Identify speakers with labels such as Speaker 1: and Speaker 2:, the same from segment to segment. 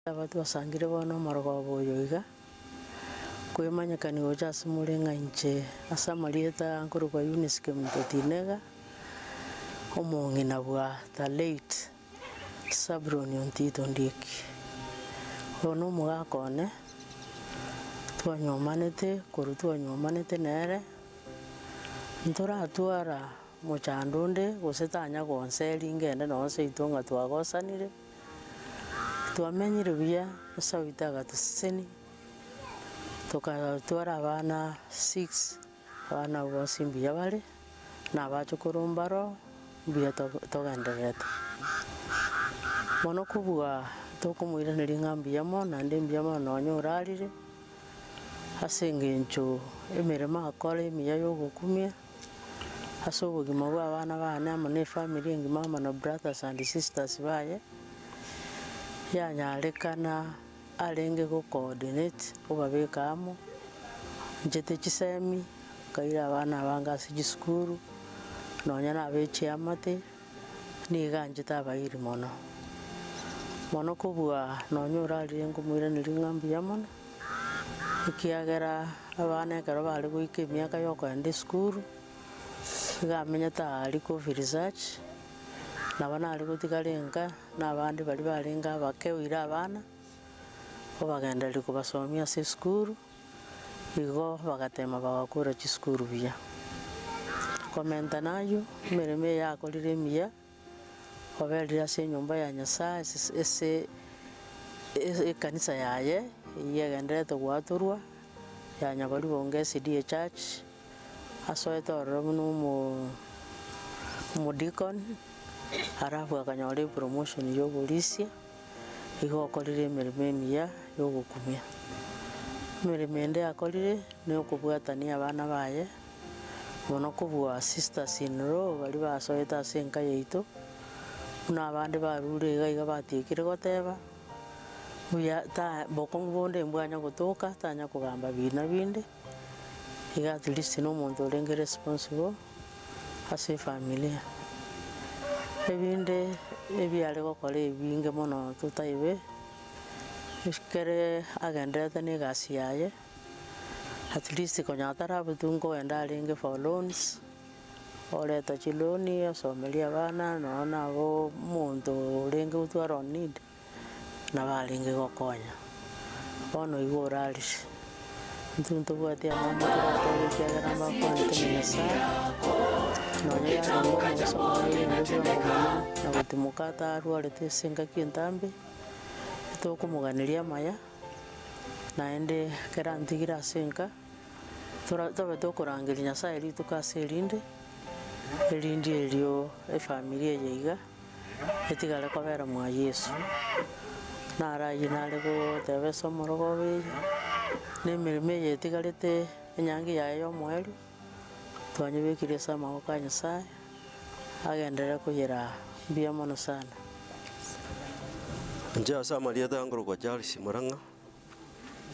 Speaker 1: Abatu basangire bono omorogoba oyo iga kwemanyekani gocha ase more ng'a inche ase amarieta nkorokwa Eunice Kemunto Tinega, omong'ina bwa the late Zablon Ontito Ondieki. Oyo na omogaka one, twanyomanete korwa twanyomanete nere, ntoratwara mochando onde gose tanya gonseri ngende nonye seito ng'a twagosanire, twamenyire buya, Nyasaye oito agatuseseni, tokatwara abana six, abana abwo bonsi mbuya bare, na abachokoro mbaro, mbuya togendererete. Mono kobua tokomoiraneria ng'a mbuya mono, naende mbuya mono nonye orarire, ase eng'encho emeremo akore emiya ya ogokumia, ase obogima bwa abana bane amo na efamiri engima amo na brothers and sisters baye, yanyarekana arenge go coordinate obabeka amo, nchete chisemi, nkaira abana abange ase chisukuru, nonya na abechiamate, niga anchete abairi mono. Mono kobua nonya orarire nkomoiraneria ng'a mbuya mono, ekiagera abana ekero bare goika emiaka ya okoenda esukuru, iga amenyete aria Coffee Research, nabo nare gotigara enka, na abande baria barenge abake oire abana, obagendereria kobasomia ase esukuru, igo bagatema bagakora chisukuru buya. Komenta nayo, emeremo eye yakorire emiya, oberire ase enyomba ya Nyasaye ase ekanisa yaye, eywo egendererete gwatorwa, ya Nyabaribongo SDA Church, asoete ororo buna omodeacon, alafu akanyora epromotion ya oborisia, igo okorire emeremo emiya ya ogokumia. Emeremo ende akorire, na okobwatania abana baye, mono kobua sisters in law baria basoete ase enka yaito, buna abande barure iga iga batiekire goteba, buya ta bokong'u bonde mbwanya gotoka, tanya kogamba bina binde, iga at least na omonto orenge responsible ase efamilia. Ebinde ebiare gokora ebinge mono totaibe, ekere agendererete na egasi yaye, at least konya atarabutwa nkoenda arenge for loans, oreta chiloni osomeria abana nonya nabo omonto orenge gotwara on need, nabo arenge gokonya. Bono igo orarire. Intwe ntobwati abange toratebe ekiagera mbakwanete na Nyasaye, nonya yarenge omobaso omonene orenge bwango mono, na gotimoka atarwarete ase engaki entambe, tokomoganeria amaya, naende ekero antigire ase enka, tora tobe tokorangeria Nyasaye rituko ase erinde, erinde erio efamiri eye iga, etigare kobera mwa Yeso. Naro ayio nare goteba ase omorogoba eye, na emeremo eye etigarete enyangi yaye ya omoerio, twanyebekire ase amaboko a Nyasaye, agenderere koyera mbuya mono sana.
Speaker 2: Inche ase amarieta nkorokwa Charles Murang'a,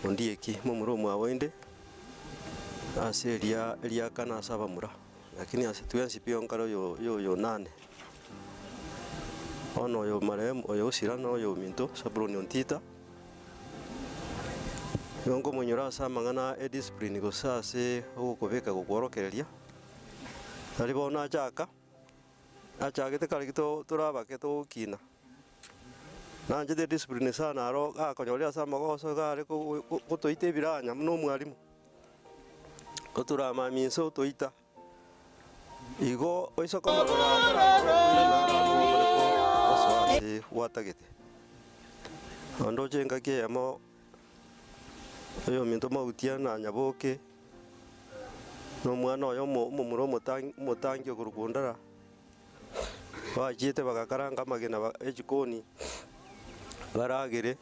Speaker 2: Ondieki momura omwabo inde, ase eria eriakana ase abamura, lakini ase twensi pi onkare oyo oyo oyo nane. Bono oyo marehemu oyo osira na oyo ominto Zablon Ontita, nigo nkomonyora ase amang'ana e discipline gose ase ogokobeka gokworokereria, nari bono achaka, achagete kare gito tore abake togokina. Nanchete ediscipline sana aro gakonyoria ase amagoso iga are gotoita ebiranya buna omwalimu, otoramamia inse otoita, igo oise komorora osoa ase gwatagete. Nondoche engaki eyemo, oyominto Mautia na Nyaboke, na omwana oye omomura omotangi omotangi okorokwa Ondara. Bachiete bagakaranga amagena echikoni baragere,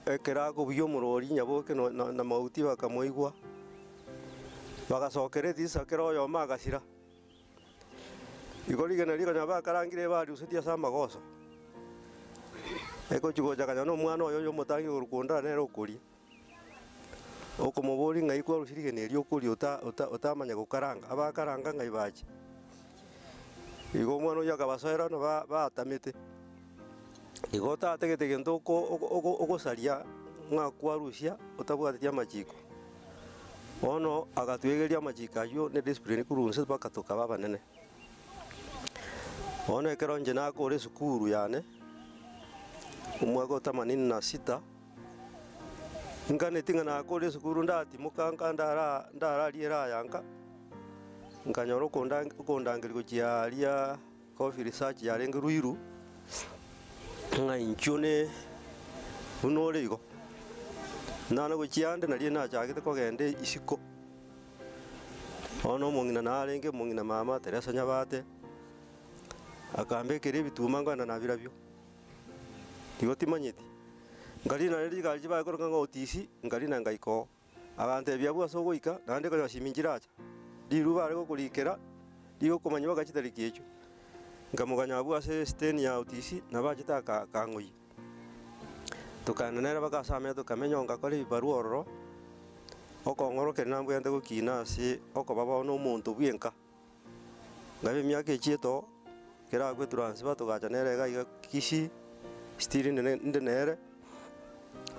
Speaker 2: ekero akobugia omorori Nyaboke na Mauti bakamoigwa, bagasokera etirisa kera oyomo agasira. Igo rigena riria konya bakarangire bariusetie ase amagoso, ekochi gocha konya na omwana oye oyo omotangi okorokwa Ondara nere okoria. Okomoboria ng'ai kwarusia rigena erio okoria otamanya gokaranga, abakaranga ng'ai bache. Igo omwana oyio akabasoera na batamete. Igo tategete gento ogosaria ng'akwarusia otabwatetie amachiko. Bono agatwegeria amachiko aywo ne discipline korwa nse mpaka tokaba abanene. Bono ekero inche nakora esukuru yane, omwaka o 86, nkaneti ng'a nakora esukuru ndatimoka nka ndararia erayanka, nkanyora okondangeria gochia aria coffee research yarenge Ruiru, ng'a inchuo ne buna ore igo. Nana gochia ande naria nachagete kogenda isiko. Bono omong'ina narenge, omong'ina mama Teresa Nyabate, akambekera ebituma nkogenda nabirabio. Igo timanyeti. Nkarina riri chigari chibaekoroka ng'a otisi, nkarina nkaika oo. Agantebia abwo ase ogoika, naende konyoa siminchiracha. Riru bare gokorikera, rigokomanya mpaka chitariki echio. Nkamoganya abwo ase steni ya otisi, nabachete akang'oyia. Tokaenda nere mpaka ase amaya tokamenya ngakora ebibarua ororo, okong'orokera nambwente gokina ase okoba bono omonto bwa enka. Ngabe emiaka echiete oo, kera agwe transfer togacha nere iga iga Kisii, still nde nere,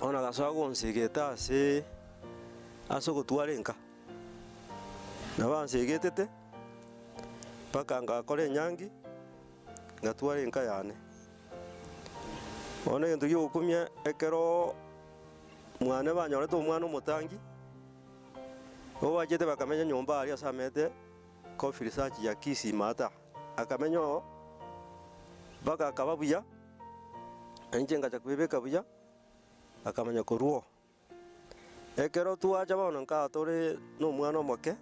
Speaker 2: bono agasoa gonsegete ase ase ogotwara enka. Nabo ansegetete, mpaka ngakora enyangi, ngatwara enka yane. Bono egento gia ogokumia ekero mwane banyorete omwana omotangi, nigo bachete bakamenya nyomba aria ase amete coffee research ya Kisii Maata. Akamenya oo, mpaka akaba buya, inche ngacha koebeka buya, akamanya korwa oo. Ekero twacha bono nkaa tore na omwana omoke,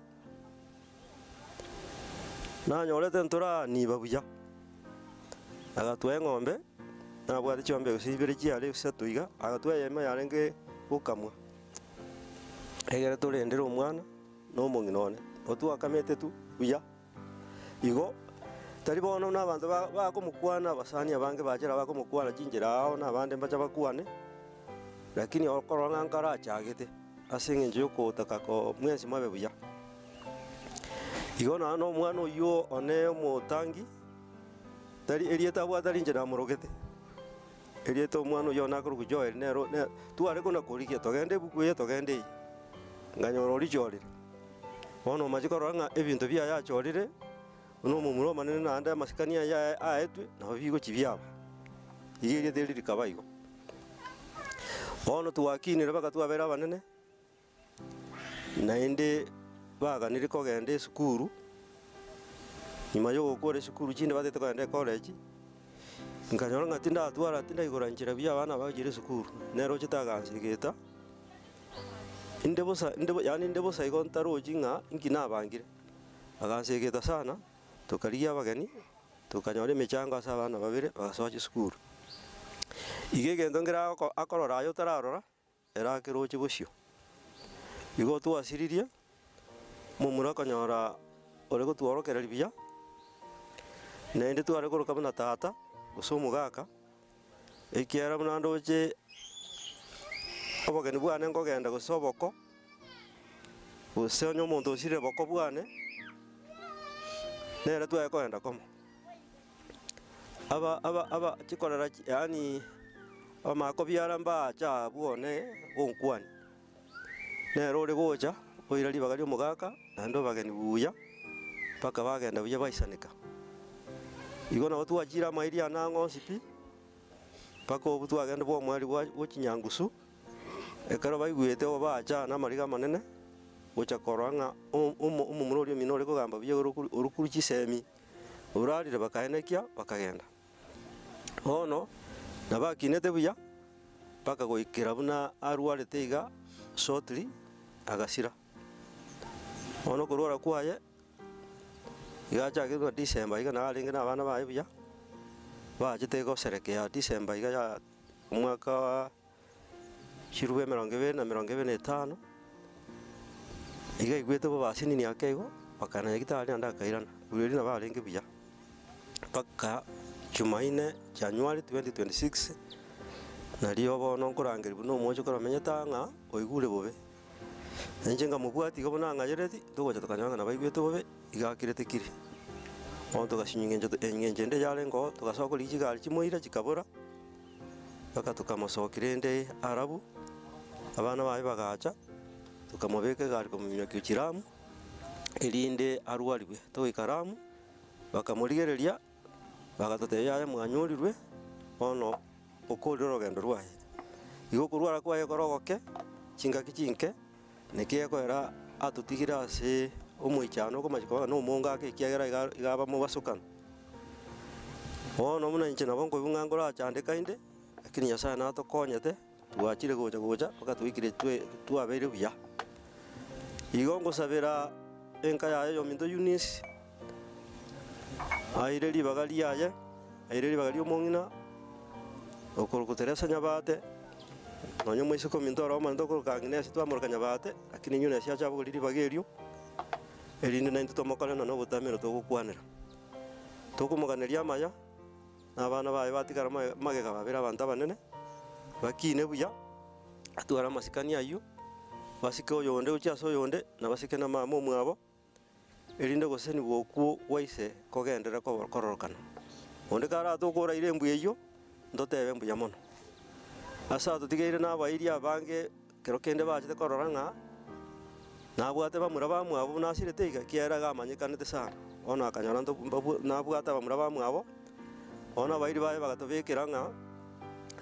Speaker 2: nanyorete ntoraniba buya. Agatwa eng'ombe, nabwate chiombe gose ibere chiare isato iga, agatwa eyemo yarenge gokamwa. Egere torendere omwana na omong'ina one, otwakamete tu buya. Igo, tari bono na abanto bakomokwana abasani abange bachera bakomokwana chinchera ao na abande mbacha bakwane, lakini okorora ng'a nkarachagete ase eng'encho ya okotaka ko mwensi mwabe buya. Igo naende omwana oywo one omotangi, tari erieta abwate ari inche namorogete. Erieta omwana oywo one akorokwa Joel nero ne tware kona korigia togende ebuku eye togende eye. Nkanyora orichorire. Bono omache korora ng'a ebinto biaye achorire, buna omomura omonene naende amasikani aye aetwe, nabo bigochi biaba. Iga erieta eri rikaba igo. Bono twakinire mpaka twabere abanene, naende baganire kogenda esukuru, nyuma ya ogokora esukuru chinde batete kogenda ecollege, nkanyora ng'a tindatwara tindaigora nchera buya abana bagochire esukuru, nere ochete agansegeta, inde bosa inde yaani inde bosa igo ntarochi ng'a inki nabangire. Agansegeta sana, tokarigia abageni, tokanyora emechango ase abana babere bagasoa chisukuru. Iga egento nkere akorora aye otararora, ere akeroche bosio. Igo twasiririe, momura okonyora ore gotworokereria buya, naende tware koroka buna tata, gose omogaka, ekiagera buna ndoche obogeni bwane nkogenda gose oboko, gose onye omonto osirire boko bwane, nere twaye kogenda komo. Aba aba aba chikorera yaani abamako biara mbacha abwo one gonkwani. Nere ore gocha, oira ribaga ria omogaka, naende obageni buya, mpaka bagenda buya baisaneka. Igo nabo twachire amairi ane ang'o onsi pi, mpaka obwo twagenda bwa omweri bwa chinyangusu, ekero baigwete obo bacha na amariga amanene, gocha korora ng'a omomura oria omino ore kogamba buya orokuru chisemi, orarire bakaenekia bakagenda. Bono, nabakinete buya, mpaka goikera buna arwarete iga shortly agasira. Bono okorwara kwaye, iga achakire buna December iga narenge na abana baye buya, bachete goserekea December iga ya omwaka wa chirubu 2025, iga aigwete bobe asinini ake igo, bakana nyagetari naende akairana, korwa erio nabo arenge buya. Mpaka Jumanne January 2026, nario bono nkorangeria buna omochokoro amenyete ng'a oigure bobe. Inche nkamobwati igo buna ang'ayereti, togocha tokanyora ng'a nabo aigwete bobe, iga akirete kiri. Bono togasinywa eng'encho eng'encho ende yarenge oo, togasoa korigia chigari chimoira chikabora, Mpaka tukamosokire nde Arabu, abana baye bagacha, tukamobeka egari komominyokia Kichiramu, erinde arwarigwe. Togoika Ramu, bakamorigereria, bagatotebia yaya mwanyorirwe, bono okorire orogendo rwaye. Igo okorwara kwaye korogoke, chingaki chinke, naki ekoera atotigire ase omoichano okomachi koba na omongo ake ekiagera iga iga bamobasokana. Bono buna inche nabo nkoigwa ng'a ngorachandeka inde, lakini Nyasaye natokonyete, twachire gocha gocha, mpaka twaikire twe twabeire buya. Igo ngosabera enka yaye yominto Eunice, aire ribaga riaye, aire ribaga ria omong'ina, okoroka Teresa Nyabate, nonya omoiseke ominto ore omonene tokoroka Agnes twamoroka Nyabate, lakini Eunice acha abogori ribaga erio, erinde naintwe tomokorena na obotamero togokwanera. Tokomoganeria amaya, na abana baye batigara magega babere abanto abanene, bakine buya, atware amasikani aywo, basike oyonde gochia ase oyonde, na basike na mama omwabo, erinde gosenigwa okwo gwaise kogenderera kororokana. Onde karatokoraire embuya eywo, ntotebe mbuya mono. Ase atotigeire na abairi abange, kero kende bachete korora ng'a, nabwate bamura bamwabo nasirete iga, kiara gamanyekanete sana. Bono akanyora nto nabwate abamura bamwabo, bono abairi baye bagatobekera ng'a,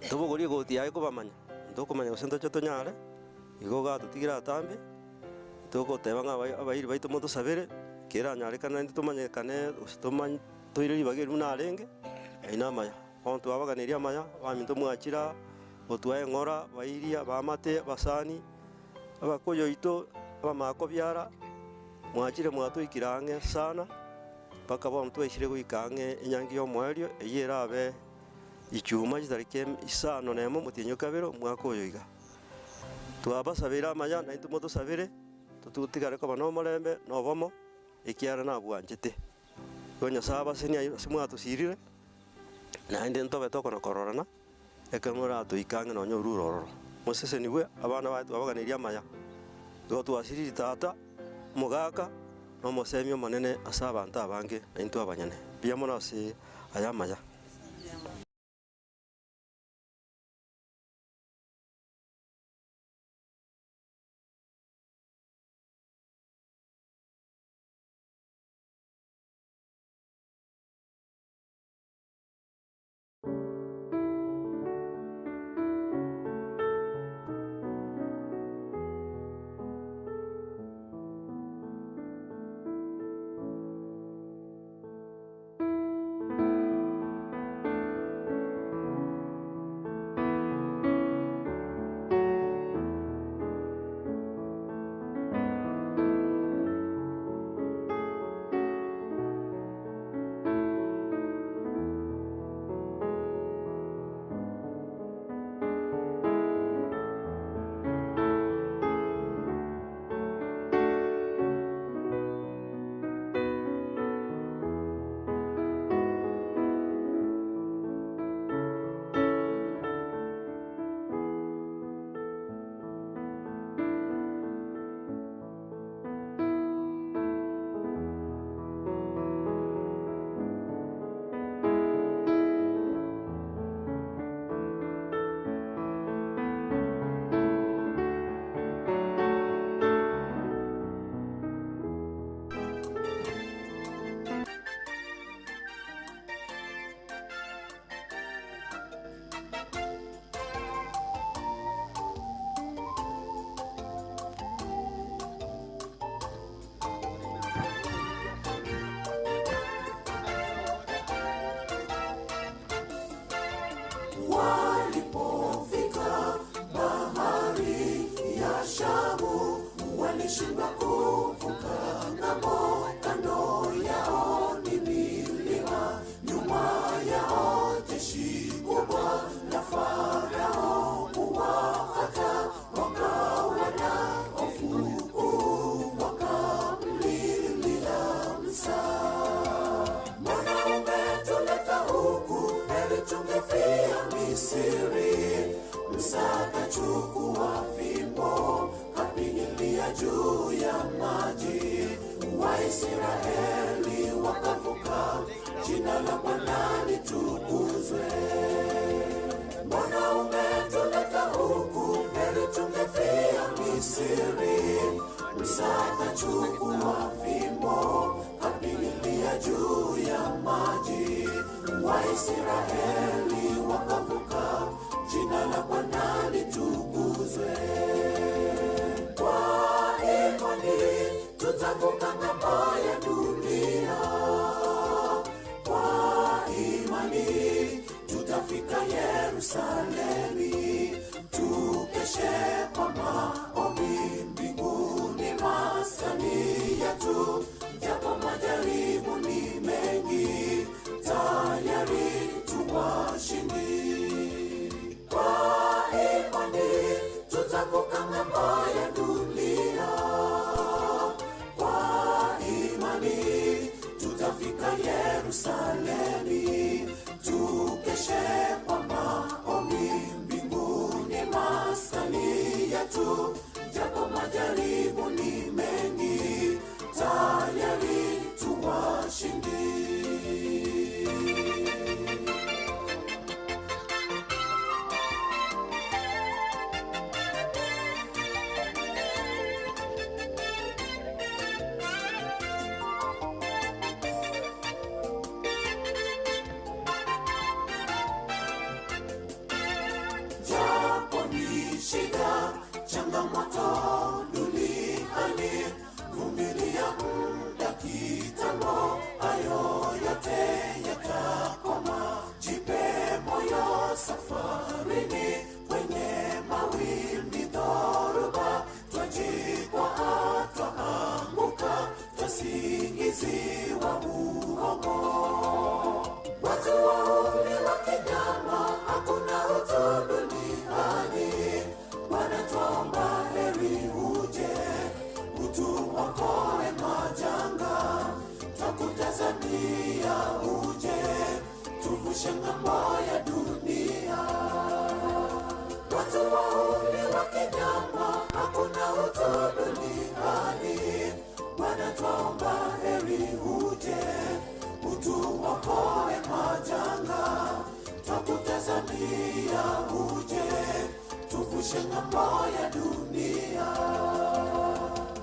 Speaker 2: tobogorie egoti yaye kobamanya, ntokomanya gose ntoche tonyare, igo gatotigire atambe, togoteba ng'a abairi baito motosabere, keranyarekana naende tomanyekane gose tomanye toire ribaga erio buna arenge, aywo na amaya. Bono twabaganeria amaya, baminto mwachira, gotwa eng'ora, bairia, bamate, basani, abakoyo oito, abamako biara, mwachire mwatoikire ang'e sana, mpaka bono twaisire goika ang'e enyangi ya omoerio, eywo erabe ichuma chitariki isano na emo motienyi kabere omwaka oyo iga. Twabasabere amaya, naintwe motosabere, totigare koba na omorembe, na obomo, ekiara nabwanchete. Igo Nyasaye abaseni aywo ase mwatosirire, naende ntobe tokona kororana, ekero moratoika ang'e nonya orure ororo. Mosesenigwe, abana baye twabaganeria amaya. Igo twasiriri tata, omogaka, na omosemi omonene ase abanto abange, naintwe abanyene. Mbuya mono ase aya amaya.
Speaker 3: Walipofika bahari ya Shamu, walishindwa kuvuka ng'ambo. Kando yao ni milima, nyuma yao jeshi kubwa la Farao kuwafuata. Wakawa na hofu kuu, wakamlilia Musa. Mbona umetuleta huku? Heri tungefia Misri. Musa akachukua fimbo, kapigilia juu ya maji, Waisraeli wakavuka. Jina la Bwana litukuzwe. Mbona Misri. Musa akachukua fimbo, kapigilia juu ya maji, Waisraeli wakavuka, jina la Bwana litukuzwe. Kwa imani tutavuka ng'ambo ya dunia, kwa imani tutafika Yerusalemi, tukeshe kwa maombi mbinguni, maskani yetu, japo majaribu ni mengi, tayari tuwashindi. Kwa imani tutavuka ng'ambo ya dunia, kwa imani tutafika Yerusalemi, tukeshe kwa maombi mbinguni, maskani yetu, japo majaribu ni mengi, tayari tuwashindi. Japo ni shida, changamoto duniani, vumilia muda kitambo, hayo yote yatakoma. Jipe moyo safarini, kwenye mawimbi dhoruba, twajikwaa, twaanguka, twasingiziwa uongo. Watu waumbi wa kinyama, hakuna utu duniani. Bwana twaomba heri uje, utuokoe majanga, twakutazamia uje, tuvushe ng'ambo ya dunia. Watu waumbi wa kinyama, hakuna utu duniani. Bwana twaomba heri uje, utuokoe majanga, twakutazamia uje, tuvushe ng'ambo ya dunia.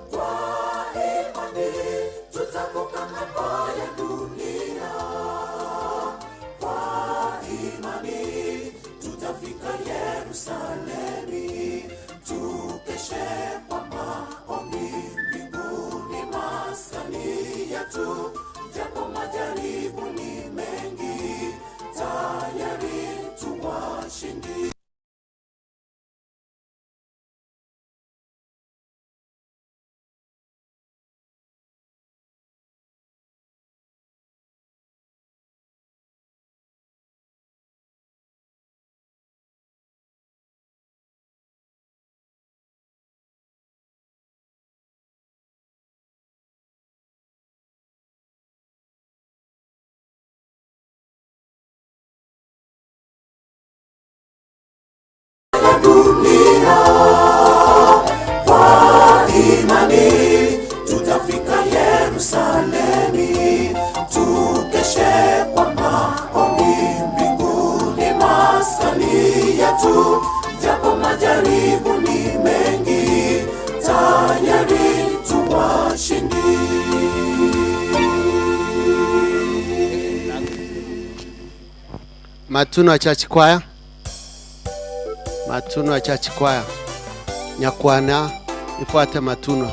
Speaker 3: Kwa imani tutavuka ng'ambo ya dunia, kwa imani tutafika Yerusalemi, tukeshe kwa maombi mbinguni, maskani yetu, japo majaribu ni mengi, tayari tuwashindi. Dunia. Kwa imani tutafika Yerusalemi, tukeshe kwa maombi mbinguni, maskani yetu, japo majaribu ni mengi, tayari tuwashindi.
Speaker 4: Matunwa Church Choir. Matunwa Church Choir. Nyakwana ifuate Matunwa.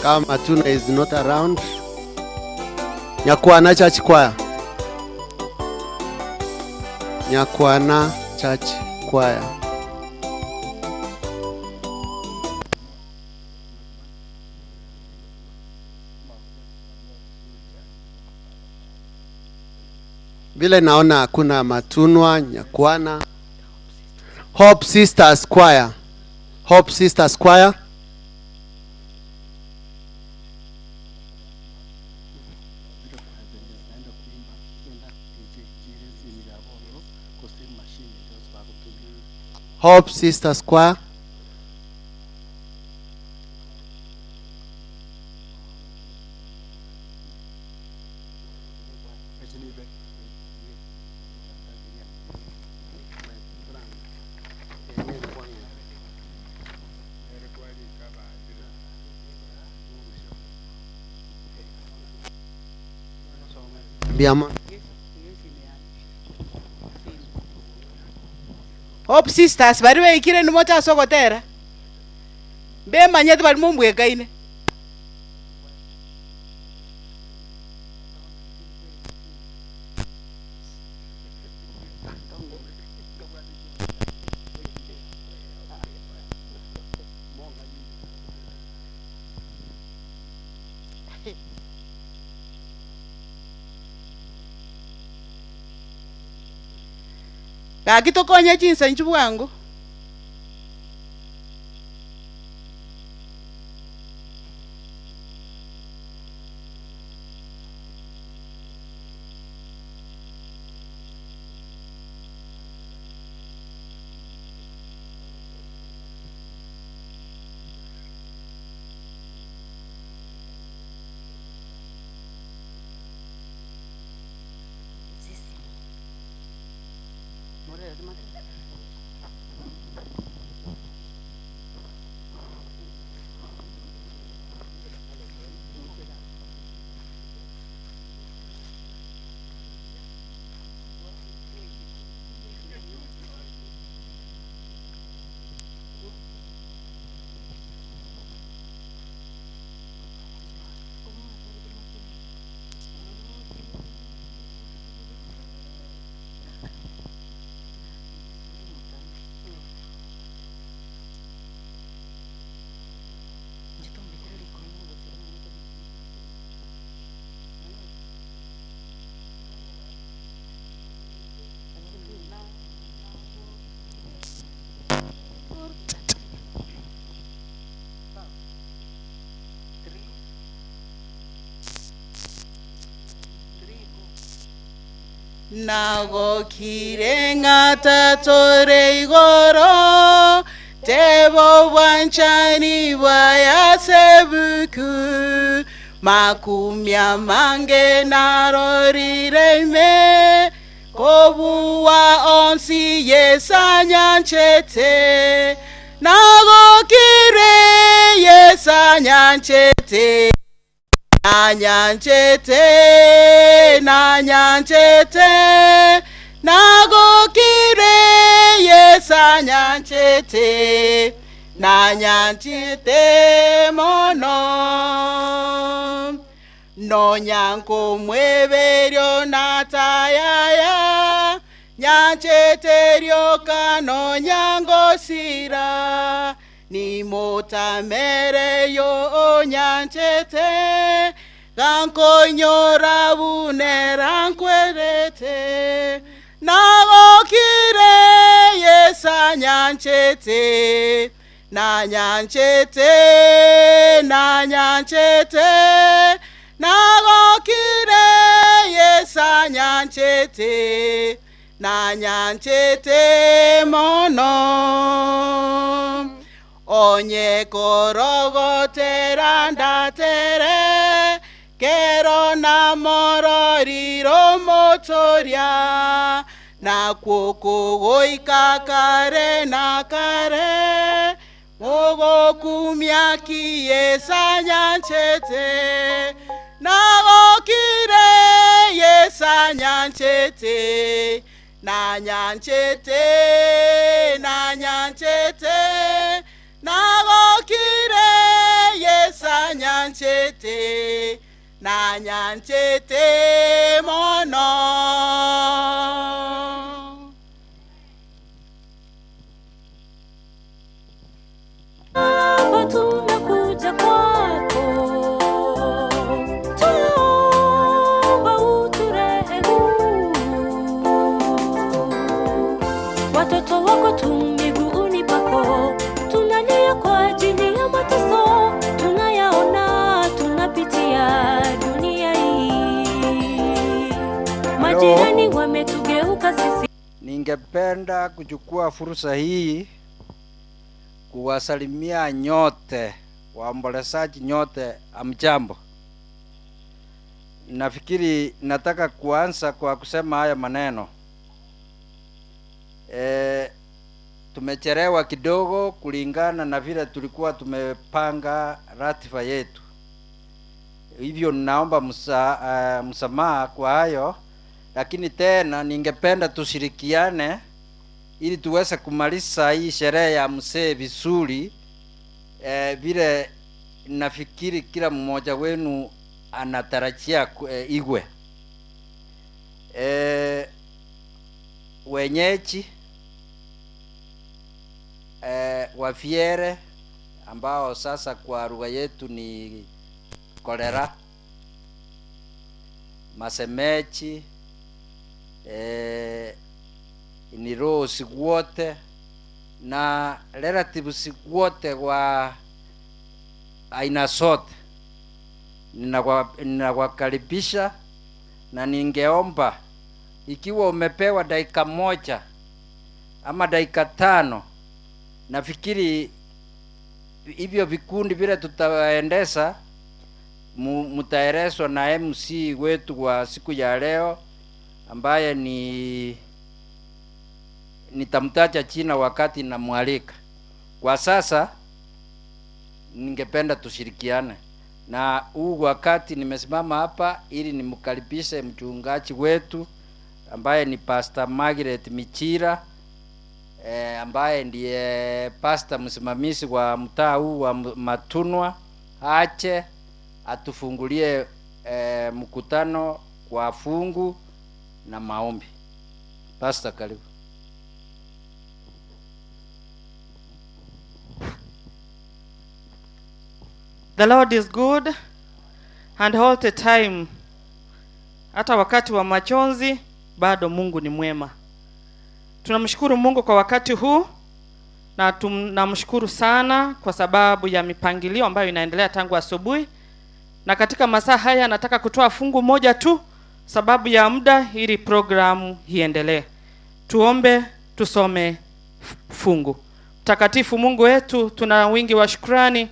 Speaker 4: Kama Matunwa is not around, Nyakwana Church Choir. Nyakwana Church Choir. Vile naona hakuna Matunwa, Nyakwana. Hope Sisters Choir. Hope Sisters Choir. Hope Sisters Choir. Mbiamo.
Speaker 5: Hope Sisters bari baikire nimocha sogotera. Bemanyete bari mumbwekaine. Gaki tokonye chinsa inchu bwangu. Nago kirenga tatore igoro tebo bwanchani bwayasebuku makumya mange narorireme kobuwa onsi yesanyanchete nago kire yesanyanchete nanyanchete nanyanchete nagokire yesanyanchete nanyanchete mono nonyanko mweberio natayaya nyanchete ryoka nonyangosira nimotamere yo nyanchete gankonyora bunera nkwerete nagokire yesanyanchete nanyanchete nanyanchete nagokire yesanyanchete nanyanchete mono onye korogotera ndatere kero namororiro motoria nakwo goika kare na kare ogokumya kiyesanyanchete nagokire yesanyanchete nanyanchete nanyanchete nagokire yesanyanchete nanyanchete mono.
Speaker 6: Baba, tumekuja kwako, tuomba uturehemu. Watoto wako tu miguuni pako, tunalia kwa ajili ya mateso tunayaona, tunapitia dunia hii. Majirani wametugeuka sisi.
Speaker 7: Ningependa kuchukua fursa hii kuwasalimia nyote waombolezaji nyote, amjambo. Nafikiri nataka kuanza kwa kusema haya maneno. Tumechelewa kidogo kulingana na vile tulikuwa tumepanga ratiba yetu. Hivyo ninaomba msamaha kwa hayo, lakini tena ningependa tushirikiane ili tuweze kumaliza hii sherehe ya mzee vizuri. Vile nafikiri kila mmoja wenu anatarajia igwe. Wenyeji wafiere ambao sasa kwa lugha yetu ni kolera, masemechi, ni rosi wote na relatives wote wa aina zote, ninawakaribisha na ningeomba ikiwa umepewa dakika 1 ama dakika 5, nafikiri hivyo vikundi vile tutaendesha mtaelezwa na MC wetu wa siku ya leo, ambaye ni nitamtaja jina wakati namwalika. Kwa sasa ningependa tushirikiane, na huu wakati nimesimama hapa ili nimkaribishe mchungaji wetu ambaye ni Pastor Margaret Michira, ambaye ndiye pastor msimamizi wa mtaa huu wa Matunwa, ache atufungulie mkutano kwa fungu na maombi. Pastor, karibu.
Speaker 8: The Lord is good and all the time. Hata wakati wa machozi bado Mungu ni mwema. Tunamshukuru Mungu kwa wakati huu na tunamshukuru sana kwa sababu ya mipangilio ambayo inaendelea tangu asubuhi. Na katika masaa haya nataka kutoa fungu moja tu sababu ya muda ili programu iendelee. Tuombe, tusome fungu. Mtakatifu Mungu wetu, tuna wingi wa shukrani.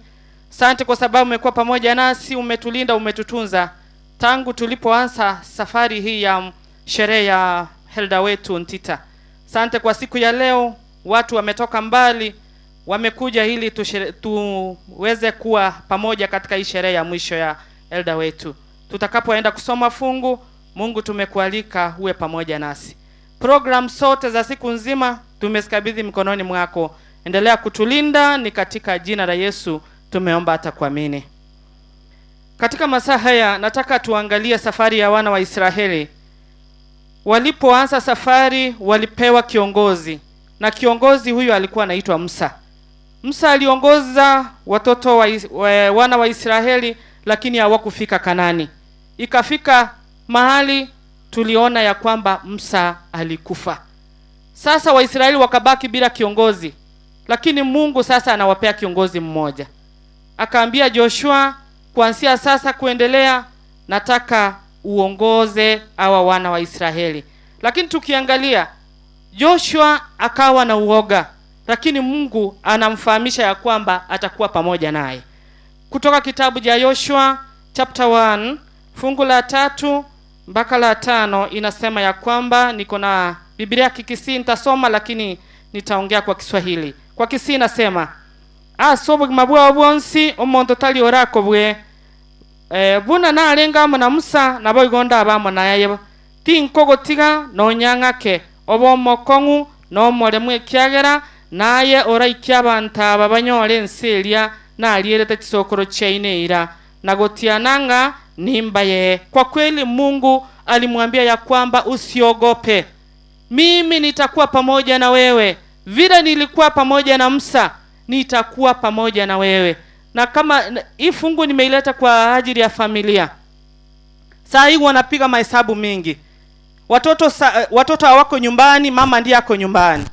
Speaker 8: Asante kwa sababu umekuwa pamoja nasi, umetulinda, umetutunza tangu tulipoanza safari hii ya sherehe ya Helda wetu Ntita. Asante kwa siku ya leo, watu wametoka mbali, wamekuja ili tuweze kuwa pamoja katika hii sherehe ya mwisho ya Elda wetu. Tutakapoenda kusoma fungu, Mungu tumekualika uwe pamoja nasi. Program sote za siku nzima tumezikabidhi mikononi mwako. Endelea kutulinda, ni katika jina la Yesu tumeomba hata kuamini. Katika masaa haya nataka tuangalie safari ya wana wa Israeli. Walipoanza safari walipewa kiongozi, na kiongozi huyu alikuwa anaitwa Musa. Musa aliongoza watoto wa wana wa Israeli, lakini hawakufika Kanani. Ikafika mahali tuliona ya kwamba Musa alikufa. Sasa Waisraeli wakabaki bila kiongozi, lakini Mungu sasa anawapea kiongozi mmoja. Akaambia Joshua, kuanzia sasa kuendelea nataka uongoze hawa wana wa Israeli. Lakini tukiangalia Joshua akawa na uoga, lakini Mungu anamfahamisha ya kwamba atakuwa pamoja naye. Kutoka kitabu cha Joshua chapter 1 fungu la 3 mpaka la 5 inasema ya kwamba, niko na Biblia Kikisii nitasoma lakini nitaongea kwa Kiswahili. Kwa Kisii inasema, asobo mabwa bonsi omonto tali orako bwe buna nalenga na Musa nabo igonda abamo naye tinkogotiga nonyang'ake obomokongu nomoremwe kiagera naye oraikia abantu aba banyore ensi nalierete chisokoro chiaine na gotiananga nimba ye. Kwa kweli Mungu alimwambia ya kwamba usiogope, mimi nitakuwa pamoja na wewe, vile nilikuwa pamoja na Musa nitakuwa pamoja na wewe. Na kama hii fungu nimeileta kwa ajili ya familia. Saa hii wanapiga mahesabu mingi. Watoto hawako nyumbani, mama ndiye ako nyumbani.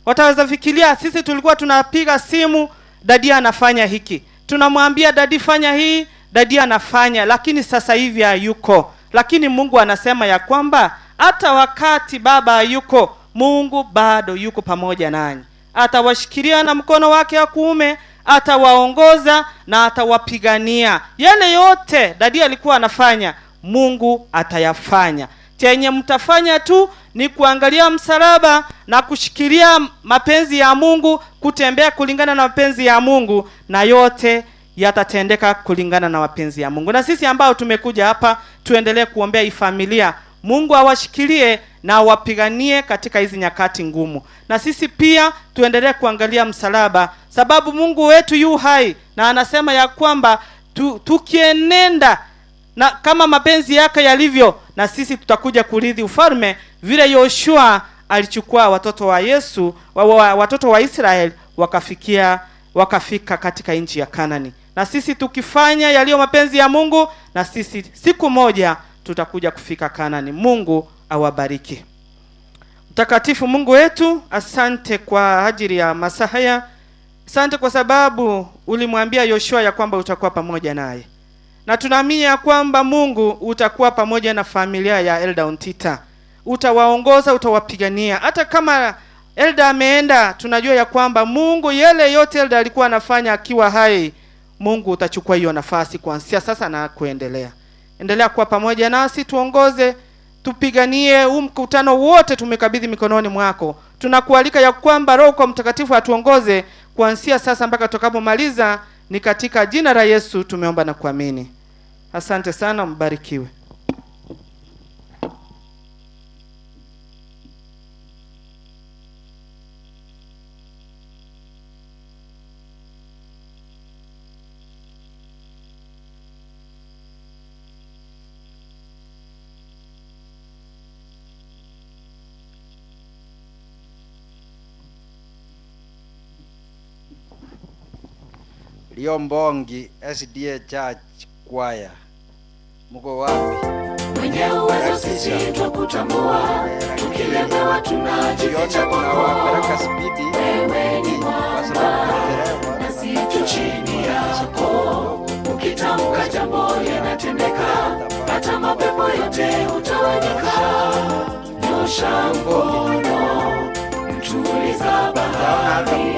Speaker 8: Wataweza fikiria sisi tulikuwa tunapiga simu, dadi anafanya hiki. Tunamwambia dadi fanya hii, dadi anafanya, lakini sasa hivi hayuko. Lakini Mungu anasema ya kwamba hata wakati baba hayuko, Mungu bado yuko pamoja nanyi. Atawashikilia na mkono wake wa kuume, atawaongoza na atawapigania. Yale yote dadi alikuwa anafanya, Mungu atayafanya. Chenye mtafanya tu ni kuangalia msalaba na kushikilia mapenzi ya Mungu, kutembea kulingana na mapenzi ya Mungu, na yote yatatendeka kulingana na mapenzi ya Mungu. Na sisi ambao tumekuja hapa tuendelee kuombea hii familia, Mungu awashikilie na awapiganie katika hizi nyakati ngumu. Na sisi pia tuendelee kuangalia msalaba, sababu Mungu wetu yu hai na anasema ya kwamba tukienenda na kama mapenzi yake yalivyo, na sisi tutakuja kurithi ufalme vile Yoshua alichukua watoto wa Yesu, watoto wa Israeli wakafika katika nchi ya Kanani. Na sisi tukifanya yaliyo mapenzi ya Mungu, na sisi siku moja tutakuja kufika Kanani. Mungu awabariki. Mtakatifu Mungu wetu, asante kwa ajili ya masaa haya. Asante kwa sababu ulimwambia Yoshua ya kwamba utakuwa pamoja naye. Na tunaamini ya kwamba Mungu utakuwa pamoja na familia ya Elda Ontita. Utawaongoza, utawapigania. Hata kama Elda ameenda, tunajua ya kwamba Mungu yale yote Elda alikuwa anafanya akiwa hai, Mungu utachukua hiyo nafasi kuanzia sasa na kuendelea. Endelea kuwa pamoja nasi, tuongoze, tupiganie huu mkutano wote tumekabidhi mikononi mwako. Tunakualika ya kwamba Roho Mtakatifu atuongoze kuanzia sasa mpaka tutakapomaliza. Ni katika jina la Yesu tumeomba na kuamini. Asante sana, mbarikiwe.
Speaker 7: Liombongi SDA Church Choir, mko wapi?
Speaker 3: Mwenye uwezo sisi twakutambua, tukilemewa tunajificha kwako. Wewe ni mwamba nasi tu chini yako, ukitamka jambo yanatendeka, hata mapepo yote hutawanyika. Nyosha mkono, mtuliza bahari.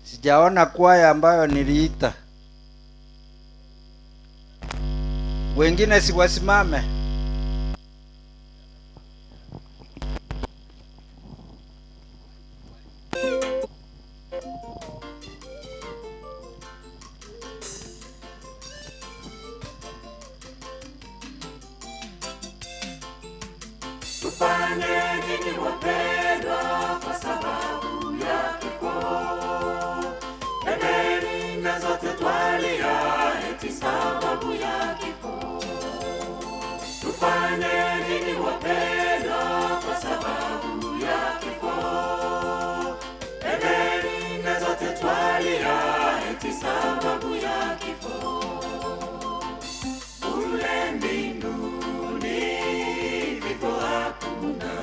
Speaker 7: Sijaona kwaya ambayo niliita. Wengine si wasimame.
Speaker 3: Tufanye nini wapendwa kwa sababu ya kifo? Edeni na zote twalia eti sababu ya kifo. Tufanye nini wapendwa kwa sababu ya kifo? Edeni na zote twalia eti sababu ya kifo. Ule mbinguni kifo hakuna,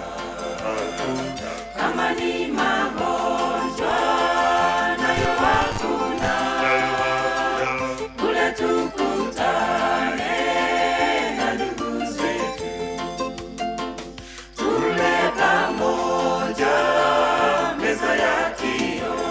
Speaker 3: kama ni magonjwa nayo hakuna. Kule tukutane na ndugu zetu, tule pamoja meza ya kioo.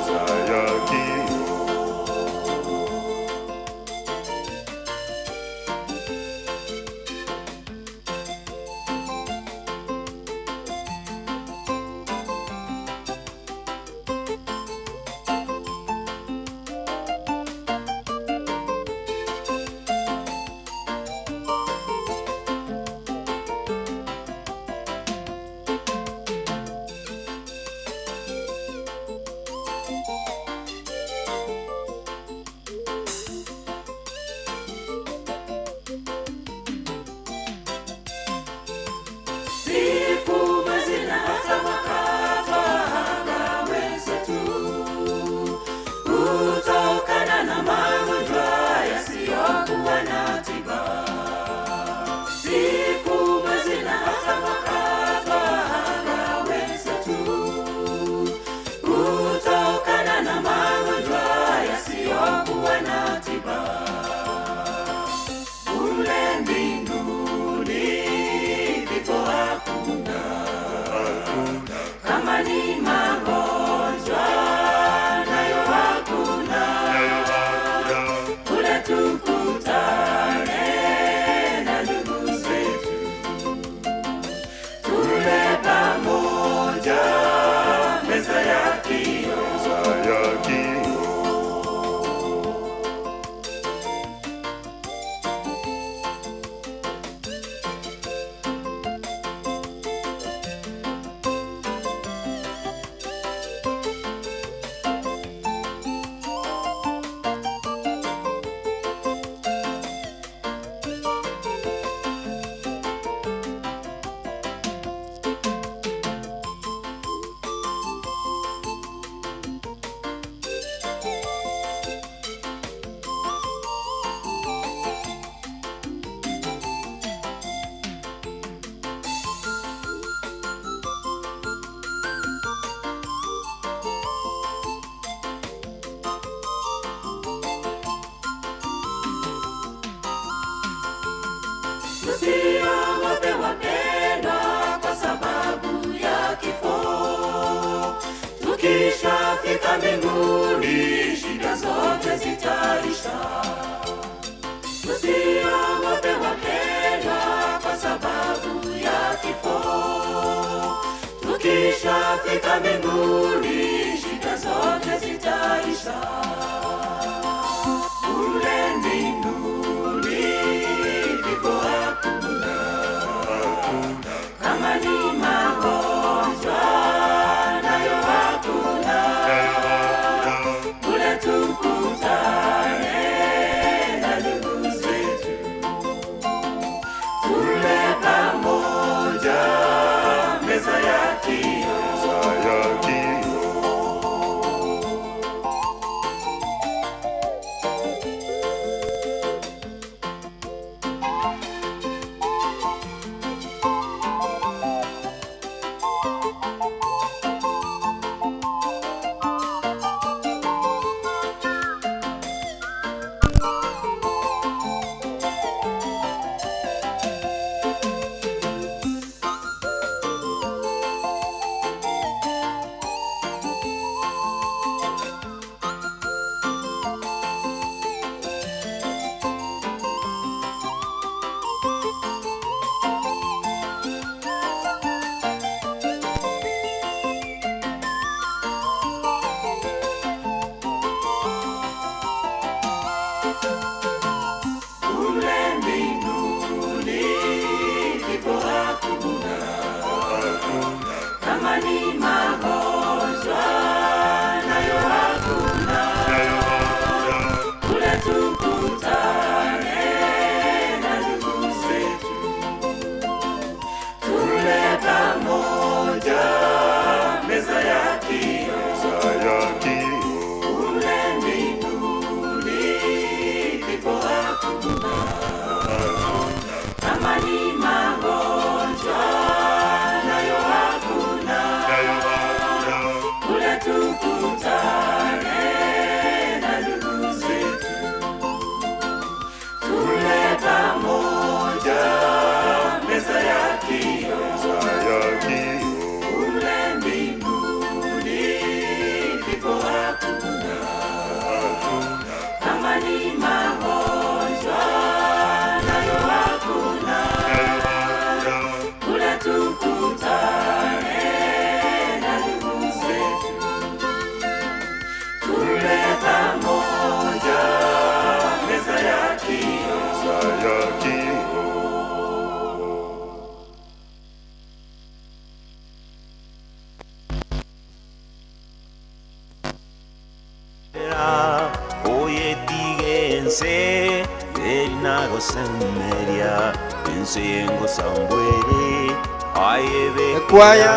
Speaker 3: Tukishafika mbinguni shida zote zitaisha. Tusiogope wapendwa kwa sababu ya kifo. Tukishafika mbinguni shida zote zitaisha. Kule mbinguni kifo hakuna. Kama ni magonjwa nayo hakuna. Kule tukutane na ndugu zetu. Tule pamoja meza ya kioo. Kule mbinguni kifo hakuna. Kama ni magonjwa nayo hakuna. Kule tukutane na ndugu zetu. Tule pamoja meza ya kioo. Kule mbinguni kifo hakuna. Kama ni magonjwa nayo hakuna. Kule tukutane na ndugu zetu. Tule pamoja meza ya kioo. Kule mbinguni kifo hakuna. Kama ni magonjwa nayo hakuna. Kule tukutane na ndugu zetu. Tule pamoja meza ya kioo.
Speaker 9: Oyetigense erinagosemeria ensengo sambwere
Speaker 7: Ekwaya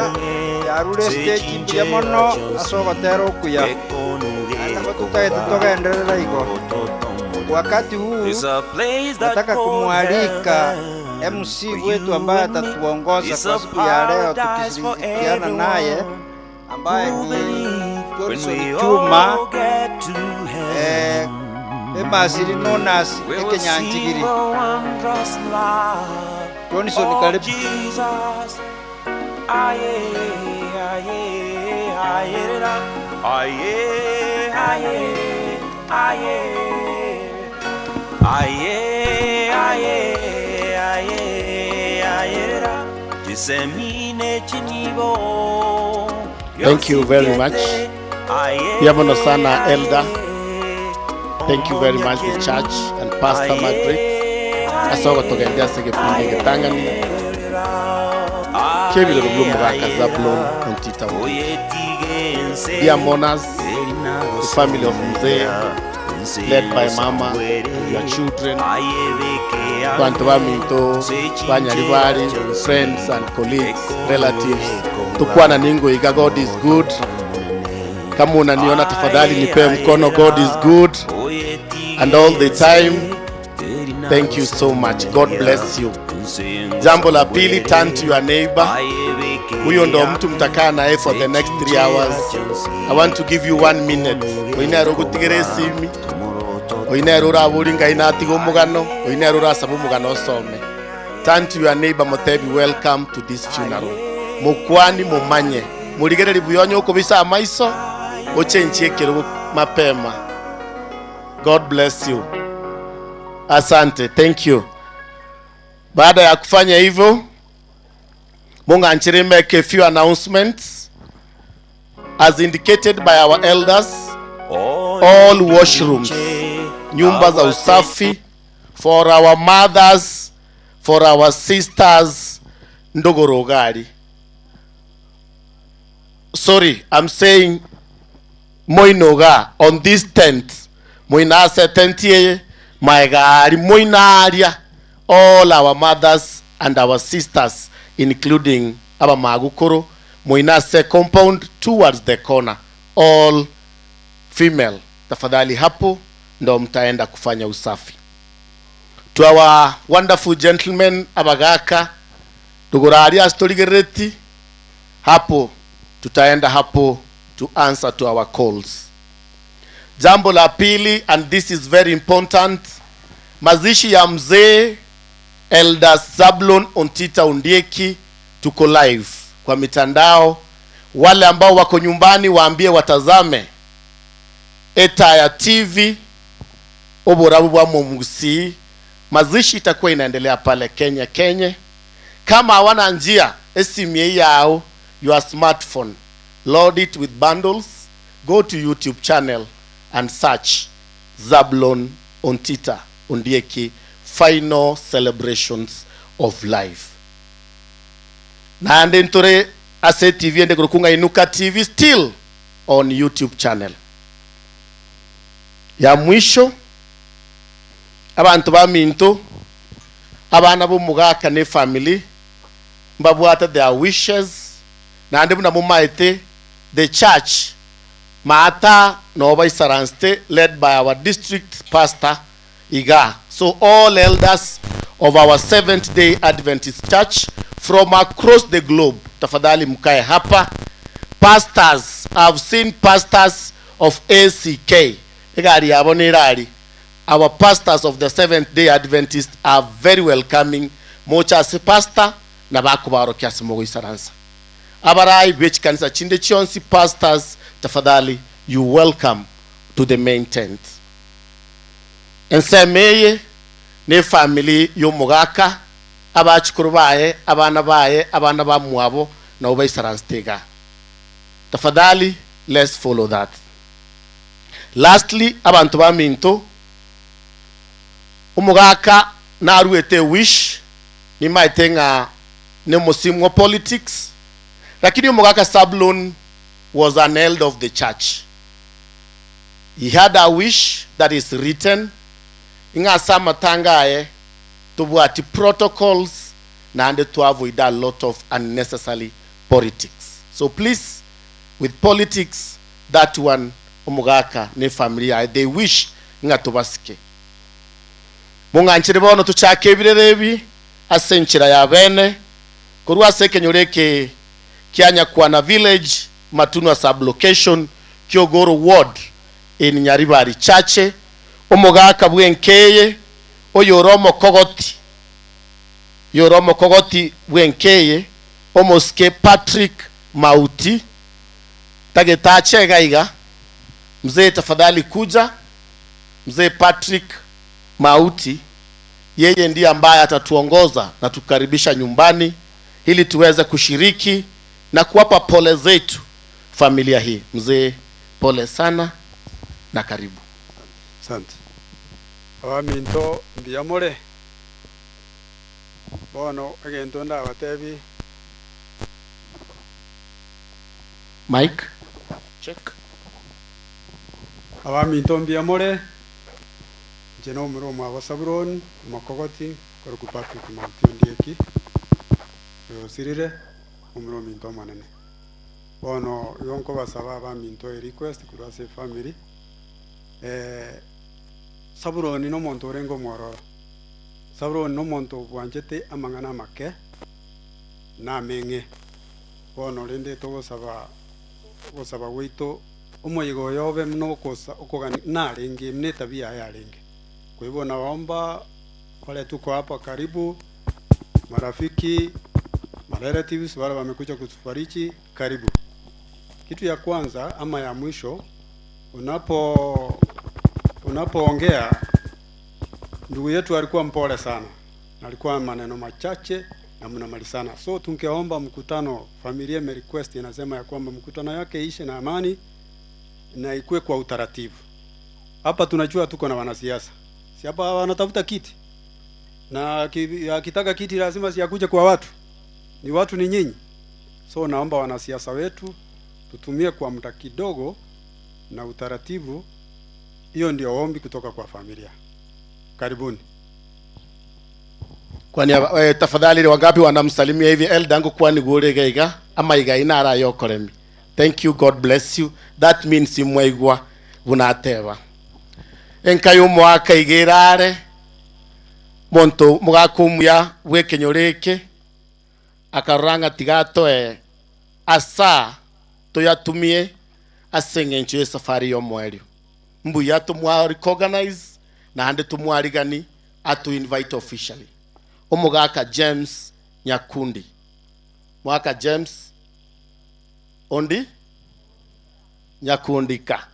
Speaker 7: yarure stage mbuya mono ase ogotera okuya ata tutagete tugenderera igo. Wakati huu nataka kumwalika MC wetu ambaye atatuongoza kwa siku ya leo tukishirikiana naye ambaye ni Johnson Chuma emasiri nonasi ekenyanchigiri. Johnson, karibu.
Speaker 10: Thank you very much. Yamono sana, Elder. Thank you very much, the church and Pastor Margaret. Asogo togendea sege punde getangani. Kevin Rublu Muraka Zablon Ontita. Dear mourners, the family of Mzee, led by Mama and your children, bantu baminto, banyaribari, friends and colleagues, relatives. Tukwana ningo iga, God is good. Kama unaniona tafadhali nipe mkono, God is good. And all the time, thank you so much. God bless you. Jambo la pili, turn to your neighbor. Huyo ndo mtu mtakaa naye for the next 3 hours. I want to give you 1 minute. Oinero gutigere simi. Oinero uraburi ngai natiga omugano. Oinero urasaba omugano osome. Turn to your neighbor, mutebi, welcome to this funeral. Mukwani mumanye. Murigereri buyonyo okobisa amaiso. Ochenchie kirogo mapema. God bless you. Asante, thank you. Baada ya kufanya hivyo, Mungu anchire make a few announcements. As indicated by our elders, all washrooms, nyumba za usafi for our mothers, for our sisters, ndogorogari. Sorry, I'm saying moinoga on this tent. Moinase tent ye, maegari moinaria. All our mothers and our sisters, including our magukoro, moinase compound towards the corner. All female. Tafadhali hapo ndo mtaenda kufanya usafi. To our wonderful gentlemen abagaka tuguraria astorigereti hapo tutaenda hapo to answer to our calls. Jambo la pili, and this is very important, mazishi ya mzee Elder Zablon Ontita Ondieki tuko live kwa mitandao. Wale ambao wako nyumbani waambie watazame Etaya TV oborabu bwa Momusi. Mazishi itakuwa inaendelea pale Kenya Kenya. Kama hawana njia, esimu yao, your smartphone, load it with bundles, go to YouTube channel and search Zablon Ontita Ondieki Final Celebrations of Life. Na ande ntore ase TV ende kurukunga Inuka TV still on YouTube channel. Ya mwisho, abantu ba minto, abana bo mugaka ne family, mbabwata their wishes, na ande buna mumaite the church maata noba isaranste led by our district pastor Iga. So all elders of our Seventh Day Adventist Church from across the globe, tafadhali mkae hapa. Pastors, I've seen pastors of ACK. Igari yabo ni irari. Our pastors of the Seventh Day Adventist are very welcoming. Mocha si pastor na bakubaro kiasi mogo isaransa. Abarai which kanisa chinde chionsi pastors, tafadhali you welcome to the main tent. Ensemeye ne family yomugaka abachukuru baye abana baye abana ba mwabo na ubaisaranstega. Tafadhali let's follow that. Lastly, abantu ba minto umugaka naruete wish ni maitenga ne musimu politics, lakini umugaka Zablon was an elder of the church. He had a wish that is written inga sama tangae tubuati protocols na ande to avoid a lot of unnecessary politics. So please, with politics, that one umugaka ne familia they wish nga tubasike. Munganchire bono tuchake ebirerebi asenchira ya bene korwa sekenyoreke kianya kwana village Matunwa sublocation Kiogoro ward in Nyaribari Chache omogaka bwenkeye oyoromo kogoti yoromo kogoti bwenkeye omoske Patrick Mauti tagetache gaiga. Mzee tafadhali kuja. Mzee Patrick Mauti yeye ndiye ambaye atatuongoza na tukaribisha nyumbani ili tuweze kushiriki na kuwapa pole zetu familia hii. Mzee, pole sana na karibu.
Speaker 11: Asante. Abaminto ndiyamore. Bono agento ndabatebi.
Speaker 10: Mike. Check.
Speaker 11: Abaminto ndiyamore. Jeno muro mwa Zablon makogoti koruku Patrick Mauti Ondieki. Yosirire umuro minto manene. Bono yonko basaba abaminto e request kurase family. Zablon no monto rengo mororo. Zablon no monto bwanchete amangana make na menge. Bono rende to saba gosaba gwito omoyigo yobe mno kosa okogani na renge mne tabia ya renge. Kwa hivyo nawaomba wale tuko hapa karibu, marafiki, marelatives wale wamekuja kutufariji, karibu. Kitu ya kwanza ama ya mwisho, unapoongea, ndugu yetu alikuwa mpole sana, alikuwa maneno machache na mnamalizana. So tungeomba mkutano, familia ime request inasema ya kwamba mkutano yake ishe na amani na ikue kwa utaratibu. Hapa tunajua tuko na wanasiasa, si hapa wanatafuta kiti, na akitaka kiti lazima si akuje kwa watu, ni watu ni nyinyi. So naomba wanasiasa wetu tutumie kwa muda kidogo na utaratibu. Hiyo ndio ombi kutoka kwa familia. Karibuni.
Speaker 10: Kwani tafadhali wangapi wanamsalimia hivi elder angu kwani gure gaiga ama igaina ara yokoremi. Thank you, God bless you. That means imwaigwa bunateba. Enkayo mwaka igirare monto mugakumya bwekenyoreke akaranga tigatoe asa toyatumie aseng'encho ya safari yo mwelio mbuya tumwa recognize na hande tumwarigani atu invite officially omugaka James Nyakundi, mwaka James Ondi Nyakundika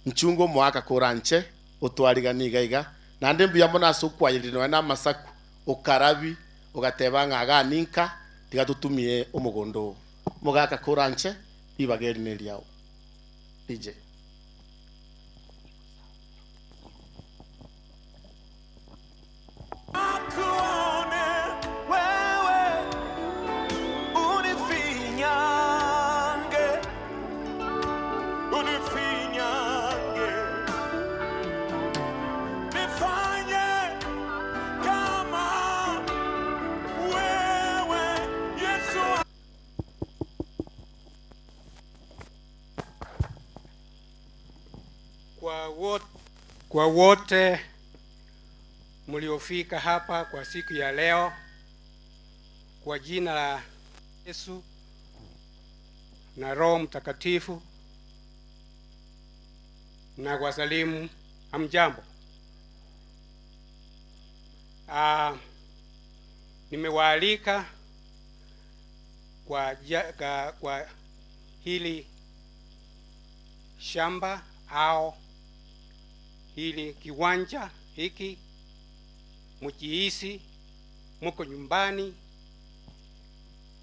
Speaker 10: nchungo mwaka kuranche utwarigani gaiga na hande mbuya mbona asukwa na masaku ukarabi ugateba ng'aga ninka tiga tutumie omugondo mugaka kuranche ibageri neliao DJ.
Speaker 3: Akuone wewe unifinyange, unifinyange, nifanye kama wewe Yesu.
Speaker 12: Kwa wote mliofika hapa kwa siku ya leo, kwa jina la Yesu na Roho Mtakatifu, na kwa salimu hamjambo. Nimewaalika kwa hili shamba au hili kiwanja hiki, mjihisi muko nyumbani,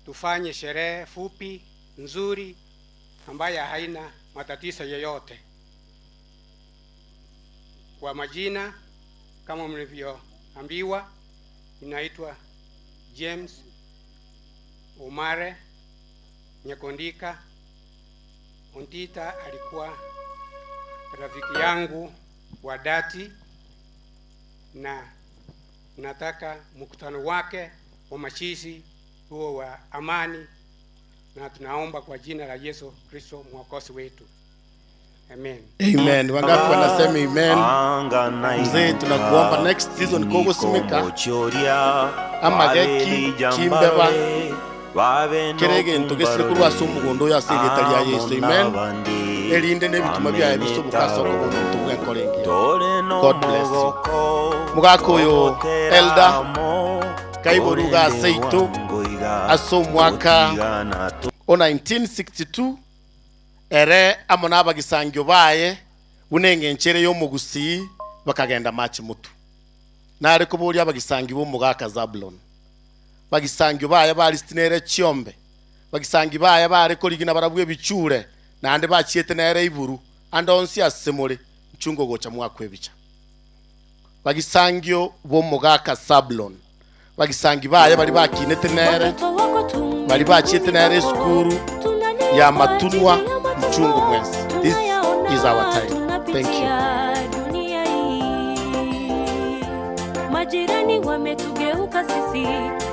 Speaker 12: tufanye sherehe fupi nzuri ambayo haina matatizo yoyote. Kwa majina kama mlivyoambiwa, ninaitwa James Omare Nyakondika. Ontita alikuwa rafiki yangu wa dhati, na nataka mkutano wake wa machizi huo wa amani, na tunaomba kwa jina la Yesu Kristo mwokozi wetu. Amen.
Speaker 10: Amen. Wangapi wanasema amen? Mzee, tunakuomba next season kogo simika ama geki kimbeba kerege ntugese kurwa sumugondo ya segeta ya Yesu. Amen. Elinde nebituma bya biso bukasoko omuntu bwenkolengi. God bless you. Mugakoyo elder Kaiboruga Seito aso mwaka o 1962 ere amona abagisangyo baye unenge nchere yo mugusi bakagenda machi mutu nare kubuli abagisangi bo mugaka Zablon bagisangyo baye bali stinere chiombe bagisangi baye bare koligina barabwe bichure nande bachiete nere iburu andonsi asemole nchungo gocha mwakwe bicha bagisangyo bo mugaka Zablon bagisangi baye bali bakinete nere bali bachiete nere skuru ya matunwa mchungu mwezi. This is our time. Thank you.
Speaker 6: Majirani wametugeuka sisi,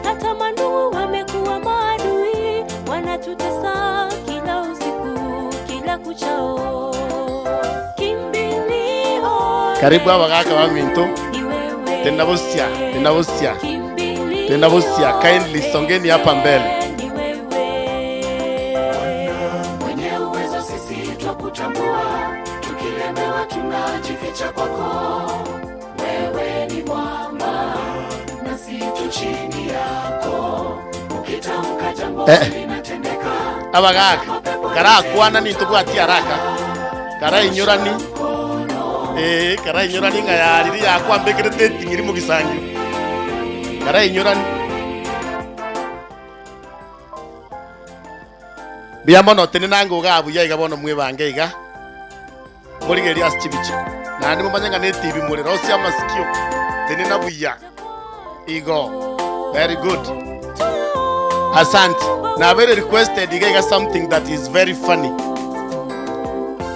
Speaker 6: hata mandugu wamekuwa maadui, wanatutesa kila usiku, kila kuchao. Kimbilio.
Speaker 10: Karibu abagaka wa minto. Tena bosia, tena bosia. Tena bosia, kindly songeni hapa mbele.
Speaker 3: Tunajificha kwako, wewe ni mwamba nasi tu chini yako, ukitamka jambo linatendeka.
Speaker 10: Abagaka Kara kwana ni tubwati haraka. Kara inyorani. Kara inyorani nga ya riri yakwa mbekirete tingiri mu gisangi. Kara inyorani. Biamono tene nango gabu yaiga bono mwebange iga. Murigeria asichibichi. Na ndi mumanyanga ne TV murero sia masikio. Tene na buya. Igo. Very good. Asante. Na very requested iga something that is very funny.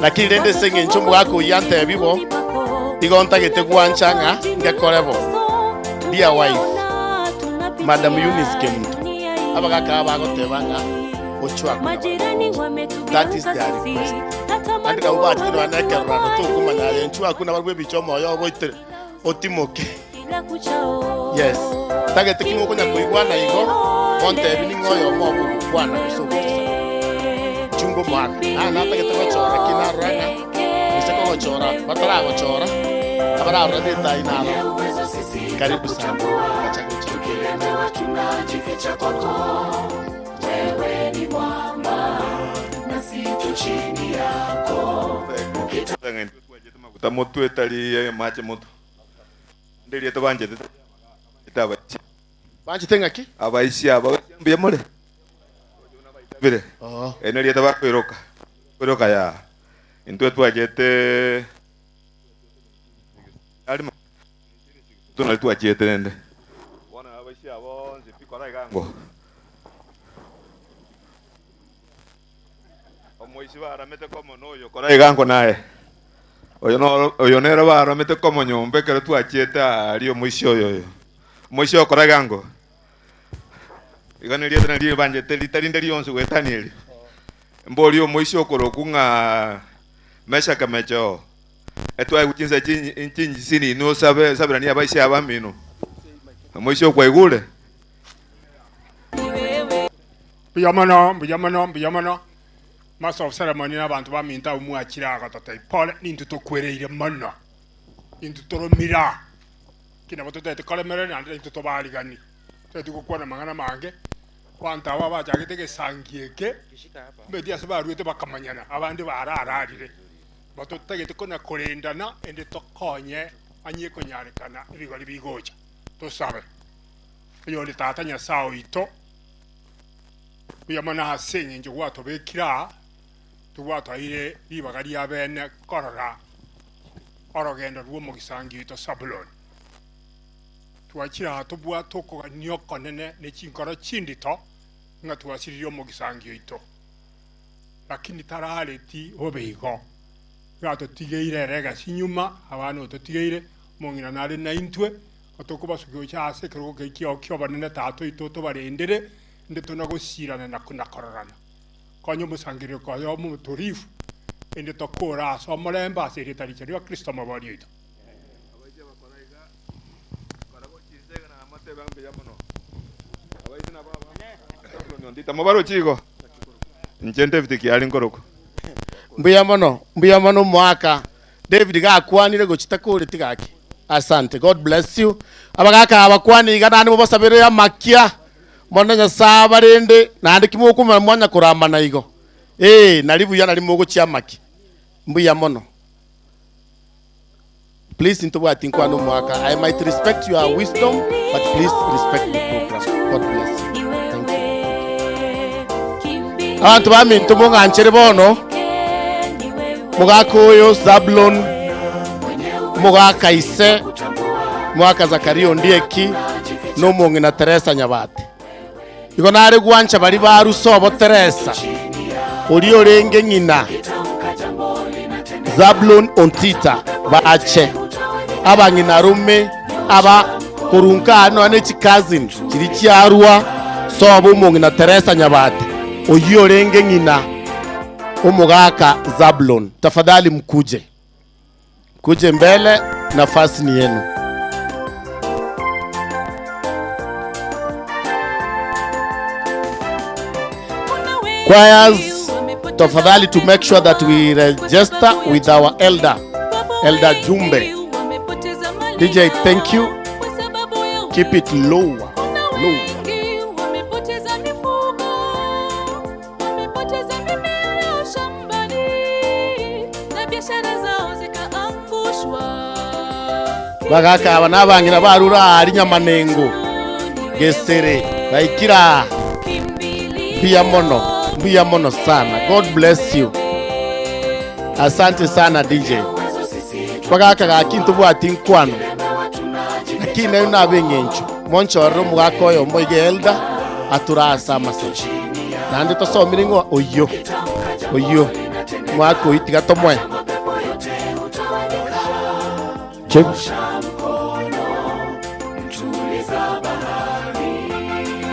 Speaker 10: Lakini rende senge nchombo wako yante bibo. Igo ntagete gwanchanga ngekorebo. Dear wife, Madam Eunice Kemunto. Abagaka bagotebanga ochwa. That is their request. Andika ubati no anakerano to kumanya yenchwa kuna barwe bichomo yo boitere otimoke. Yes. Tagete kimwe konya kuigwana igo konte bini ngoyo mo bwana kusuku. Chungo mwaka. Na tagete gochora kina rana. Iseko gochora, batara gochora. Abara rada ina. Karibu sana.
Speaker 3: Tukilemewa tunajificha kwako. Wewe ni mwamba nasi tu chini yako.
Speaker 13: Motu etali mache moto. Ndeli eto banje itaba.
Speaker 10: Banje tengaki?
Speaker 13: Abaisi aba mbiye mole. Bire.
Speaker 10: Oh.
Speaker 13: Eneli eto bakwiroka. Kwiroka ya. Intwe twajete alima tunali twajete nende. Wana abaisi abo nzipikora igango. Omoisi baramete komo noyo kora igango naye. Oyo nero baramete komo nyombe kero twachete ari omoisi oyo. Omoisi okora igango. Igane rieta nari banjete litarinde rionse gwetanieri. Mbori omoisi okorokunga mesha kamecho. Etwa guchinsa chinji sini no sabe sabirani abaisi abamino. Omoisi okwaigure.
Speaker 14: Biyamano biyamano biyamano. Master of ceremony n'abantu baminta umwakira agatata ipole nintu tokwereire mana intu toromira kina batete kalemere nande intu tobaligani tete gukwana mangana mange kwanta aba bajagete sangieke media sabaruete bakamanyana abandi barararire batotegete kona korendana ende tokonye anye konyarekana ebigori bigocha tosabe iyo ni tata nyasawo ito biyamana hasenye nje gwatobekira tuwataire ibagari abene korora orogendo rwo mu gisangi ito Sabulon twakira tubwa toko nyokonene ne chinkoro chindito nga twasiriyo mu gisangi ito lakini tarareti obeigo gato tigeire rega sinyuma abano to tigeire mongina nare na intwe otokubasukyo cha sekero kekio kyo banene tato ito to barendere ndetona gosirana na kunakororana konyo musangiro koyo mu turifu ende tokora so mulemba seretari cyo Kristo mabari ito
Speaker 10: Mbuya mono mwaka David gakwanire gochitakuri tigaki. Asante, God bless you. Abagaka abakwani igana ni bosabire ya makia mwana nyasaye barende nandi kimukuma mwanya kuramana igo naribu yana rimugo chiamaki mbuya mono. Please intobwati nkwano mwaka. I might respect your wisdom, but please respect the program. God bless you. Thank you. Abantu bamintu munganchere bono mugakoyo Zablon mugaka ise mwaka Zakario ndieki no mongina Teresa Nyabate. Igo nare gwancha bari barusobo Teresa ori orenge ngina Zablon Ontita bache abangina rume aba korunka no ane cousin kiri kyarwa sobo mongina Teresa Nyabate oyi orenge ngina omugaka Zablon. Tafadhali mkuje kuje mbele, nafasi ni yenu. Choirs, tafadhali to make sure that we register with our elder, Elder Jumbe. DJ, thank you. Keep it lower, lower. Bagaka aba nabangira barura ari nyamanengo gesere baikira mbuya mono sana. God bless you. Asante sana DJ. Bagaka gakintu bwati nkwano lakini nayo nabengencho monchorro mugaka oyo moige elda aturasa amasa nandi tosomire ng'o oyo oyo mwaka oyo tiga tomoe. Check.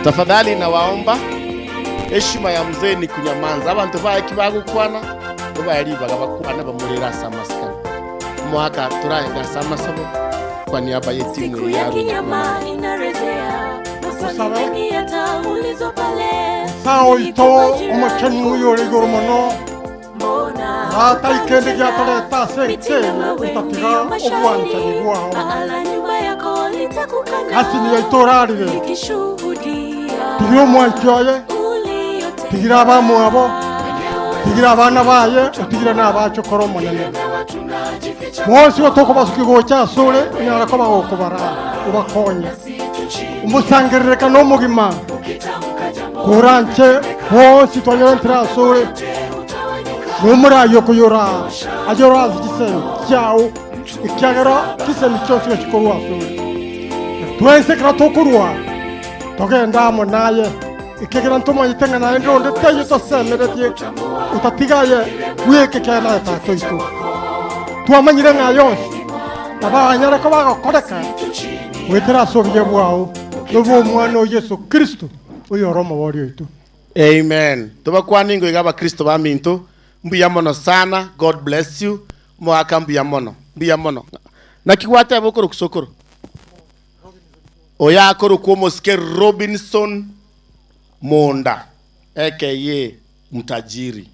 Speaker 10: Tafadhali nawaomba, heshima ya mzee ni kunyamanza. Abantu baiki bagukwana bayaribaga bakwana bamurera samaskana mwaka turaenga samasabo kwa niaba ya timu ya
Speaker 11: Sao ito omochenu yore goromono ata ikende gyatoreta sente utatiga obwanchani bwao kasi niyo itorarire tigira omwanchi oye tigira abamwabo tigira abana baye otigira n'abachokoro omonene mwonsi otokobasuki gocha asore onyara koba gokobara ubakonya umusangerereka n'omogima kuranche bonsi twanyora ntira asore n'omurayo kuyora ajora azikisemi kyao ikyagera kisemi kyonsi gakikorwa asore twense kera tokorwa togenda amo naye ikegera ntomanyete ng'a naye ndonde teyo tosemeretie utatigaye weke kena tatoito twamanyire ng'a yonsi abanyara ko bagakoreka wetera asobye bwao nobo omwana o Yesu Kristo oyo romo worio itu.
Speaker 10: Amen. Tubakwaningo iga abakristo baminto mbuya mono sana. God bless you. Mwaka mbuya mono mbuya mono nakigwate bokoro kusokoro oya koro kuomosike Robinson Monda aka mtajiri.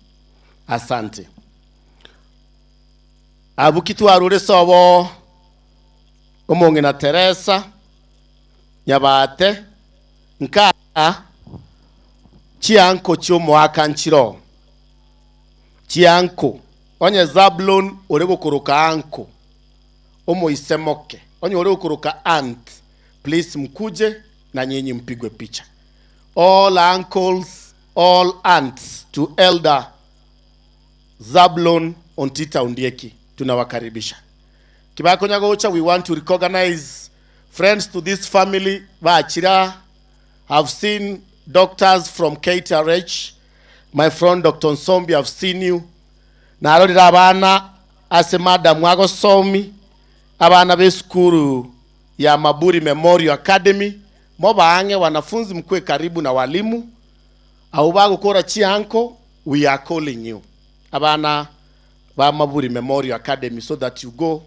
Speaker 10: Asante. Abukitu arure sobo omong'ina Teresa Nyabate nka chianko chiomoaka nchiro chianko onye Zablon ore gokoroka anko omoisemoke onye ore gokoroka aunt, please mkuje na nyinyi mpigwe picha. All uncles, all aunts to Elder Zablon Ontita Ondieki, tunawakaribisha. Kibako Nyagocha, we want to recognize friends to this family. Bachira, I've seen doctors from KTRH. My friend Dr. Nsombi, I've seen you. Narorira abana ase madam wagosomi abana be skuru ya Maburi Memorial Academy. Mobaange wanafunzi mkwe karibu na walimu. Au bagukora chianko, we are calling you. Abana ba Maburi Memorial Academy, so that you go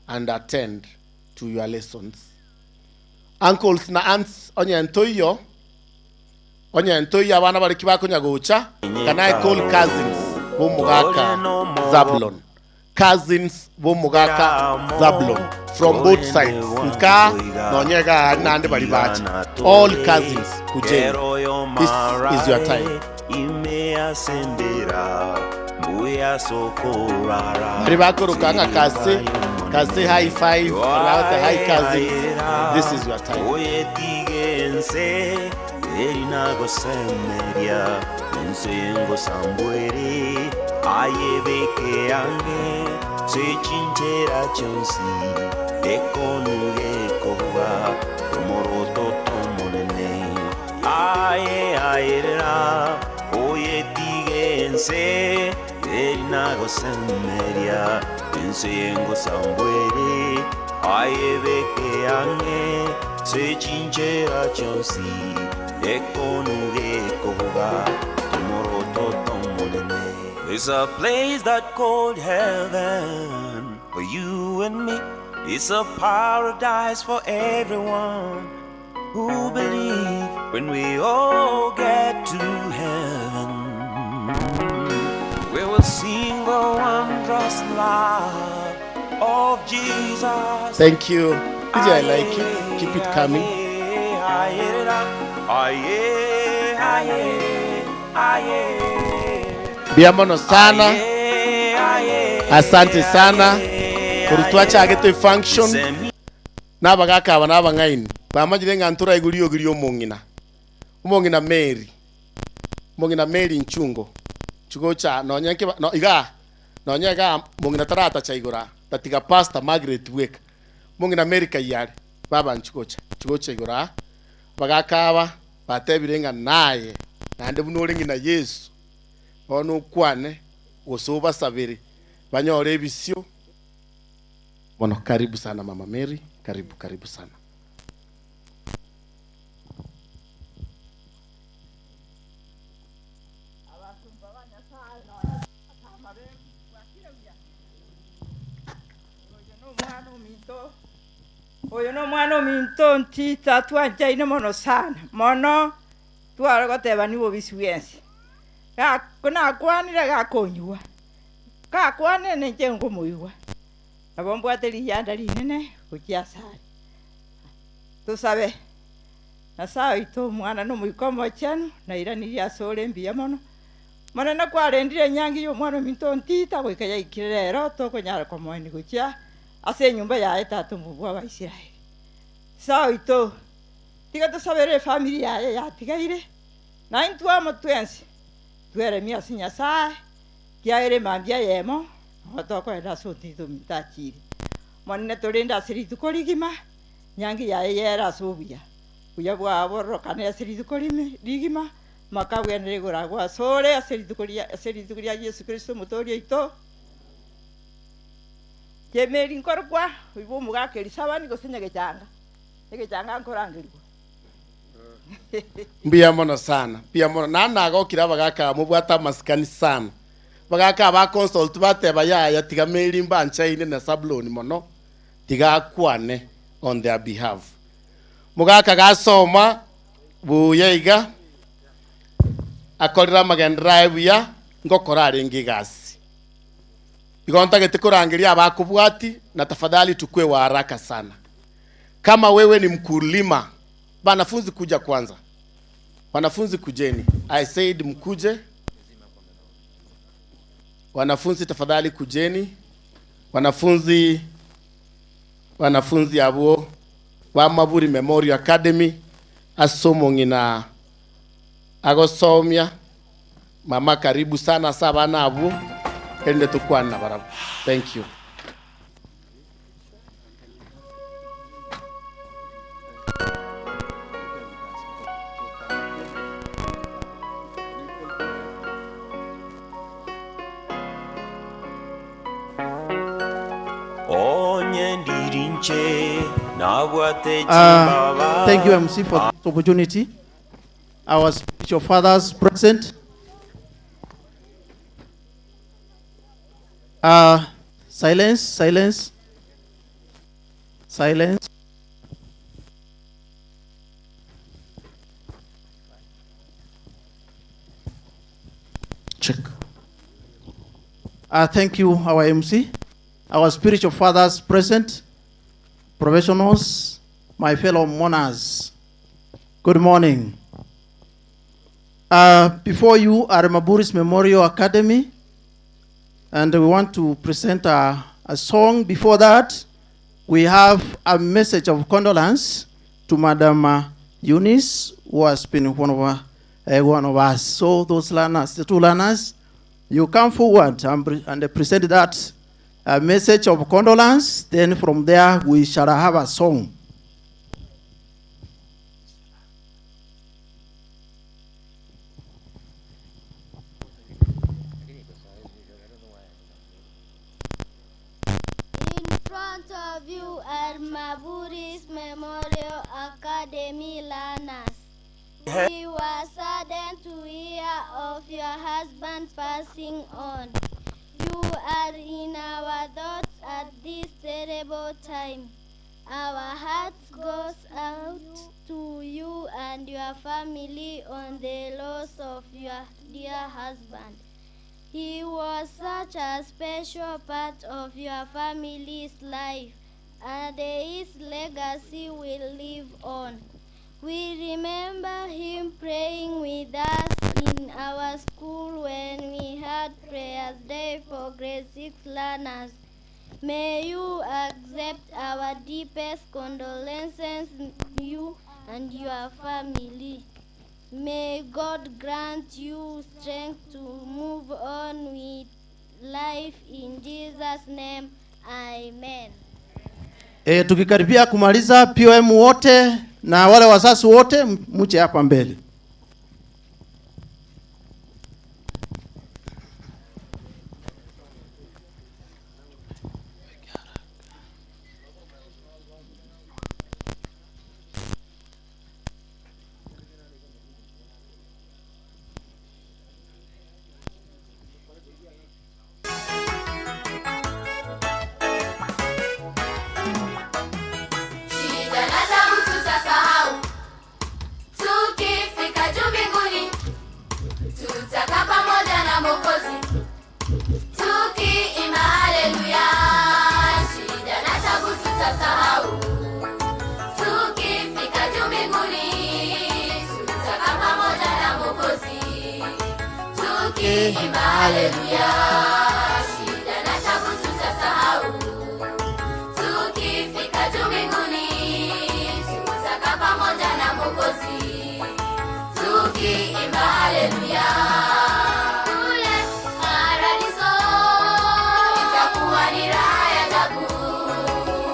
Speaker 10: and attend to your lessons. Uncles na aunts onye ntoiyo abana bari kibako nyagocha. Can I call cousins bomugaka Zablon? Cousins bomugaka Zablon from both sides. Nka nonyega nande bari bacha. All cousins kujeni. This is your time. Ribako kase kase high five, about high cousins. This is your time.
Speaker 9: There's a place that called heaven for you and me. It's a paradise for everyone who believe. When we all get to heaven, we will sing the wondrous love of Jesus.
Speaker 10: Thank you. DJ, I like it. Keep it coming. Biamono sana. Asante sana. Kurutwacha ageto function. Nabagaka aba nabang'aini bamanyire ng'a ntura iguri ogiri omong'ina. Omong'ina Mary. Omong'ina Mary Nchungo. Chugocha nonya nke no iga nonya iga mong'ina tarata cha igora tatiga Pastor Margaret Wek. Mong'ina Mary kayare baba nchugocha chugocha igora bagakaba batebire ng'a naye nande buno ore ng'ina Yesu bono okwane gose obasabere banyore ebisio. Bono karibu sana Mama Mary, karibu karibu sana.
Speaker 15: Oyo no mwana ominto ntita twanchaine mono sana mono twara goteba nibo bisi bwensi nakwanire gakonywa gakwanire ninche nkomoigwa nabo mbwate riyanda rinene gochia asare tusabe Nyasaye oito omwana nomoika omochenu nairanirie ase ore mbuya mono mono nakwarendire enyangi ya omwana ominto ntita goika yaikire rero tokonyara komoeni gochia ase enyumba yaye tata omobua wa Israeli. Nyasaye oito tiga tusabere efamily yaye yatigaire naintwe amo twensi tweremie ase Nyasaye kiaere mambia yemo nigo tokoenda ase otito ominto achire monene torende ase rituko rigima nyangi yaye yere ase obuya buya bwabo bororokane ase rituko rigima makabwenere igoro ase ore ase rituko ria Yesu Kristo omotoori oito. Chemeri nkorokwa oibo omogaka Elisabani gose nyagechanga nyagechanga nkorangerigwa.
Speaker 10: Mbuya mono sana, mbuya mono. Nanagokire abagaka mobwate amasikani sana. Bagaka ba consult bateba yaya tiga Mary mbanchaine na Sabloni mono tiga akwane on their behalf. Mugaka gasoma buya iga akorera amagendera buya ngokora arenge egasi. Igo ntagete kurangiria abakubwati na tafadhali tukue wa haraka sana. Kama wewe ni mkulima, wanafunzi kuja kwanza. Wanafunzi kujeni. I said mkuje. Wanafunzi tafadhali kujeni. Wanafunzi abo wa Maburi Memorial Academy asomo ngina agosomia. Mama karibu sana sabana abo. Ende tukwana barabu. Thank you.
Speaker 16: Thank you, MC, for this opportunity. Our spiritual fathers present. Silence, silence, silence.
Speaker 10: Check.
Speaker 16: Thank you, our MC. Our spiritual fathers present, professionals, my fellow mourners. Good morning. Before you are Maburi's Memorial Academy, and we want to present a song. Before that, we have a message of condolence to Madam Eunice, who has been one of us. So those learners, the two learners, you come forward and present that message of condolence. Then from there, we shall have a song.
Speaker 17: In front of you are Maburi's Memorial Academy learners. We were saddened to hear of your husband passing on. You are in our thoughts at this terrible time. Our hearts goes out to you and your family on the loss of your dear husband. He was such a special part of your family's life, and his legacy will live on. We remember him praying with us in our school when we had prayers day for grade 6 learners. May you accept our deepest condolences, you and your family. May God grant you strength to move on with life in Jesus' name. Amen.
Speaker 16: Tukikaribia kumaliza, POM wote na wale wazazi wote muje hapa mbele.
Speaker 18: Shida na tabu tutasahau, tukifika juu mbinguni, tutakaa pamoja na Mwokozi, tukiimba haleluya. Shida na tabu tutasahau, tukifika juu mbinguni, tutakaa pamoja na Mwokozi, tukiimba haleluya. Shida na tabu tutasahau, tukifika juu mbinguni, tutakaa pamoja na Mwokozi, tukiimba haleluya. Kule paradiso itakuwa ni raha ya ajabu.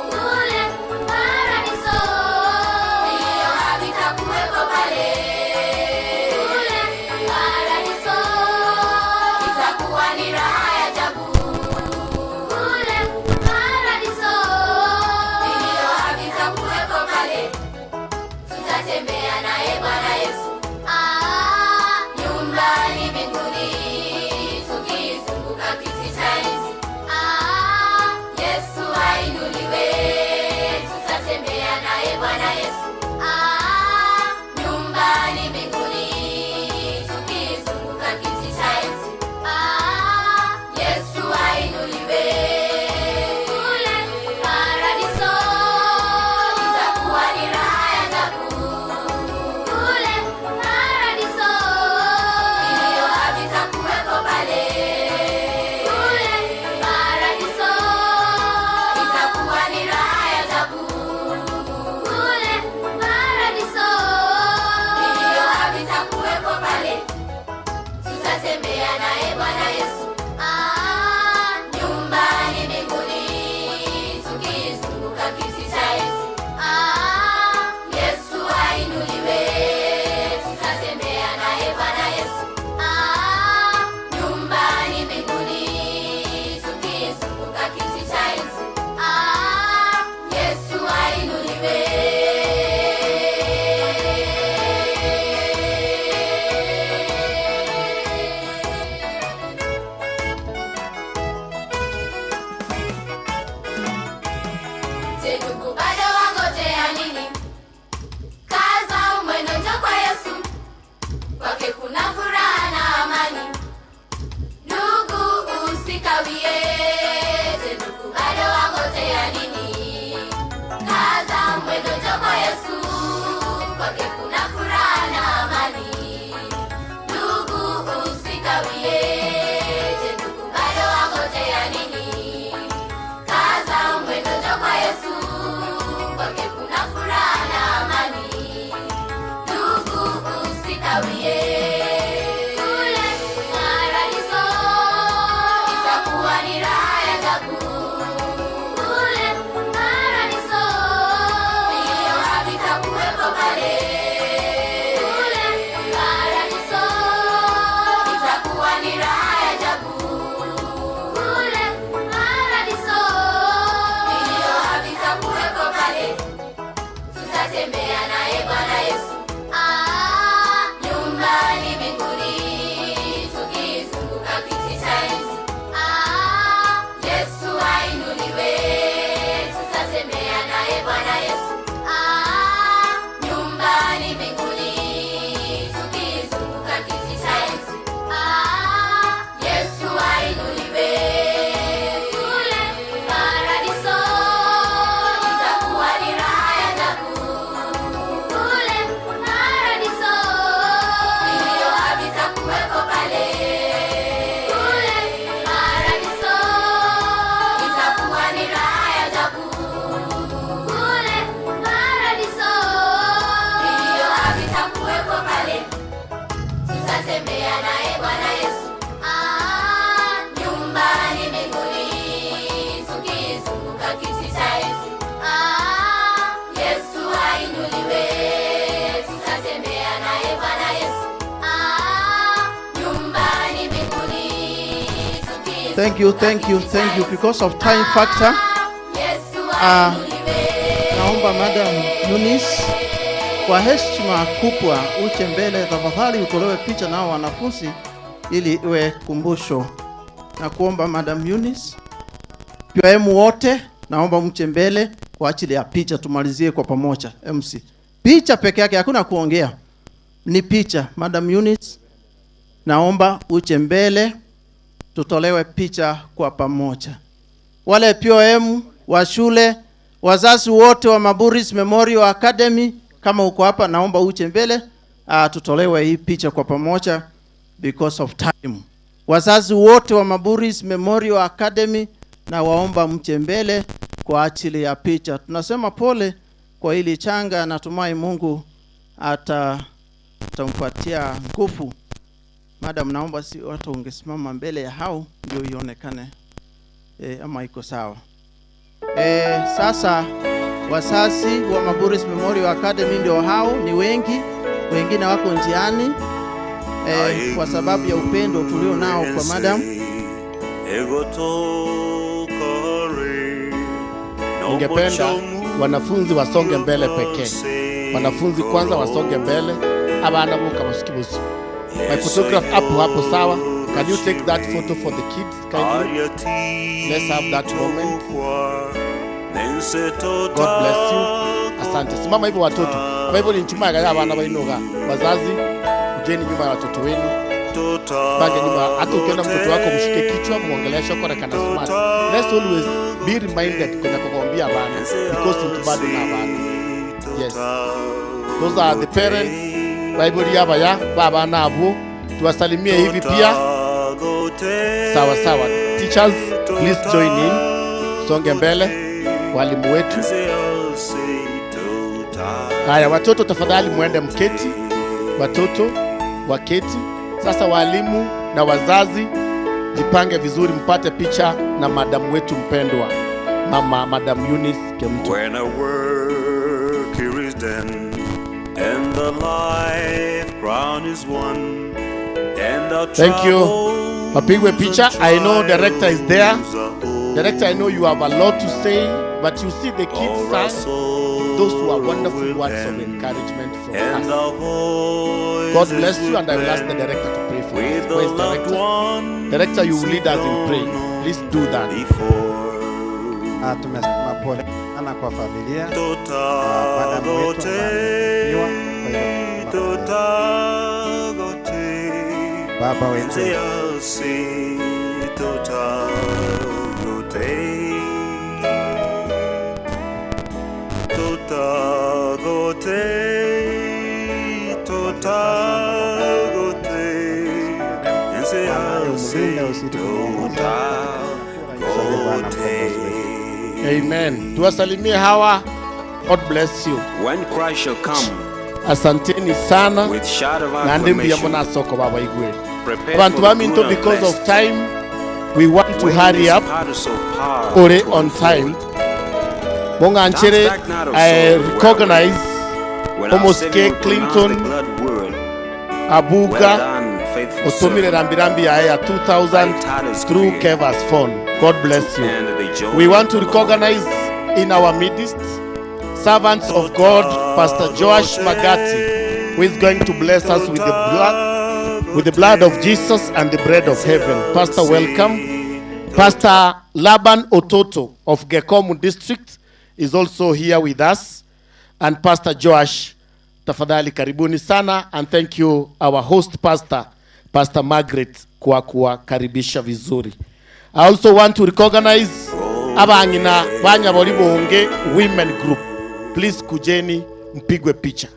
Speaker 18: Kule paradiso vilio havitakuwepo pale. Kule paradiso itakuwa ni raha ya ajabu. Kule paradiso vilio havitakuwepo pale. Tutatembea naye Bwana Yesu. Ah, nyumbani mbinguni.
Speaker 16: Thank you, thank you, thank you. Because of time factor, naomba Madam Eunice kwa heshima kubwa uje mbele tafadhali, utolewe picha nao wanafunzi ili iwe kumbusho. Na kuomba Madam Eunice, POM wote naomba mche mbele kwa ajili ya picha, tumalizie kwa pamoja. MC, picha peke yake, hakuna kuongea, ni picha. Madam Eunice, naomba uje mbele tutolewe picha kwa pamoja. Wale POM wa shule, wazazi wote wa Maburis Memorial Academy, kama uko hapa naomba uje mbele, tutolewe hii picha kwa pamoja because of time. Wazazi wote wa Maburis Memorial Academy na waomba mche mbele kwa ajili ya picha. Tunasema pole kwa hili changa, natumai Mungu atampatia nguvu. Madam, naomba si watu ungesimama mbele ya hao ndio ionekane ama iko sawa. Sasa wazazi wa Maburis Memorial Academy ndio hao, ni wengi, wengine wako njiani kwa sababu ya upendo tulio nao kwa madam.
Speaker 10: Ningependa wanafunzi wasonge mbele pekee. Wanafunzi kwanza wasonge mbele, abana boka basukibusu. My photograph hapo hapo sawa. Can you take that photo for the kids kindly? Let's have that moment. God bless you. Asante. Simama hivyo watoto. Kwa hivyo ni nchuma ya abana bainoga. Wazazi, kujeni nyuma ya watoto wenu. Bange nyuma, hata ukiona mtoto wako mshike kichwa, muongeleshe kwa kana smart. Let's always be reminded kwenye kukuambia abana because mtu bado na abana. Yes. Those are the parents. Bible yaba ya baba na abu, tuwasalimie hivi pia. Sawa sawa. Teachers, please join in. Songe mbele walimu wetu. Haya watoto tafadhali muende mketi. Watoto waketi. Sasa walimu na wazazi jipange vizuri mpate picha na madam wetu mpendwa, Mama Madam Eunice Kemunto.
Speaker 9: When a work here is done and the life crown is won and the
Speaker 10: Thank you. Mapigwe picha. I know director is there. Director, I know you have a lot to say, but you see the kids sang. Those who are wonderful words of encouragement from us. God bless you, and I will ask the director to pray for us. Where is director? Director, you will lead us in prayer. Please do that.
Speaker 19: Tumesema pole sana kwa familia. Madam wetu ambaye Baba wetu
Speaker 10: Amen. Tuwasalimie hawa. God bless you.
Speaker 9: When Christ shall come,
Speaker 10: asanteni sana.
Speaker 9: With shout of
Speaker 10: Na ndimbi ya
Speaker 9: acclamation,
Speaker 10: mwana soko baba igwe.
Speaker 9: prepare
Speaker 10: Abantu
Speaker 9: for the
Speaker 10: baminto,
Speaker 9: good and
Speaker 10: because of
Speaker 9: blessed.
Speaker 10: time, we want to
Speaker 9: When
Speaker 10: hurry
Speaker 9: this
Speaker 10: up.
Speaker 9: part of power
Speaker 10: Ore
Speaker 9: to
Speaker 10: on
Speaker 9: unfold.
Speaker 10: time. Monganchere,
Speaker 9: Dance back now to
Speaker 10: I
Speaker 9: soul where
Speaker 10: recognize
Speaker 9: when our
Speaker 10: Omoske
Speaker 9: Savior will pronounce
Speaker 10: Clinton
Speaker 9: the glad word,
Speaker 10: Abuga
Speaker 9: well done, faithful
Speaker 10: Otomire
Speaker 9: servant.
Speaker 10: Rambirambi ya 2000 through Keva's phone. God bless you.
Speaker 9: And the joy
Speaker 10: We want to
Speaker 9: of the Lord.
Speaker 10: recognize in our midst servants of God, Pastor Joash Magati, who is going to bless us with the blood of Jesus and the bread of heaven. Pastor, welcome. Pastor Laban Ototo of Gekomu District is also here with us. And Pastor Joash, tafadhali karibuni sana, and thank you our host pastor, Pastor Margaret, kwa kuwakaribisha vizuri. I also want to recognize abangina banya bonge women group. Please kujeni mpigwe picha.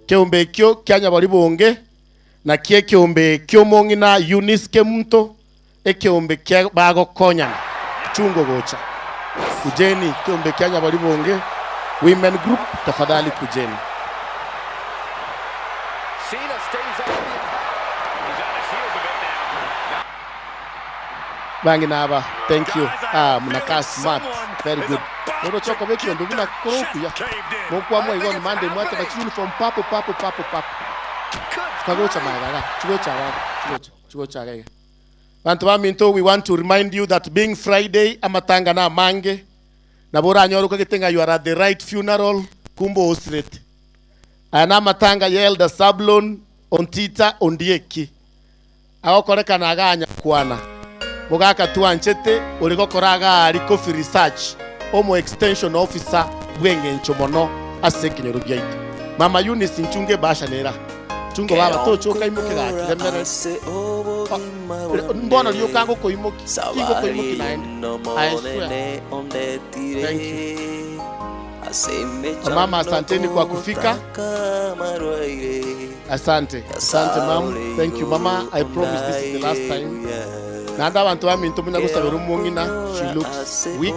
Speaker 10: Keumbe kyo kyanya bonge na kie keumbe kyo mongina Eunice Kemunto ekeumbe kya bago konya chungo gocha. Kujeni keumbe kyanya bonge women group, tafadhali kujeni. Banginaba, thank you. Mnakaa smart. Very good. Noro choko beki ndo buna koroku ya. Mokwa mwa igoni mande mwate ba uniform papo papo papo papo. Kagocha magaga, chugocha gaga, chugocha gaga. Bantu baminto, we want to remind you that being Friday, amatanga na mange, na bora nyoruka gitenga, you are at the right funeral, kumbo osrete. Ana matanga ya Elder Zablon Ontita Ondieki. Agokoreka na aganya kwana. Mugaka tuanchete uligokoraga ari Coffee Research, omo extension officer bwenge nchomono ase kinyoro gyaitu. Mama Eunice nchunge basha nera. Chungo baba tochoka imuke gakiremere. Mbona ryokango koimuki? Kingo koimuki naende. I swear. Thank you. Mama, asanteni kwa kufika. Asante. Asante mama. Thank you mama. I promise this is the last time. Nanda abantu baminto munya gusabira umungina, she looks weak.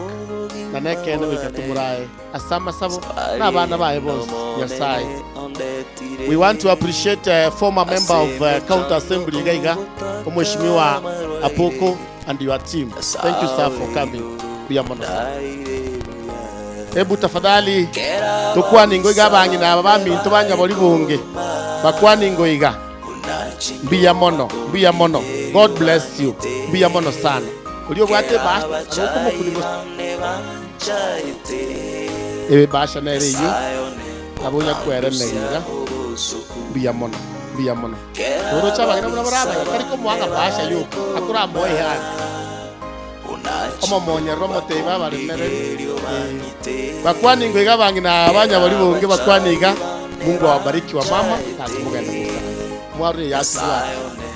Speaker 10: Na nekene bikatumuraye. Asama sabo na abana baye bose. Yasai. We want to appreciate former member of County Assembly Gaiga, Mheshimiwa Apoko, and your team. Thank you sir for coming. Hebu tafadhali tukwani ngoiga bangi na abaminto banyaboli bunge bakwani ngoiga mbiya mono, mbiya mono. God bless you. Mbiya mono sana. Ulio bwate basha arokumukuli ebe basha na ereyo abonya kwere meiga mbiya mono, mbiya mono. Toro chabagira muna baraba kariko mwanga basha yo akura moe hana. Omo monyerwa moteba baremere bakwani ngoiga bangi na abanya bali bonge bakwaniga. Mungu awabariki wa mama na mugenda mwarure yasiwa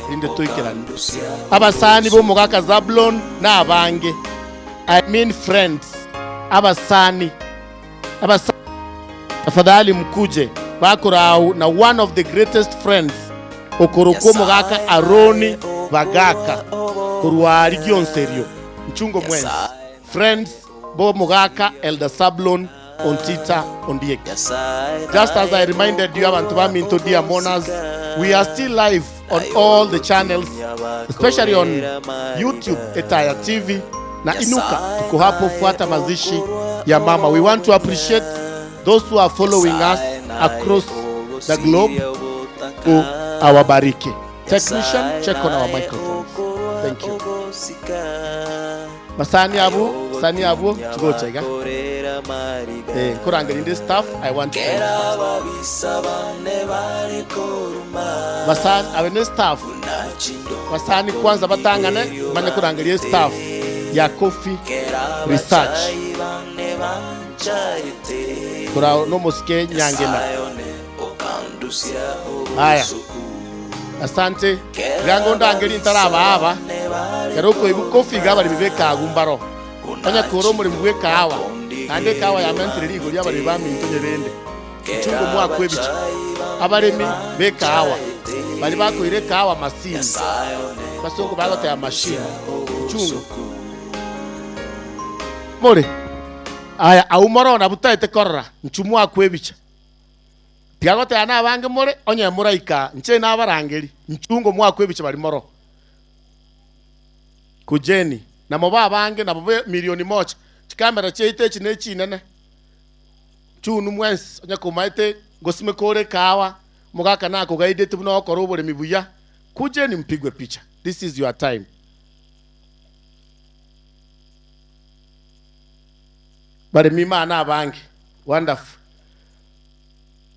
Speaker 10: rinde tuikirani abasani bo mugaka Zablon na abange, I mean friends, abasani abasani tafadhali mkuje bakurau na one of the greatest friends okoroko mugaka Aroni Bagaka kurwari gyonserio mchungo mwenzi friends bo mugaka Elder Zablon Ontita Ondieki. Just as I reminded you abantu baminto dear mourners, we are still live on all the channels, especially on YouTube Etaya TV na Inuka. Tuko hapo fuata mazishi ya mama. We want to appreciate those who are following us across the globe. Who awabariki. Technician, check on our microphones. Thank you. Masani abu, sani abu, tugochega. Kurangirinde staff, I want to end first. Masani, awene staff. Masani kwanza batangane, manya kurangirie staff ya Coffee Research. Kura no moske nyangena. Haya. Asante. Gango ndangeri ntaraba aba. Keroko ibu coffee gabari bibeka gumbaro. Onya koro muri mbweka hawa. Nande kawa ya mentire rigo lya bari baminto nyerende. Chungo mwa kwebicha. Abaremi beka hawa. Bali bakoire kawa masini. Basongo bagota ya machine. Chungo. More. Aya aumoro na butaete korra. Nchumwa kwebicha. Tiagote ana abange more onye muraika nche na abarangeri nchungo mwa kwebicha bali moro. Kujeni na moba abange na bobe milioni moja. Chikamera cheite chine chinene. Chunu mwensi onye kumaite gosime kore kawa mugaka nako gaide tuno okoro mibuya. Kujeni mpigwe picha. This is your time. Bari mima na abange. Wonderful.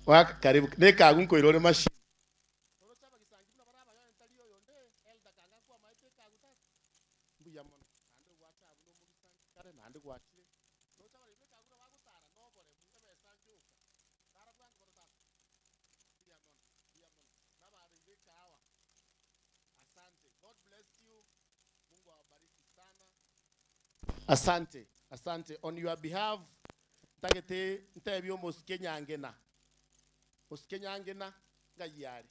Speaker 10: Waka karibu neka agunko irore mashi. Asante, asante. On your behalf, tagete ntebyo moskenyangena. Moskenyangena ngayari.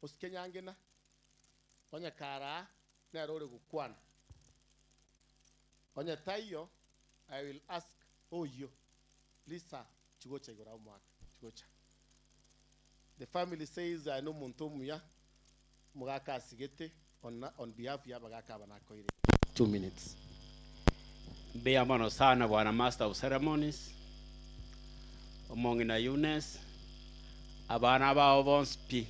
Speaker 10: Moskenyangena. Onya kara na rore gukwana. Onya tayo, I will ask oyo. Lisa chigocha igora mwaka. Chigocha. The family says I know muntu muya mugaka asigete on behalf ya bagaka banakoire. 2 minutes.
Speaker 20: Mbea mono sana bwana Master of Ceremonies Omongina Eunice abana bao bonspi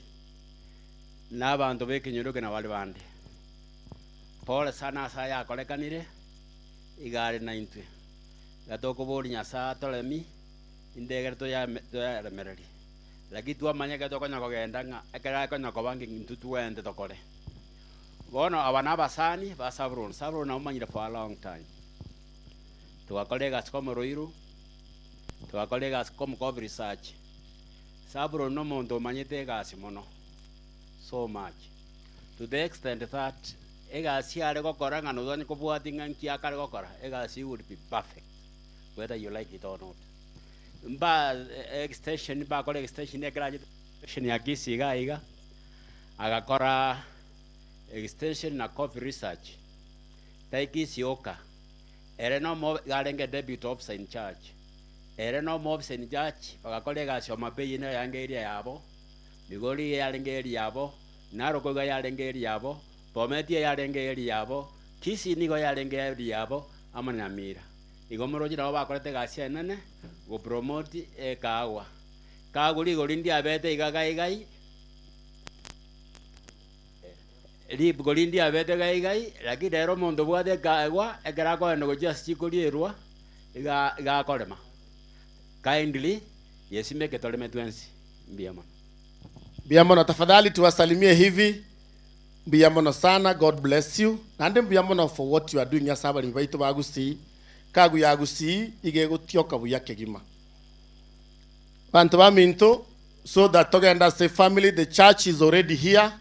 Speaker 20: n'abantu bekinyuruke na bali bande. Pole sana asa yakorekanire igare na intwe. Gatokobori Nyasaye toremi indegere toyaremereri. Lakini twamanya tokonya kogenda ng'a ekero akonya koba ng'intu tuende tokore. Bono aba n'abasani ba Sabron. Sabron namumanyire for a long time. Twakora egasi komo Ruiru, twakora egasi komo Coffee Research. Sabron no omonto omanyete egasi mono so much to the extent that egasi are gokora ng'a nonya kobwati ng'a nki akare gokora egasi would be perfect whether you like it or not. Mba extension bakora extension ekeraje extension ya Kisii iga iga agakora extension na Coffee Research taikisi oka ere no mo garenge deputy officer in charge ere no mo officer in charge bagakora egasi omabei ne yange area yabo Migori yarenge area yabo Narok yarenge area yabo Bomet yarenge area yabo Kisii nigo yarenge area yabo ama Nyamira igo moroji nabo bakorete egasi enene go promote ekaagwa kaguri igori ndiabete iga gai gai ribgori ndiabete gai gai lakini rero omonto obwate ekaagwa ekero akoenda gochia ase chikorierwa iga igakorema kindly yesimeke toreme twensi mbuya mono.
Speaker 10: Mbuya mono, tafadhali tuwasalimie hivi. Mbuya mono sana, God bless you. Nande mbuya mono for what you are doing ase abaremi baito bagusii kagu ya Gusii igegutioka buya kegima. Bantu baminto so that togenda say family, the church is already here.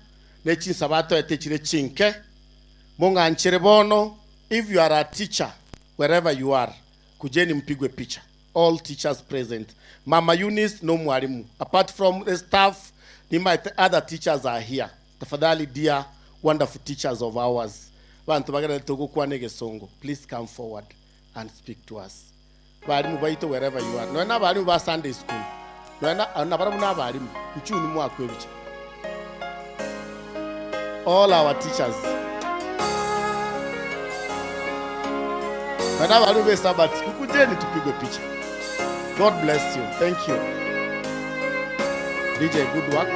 Speaker 10: Nechi sabato etechire chinke. Mung'anchere bono, if you are a teacher wherever you are, kujeni mpigwe picha. All teachers present. Mama Eunice no mwalimu. Apart from the staff, the other teachers are here. Tafadhali dear wonderful teachers of ours. Bantu bagenda togokwane gesongo. Please come forward and speak to us. Barimu baito wherever you are. Noena barimu ba Sunday school. Noena na barimu na barimu. Nchuni mwakwebicha. All our teachers. Noena barimu be Sabbath school. Kujeni tupigwe picha. God bless you. Thank you. DJ, good work.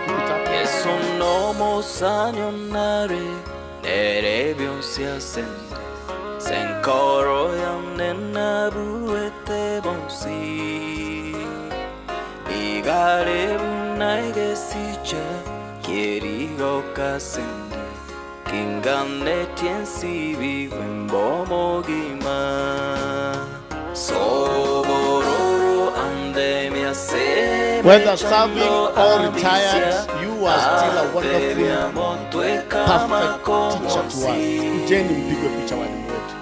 Speaker 10: Keep it up.
Speaker 21: Yesu no mosanyo nere bionsiasende. Senkoro yamne buete bonsi. Igare bunaige siche kierigo kasende. Kingane tiensi viwembo mogima. Sobororo ande mi ase.
Speaker 10: Whether serving or retired, you are still a wonderful, perfect teacher to us. Kujeni mpigwe picha walimu wetu.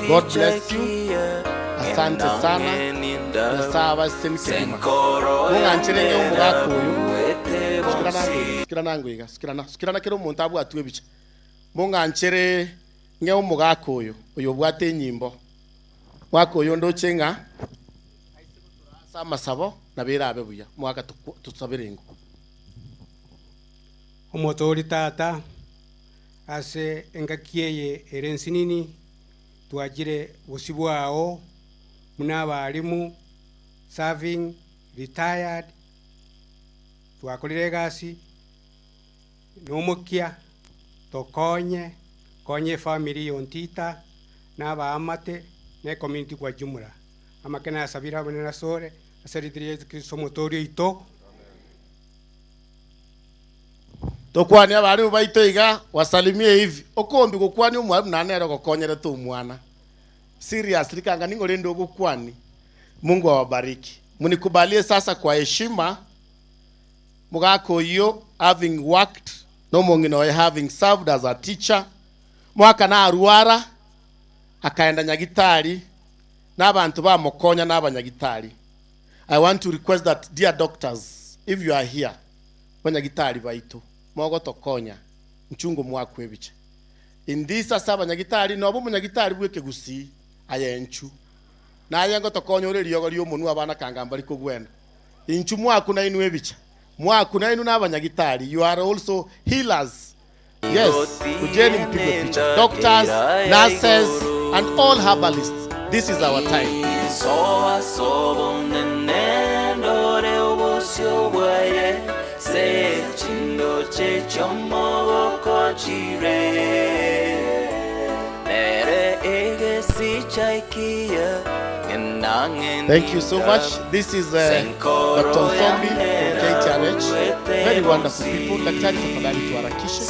Speaker 10: God bless you. Asante sana. Nasawa semkema. Mung'anchere omugaka oyo. Sikira nango iga, sikira kero omonto abwatwe ebicha. Mung'anchere ng'e omugaka oyo, oyo obwate enyimbo. Mwaka oyo ndoche ng'a amasabo nabera abe buya mwaka tusabirengo.
Speaker 12: Omotori tata ase engakieye erensinini twagire busibwao munabalimu serving retired twakorire egasi nomokia tokonye konye family yontita n'abaamate ne community kwa jumla amakena asabira bonera sore aseritiri Yesu Kristo motori ito
Speaker 10: tokwani abarimu baito iga wasalimie hivi okombi gokwani omwarimu nanero gokonyere tu mwana seriously kanga ningore ndo gokwani. Mungu awabariki. Munikubalie sasa kwa heshima mugako yo having worked no mongino having served as a teacher mwaka na aruara akaenda nyagitari n'abantu bamukonya n'abanyagitari. I want to request that dear doctors, if you are here, banyagitari baito mogotokonya nchungo mwakwe bicha indisa sasa abanyagitari nobo munyagitari bweke gusi ayenchu naye ngotokonya ore riogo ryo abana kangamba riko gwenda inchu mwaku na inwe bicha mwaku na inu n'abanyagitari. You are also healers. Yes, kujeni mpigwe picha. Doctors, nurses and all herbalists, this is our time.
Speaker 21: Se chindo che chomo ko Chire Nere ege si chaikia.
Speaker 10: Thank you so much. This is Dr. Nsombi from KTRH. Very wonderful people. Daktari, tafadhali tuharakishe.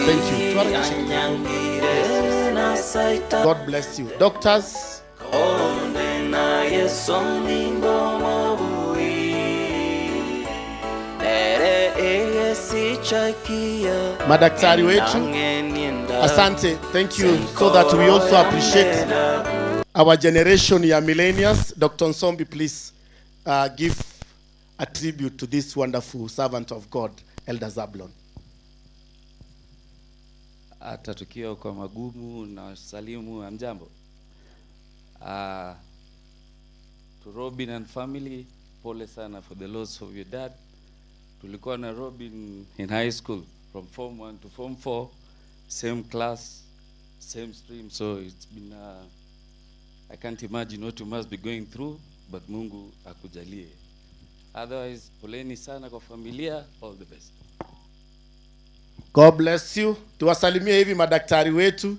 Speaker 10: Thank you. Tuharakishe. Yes, yes. God bless you. Doctors. Madaktari wetu. Asante. Thank you. So that we also appreciate our generation ya millennials. Dr. Nsombi, please give a tribute to this wonderful servant of God, Elder Zablon.
Speaker 1: Hata tukiwa kwa magumu na salimu, hamjambo. To Robin and family, pole sana for the loss of your dad. Tulikuwa na Robin in high school from form 1 to form 4, same class, same stream, so it's been I can't imagine what you must be going through, but Mungu akujalie. Otherwise, poleni sana kwa familia, all the best.
Speaker 10: God bless you. Tuwasalimie hivi madaktari wetu.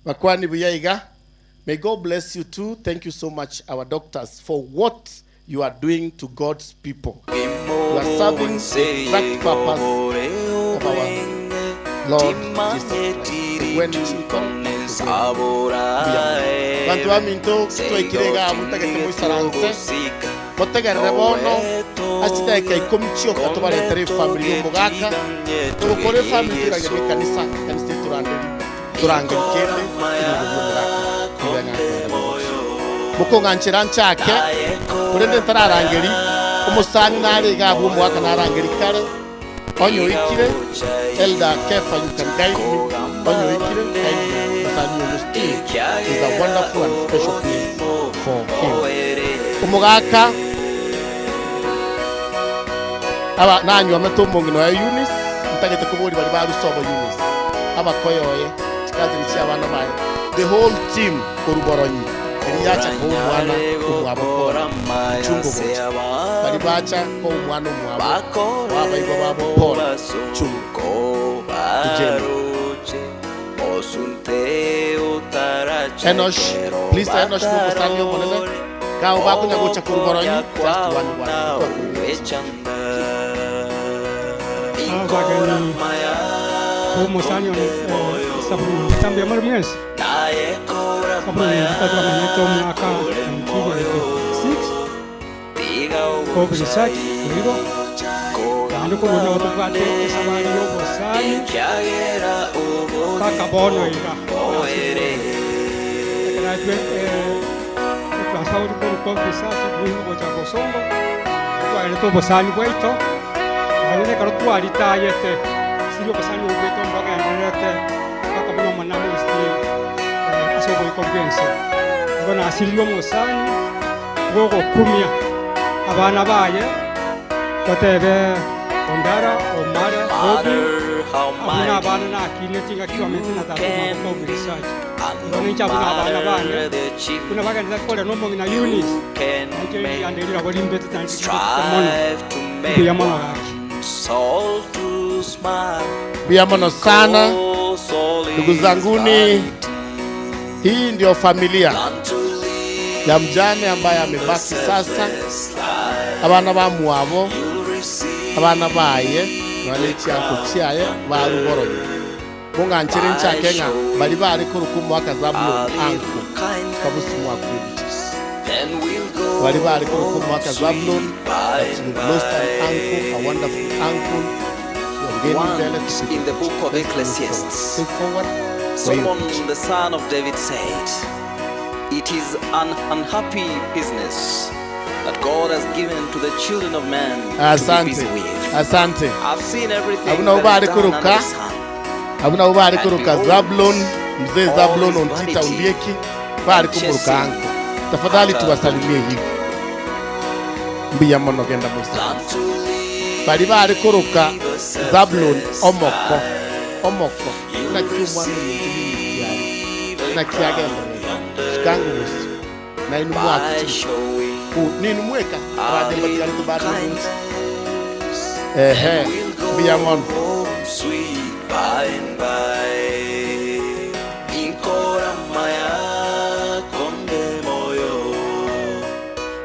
Speaker 10: Makwani Buyaiga. May God bless you too. Thank you so much, our doctors, for what you are doing to God's people. You are serving the exact purpose of our Lord Jesus Christ. Bantu baminto twekirega mutagete muisaranse mutegerere bono acidagika ikumi cioka tubaretere family y'omugaka tugukore family twiragerie kanisa kanisa turanderi turangeri kende y'omugaka mukung'anchira nchake urende ntararangeri umusani nariga abwo omugaka narangeri kare onyoikire Elder Kefa, you can guide me. Onyoikire, guide me. Still is a wonderful and special place for him. Umugaka aba nanywa metomongino ya Eunice mtagete kubori bali barusobo Eunice abakoyoye chikazi ni abana baye the whole team koruboronyi eriyacha ko umwana umwabo pora chungo bali bacha ko umwana umwabo wabayibo babo pora chungo tujeni. Enosh, please Enosh mukusanyo monene kao bakunya gocha kuruboronyi just one one.
Speaker 12: Musanyo sabru tambia mwezi sabru tatu ameneto mwaka 1986 ko research kuligo anduko bona otubwate esabari yobosani kakabono ira ekeraitwe twasauri ko research kuligo gocha bosongo twaereto bosani bwaito anene karo twaritayete sirio bosani ubweto mbagenderete kakabona mwanamo isti asobo ikobwense ngona asirio mosani gogo kumia abana baye batebe Ondara, Omara, Robi, abuna abana na akine tinga kiwa mete na tatu ko research. Ngone cha abuna abana bane. Kuna bagenza kole no mongi na Eunice. Anje yandelira bolimbete tandi mono. Buya
Speaker 10: Buya sana ndugu zanguni, hii ndio familia ya mjane ambaye amebaki sasa. Abana ba mwabo, abana baye nalechi akuchiaye baruboronye mungancire nchakenga bali bari kurukumu akazabu anku kabusimu akubi bali bari kurukumu akazabu. We've lost an uncle, a wonderful uncle.
Speaker 21: Once in the book of Ecclesiastes, Solomon the son of David said, "It is an unhappy business that God has given to the children of man to be busy with."
Speaker 10: Asante.
Speaker 21: I've seen everything
Speaker 10: Abuna ubari
Speaker 21: that is done under
Speaker 10: kuruka.
Speaker 21: the sun.
Speaker 10: Abuna ubari kuruka Zablon, mzee Zablon Ontita Ondieki, bari kumuruka anko. Tafadhali tuwasalimie hivi. Mbiya mono genda musa. Bari bari kuruka Zablon omoko. Omoko. Na kimwa ni na kiagenda. Shikangu musi. Na inu mwaku. Ninu mweka. Abade mbatigari tubadu. Ehe. Mbiya mono.
Speaker 21: By and by Inkora maya konde moyo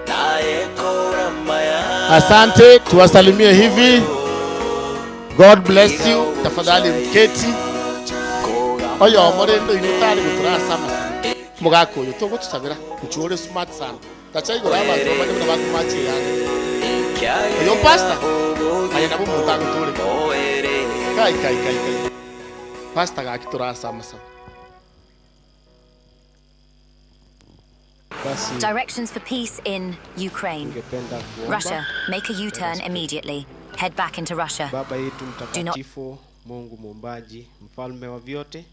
Speaker 21: Naye kora maya.
Speaker 10: Asante, tuwasalimie hivi. God bless you. Tafadhali mketi. Oyo morendo inutari guturasama. Mugako uyu tugutusabira nchuore smart sana. Tachaigura abantu bamanye bana bakumachi yani. Oyo pastor aya nabo mutango turi. Kai kai kai kai. Pastor gakiturasama sana.
Speaker 2: Basi
Speaker 22: Directions for peace in Ukraine.
Speaker 2: ningependa kuomba.
Speaker 22: Russia, make a U-turn immediately. Head back into Russia.
Speaker 2: Baba yetu
Speaker 22: Do not
Speaker 2: mtakatifu, Mungu muumbaji, mfalme wa vyote,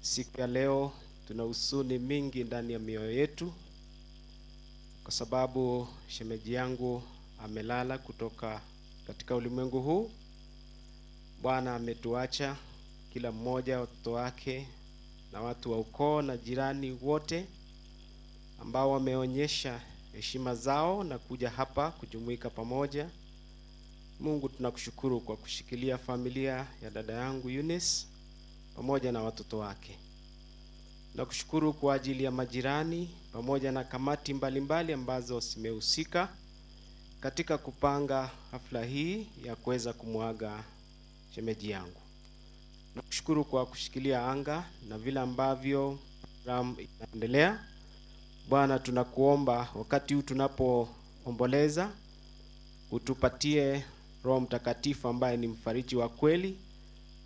Speaker 2: siku ya leo tuna huzuni mingi ndani ya mioyo yetu kwa sababu shemeji yangu amelala kutoka katika ulimwengu huu. Bwana ametuacha kila mmoja watoto wake na watu wa ukoo na jirani wote ambao wameonyesha heshima zao na kuja hapa kujumuika pamoja. Mungu, tunakushukuru kwa kushikilia familia ya dada yangu Eunice pamoja na watoto wake. Nakushukuru kwa ajili ya majirani pamoja na kamati mbalimbali ambazo zimehusika katika kupanga hafla hii ya kuweza kumwaga shemeji yangu. Nakushukuru kwa kushikilia anga na vile ambavyo program inaendelea. Bwana, tunakuomba wakati huu tunapoomboleza utupatie Roho Mtakatifu ambaye ni mfariji wa kweli,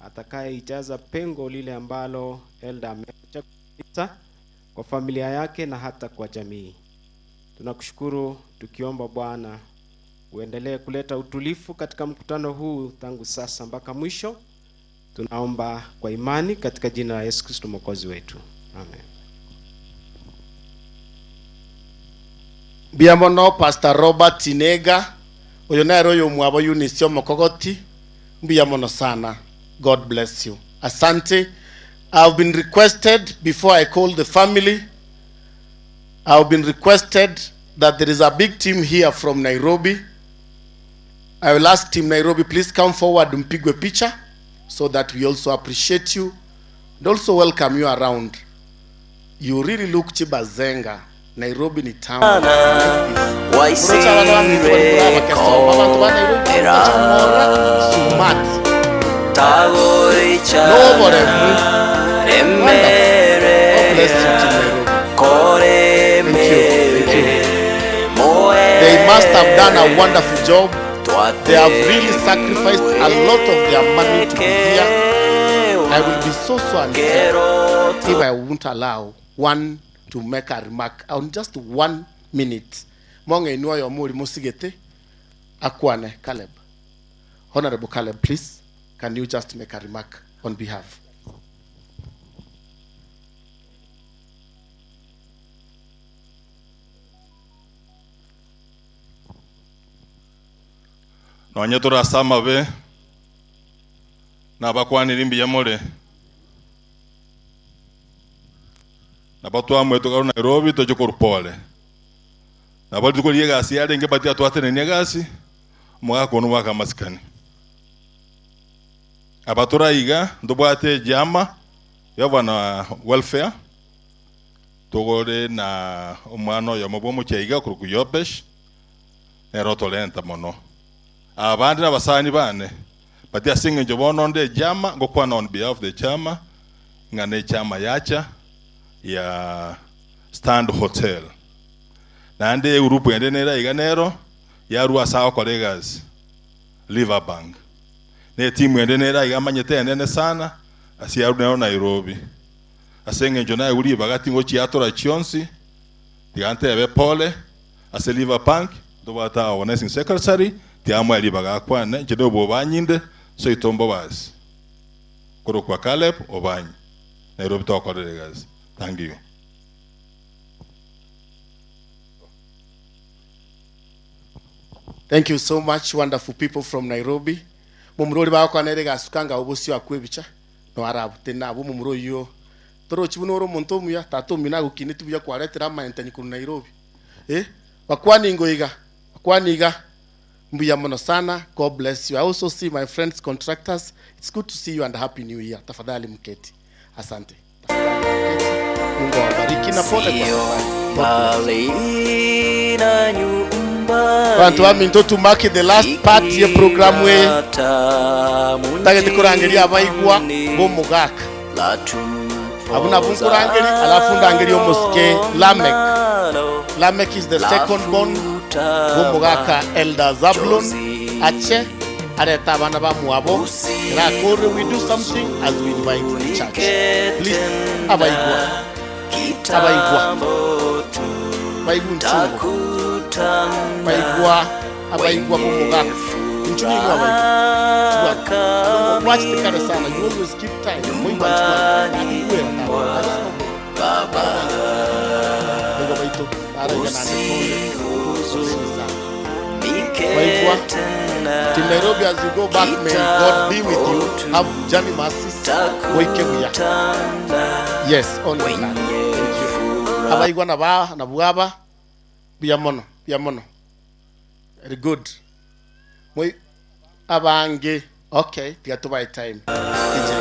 Speaker 2: atakayeijaza pengo lile ambalo Elda ameacha kabisa kwa familia yake na hata kwa jamii. Tunakushukuru tukiomba Bwana uendelee kuleta utulivu katika mkutano huu tangu sasa mpaka mwisho. Tunaomba kwa imani katika jina la Yesu Kristo Mwokozi wetu. Amen.
Speaker 10: Mbiamono Pastor Robert Tinega uyu nero uyu mwabo Eunice Omokogoti. Mbiamono sana. God bless you. Asante. I've been requested before I call the family, I've been requested that there is a big team here from Nairobi. I will ask Team Nairobi, please come forward mpigwe picha so that we also appreciate you and also welcome you around. You really look chibazenga. Nairobi ni town. Smart. No God bless you, Team Nairobi. Thank you. Thank you. They must have done a wonderful job. They have really sacrificed a lot of their money to be here. I will be so unfair if I won't allow one to make a remark on just 1 minute. Monge inua yomuri musigete akwane Caleb. Honorable Caleb, please, can you just make a remark on behalf?
Speaker 13: Nonya turasama be nabakwanira mbuya more nabo twamwe tukaru Nairobi toje korupole nabo tukoriye egasi yarenge batia twatenenia egasi omogaka ono bwaka amasikani aba turaiga ntobwate jama yabana welfare tugore na omwana oyo omo bwomochaiga okoruku Yobesh nero torenta mono abandi n'abasani bane batia ase eng'encho bono nde ejama ngokwana on behalf of the chama ng'a echama yacha ya Stand Hotel naende egroup ende nera iga nero yarwa ase agokora egasi Liverbank ne timu ende nera iga amanyete enene sana ase yarwa nero Nairobi ase eng'encho naye guri bagati ngochiatora chionsi tiga ntebe pole ase Liverbank ntobwate organizing secretary tiamwe ali bagakwane nche nobo banyinde so itombo basi koro kwa Caleb obanyi Nairobi twakorere egasi. Thank you.
Speaker 10: Thank you so much, wonderful people from Nairobi. Mumurori bakwanere gasukanga obusi akwebicha no arabu tena abo mumuro yo torochi bunoro muntu muya tatu mina gukini tubuya kwaretera amaentanyi ku Nairobi. Bakwani ngoiga bakwaniga Mbuya mono sana. God bless you. I also see my friends contractors. It's good to see you and happy new year. Tafadhali mketi. Asante. Tafadhali mketi. Mungu awabariki na pole kwa safari. Bantu baminto to mark the last part ye program we tagete kurangeria abaigwa bomugaka abuna bunkurangeri alafu ndangeri omusike Lamek. Lamek is the second born bomugaka Elder Zablon ache areta abana bamuabo rakore. We do something as we invite the church. Please abaigwa abaigwa baigwa baigwa abaigwa bomugaka nchuni igwa abaigwa watch the cara sana. You always keep time. Baba to Nairobi as you go back, may God be with you. Have journey mercies. Yes, only that. Abaigwa na ba na bwaba biamono biamono. Very good. Moi abange. Okay, tiga to buy time. DJ.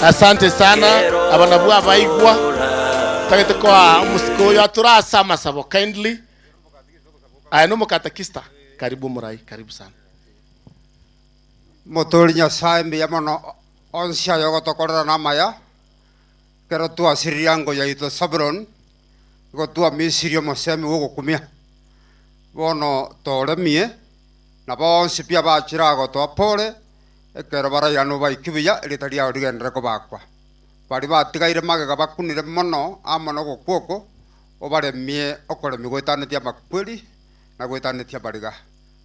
Speaker 10: Asante sana abanabwa abaigwa tagete kwa musiko ya turasa masabo kindly aya no mukatakista. Karibu murai, karibu sana
Speaker 4: motori nyasaye mbiya mono onsia yogotokorera na maya kero twasiriango yaito Zabron igo twamisirio mosemi wogokumia bono toremie na bonsi pia bachirago twapore ekero barayano baikibiya ritari yao rigenderere kobakwa bari batigaire magega bakunire mono amo no gokuoko obaremie okoremi gwetanetie makweri na gwetanetie bariga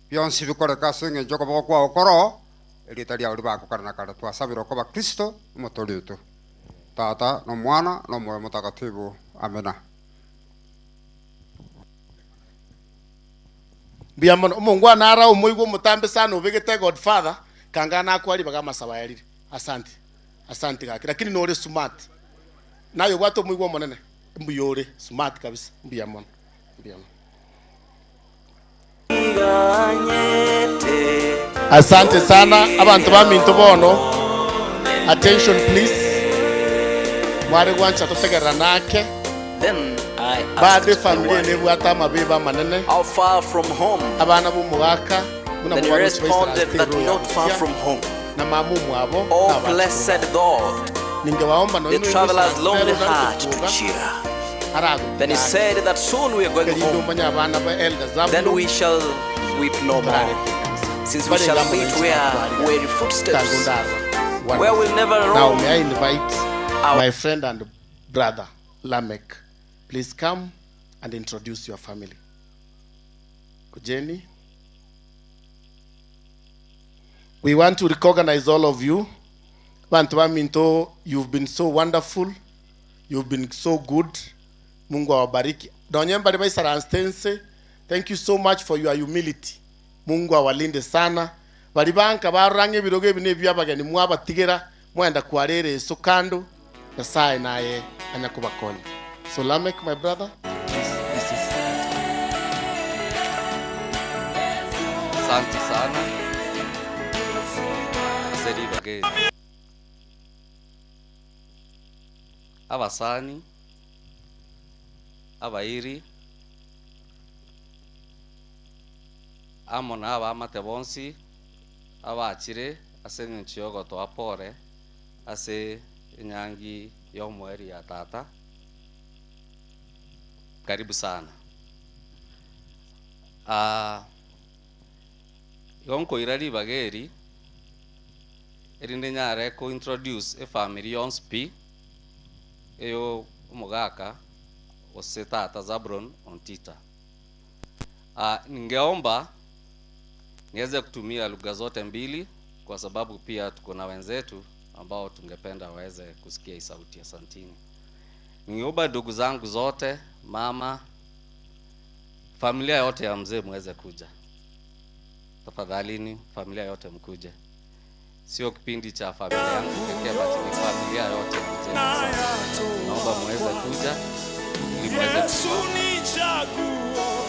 Speaker 4: bionsi bikoreka ase eng'encho okoboko kwao koro ritari yao ribagokarana kare twasabire okoba Kristo omotori oito Tata no Mwana no Moyo Mtakatifu. Amena.
Speaker 10: Biamono omongwana ara omoigwa omotambe sana obegete Godfather kangana akwari bagama yarire. Asante. Asante gaki. Lakini nore smart. Nayo gwato muigwa monene. Mbuyore smart kabisa. Mbiamono. Mbiamono. Asante sana abantu baminto bono. Attention please. Mwari gwancha totegerera nake.
Speaker 21: Then I
Speaker 10: asked family ne bwata mabeba manene.
Speaker 21: How far from home?
Speaker 10: Abana b'umugaka.
Speaker 21: Then he responded that not far from home. Oh, blessed God, the traveler's lonely heart to cheer. Then he said that soon we are going home. Then we shall weep no more, since we shall meet where weary footsteps, where we'll never roam.
Speaker 10: Now may I invite my friend and brother Lamek. Please come and introduce your family. Kujeni. We want to recognize all of you. Bantu baminto, you've been so wonderful. You've been so good. Mungu awabariki. Donyemba baisa. Thank you so much for your humility. Mungu awalinde sana. Balibanka barange biroge bine byabageni mwabatigera mwenda kwarere sokando Nyasaye naye anyakubakonya. So Lamek, my brother, please, this is.
Speaker 1: Asante sana. Bageni abasani abairi amo na abamate bonsi abachire ase eng'encho yogotoa pore ase enyangi yomoeri ya tata. Karibu sana. Igo bageri erinde nyare ko introduce a family on sp eyo omogaka ose tata Zabron Ontita. Ningeomba niweze kutumia lugha zote mbili, kwa sababu pia tuko na wenzetu ambao tungependa waweze kusikia hii sauti. Asantini. Ningeomba ndugu zangu zote, mama, familia yote ya mzee muweze kuja. Tafadhalini, familia yote mkuje. Sio kipindi cha familia yangu pekee, bali ni familia yote ya mzee. Naomba muweze kuja ili muweze.
Speaker 3: Yesu ni chaguo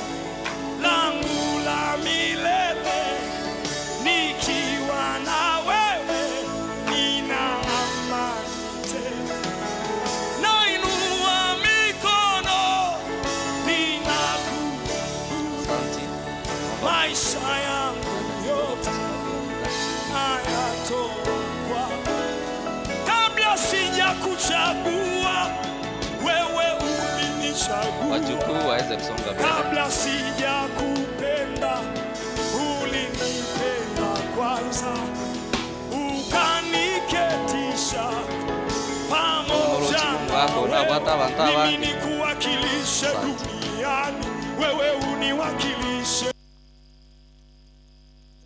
Speaker 3: langu la milele, nikiwa na wewe nina amani tele. Nainua mikono ninakuabudu, maisha yangu yote nayatoa kwako. Kabla sijakuchagua wewe ulinichagua,
Speaker 1: Wajukuu waweze kusonga mbele.
Speaker 3: kabla sijakupenda ulinipenda kwanza, ukaniketisha pamoja
Speaker 1: Wako na wata wata
Speaker 3: mimi
Speaker 1: wangi.
Speaker 3: nikuwakilishe duniani, wewe uniwakilishe.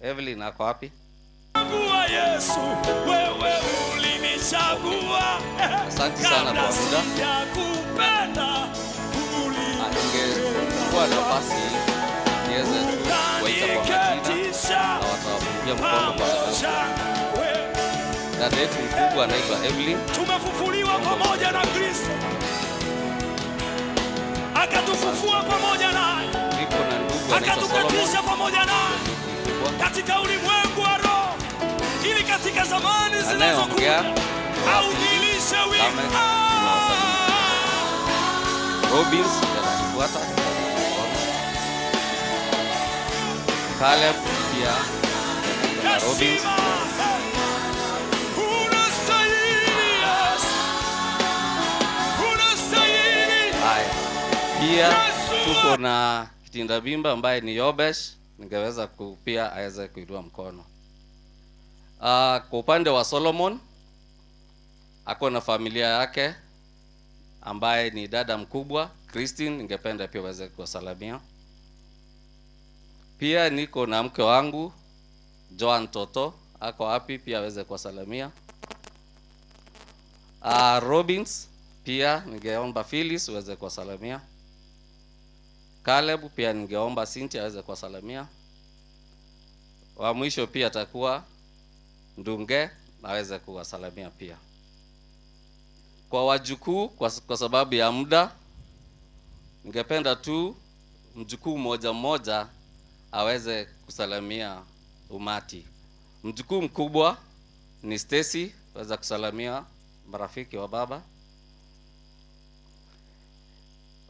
Speaker 1: Evelyn ako wapi?
Speaker 3: Chagua Yesu, wewe ulinichagua.
Speaker 1: Asante sana
Speaker 3: Kabla
Speaker 1: kwa muda.
Speaker 3: sijakupenda
Speaker 1: Ningechukua nafasi hii niweze tu kuwaita kwa majina na watawapungia mkono kwa sababu dada yetu mkubwa anaitwa Evelyn.
Speaker 3: Tumefufuliwa pamoja na Kristo, akatufufua pamoja naye,
Speaker 1: Niko na ndugu anaitwa Solomon.
Speaker 3: akatuketisha pamoja naye katika ulimwengu wa roho, ili katika zamani zinazokuja
Speaker 1: Anayeongea
Speaker 3: audilishe wingi.
Speaker 1: Lamek, tunawasalimia. Robins ananifuata. Caleb pia na Robins.
Speaker 3: Unastahili Yesu, unastahili.
Speaker 1: Haya. Pia tuko na kitinda mimba ambaye ni Yobesh, ningeweza pia aweze kuinua mkono. Kwa upande wa Solomon ako na familia yake ambaye ni dada mkubwa Christine, ningependa pia uweze kuwasalamia. Pia niko na mke wangu Joan Toto, ako wapi, pia aweze kuwasalamia. Robins pia ningeomba Phyllis uweze kuwasalamia. Caleb pia ningeomba Cynthia aweze kuwasalamia. Wa mwisho pia atakuwa Ndunge aweze kuwasalamia pia. Kwa wajukuu, kwa sababu ya muda, ningependa tu mjukuu mmoja mmoja aweze kusalamia umati. Mjukuu mkubwa ni Stacy, aweze kusalamia marafiki wa baba.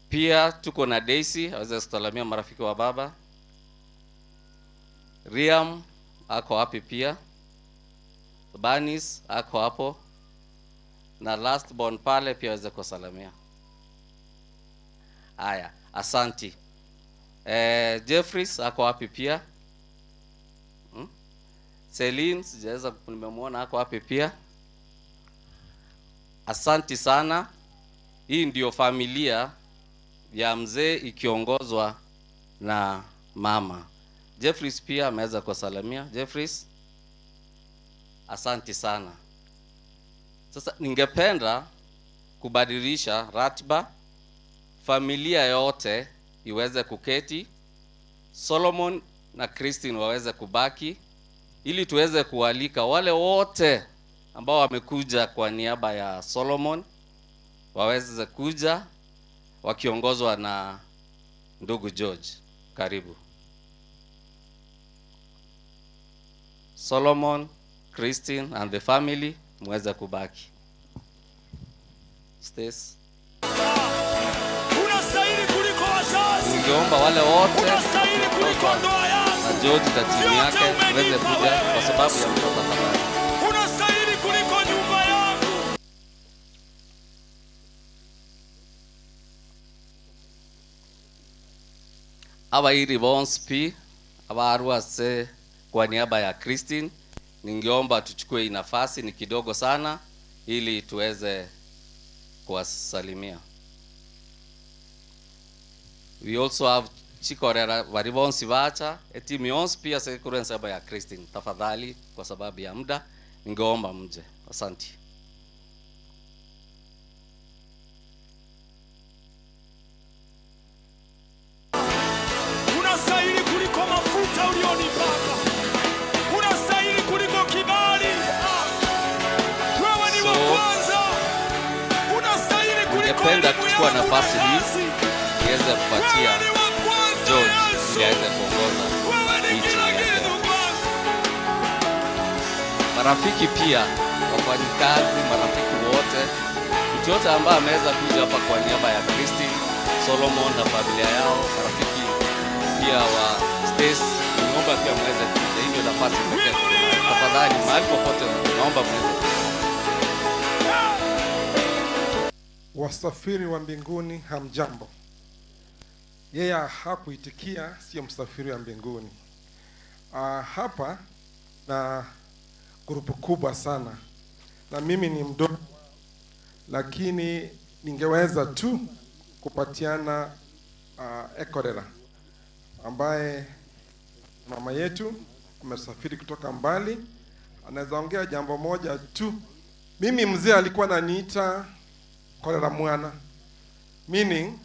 Speaker 1: Pia tuko na Daisy, aweze kusalamia marafiki wa baba. Riam ako wapi pia? Banis ako hapo. Na last born pale pia aweze kusalamia. Haya, asanti. Jeffries ako wapi pia? Celine sijaweza, nimemuona ako wapi pia? Asanti sana. Hii ndio familia ya mzee ikiongozwa na mama. Jeffries pia ameweza kusalamia. Jeffries, asanti sana. Sasa ningependa kubadilisha ratiba, familia yote iweze kuketi, Solomon na Christine waweze kubaki, ili tuweze kualika wale wote ambao wamekuja kwa niaba ya Solomon waweze kuja wakiongozwa na ndugu George. Karibu. Solomon, Christine and the family muweze kubaki. Stace.
Speaker 3: Unastahili kuliko wazazi.
Speaker 1: Ningeomba wale wote
Speaker 3: Unastahili kuliko ndoa yangu.
Speaker 1: na George na timu yake muweze kuja kwa sababu ya mtoto tafadhali.
Speaker 3: Unastahili kuliko nyumba yangu.
Speaker 1: Abairi bonsi abaruase kwa niaba ya Christine, ningeomba tuchukue hii nafasi, ni kidogo sana, ili tuweze kuwasalimia. We also have Chikorera bari bonsi bacha etimu yonsi pia sekuru nsaba ya Christine. Tafadhali, kwa sababu ya muda ningeomba mje. Asante.
Speaker 3: Unastahili kuliko mafuta ulionipaka. Unastahili kuliko kibali. Wewe ni wa kwanza. Unastahili kuliko
Speaker 1: Ningependa kuchukua nafasi hii niweze kupatia George ili aweze kuongoza hii timu ya leo. Marafiki pia, wafanyikazi, marafiki wote, mtu yote ambaye ameweza kuja hapa kwa niaba ya Christine, Solomon na familia yao, marafiki pia wa Stace, naomba pia mweze kuja. Hii ndio nafasi pekee. Tafadhali mahali popote naomba mweze kuja.
Speaker 5: Wasafiri wa mbinguni hamjambo. Yeye hakuitikia, sio msafiri wa mbinguni. Hapa na grupu kubwa sana, na mimi ni mdogo, lakini ningeweza tu kupatiana Ekorera ambaye mama yetu amesafiri kutoka mbali, anaweza ongea jambo moja tu. Mimi mzee alikuwa ananiita Korera mwana, meaning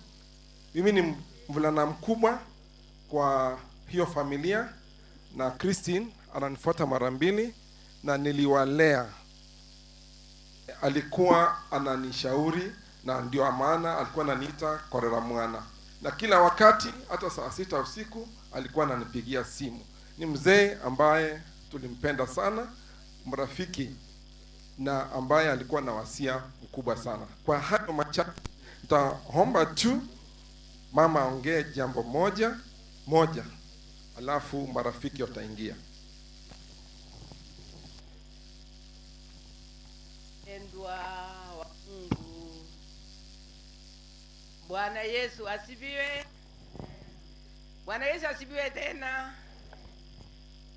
Speaker 5: mimi ni mvulana mkubwa kwa hiyo familia, na Christine ananifuata mara mbili na niliwalea. Alikuwa ananishauri na ndio maana alikuwa ananiita Korera mwana, na kila wakati hata saa 6 usiku alikuwa ananipigia simu. Ni mzee ambaye tulimpenda sana, mrafiki, na ambaye alikuwa na wasia mkubwa sana. Kwa hayo machache nitaomba tu mama aongee jambo moja moja, alafu marafiki wataingia.
Speaker 8: Pendwa wa Mungu, Bwana Yesu asifiwe. Bwana Yesu asifiwe tena.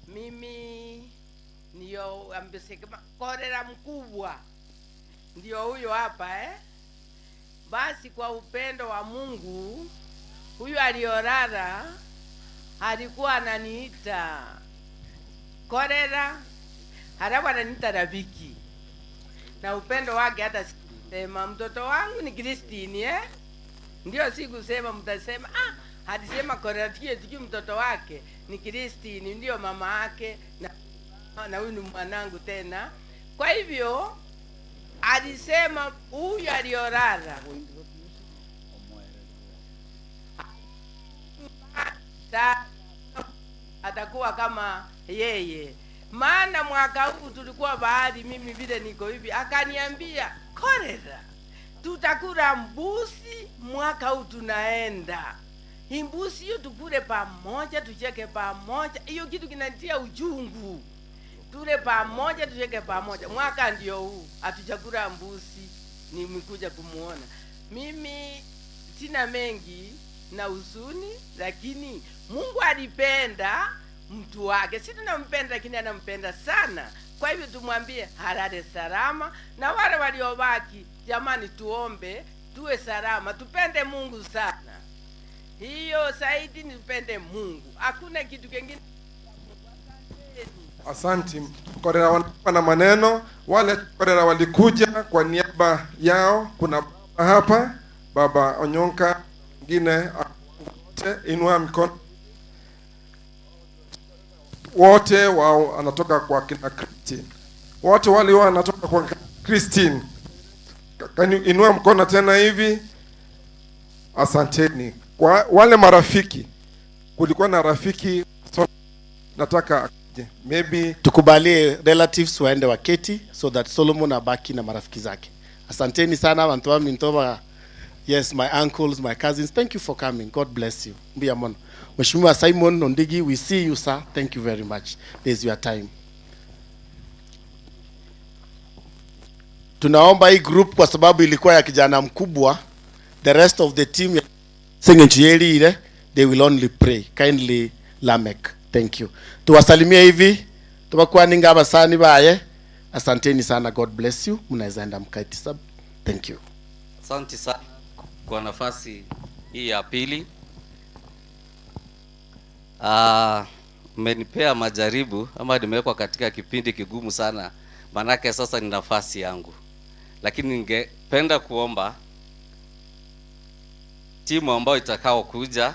Speaker 8: Mimi ndio ambesema Korera mkubwa ndio huyo hapa Basi kwa upendo wa Mungu, huyu aliorara alikuwa ananiita Korera, halafu ananiita Rafiki. Na upendo wake hata sema mtoto wangu ni Christine Ndio sikusema mtasema alisema Korera tiki mtoto wake ni Christine, ndio mama yake, na huyu ni mwanangu tena. Kwa hivyo alisema huyu aliorara atakuwa kama yeye. Maana mwaka huu tulikuwa bahari, mimi vile niko hivi, akaniambia Korera, tutakula mbuzi mwaka huu tunaenda. Mbuzi hiyo tukule pamoja, tucheke pamoja. Hiyo kitu kinanitia uchungu. Tule pamoja, tucheke pamoja. Mwaka ndio huu, hatujakula mbuzi, nimekuja kumuona. Mimi sina mengi na huzuni, lakini Mungu alipenda mtu wake. Si tunampenda, lakini anampenda sana. Kwa hivyo tumwambie halale salama, na wale waliobaki, jamani, tuombe tuwe salama, tupende Mungu sana. Hiyo zaidi ni tupende Mungu, hakuna kitu kingine.
Speaker 5: Asante. Korera wanakuwa na maneno. Wale Korera walikuja kwa niaba yao. Kuna baba hapa, Baba Onyonka, mwingine wote, inua mikono. Wote wao anatoka kwa kina Christine. Wote wale wao wanatoka kwa Christine. Inua mkono tena hivi. Asanteni. Kwa wale marafiki, kulikuwa na rafiki so, nataka maybe
Speaker 10: tukubalie relatives waende waketi so that Solomon abaki na marafiki zake. Asanteni sana bantu wa Mintoba. Yes, my uncles, my cousins, thank you for coming. God bless you. Mbuya mono. Mheshimiwa Simon Ondigi, we see you, sir. Thank you very much. There's your time. Tunaomba hii group kwa sababu ilikuwa ya kijana mkubwa. The rest of the team singing ile, they will only pray. Kindly Lamek. Thank you. Tuwasalimie hivi, tubakuwa abasani baye. Asanteni sana. God bless you. Mnaweza enda mkaiti sub. Thank you.
Speaker 1: Asante sana kwa nafasi hii ya pili. Mmenipea majaribu ama nimewekwa katika kipindi kigumu sana, manake sasa ni nafasi yangu. Lakini ningependa kuomba timu ambayo itakao kuja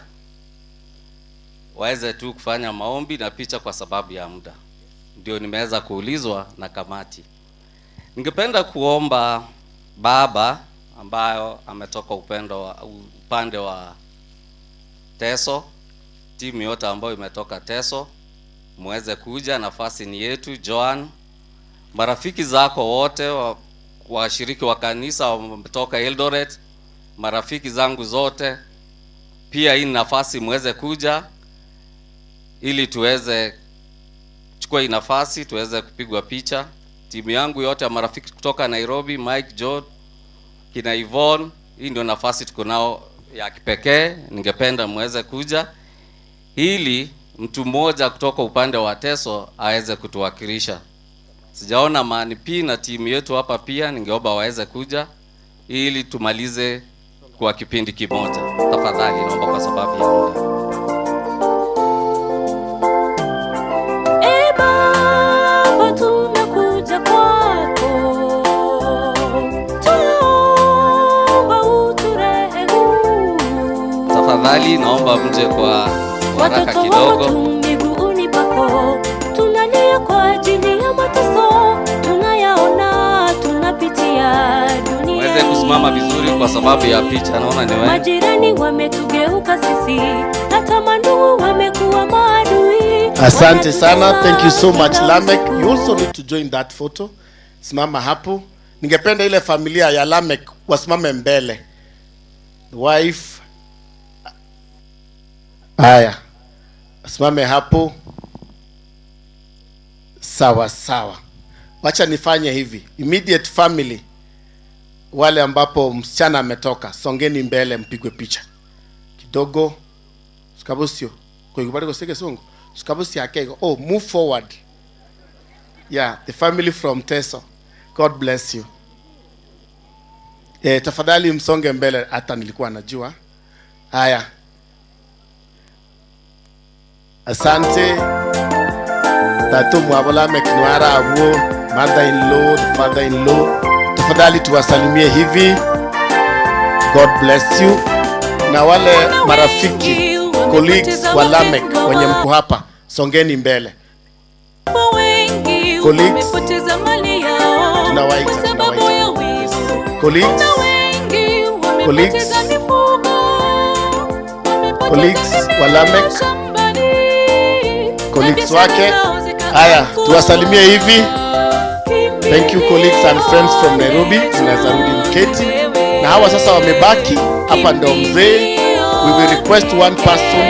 Speaker 1: waweze tu kufanya maombi na picha kwa sababu ya muda. Ndio nimeweza kuulizwa na kamati. Ningependa kuomba baba ambayo ametoka upande wa Teso, timu yote ambayo imetoka Teso, muweze kuja, nafasi ni yetu. Joan, marafiki zako wote washiriki wa kanisa wametoka Eldoret, marafiki zangu zote pia, hii nafasi muweze kuja ili tuweze kuchukua hii nafasi tuweze kupigwa picha. Timu yangu yote ya marafiki kutoka Nairobi, Mike, George, kina Yvonne, hii ndio nafasi tuko nao ya kipekee. Ningependa muweze kuja ili mtu mmoja kutoka upande wa Teso aweze kutuwakilisha. Sijaona Mani P na timu yetu hapa pia, ningeomba waweze kuja ili tumalize kwa kipindi kimoja. Tafadhali naomba kwa sababu ya muda.
Speaker 6: E Baba, tunakuja kwako, tunaomba uturehemu.
Speaker 1: Tafadhali naomba mje kwa haraka kidogo.
Speaker 6: Watoto miguuni pako, tunalia kwa ajili ya mateso tunayaona, tunapitia dunia.
Speaker 1: Mweze kusimama vizuri kwa sababu ya picha, naona ni wewe.
Speaker 6: Majirani wametugeuka sisi, hata mandugu wamekuwa maadui.
Speaker 10: Asante sana. Thank you so much Lamek. You also need to join that photo. Simama hapo. Ningependa ile familia ya Lamek wasimame mbele. The wife. Haya. Simame hapo. Sawa sawa. Wacha nifanye hivi. Immediate family, wale ambapo msichana ametoka, songeni mbele mpigwe picha. Kidogo. Sikabosio. Kwa hiyo bado songo. Sikabosi yake. Oh, move forward. Yeah, the family from Teso. God bless you. Tafadhali msonge mbele, hata nilikuwa najua. Haya. Asante. Tatu mwabola meknuara abuo, mother-in-law, the father-in-law. Tafadhali tuwasalimie hivi. God bless you. Na wale marafiki, colleagues wa Lamek wenye mko hapa, songeni mbele. Colleagues, tunawaita. Colleagues, colleagues, colleagues wa Lamek, colleagues wake. Haya, tuwasalimie hivi. Thank you colleagues and friends from Nairobi. Tunaweza rudi mketi. Na hawa sasa wamebaki hapa ndo mzee. We will request one person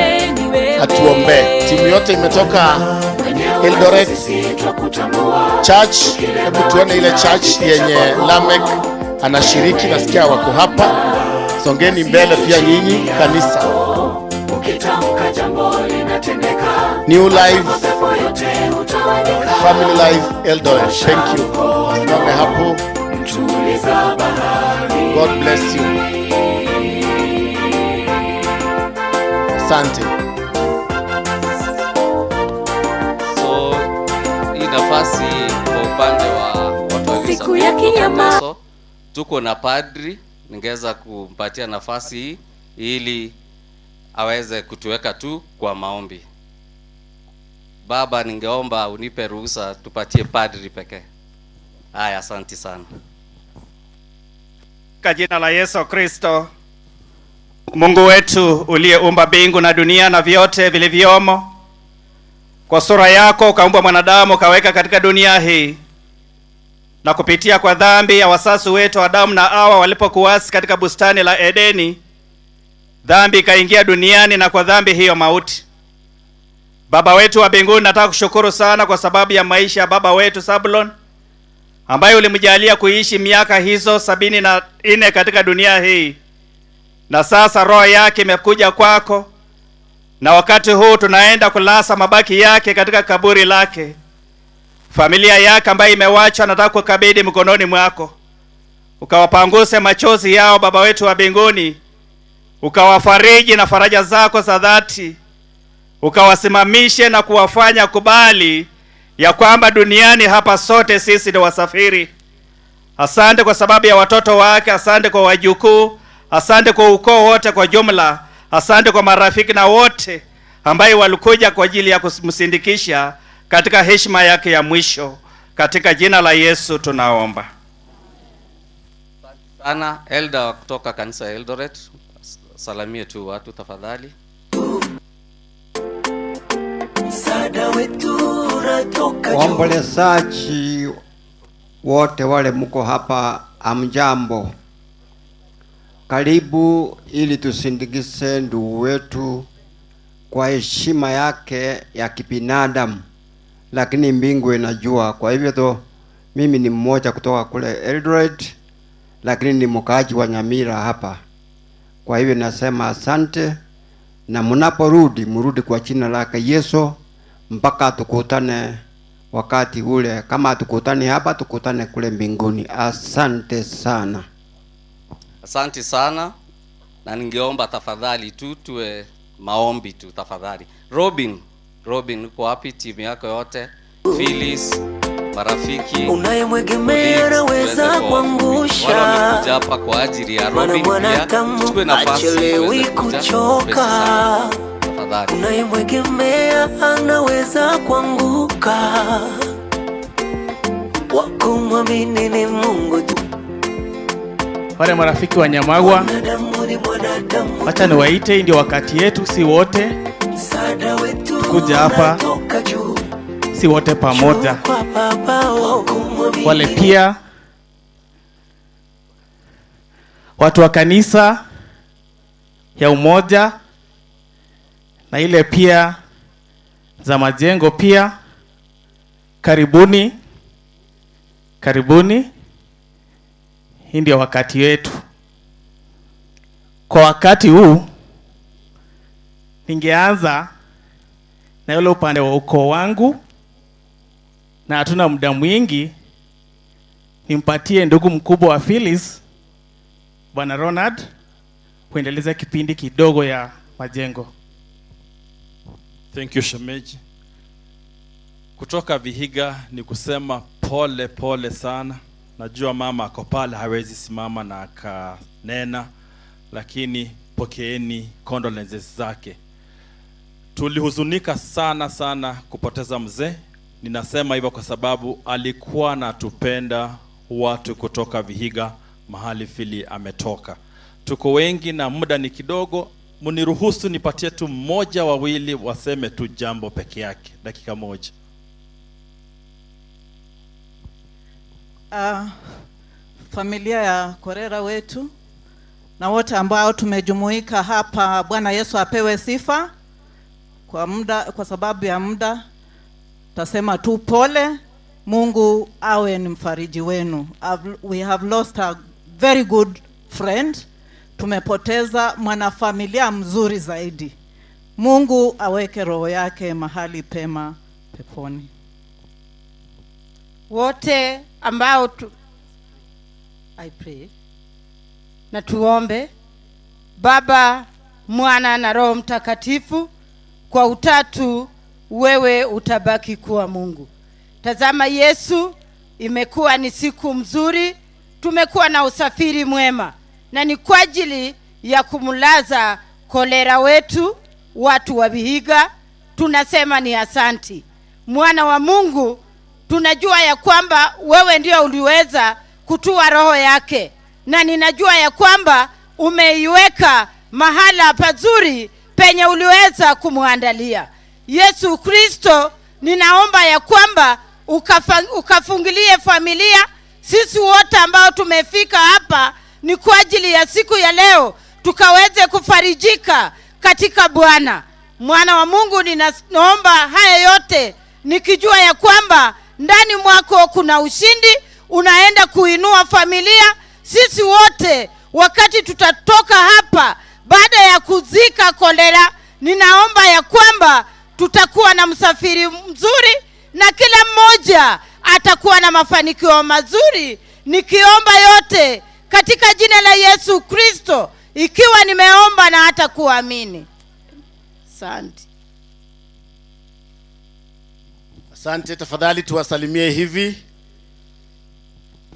Speaker 10: atuombe. Timu yote imetoka Eldoret Church. Hebu tuone ile church yenye Lamek anashiriki, nasikia wako hapa. Songeni mbele pia nyinyi kanisa. New Life Family Life Eldoret. Thank you. Simame hapo. God bless you. Asante.
Speaker 1: So hii nafasi kwa upande wa watu wa
Speaker 6: siku ya kinyama,
Speaker 1: tuko na padri, ningeweza kumpatia nafasi hii ili aweze kutuweka tu kwa maombi. Baba, ningeomba unipe ruhusa tupatie padri pekee. Haya, asante sana.
Speaker 7: Kwa jina la Yesu Kristo, Mungu wetu uliyeumba mbingu na dunia na vyote vilivyomo, kwa sura yako ukaumba mwanadamu ukaweka katika dunia hii, na kupitia kwa dhambi ya wasasi wetu Adamu na Hawa walipokuasi katika bustani la Edeni, dhambi ikaingia duniani na kwa dhambi hiyo mauti. Baba wetu wa mbinguni, nataka kushukuru sana kwa sababu ya maisha ya baba wetu Zablon, ambaye ulimjalia kuishi miaka hizo 74 katika dunia hii, na sasa roho yake imekuja kwako, na wakati huu tunaenda kulasa mabaki yake katika kaburi lake. Familia yake ambayo imewachwa nataka kukabidhi mkononi mwako, ukawapanguse machozi yao baba wetu wa mbinguni, ukawafariji na faraja zako za dhati, ukawasimamishe na kuwafanya kubali ya kwamba duniani hapa sote sisi ni wasafiri. Asante kwa sababu ya watoto wake, asante kwa wajukuu, asante kwa ukoo wote kwa jumla, asante kwa marafiki na wote ambaye walikuja kwa ajili ya kumsindikisha katika heshima yake ya mwisho. Katika jina la Yesu tunaomba.
Speaker 1: Sana elder kutoka kanisa Eldoret, salamie tu watu tafadhali.
Speaker 11: Msaada wetu unatoka juu.
Speaker 4: Waombolezaji wote wale mko hapa, amjambo. Karibu ili tusindikize ndugu wetu kwa heshima yake ya kibinadamu, lakini mbingu inajua. Kwa hivyo to mimi ni mmoja kutoka kule Eldoret, lakini ni mkaaji wa Nyamira hapa. Kwa hivyo nasema asante, na mnaporudi mrudi kwa jina lake Yesu mpaka tukutane wakati ule. Kama tukutane hapa, tukutane kule mbinguni. Asante sana.
Speaker 1: Asante sana, na ningeomba tafadhali tu tuwe maombi tu tafadhali. Robin uko wapi? Timu yako yote, Phyllis, marafiki
Speaker 11: unayemwegemea anaweza kuangusha.
Speaker 1: Wale wamekuja hapa kwa ajili ya Robin pia, tuchukue nafasi
Speaker 11: hachelewi kuchoka.
Speaker 1: Tafadhali.
Speaker 11: Unayemwegemea anaweza kuanguka. Wakumwamini ni Mungu tu.
Speaker 14: Wale marafiki wa Nyamagwa, wacha niwaite, ndio wakati yetu, si wote kuja hapa, si wote pamoja. Wale pia watu wa kanisa ya Umoja na ile pia za majengo pia, karibuni, karibuni. Hii ndio wakati wetu. Kwa wakati huu ningeanza na yule upande wa ukoo wangu, na hatuna muda mwingi. Nimpatie ndugu mkubwa wa Phyllis, Bwana Ronald, kuendeleza kipindi kidogo ya majengo.
Speaker 23: Thank you shemeji. Kutoka Vihiga ni kusema pole pole sana. Najua mama ako pale hawezi simama na akanena, lakini pokeeni condolences zake. Tulihuzunika sana sana kupoteza mzee. Ninasema hivyo kwa sababu alikuwa anatupenda watu kutoka Vihiga, mahali Phili ametoka. Tuko wengi na muda ni kidogo. Mniruhusu nipatie tu mmoja wawili waseme tu jambo peke yake, dakika moja.
Speaker 24: Familia ya Korera wetu na wote ambao tumejumuika hapa, Bwana Yesu apewe sifa. Kwa muda, kwa sababu ya muda tasema tu pole. Mungu awe ni mfariji wenu. We have lost a very good friend. Tumepoteza mwanafamilia mzuri zaidi. Mungu aweke roho yake mahali pema peponi.
Speaker 25: Wote ambao I pray. Na tuombe. Baba, Mwana na Roho Mtakatifu, kwa utatu wewe utabaki kuwa Mungu. Tazama Yesu, imekuwa ni siku mzuri, tumekuwa na usafiri mwema, na ni kwa ajili ya kumlaza kolera wetu, watu wa Vihiga, tunasema ni asanti. Mwana wa Mungu, tunajua ya kwamba wewe ndio uliweza kutua roho yake, na ninajua ya kwamba umeiweka mahala pazuri penye uliweza kumuandalia. Yesu Kristo, ninaomba ya kwamba ukafungilie familia. Sisi wote ambao tumefika hapa ni kwa ajili ya siku ya leo, tukaweze kufarijika katika Bwana. Mwana wa Mungu, ninaomba haya yote nikijua ya kwamba ndani mwako kuna ushindi, unaenda kuinua familia. Sisi wote wakati tutatoka hapa baada ya kuzika kolera, ninaomba ya kwamba tutakuwa na msafiri mzuri na kila mmoja atakuwa na mafanikio mazuri. Nikiomba yote katika jina la Yesu Kristo, ikiwa nimeomba na hata kuamini. Asante.
Speaker 10: Asante, tafadhali tuwasalimie hivi.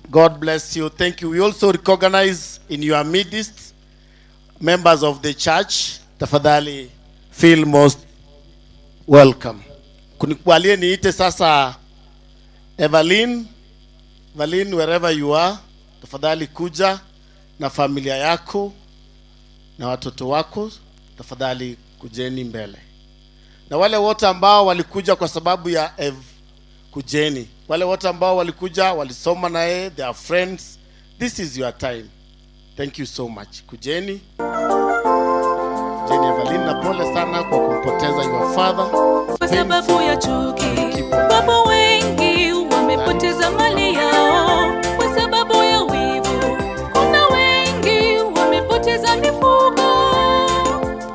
Speaker 10: God bless you. Thank you. We also recognize in your midst members of the church. Tafadhali feel most welcome. Kunikubalie niite sasa Evelyn. Evelyn, wherever you are, tafadhali kuja na familia yako na watoto wako, tafadhali kujeni mbele. Na wale wote ambao walikuja kwa sababu ya Ev, kujeni. Wale wote ambao walikuja, walisoma na yeye, they are friends. This is your time. Thank you so much. Kujeni. Kujeni Evelyn, na pole sana kwa kumpoteza your father.
Speaker 6: Kwa sababu ya chuki, wapo wengi wamepoteza mali yao. Kwa sababu ya wivu, kuna wengi wamepoteza mifugo,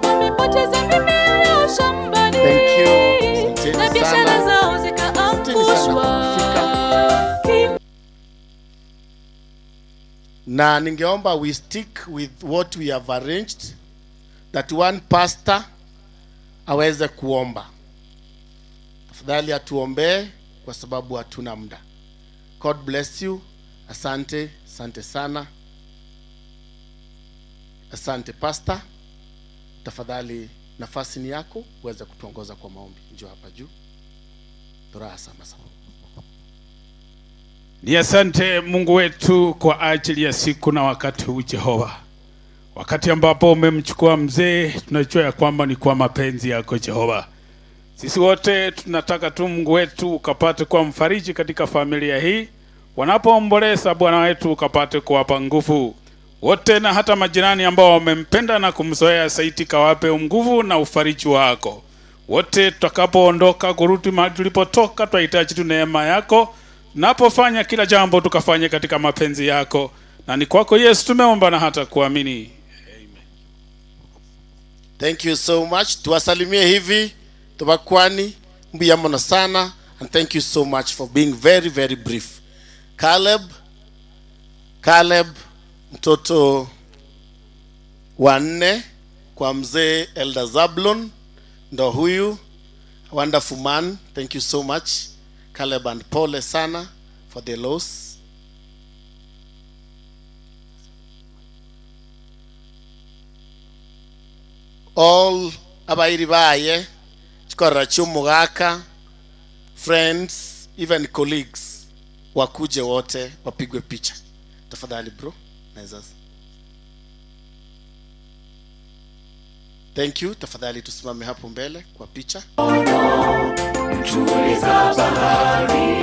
Speaker 6: wamepoteza mimea yao shambani.
Speaker 10: Thank you.
Speaker 6: Na biashara zao zikaangushwa.
Speaker 10: Na ningeomba we stick with what we have arranged, that one pastor aweze kuomba. Tafadhali atuombee kwa sababu hatuna muda. God bless you. Asante, asante sana. Asante pastor. Tafadhali nafasi ni yako uweze kutuongoza kwa maombi. Njoo hapa juu. Toraa sama sama.
Speaker 15: Ni asante Mungu wetu kwa ajili ya siku na wakati huu Jehova. Wakati ambapo umemchukua mzee, tunajua ya kwamba ni kwa mapenzi yako Jehova. Sisi wote tunataka tu Mungu wetu ukapate kuwa mfariji katika familia hii. Wanapoomboleza Bwana wetu ukapate kuwapa nguvu. Wote na hata majirani ambao wamempenda na kumzoea zaidi, kawape nguvu na ufariji wako. Wote tutakapoondoka kurudi mahali tulipotoka, tunahitaji tu neema yako. Tunapofanya kila jambo tukafanye katika mapenzi yako. Na ni kwako Yesu tumeomba na hata kuamini. Amen.
Speaker 10: Thank you so much. Tuwasalimie hivi tubakwani mbiyamono sana, and thank you so much for being very very brief. Caleb mtoto wa 4 kwa mzee Elder Zablon ndo huyu, wonderful man. Thank you so much Caleb, and pole sana for the loss. All abairi baye chikorera chumugaka, friends, even colleagues wakuje wote wapigwe picha. Tafadhali bro, naweza. Thank you. Tafadhali tusimame hapo mbele kwa picha.
Speaker 6: Mtuliza bahari.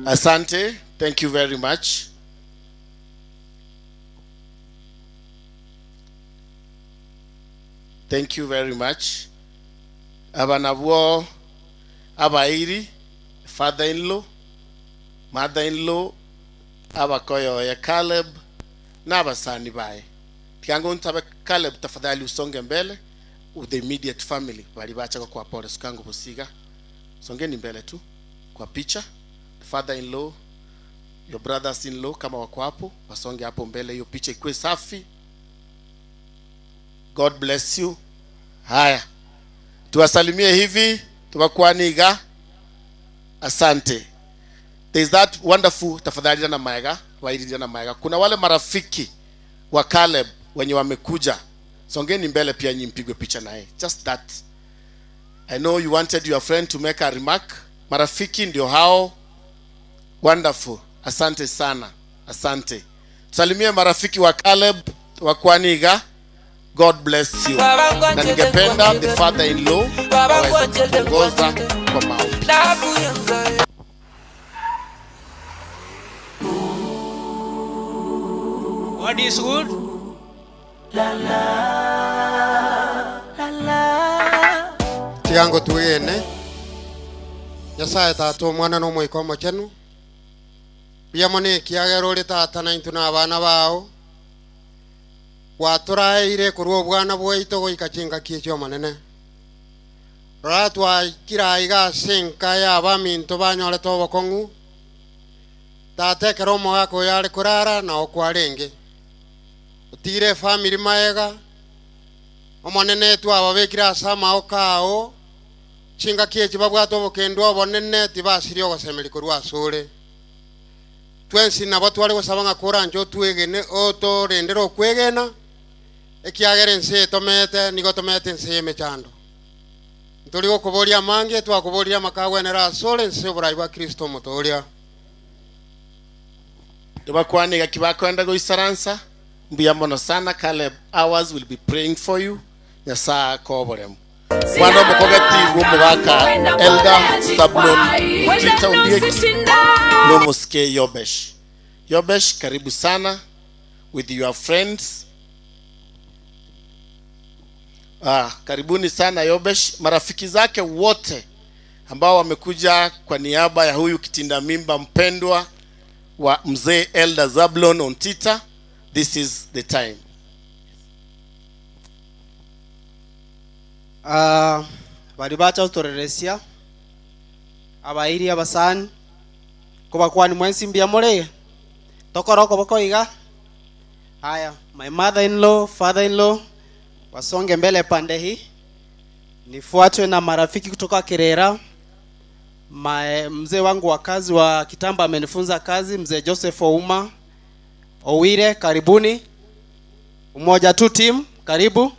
Speaker 10: Asante, thank you very much. Thank you very much. Abanabwo abairi, father-in-law, mother-in-law, abakoyo ya Caleb na abasani bae. Tiango ntabe Caleb, tafadhali usonge mbele with the immediate family. Balibacha kwa pole sukango busiga. Songeni mbele tu kwa picha. Father-in-law, your brothers-in-law kama wako hapo, wasonge hapo mbele, hiyo picha ikuwe safi. God bless you. Haya, tuwasalimie hivi tubakwaniga. Asante. There is that wonderful, tafadhali na maega, wairi na maega. Kuna wale marafiki wa Caleb wenye wamekuja. Songeni mbele pia nyinyi mpigwe picha naye. Just that. I know you wanted your friend to make a remark. Marafiki ndio hao. Wonderful. Asante sana. Asante. Tusalimie marafiki wa Caleb wa Kwaniga. God bless you. Na ningependa the father-in-law aweze kuongoza kwa maombi.
Speaker 14: God is good.
Speaker 4: La la la la. Tiango tuene. Nyasaye tatu mwana no moiko mochenu. Biamone kiagero tata na intu na abana bao. Waturaire kurwo bwana bwaito goika chinga kicho manene.
Speaker 9: Rora twakira iga senka ya baminto banyorete obokong'u tatekera omogaka oyo are korara na okwarenge otigire efamiri maega omonene twababekire ase amaoko ao chingaki echi babwate obokendo obonene tibasirie ogosemeri korwa ase ore twensi nabo tware gosaba ng'a koranja otwegene otorendere okwegena ekiagera ense etomete nigo tomete ense ya emechando nturi gokoboria amange twakoboria amakagwenera ase ore ense oborai bwa Kristo omotoria.
Speaker 10: Tubakwaniga kibakwenda goisaransa mbuya mono sana. Caleb Hours will be praying for you. Nyasaye akoboremo. Bwana omokogeti bw'omogaka Elder Zablon Tita Ondieki nomoske Yobesh. Yobesh, karibu sana with your friends. Karibuni sana Yobesh, marafiki zake wote ambao wamekuja kwa niaba ya huyu kitinda mimba mpendwa wa mzee Elder Zablon Ontita. This is the time.
Speaker 16: Bali bacha utoreresia abairi abasani kubakwani mwensi mbia more tokoroko bokoiga. Haya, my mother in law, father in law wasonge mbele pande hii, nifuatwe na marafiki kutoka Kirera. Mzee wangu wa kazi wa kitamba amenifunza kazi, mzee Joseph Ouma Owire, karibuni. Umoja Tu team, karibu.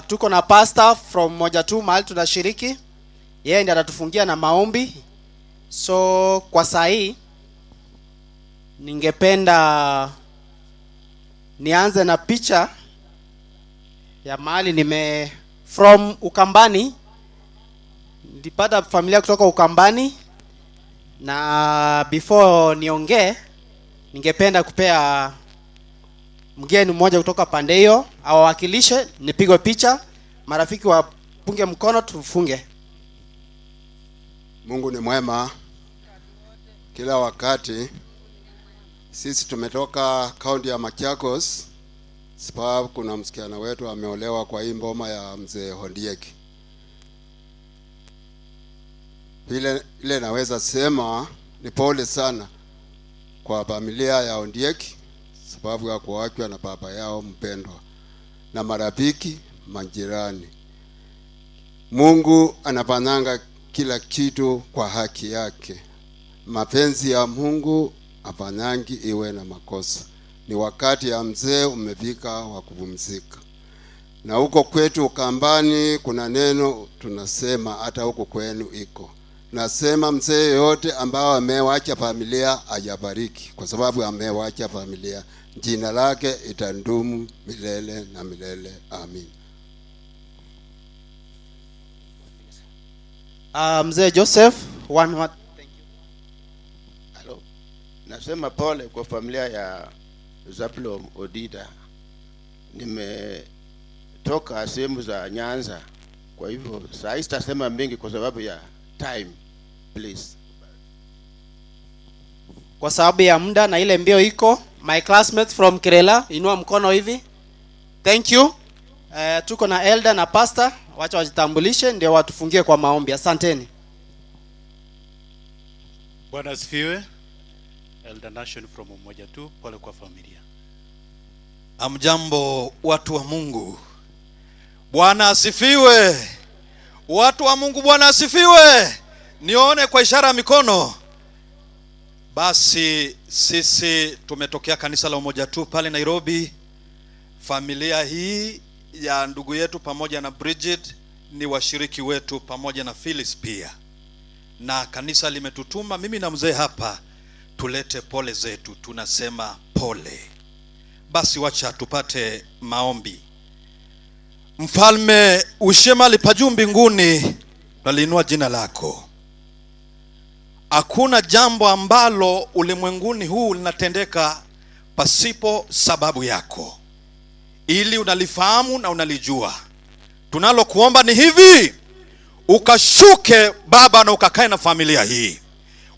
Speaker 16: Tuko na pastor from Umoja Tu mahali tunashiriki, yeye ndiye atatufungia na maombi. So kwa saa hii ningependa nianze na picha ya mahali nime from Ukambani. Nilipata familia kutoka Ukambani, na before niongee ningependa kupea mgeni mmoja kutoka pande hiyo awawakilishe, nipigwe picha, marafiki wapunge mkono, tufunge.
Speaker 17: Mungu ni mwema kila wakati. Sisi tumetoka kaunti ya Machakos sababu kuna msichana wetu ameolewa kwa hii mboma ya mzee Ondieki. Ile naweza sema ni pole sana kwa familia ya Ondieki sababu ya kuachwa na baba yao mpendwa na marafiki, majirani. Mungu anapanga kila kitu kwa haki yake. Mapenzi ya Mungu hapanyangi iwe na makosa. Ni wakati ya mzee umefika wa kupumzika. Na huko kwetu Ukambani kuna neno tunasema, hata huko kwenu iko. Nasema mzee yote ambao amewacha familia ajabariki, kwa sababu amewacha familia, jina lake itadumu milele na milele. Amin.
Speaker 16: Mzee Joseph, one more.
Speaker 18: Thank you. Hello. Nasema pole kwa familia ya Zablon Odida. Nimetoka sehemu za Nyanza, kwa hivyo saa hii sitasema mingi kwa sababu ya time, please.
Speaker 16: Kwa sababu ya muda na ile mbio iko, my classmates from Kerala, inua mkono hivi. Thank you. Tuko na elder na pastor, wacha wajitambulishe ndio watufungie kwa maombi. Asanteni.
Speaker 20: Bwana asifiwe. Elder Nation from Umoja Tu, pole kwa familia.
Speaker 21: Amjambo watu wa Mungu. Bwana asifiwe. Watu wa Mungu, Bwana asifiwe. Nione kwa ishara ya mikono. Basi sisi tumetokea kanisa la Umoja Tu pale Nairobi. Familia hii ya ndugu yetu pamoja na Bridget ni washiriki wetu pamoja na Phyllis pia. Na kanisa limetutuma mimi na mzee hapa tulete pole zetu, tunasema pole. Basi wacha tupate maombi. Mfalme ushema lipajuu mbinguni, naliinua jina lako. Hakuna jambo ambalo ulimwenguni huu linatendeka pasipo sababu yako, ili unalifahamu na unalijua. Tunalokuomba ni hivi, ukashuke Baba na ukakae na familia hii,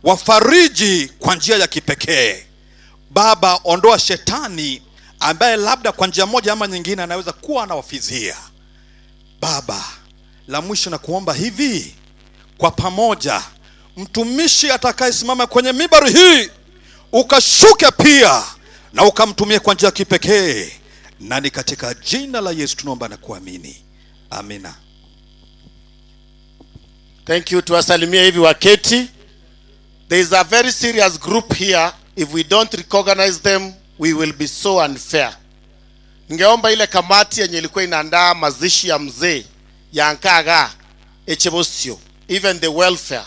Speaker 21: wafariji kwa njia ya kipekee. Baba, ondoa shetani ambaye labda kwa njia moja ama nyingine anaweza kuwa anawafizia. Baba,
Speaker 2: La mwisho na kuomba hivi kwa pamoja, mtumishi atakayesimama kwenye mibari hii ukashuke pia na ukamtumie kwa njia ya kipekee, na ni katika jina la Yesu tunaomba na kuamini, amina.
Speaker 10: Thank you. Tuwasalimie hivi waketi. There is a very serious group here. If we don't recognize them, we will be so unfair. Ningeomba ile kamati yenye ilikuwa inaandaa mazishi ya mzee ya Nkaga Echebosio, even the welfare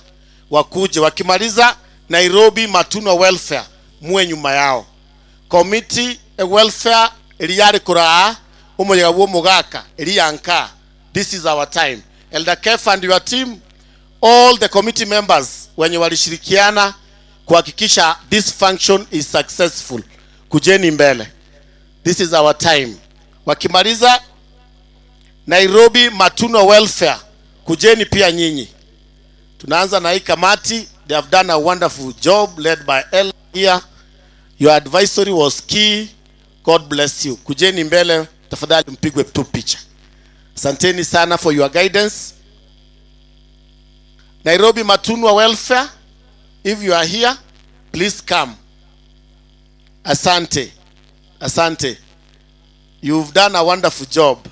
Speaker 10: wakuje, wakimaliza Nairobi Matunwa welfare muwe nyuma yao. Committee welfare iliyari kuraa umuyaga wo mugaka iliyanka. This is our time. Elder Kef and your team, all the committee members wenye walishirikiana kuhakikisha this function is successful, kujeni mbele. This is our time. Wakimaliza Nairobi Matunwa welfare, kujeni pia nyinyi. Tunaanza na hii kamati. They have done a wonderful job led by El here. Your advisory was key. God bless you. Kujeni mbele tafadhali, mpigwe tu picha. Asanteni sana for your guidance. Nairobi Matunwa welfare, if you are here, please come. Asante. Asante. You've done a wonderful job.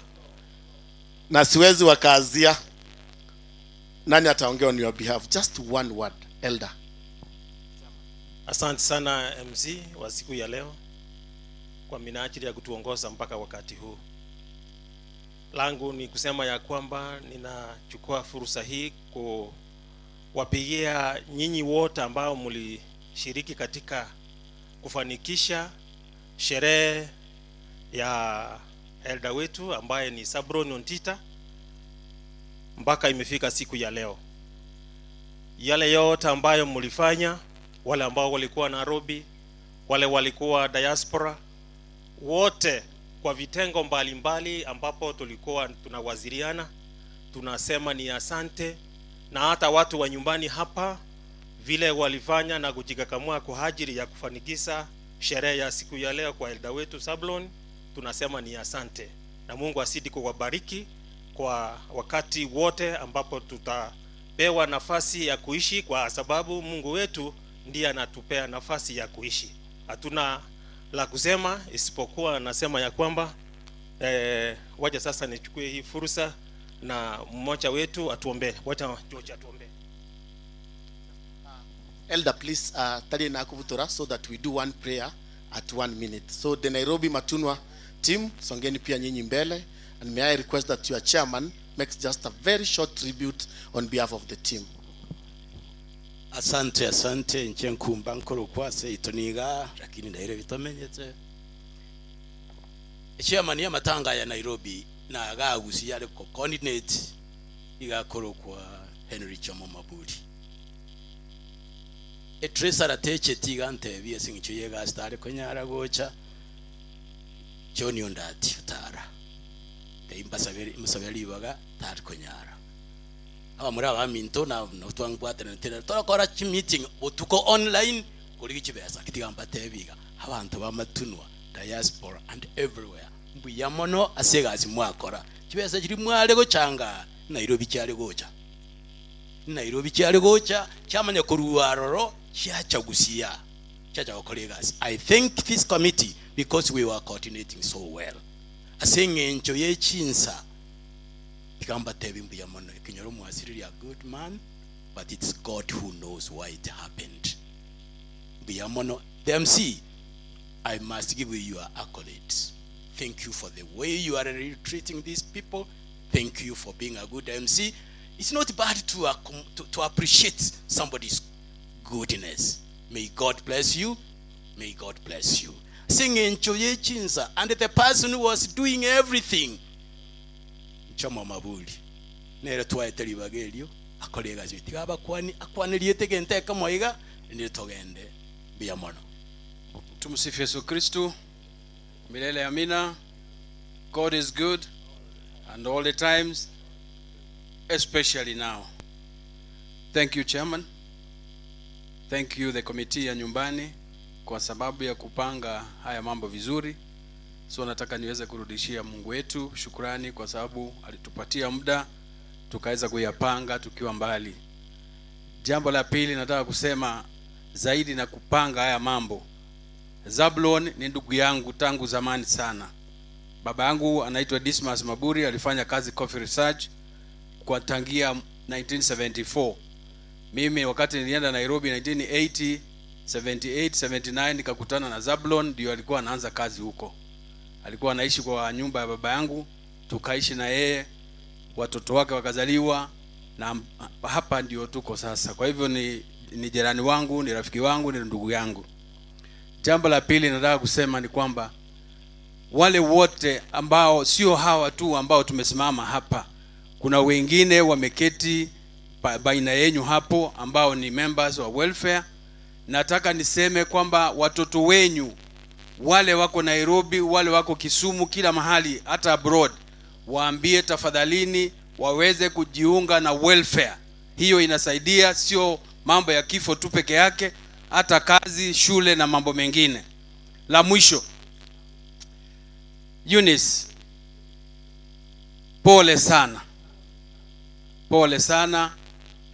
Speaker 10: Na siwezi wakaazia. Nani ataongea on your behalf? Just one word, elder.
Speaker 12: Asante sana MC wa siku ya leo kwa minajili ya kutuongoza mpaka wakati huu. Langu ni kusema ya kwamba ninachukua fursa hii kuwapigia nyinyi wote ambao mlishiriki katika kufanikisha sherehe ya elder wetu ambaye ni Sabron Ontita mpaka imefika siku ya leo. Yale yote ambayo mlifanya, wale ambao walikuwa Nairobi, wale walikuwa diaspora, wote kwa vitengo mbalimbali ambapo tulikuwa tunawaziriana, tunasema ni asante. Na hata watu wa nyumbani hapa vile walifanya na kujikakamua kwa ajili ya kufanikisha sherehe ya siku ya leo kwa elder wetu Sablon, tunasema ni asante. Na Mungu azidi kuwabariki kwa wakati wote ambapo tutapewa nafasi ya kuishi, kwa sababu Mungu wetu ndiye anatupea nafasi ya kuishi. Hatuna la kusema isipokuwa nasema ya kwamba wacha sasa nichukue hii fursa na mmoja wetu atuombe. Wacha George atuombe.
Speaker 10: Elder, please, tali na kuvutora so that we do one prayer at 1 minute. So the Nairobi Matunwa team, songeni pia nyinyi mbele, and may I request that your chairman makes just a very short tribute on behalf of the team.
Speaker 13: Asante, asante nche nkumba nkoro kwase itoniga lakini ndaire bitamenyete. Chairman ya matanga ya Nairobi na agagusi yale ko coordinate igakoro kwa Henry Chomo Maburi. Etresa rateche tigante bia singicho yega stare konyara gocha John Ondati utara. Ndaimbasaberi musaberi baga tar konyara. Aba muri abaminto na twangwatana tena torakora meeting otuko online kuri kibesa kitigamba tebiga abantu bamatunwa diaspora and everywhere mbuya mono asegasi mwakora kibesa kiri mwale gochanga Nairobi cyale gocha Nairobi cyale gocha cyamanya kuruwaroro cyachagusia cyacha kolegasi. I thank this committee because we were coordinating so well. Asengencho yechinsa tikamba tebi mbuya mono kinyoro mwasiri a good man, but it's God who knows why it happened. Mbuya mono the MC, I must give you your accolades. Thank you for the way you are treating these people. Thank you for being a good MC. It's not bad to appreciate somebody's goodness. May God bless you. May God bless you. Singing Chinsa, and the person who was doing everything. Choma Mabuli. Nere twaeteri bagelio akolega ziti abakwani akwaniriete genteka moiga nditogende bia mono.
Speaker 19: Tumsifu Yesu Kristu. Milele amina. God is good and all the times, especially now. Thank you, Chairman. Thank you the committee ya nyumbani kwa sababu ya kupanga haya mambo vizuri. So nataka niweze kurudishia Mungu wetu shukrani kwa sababu alitupatia muda tukaweza kuyapanga tukiwa mbali. Jambo la pili nataka kusema zaidi na kupanga haya mambo, Zablon ni ndugu yangu tangu zamani sana. Baba yangu anaitwa Dismas Maburi, alifanya kazi Coffee Research kwa tangia 1974. Mimi wakati nilienda Nairobi 1980, 78, 79 nikakutana na Zablon, ndio alikuwa anaanza kazi huko. Alikuwa anaishi kwa nyumba ya baba yangu, tukaishi na yeye, watoto wake wakazaliwa, na hapa ndio tuko sasa. Kwa hivyo ni jirani wangu, ni rafiki wangu, ni ndugu yangu. Jambo la pili nataka kusema ni kwamba wale wote ambao sio hawa tu ambao tumesimama hapa, kuna wengine wameketi baina yenu hapo ambao ni members wa welfare. Nataka niseme kwamba watoto wenyu wale wako Nairobi, wale wako Kisumu, kila mahali, hata abroad, waambie tafadhalini waweze kujiunga na welfare. Hiyo inasaidia, sio mambo ya kifo tu peke yake, hata kazi, shule na mambo mengine. La mwisho, Eunice, pole sana. Pole sana,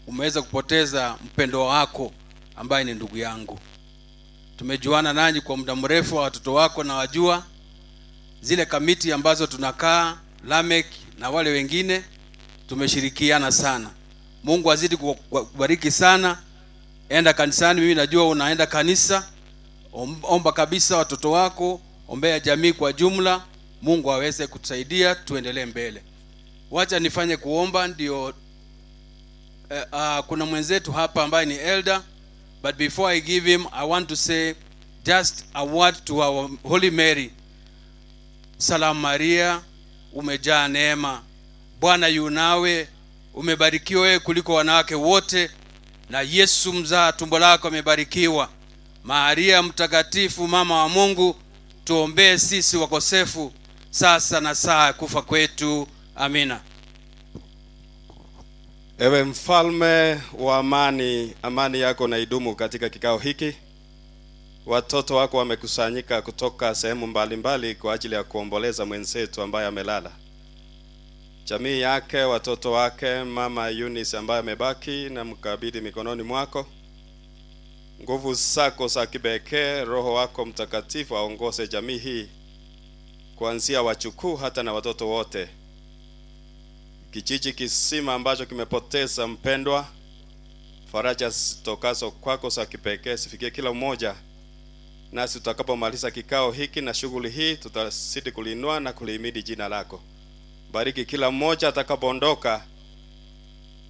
Speaker 19: umeweza kupoteza mpendo wako ambaye ni ndugu yangu. Tumejuana nanyi kwa muda mrefu, watoto wako na wajua zile kamiti ambazo tunakaa Lamek na wale wengine, tumeshirikiana sana. Mungu azidi kukubariki sana. Enda kanisani, mimi najua unaenda kanisa. Omba kabisa watoto wako, ombea jamii kwa jumla. Mungu aweze kutusaidia tuendelee mbele. Wacha nifanye kuomba ndio. Kuna mwenzetu hapa ambaye ni elder, but before I give him, I want to say just a word to our Holy Mary. Salamu Maria, umejaa neema, Bwana yu nawe, umebarikiwa wewe kuliko wanawake wote, na Yesu mzaa tumbo lako amebarikiwa. Maria mtakatifu, mama wa Mungu, tuombee sisi wakosefu, sasa na saa ya kufa kwetu. Amina.
Speaker 3: Ewe mfalme wa amani, amani yako na idumu katika kikao hiki. Watoto wako wamekusanyika kutoka sehemu mbalimbali kwa ajili ya kuomboleza mwenzetu ambaye amelala. Jamii yake, watoto wake, mama Eunice ambaye amebaki, na mkabidhi mikononi mwako. Nguvu zako za kipekee, Roho wako Mtakatifu aongoze jamii hii, kuanzia wachukuu hata na watoto wote. Kijiji kisima ambacho kimepoteza mpendwa, faraja zitokazo kwako za kipekee zifikie kila mmoja. Nasi tutakapomaliza kikao hiki na shughuli hii, tutazidi kuliinua na kulihimidi jina lako. Bariki kila mmoja atakapoondoka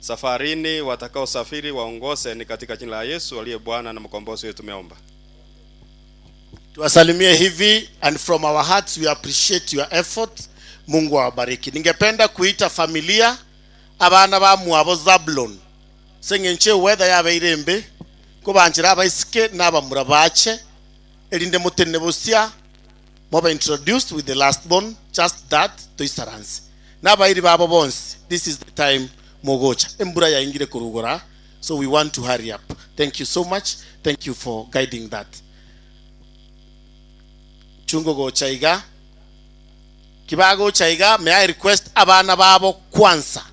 Speaker 3: safarini, watakaosafiri waongoze, ni katika jina la Yesu aliye Bwana na mkombozi wetu tumeomba.
Speaker 10: Tuwasalimie hivi, and from our hearts we appreciate your effort. Mungu awabariki. Ningependa kuita familia abana ba mwabo Zablon. Sengenche weather yabeirembe kubanjira abaisike n'abamura bache erinde mutene busia moba introduced with the last born, just that toisaranse n'abairi babo bonse. This is the time mogocha embura yaingire kurugora, so we want to hurry up. Thank you so much. Thank you for guiding that. Chungo gochaiga kibago chaiga, may I request abana babo kwanza,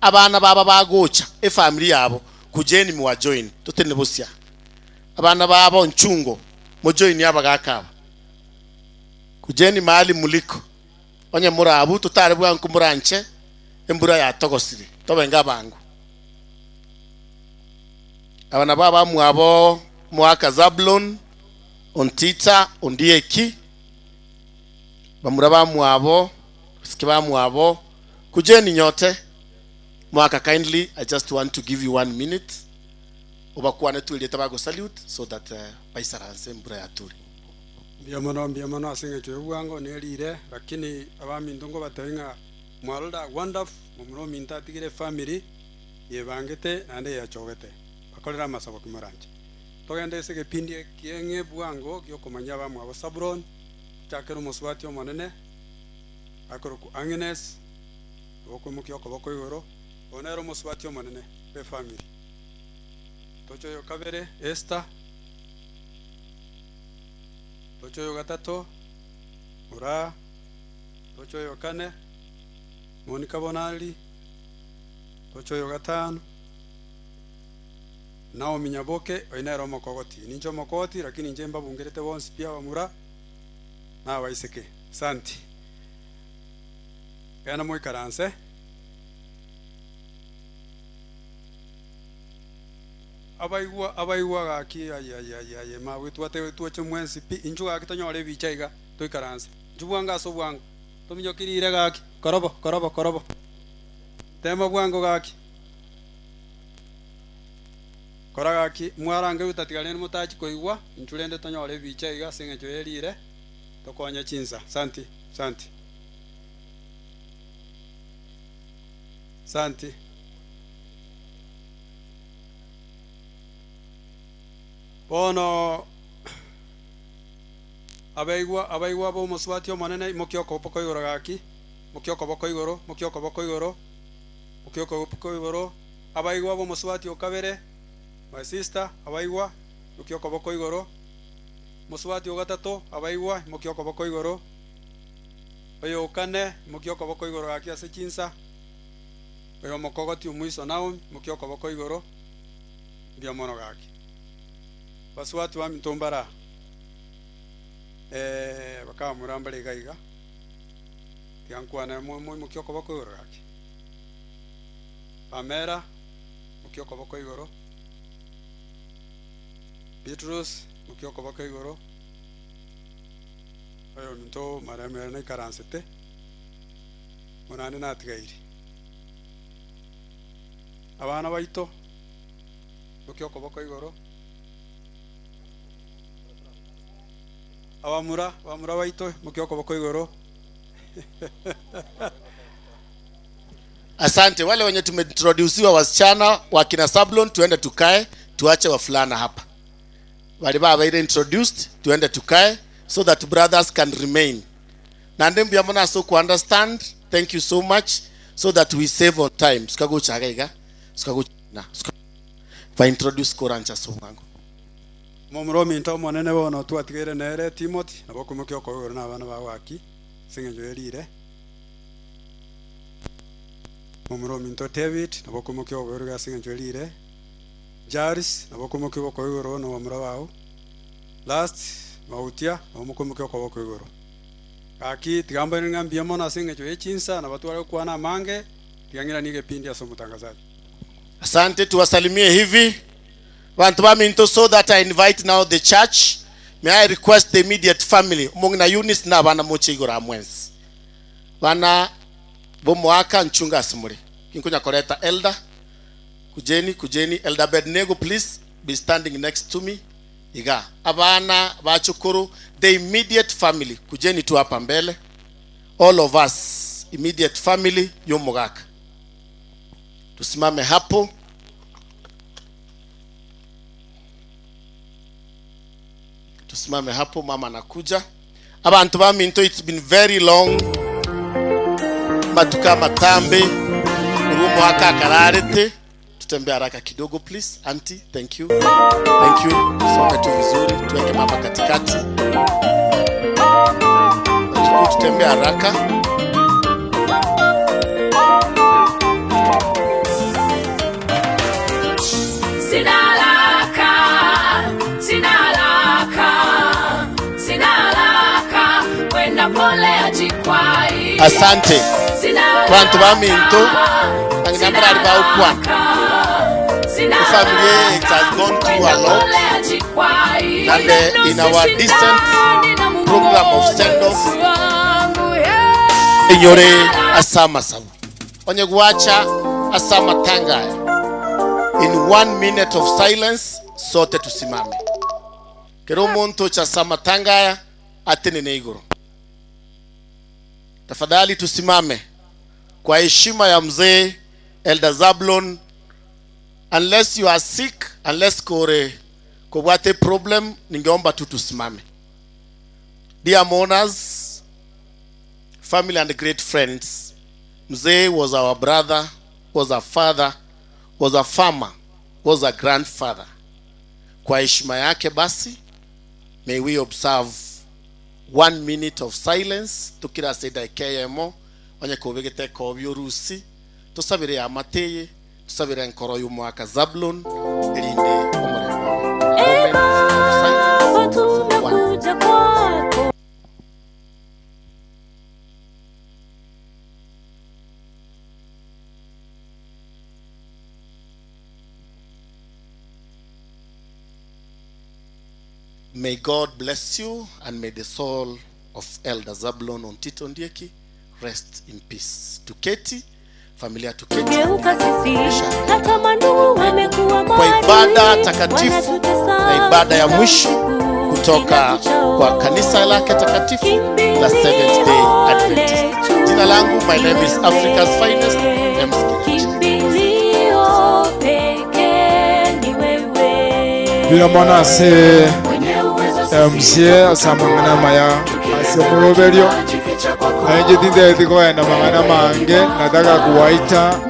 Speaker 10: abana baba bagocha e family yabo kujeni mwa join tutene busia abana babo nchungo mo join yabagakaba kujeni mahali muliko onye murabu tutare bwa nkumuranche embura yatogosire tobenga bangu abana baba mwabo mwaka Zablon Ontita Ondieki bamura mwabo sikiba mwabo kujeni nyote mwaka. Kindly, I just want to give you 1 minute obakwane tuile tabago salute so that baisaranse mbura yaturi.
Speaker 5: Mbia mono asinge chwe nerire, lakini abaminto ngo batainga mwalda wonderful mumuro minta tigire family yebangete nande yachogete bakorera masabo kimoranje togende ase gepindi kieng'e bwango giokomanya bamwabo Zabron chakero muswati omonene akoroku Agnes okomuki okoboko igoro onero muswati omonene be family tochoyo kabere Esther tochoyo gatato Mura tochoyo kane Monica Bonali Tocho oyo gatano Naomi Nyaboke oyo nere omokogoti ninche omokogoti lakini inche mbabungerete bonsi pi abamura na abaiseke santi genda moikaranse. Abaigwa abaigwa gaki ay ay ay ay mawe twate twache mwensi pi inchu gaki tonyore ebicha iga toikaranse inchu bwango ase obwango tominyokirire gaki korobo korobo korobo tema bwango gaki kora gaki mwarange utatigane mutachi koigwa inchu rende tonyore ebicha iga ase eng'encho erire tokonya chinsa santi santi santi. Bono abaigwa abaigwa bo moswati omonene mokioko boko igoro gaki mokioko boko igoro mokioko boko igoro mokioko boko igoro abaigwa bo moswati okabere my sister abaigwa mokioko boko igoro moswati ogatato abaigwa mokioko boko igoro oyo okane mokioko boko igoro gaki ase chinsa oyo mokogoti omuiso nao mokioko boko igoro bia mono gaki baswati wa mitombara bakamuramba iga tiankwana mokioko boko igoro gaki Pamela mokioko boko igoro Beatrice mokioko boko igoro oyo minto maramera na ikaransete monane natigairi abana baito mokioko boko igoro abamura abamura baito mokioko boko igoro.
Speaker 10: Asante wale wenye tumeintroduciwa wasichana wakina Sablon, tuende tukae, tuache wafulana hapa. Wale baba ile introduced, tuende tukae so that brothers can remain. Na ndembi amona so ku understand. Thank you so much so that we save on time. Sikago chagaiga, sikago na. Fa introduce korancha so wangu.
Speaker 5: Momuro minto monene bono twatigere nere Timothy nabo kumukio igoro na abana bawaki sing'encho erire. Momuro minto David nabo kumukio igoro ga sing'encho erire. Jaris nabo kumukio igoro no bamura bao. Last Mautia nabo kumukio igoro. Gaki tigamba ng'ambia mono sing'encho echinsa na batware kwana mange tigangira nige pindi ase omutangazaji.
Speaker 10: Asante, tuwasalimie hivi Bantu ba minto so that I invite now the church. May I request the immediate family. Mongina Eunice na bana moche igoro amwensi. Bana bomoaka nchunga asimuri. Kinkunya koleta elder. Kujeni, kujeni. Elder Bednego, please be standing next to me. Iga. Abana bachukuru, the immediate family. Kujeni tu hapa mbele. All of us, immediate family, yomogaka. Tusimame hapo. Tusimame hapo, mama anakuja. Abantu ba minto, it's been very long. Matuka matambe urumo aka kararete. Tutembee haraka kidogo please. Auntie, thank you. Thank you. Songa tu vizuri, tuweke mama katikati. Tutembee haraka. Asante. Bantu ba minto anginambrari ba ukwa. The family, it has gone through a lot. And in our decent program of send-off, Inyore asama sabu. Onye guacha asama tanga. In 1 minute of silence, sote tusimame. Kero muntu cha sama tangaya atene neigoro. Tafadhali tusimame kwa heshima ya mzee Elder Zablon. Unless you are sick, unless kore kobwate problem, ningeomba tu tusimame. Dear mourners, family and great friends, mzee was our brother, was a father, was a farmer, was a grandfather. Kwa heshima yake basi, may we observe 1 minute of silence. Tukira seda KMO onye kobegete kobyo rusi tusabire amateye Tusabira enkoro y'omwaka Zablon erinde omurembe.
Speaker 6: E Baba, tunakuja kwako.
Speaker 10: May God bless you and may the soul of Elder Zablon Ontita Ondieki rest in peace. Tuketi, familia tuketi.
Speaker 6: Geuka sisi, hata mandugu wamekuwa
Speaker 10: Kwa ibada
Speaker 6: maadui,
Speaker 10: takatifu
Speaker 6: wanatutesa
Speaker 10: na ibada ya
Speaker 6: kila
Speaker 10: mwisho
Speaker 6: usiku,
Speaker 10: kutoka
Speaker 6: kila kuchao.
Speaker 10: kwa kanisa lake takatifu la Seventh Day Adventist. Jina langu, my name is Africa's Finest MC.
Speaker 6: Kimbilio pekee ni wewe.
Speaker 1: Bila mwana ase MCA asamang'ana maya ase muroberio nainje tindethi kwenda mang'ana mange. Nataka kuwaita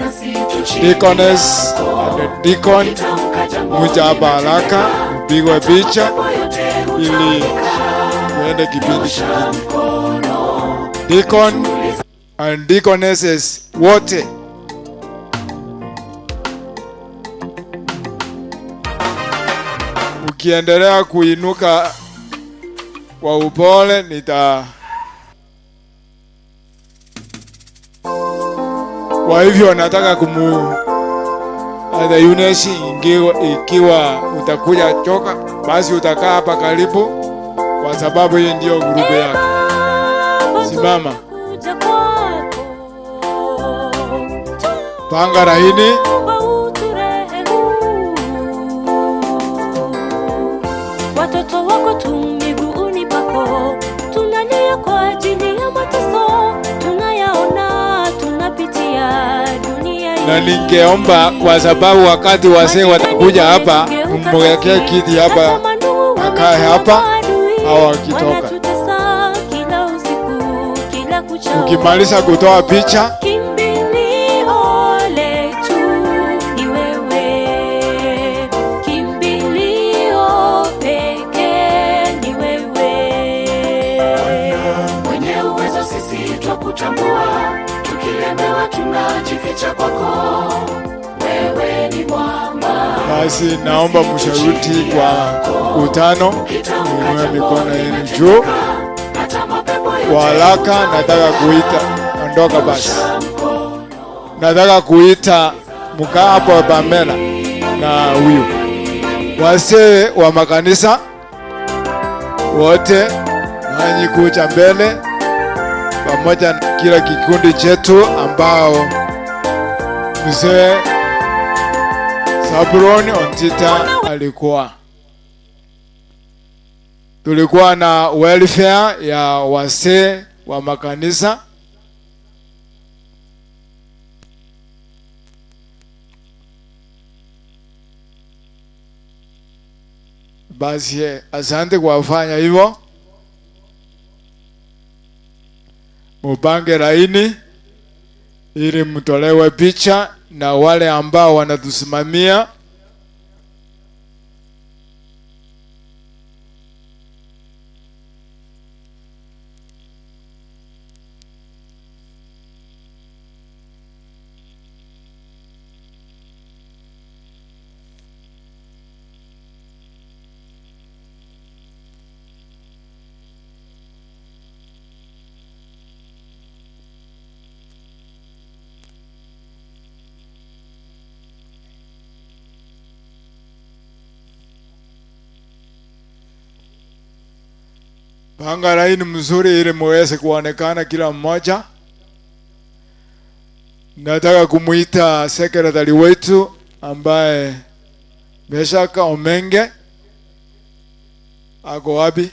Speaker 1: deaconess and deacon muja hapa haraka mpigwe picha ili tuende kipindi kingine. Deacon and deaconesses wote. Ukiendelea kuinuka kwa upole nita. Kwa hivyo nataka kumu hata Eunice, ikiwa utakuja choka basi utakaa hapa karibu, kwa sababu hii ndio grupu yako. Simama,
Speaker 6: Kuja kwako,
Speaker 1: panga laini.
Speaker 6: tuomba uturehemu. Watoto wako tu miguuni pako, tunalia kwa ajili ya mateso tunayaona, tunapitia dunia
Speaker 1: Na
Speaker 6: hii.
Speaker 1: ningeomba kwa sababu wakati wazee watakuja hapa, mmwekee kiti hapa, akae hapa au akitoka.
Speaker 6: Wanatutesa kila usiku, kila kuchao.
Speaker 1: Ukimaliza kutoa picha,
Speaker 6: Kimbilio letu ni wewe, kimbilio pekee ni wewe.
Speaker 7: Mwenye uwezo sisi twakutambua, tukilemewa tunajificha kwako. Wewe ni mwamba.
Speaker 1: Basi naomba msharuti kwa utano, muinue mikono yenu juu kwa haraka. Nataka kuita, ondoka basi. Nataka kuita mkaa hapo Pamela na huyu wazee wa makanisa wote, nanyi kuja mbele pamoja na kila kikundi chetu ambao mzee Zablon Ontita alikuwa. Tulikuwa na welfare ya wazee wa makanisa. Basi asante kwa kufanya hivyo. Mupange laini ili mtolewe picha na wale ambao wanatusimamia. Panga laini mzuri ili muweze kuonekana kila mmoja. Nataka kumuita sekretari wetu ambaye Meshaka Omenge. Ako wapi?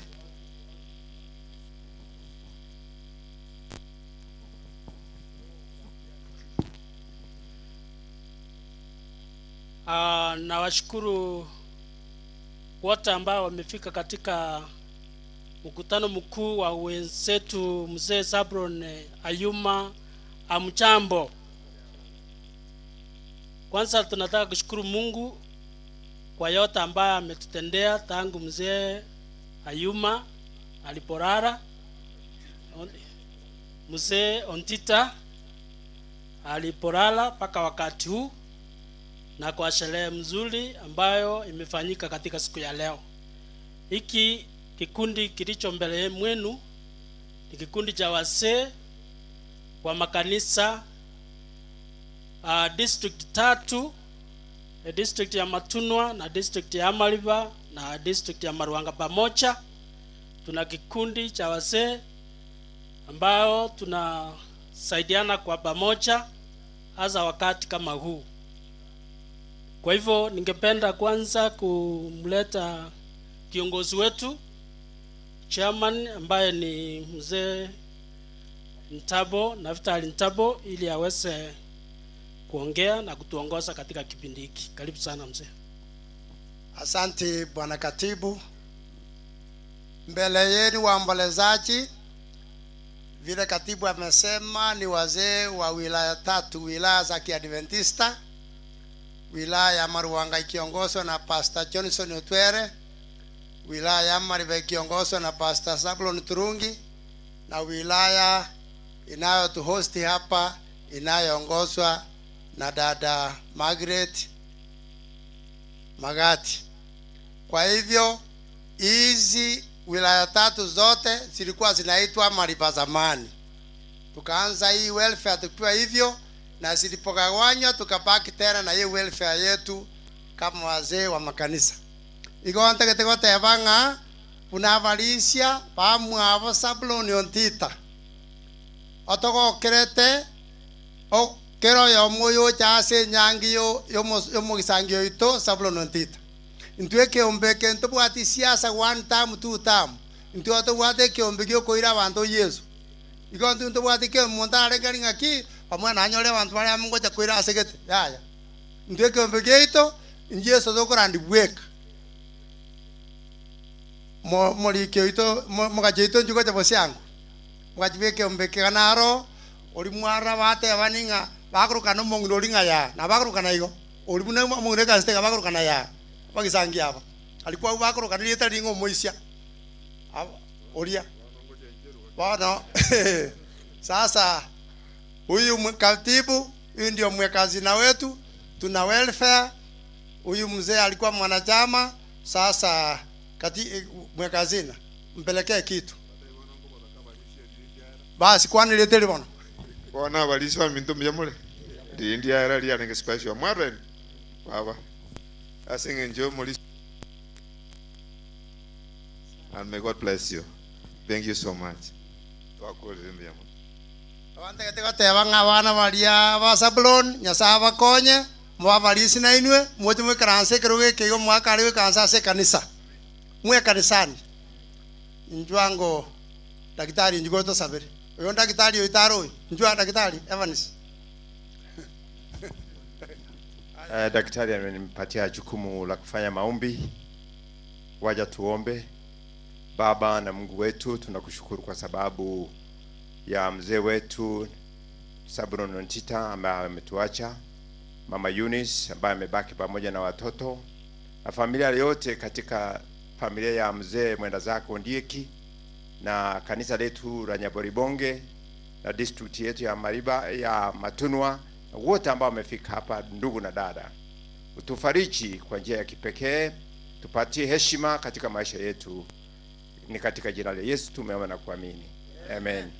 Speaker 8: Nawashukuru wote ambao wamefika katika mkutano mkuu wa wenzetu mzee Zablon Ayuma Amchambo. Kwanza tunataka kushukuru Mungu kwa yote ambayo ametutendea tangu mzee Ayuma aliporara, mzee Ontita aliporala mpaka wakati huu. na kwa sherehe mzuri ambayo imefanyika katika siku ya leo. Hiki kikundi kilicho mbele mwenu ni kikundi cha wazee wa makanisa district 3, district ya Matunwa na district ya Amariba na district ya Maruanga pamoja. Tuna kikundi cha wazee ambao tunasaidiana kwa pamoja hasa wakati kama huu. Kwa hivyo ningependa kwanza kumleta kiongozi wetu chairman ambaye ni mzee Ntabo, Naftali Ntabo, ili aweze kuongea na kutuongoza katika kipindi hiki. Karibu sana mzee.
Speaker 11: Asante bwana katibu. Mbele yenu waombolezaji, vile katibu amesema ni wazee wa wilaya 3, wilaya za Kiadventista, wilaya ya Maruanga ikiongozwa na Pastor Johnson Otwere, wilaya ya Mariba ikiongozwa na Pastor Zablon Turungi, na wilaya inayotuhosti hapa inayoongozwa na dada Margaret Magati. Kwa hivyo hizi wilaya 3 zote zilikuwa zinaitwa Mariba zamani. Tukaanza hii welfare tukiwa hivyo, na zilipogawanywa tukabaki tena na hii welfare yetu kama wazee wa makanisa. Igo ntegete gotebanga unavalisia pamwabo Zablon Ontita. Otogokerete o kero yo moyo chase nyangi yo yomogisangio ito Zablon Ontita. Ntwe keombe kento bwati siasa one time two time. Ntwe otobwate keombe giokoira abanto Yesu. Igo ntwe bwati keombe montare ngari ngaki pamwe nanyore abantu baria mungocha koira asegete. Yaya. Ntwe keombe geito Yesu tokorandi bweka. Morikio ito mogacheito njugocha bosiango. Mugachibeke ombeke kanaro ori mwara bate baninga bakorokana omong'ina ori ng'a ya na bakorokana igo ori buna omong'ina ekansitega bakorokana ya bagisangi aba alikuwa bakorokana rieta ring'a omoisia oria bono. Sasa huyu katibu huyu ndio mwekazina wetu, tuna welfare. Huyu mzee alikuwa mwanachama, sasa kati mwekazina mpelekee kitu basi kwani letele bono
Speaker 22: bona balisi mintu mbyamule lindi ara lya special mwareni baba asinge njo muli. And may God bless you. Thank you so much. Twakore mbyamule
Speaker 11: abante gateba ng'abana baria ba Zablon Nyasaye abakonye mwabalisi na inwe mwote mwekaranse keroge kego mwakari wekansa ase kanisa mwe kanisani njwango daktari njugo to sabere oyo daktari oitaro njwa daktari Evans.
Speaker 23: Daktari amenipatia jukumu la kufanya maombi. Waja tuombe. Baba na Mungu wetu, tunakushukuru kwa sababu ya mzee wetu Zablon Ontita ambaye ametuacha, Mama Eunice ambaye amebaki pamoja na watoto na familia yote katika familia ya mzee mwenda zako Ondieki na kanisa letu la Nyaboribonge na district yetu ya Mariba ya Matunwa, na wote ambao wamefika hapa, ndugu na dada. Utufariji kwa njia ya kipekee, tupatie heshima katika maisha yetu. Ni katika jina la Yesu tumeomba na kuamini. Amen.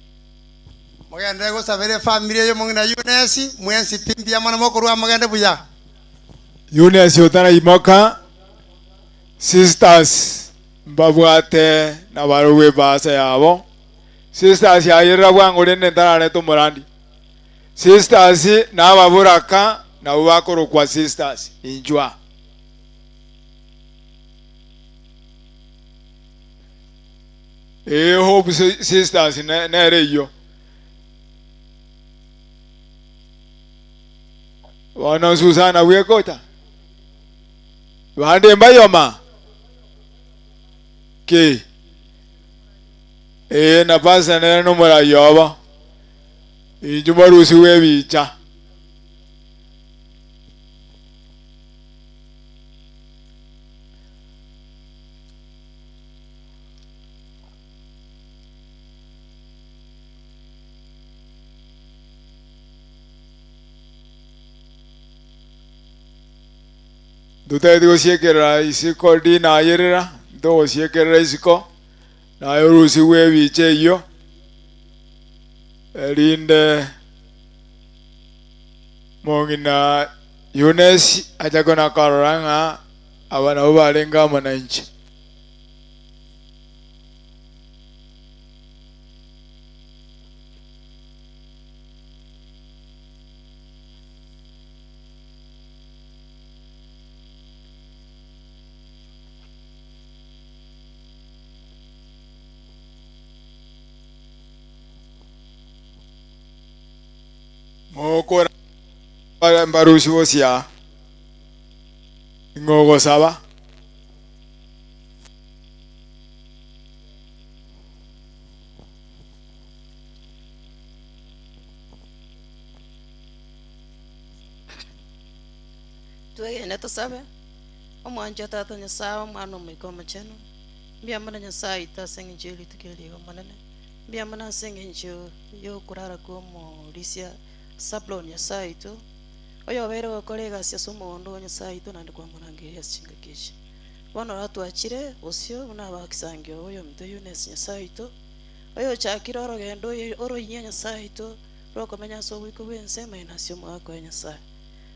Speaker 11: Mugende gusabire familia yo mungina Eunice mwensi pimbia mwana mokorwa mugende buya.
Speaker 1: Eunice otara imoka sisters mbabwate na baruwe basa yabo. Sisters yayira bwangu rende ntarare tumurandi. Sisters na baburaka na bakoro kwa sisters injwa. Hope sisters nere iyo. Wana Susana wekota. Bande mbayoma. Ke. Na pasa nere no mora yoba. Injuma rusi webicha. Ndutathi guciikirira isiko ndinayirira ntuguciikirira isiko nayo rusigwe ebicha eyio erinde mong'ina Eunice achake na karora ng'a aba nabo barenge amo na inche. Mokora mbarusi bosia ng'ogosaba
Speaker 4: Twegene tusabe omwancho tata Nyasaye omwana omoika omochenu mbuya mono Nyasaye oito ase eng'encho ya rituko eri iga omonene mbuya mono ase eng'encho ya okorara kwa omorisia Sablon Nyasaye oito oyo obeire gokora egasi ase omogondo wa Nyasaye oito naende kwamorangeria ase chingaki echi bono ratwachire bosio buna abakisangio oyo ominto Eunice Nyasaye oito oyo ochakire orogendo oroinyia Nyasaye oito rokomenya ase oboiko bwa ense maene ase omogaka wa Nyasaye.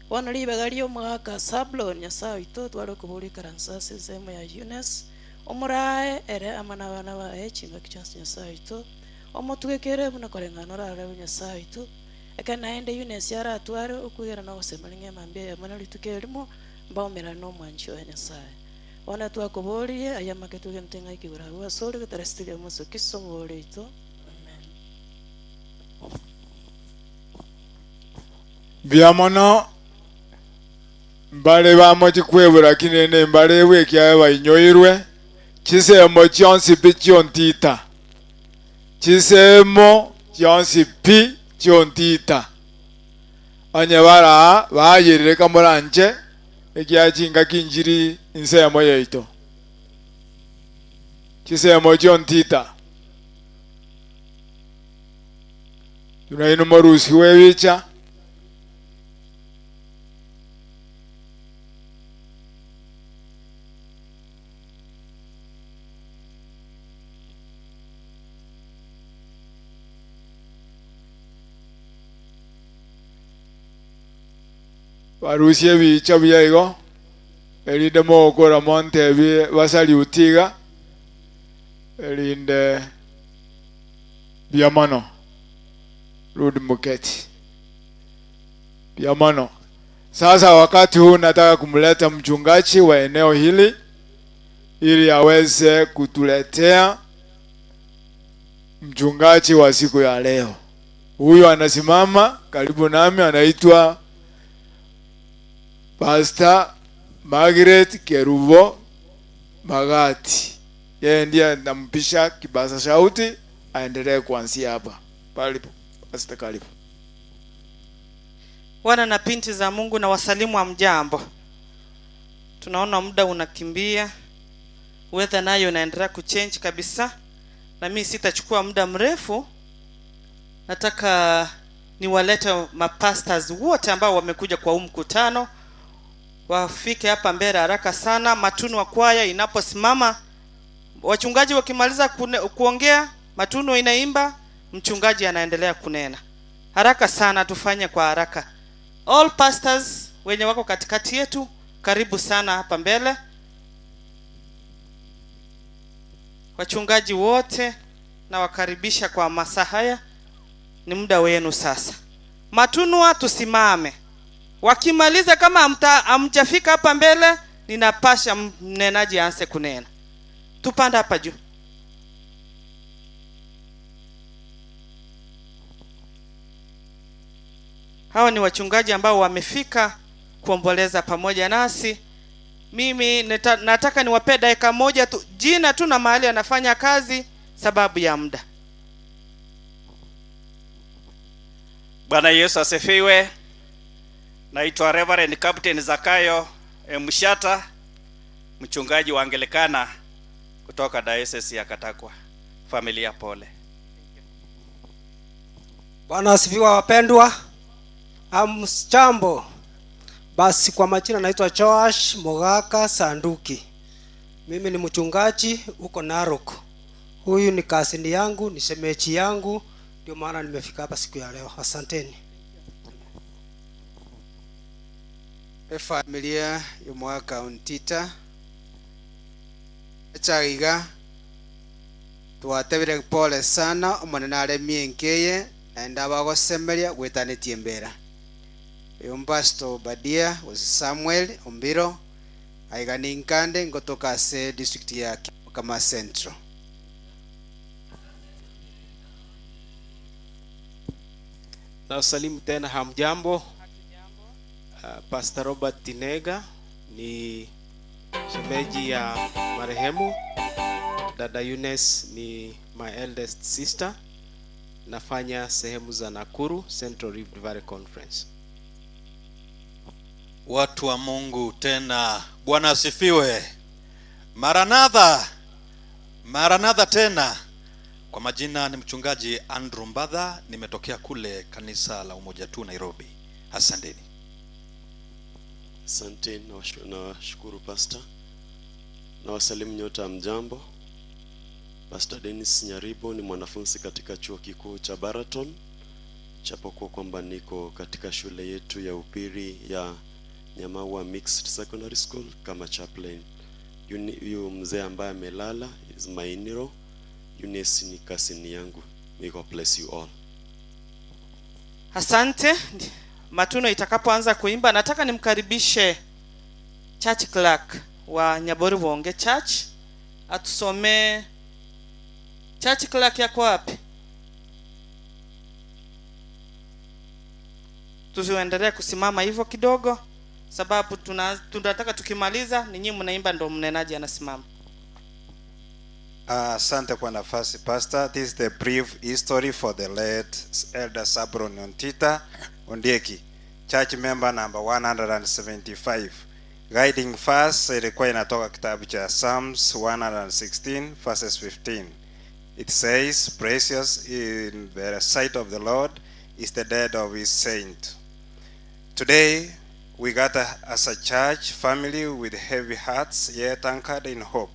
Speaker 4: Bono ribaga ria omogaka Sablon Nyasaye oito tware okobora ikaransa ase ensemo ya Eunice omorae ere amo na abana baye chingaki chionsi Nyasaye oito omotwekere buna koreng'ana orarebe Nyasaye oito eke naende Eunice aratware okwegera na ogosemania ng'a emambia eyemo na rituko erimo mbaumerane na omwanchi oye Nyasaye. Bono twakoboririe aya make tugente ng'a ekigoro abwo ase ore getarasitiria omoso Kristo omobori oito.
Speaker 1: Mbuya mono mbare bamochikwebura kinene mbare bwekiaye bainyoirwe chisemo chionsi pi chiontita chisemo chionsi pi chiontita onye bara bayirire kamoranche ekia chingaki njiri ensemo yaito chisemo chiontita tunaino morusi webicha barusie bicha byaigo erinde mogokora montebi basaliutiga erinde biamono rudi muketi biamono. Sasa wakati huu nataka kumleta mchungaji wa eneo hili ili aweze kutuletea mchungaji wa siku ya leo. Huyu anasimama karibu nami anaitwa Pastor Margaret Kerubo Magati. Yeye ndiye nampisha kipaza sauti aendelee kuanzia hapa. Palipo. Pastor karibu.
Speaker 14: Wana na binti za Mungu na wasalimu hamjambo. Tunaona muda unakimbia. Weather nayo inaendelea kuchange kabisa. Na mimi sitachukua muda mrefu. Nataka niwalete mapastors wote ambao wamekuja kwa huu mkutano wafike hapa mbele haraka sana. Matunu wa kwaya inaposimama, wachungaji wakimaliza kuongea, matunu inaimba, mchungaji anaendelea kunena. Haraka sana, tufanye kwa haraka. All pastors wenye wako katikati yetu, karibu sana hapa mbele. Wachungaji wote na wakaribisha kwa masaa haya. Ni muda wenu sasa. Matunwa tusimame. Wakimaliza kama hamjafika hapa mbele, ninapasha mnenaji aanze kunena. Tupanda hapa juu. Hawa ni wachungaji ambao wamefika kuomboleza pamoja nasi. Mimi nataka niwape dakika moja tu, jina tu na mahali anafanya kazi, sababu ya muda.
Speaker 15: Bwana Yesu asifiwe. Naitwa Reverend Captain Zakayo Mshata, mchungaji wa Anglikana kutoka Diocese ya Katakwa. Familia pole.
Speaker 16: Bwana asifiwe wapendwa. Amchambo. Basi kwa majina naitwa Joash Mogaka Sanduki. Mimi ni mchungaji huko Narok. Huyu ni kasini yangu, ni shemeji yangu, ndio maana nimefika hapa siku ya leo. Asanteni.
Speaker 9: Efamilia y'omwaka Ontita echaiga twatebire pole sana omonene aremie enkeye naende abagosemeria gwetanetie embera. Oyo Pastor Obadia gose Samuel Ombiro aiga ninkande ngotoka ase district ya Kama Central.
Speaker 17: Na wasalimu tena, hamjambo. Pastor Robert Tinega ni shemeji ya marehemu. Dada Eunice ni my eldest sister. Nafanya sehemu za Nakuru Central Rift Valley Conference.
Speaker 2: Watu wa Mungu tena, Bwana asifiwe. Maranatha, Maranatha tena. Kwa majina ni mchungaji Andrew Mbadha, nimetokea kule kanisa la Umoja Tu Nairobi. Asanteni.
Speaker 18: Asante, nawashukuru pastor. Na wasalimu nyote, mjambo. Pastor Dennis Nyaribo ni mwanafunzi katika chuo kikuu cha Baraton, japokuwa kwamba niko katika shule yetu ya upili ya Nyamaua Mixed Secondary School kama chaplain. Huyu mzee ambaye amelala is my in-law. Eunice ni cousin yangu. May God bless you all.
Speaker 14: Asante. Matuno itakapoanza kuimba, nataka nimkaribishe church clerk wa Nyaboru Church atusomee. Church clerk yako wapi? Tusiendelee kusimama hivyo kidogo, sababu tunataka tukimaliza ni nyinyi mnaimba ndo mnenaji anasimama.
Speaker 24: Asante kwa nafasi pastor. This is the brief history for the late Elder Sabron Ontita Ondieki, church member number 175. Guiding verse ilikuwa inatoka kitabu cha Psalms 116 verses 15. It says, precious in the sight of the Lord is the dead of his saint. Today we gather as a church family with heavy hearts yet anchored in hope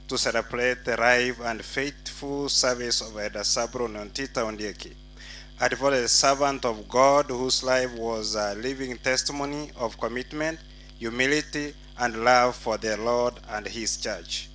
Speaker 24: to celebrate the life and faithful service of Elder Sabron Ontita Ondieki, a devoted servant of God whose life was a living testimony of commitment, humility, and love for the Lord and his church.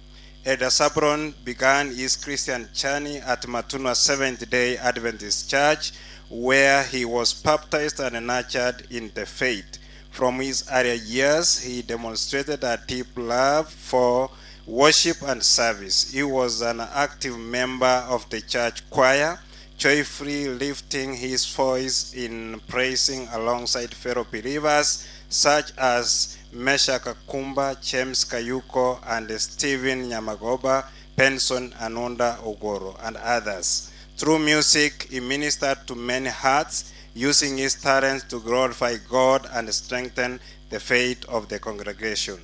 Speaker 24: Elder Sabron began his Christian journey at Matunwa Seventh-day Adventist Church, where he was baptized and nurtured in the faith. From his early years, he demonstrated a deep love for worship and service. He was an active member of the church choir, joyfully lifting his voice in praising alongside fellow believers such as Mesha Kakumba, James Kayuko, and Stephen Nyamagoba, Benson Anunda Ogoro, and others. Through music, he ministered to many hearts, using his talents to glorify God and strengthen the faith of the congregation.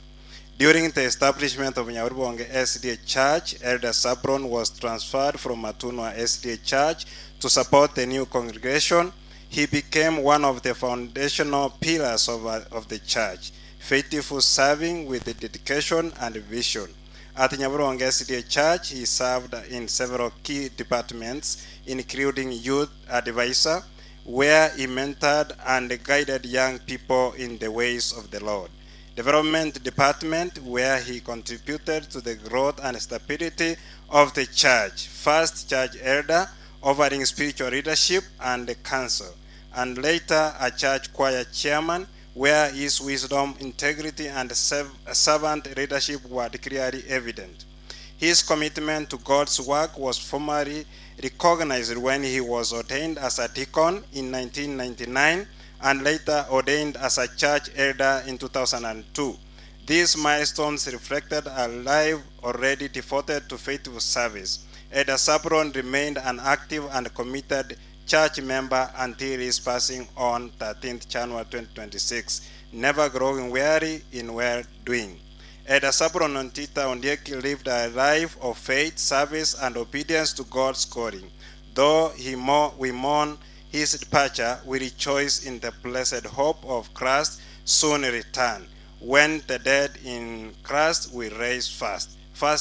Speaker 24: During the establishment of Nyaurubonge SDA Church, Elder Sabron was transferred from Matunwa SDA Church to support the new congregation. He became one of the foundational pillars of the church, faithful serving with dedication and vision. At Nyaburubonge SDA Church, he served in several key departments, including youth advisor, where he mentored and guided young people in the ways of the Lord. Development department, where he contributed to the growth and stability of the church. First church elder, offering spiritual leadership and counsel, and later a church choir chairman, where his wisdom, integrity, and servant leadership were clearly evident. His commitment to God's work was formally recognized when he was ordained as a deacon in 1999 and later ordained as a church elder in 2002. These milestones reflected a life already devoted to faithful service. Elder Sabron remained an active and committed church member until his passing on 13th January 2026, never growing weary in well-doing. Elder Sabron Ontita Ondieki lived a life of faith, service, and obedience to God's calling. Though we mourn his departure, we rejoice in the blessed hope of Christ's soon return, when the dead in Christ will rise first. 1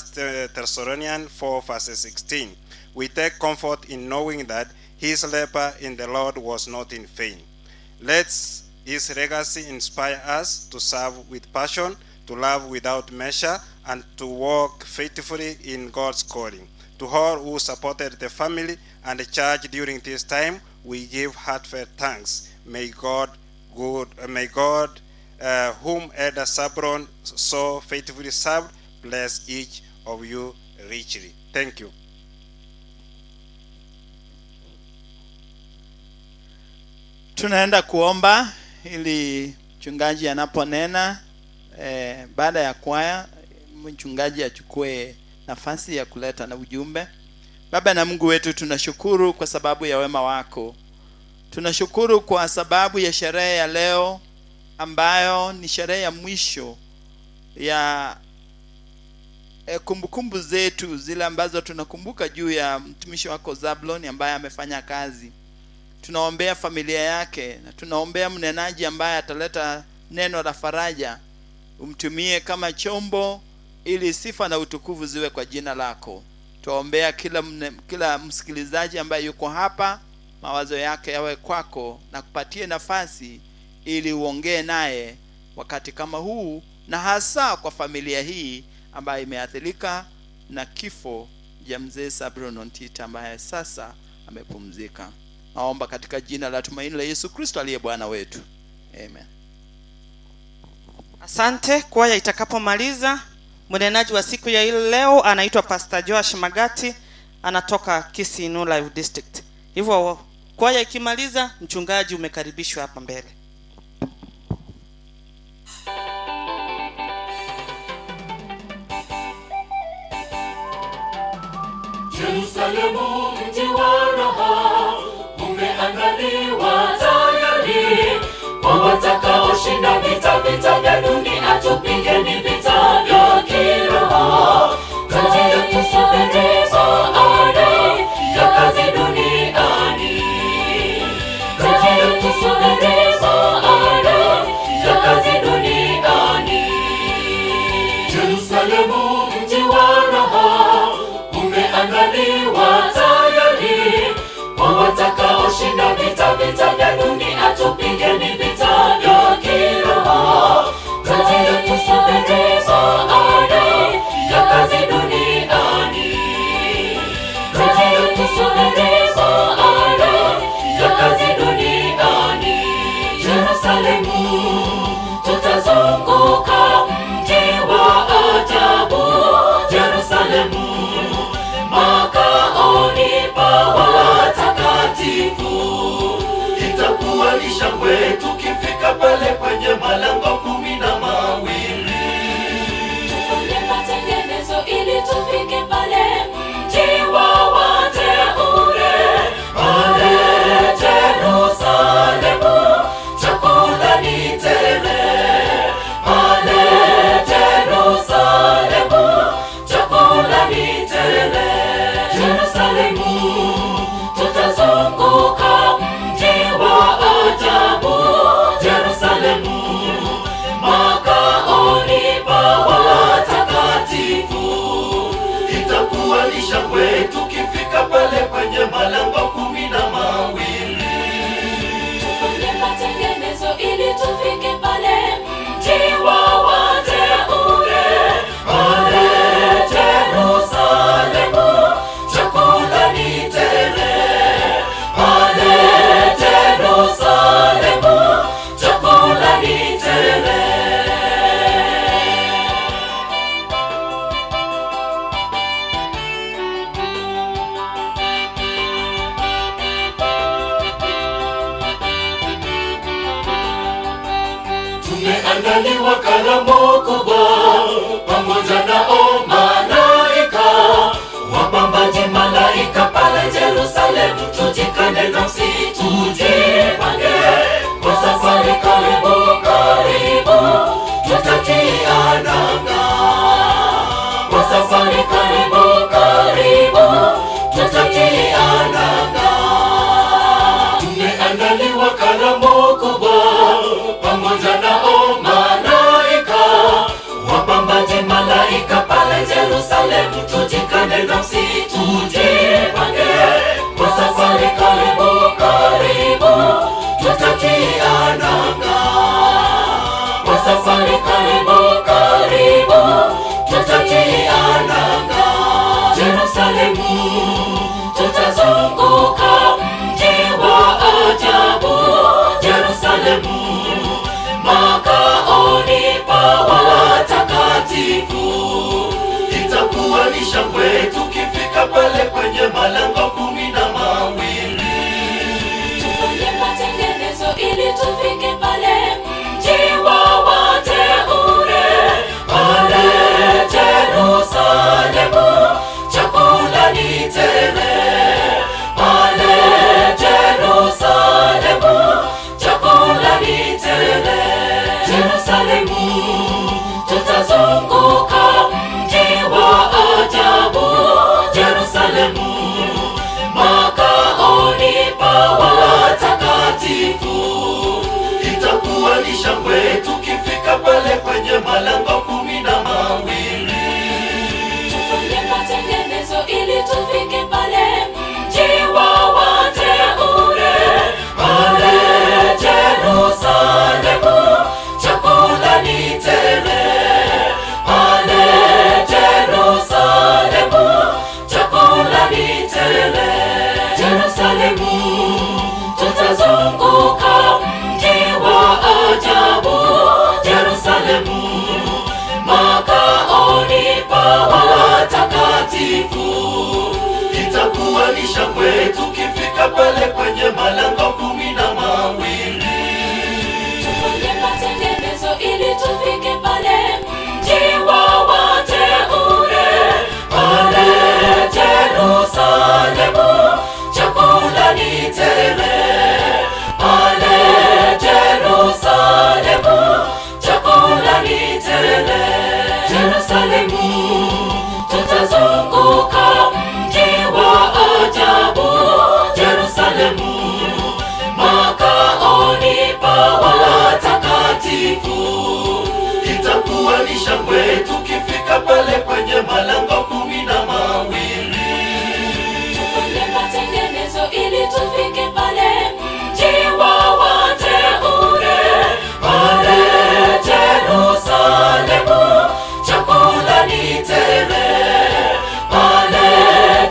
Speaker 24: Thessalonians 4 verse 16. We take comfort in knowing that his labor in the Lord was not in vain. Let his legacy inspire us to serve with passion, to love without measure, and to walk faithfully in God's calling. To all who supported the family and the church during this time, we give heartfelt thanks. May God, whom Elder Sabron so faithfully served, bless each of you richly. Thank you.
Speaker 12: Tunaenda kuomba ili mchungaji anaponena, baada ya kwaya mchungaji achukue nafasi ya kuleta na ujumbe. Baba na Mungu wetu, tunashukuru kwa sababu ya wema wako. Tunashukuru kwa sababu ya sherehe ya leo ambayo ni sherehe ya mwisho ya kumbukumbu zetu zile ambazo tunakumbuka juu ya mtumishi wako Zablon ambaye amefanya kazi. Tunaombea familia yake na tunaombea mnenaji ambaye ataleta neno la faraja. Umtumie kama chombo ili sifa na utukufu ziwe kwa jina lako. Tuombea kila msikilizaji ambaye yuko hapa, mawazo yake yawe kwako na kupatie nafasi ili uongee naye wakati kama huu, na hasa kwa familia hii ambayo imeathirika na kifo ya mzee Zablon Ontita ambaye sasa amepumzika. Naomba katika jina la tumaini la Yesu Kristo aliye Bwana wetu. Amen.
Speaker 14: Asante. Kwaya itakapomaliza, mnenaji wa siku ya leo anaitwa Pastor Joash Magati, anatoka Kisii New Life District. Hivyo kwaya ikimaliza, mchungaji umekaribishwa hapa mbele.
Speaker 7: Yerusalemu mji wa raha umeandaliwa tayari kwa watakaoshinda vita, vita vya dunia. Tupigeni vita vya kiroho, tujie tusubiri baada ya kazi duniani. Tujie tusubiri baada ya kazi duniani. Yerusalemu mji wa raha umeandaliwa tayari kwa watakaoshinda vita, vita vya dunia. Tupigeni vita vya kiroho, tujie tusubiri baada ya kazi duniani. Tujie tusubiri baada ya kazi duniani. Yerusalemu tutazunguka mji wa ajabu. Yerusalemu makaoni pa watakatifu. Itakuwa ni shangwe tukifika pale kwenye malango 12. Tufanye matengenezo ili tufike pale mji wa wateule. Pale Yerusalemu chakula ni tele. Pale Yerusalemu chakula ni tele. Yerusalemu tutazunguka mji wa ajabu. Yerusalemu makaoni pa watakatifu. Itakuwa ni shangwe tukifika pale kwenye malango 12. Tufanye matengenezo ili tufike pale mji wa wateule. Pale Yerusalemu chakula ni tele. Pale Yerusalemu chakula ni tele. Tumeandaliwa karamu kubwa pamoja na malaika, wapambaji malaika pale Yerusalemu. Tujikane nafsi, tujipange kwa safari, karibu karibu tutatia nanga. Kwa safari karibu karibu tutatia nanga. Tutatia nanga Yerusalemu, tutazunguka mji wa ajabu Yerusalemu, makaoni pa watakatifu. Itakuwa ni shangwe tukifika pale kwenye malango 12. Tufanye matengenezo ili tufike pale mji wa wateule, pale Yerusalemu chakula ni tele, pale Yerusalemu chakula ni tele. Yerusalemu tutazunguka mji wa ajabu Yerusalemu, makaoni pa watakatifu. Itakuwa ni shangwe tukifika pale kwenye malango 12. Tufanye matengenezo ili tufike pale mji wa wateule, pale Yerusalemu chakula ni tele, pale Yerusalemu chakula ni tele. Yerusalemu tutazunguka mji wa ajabu Yerusalemu, makaoni pa watakatifu. Itakuwa ni shangwe tukifika pale kwenye malango 12. Tufanye matengenezo ili tufike pale mji wa wateule, pale Yerusalemu chakula ni tele, pale Yerusalemu chakula ni tele. Yerusalemu tutazunguka mji wa ajabu Yerusalemu, makaoni pa watakatifu. Itakuwa ni shangwe tukifika pale kwenye malango 12. Tufanye matengenezo ili tufike pale mji wa wateule, pale Yerusalemu chakula ni tele, pale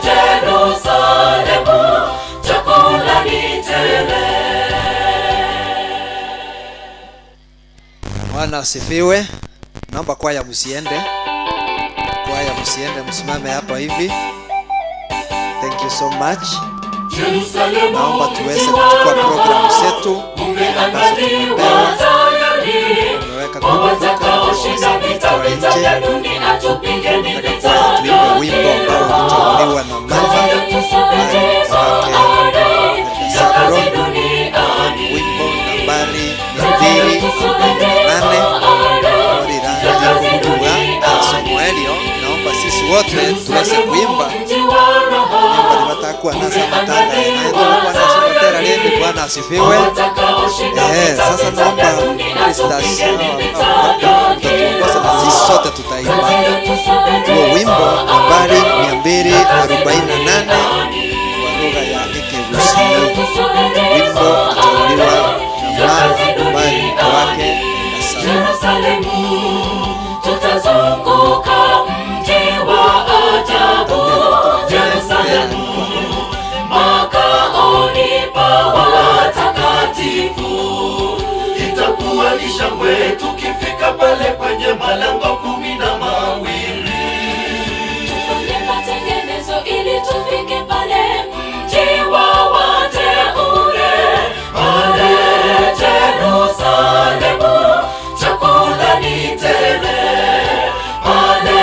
Speaker 7: Yerusalemu chakula ni tele.
Speaker 9: Bwana asifiwe. Naomba kwaya msiende. Kwaya msiende, msimame hapa hivi. Thank you so much. Naomba tuweze kuchukua program zetu ambazo tumepewa. Tumeweka kwa mfuko nje. Nataka kwaya tuimbe wimbo ambao ulichaguliwa na mama wake Zabron, wimbo nambari 208. Somoelio, naomba sisi wote tuweze kuimba wimbo limatakuwa nasa matanga inaenda kwa nasa matera lindi. Bwana asifiwe. Sasa naomba ministers mtatuongoza na sisi sote tutaimba huo wimbo nambari 248 kwa lugha ya Ekegusii. Wimbo uchaguliwa na mama ambaye ni mke wake na
Speaker 7: Yerusalemu tutazunguka mji wa ajabu Yerusalemu, makaoni pa watakatifu. Itakuwa ni shangwe tukifika pale kwenye malango 12. Tufanye matengenezo ili tufike pale mji wa wateule, pale Yerusalemu chakula ni tele, pale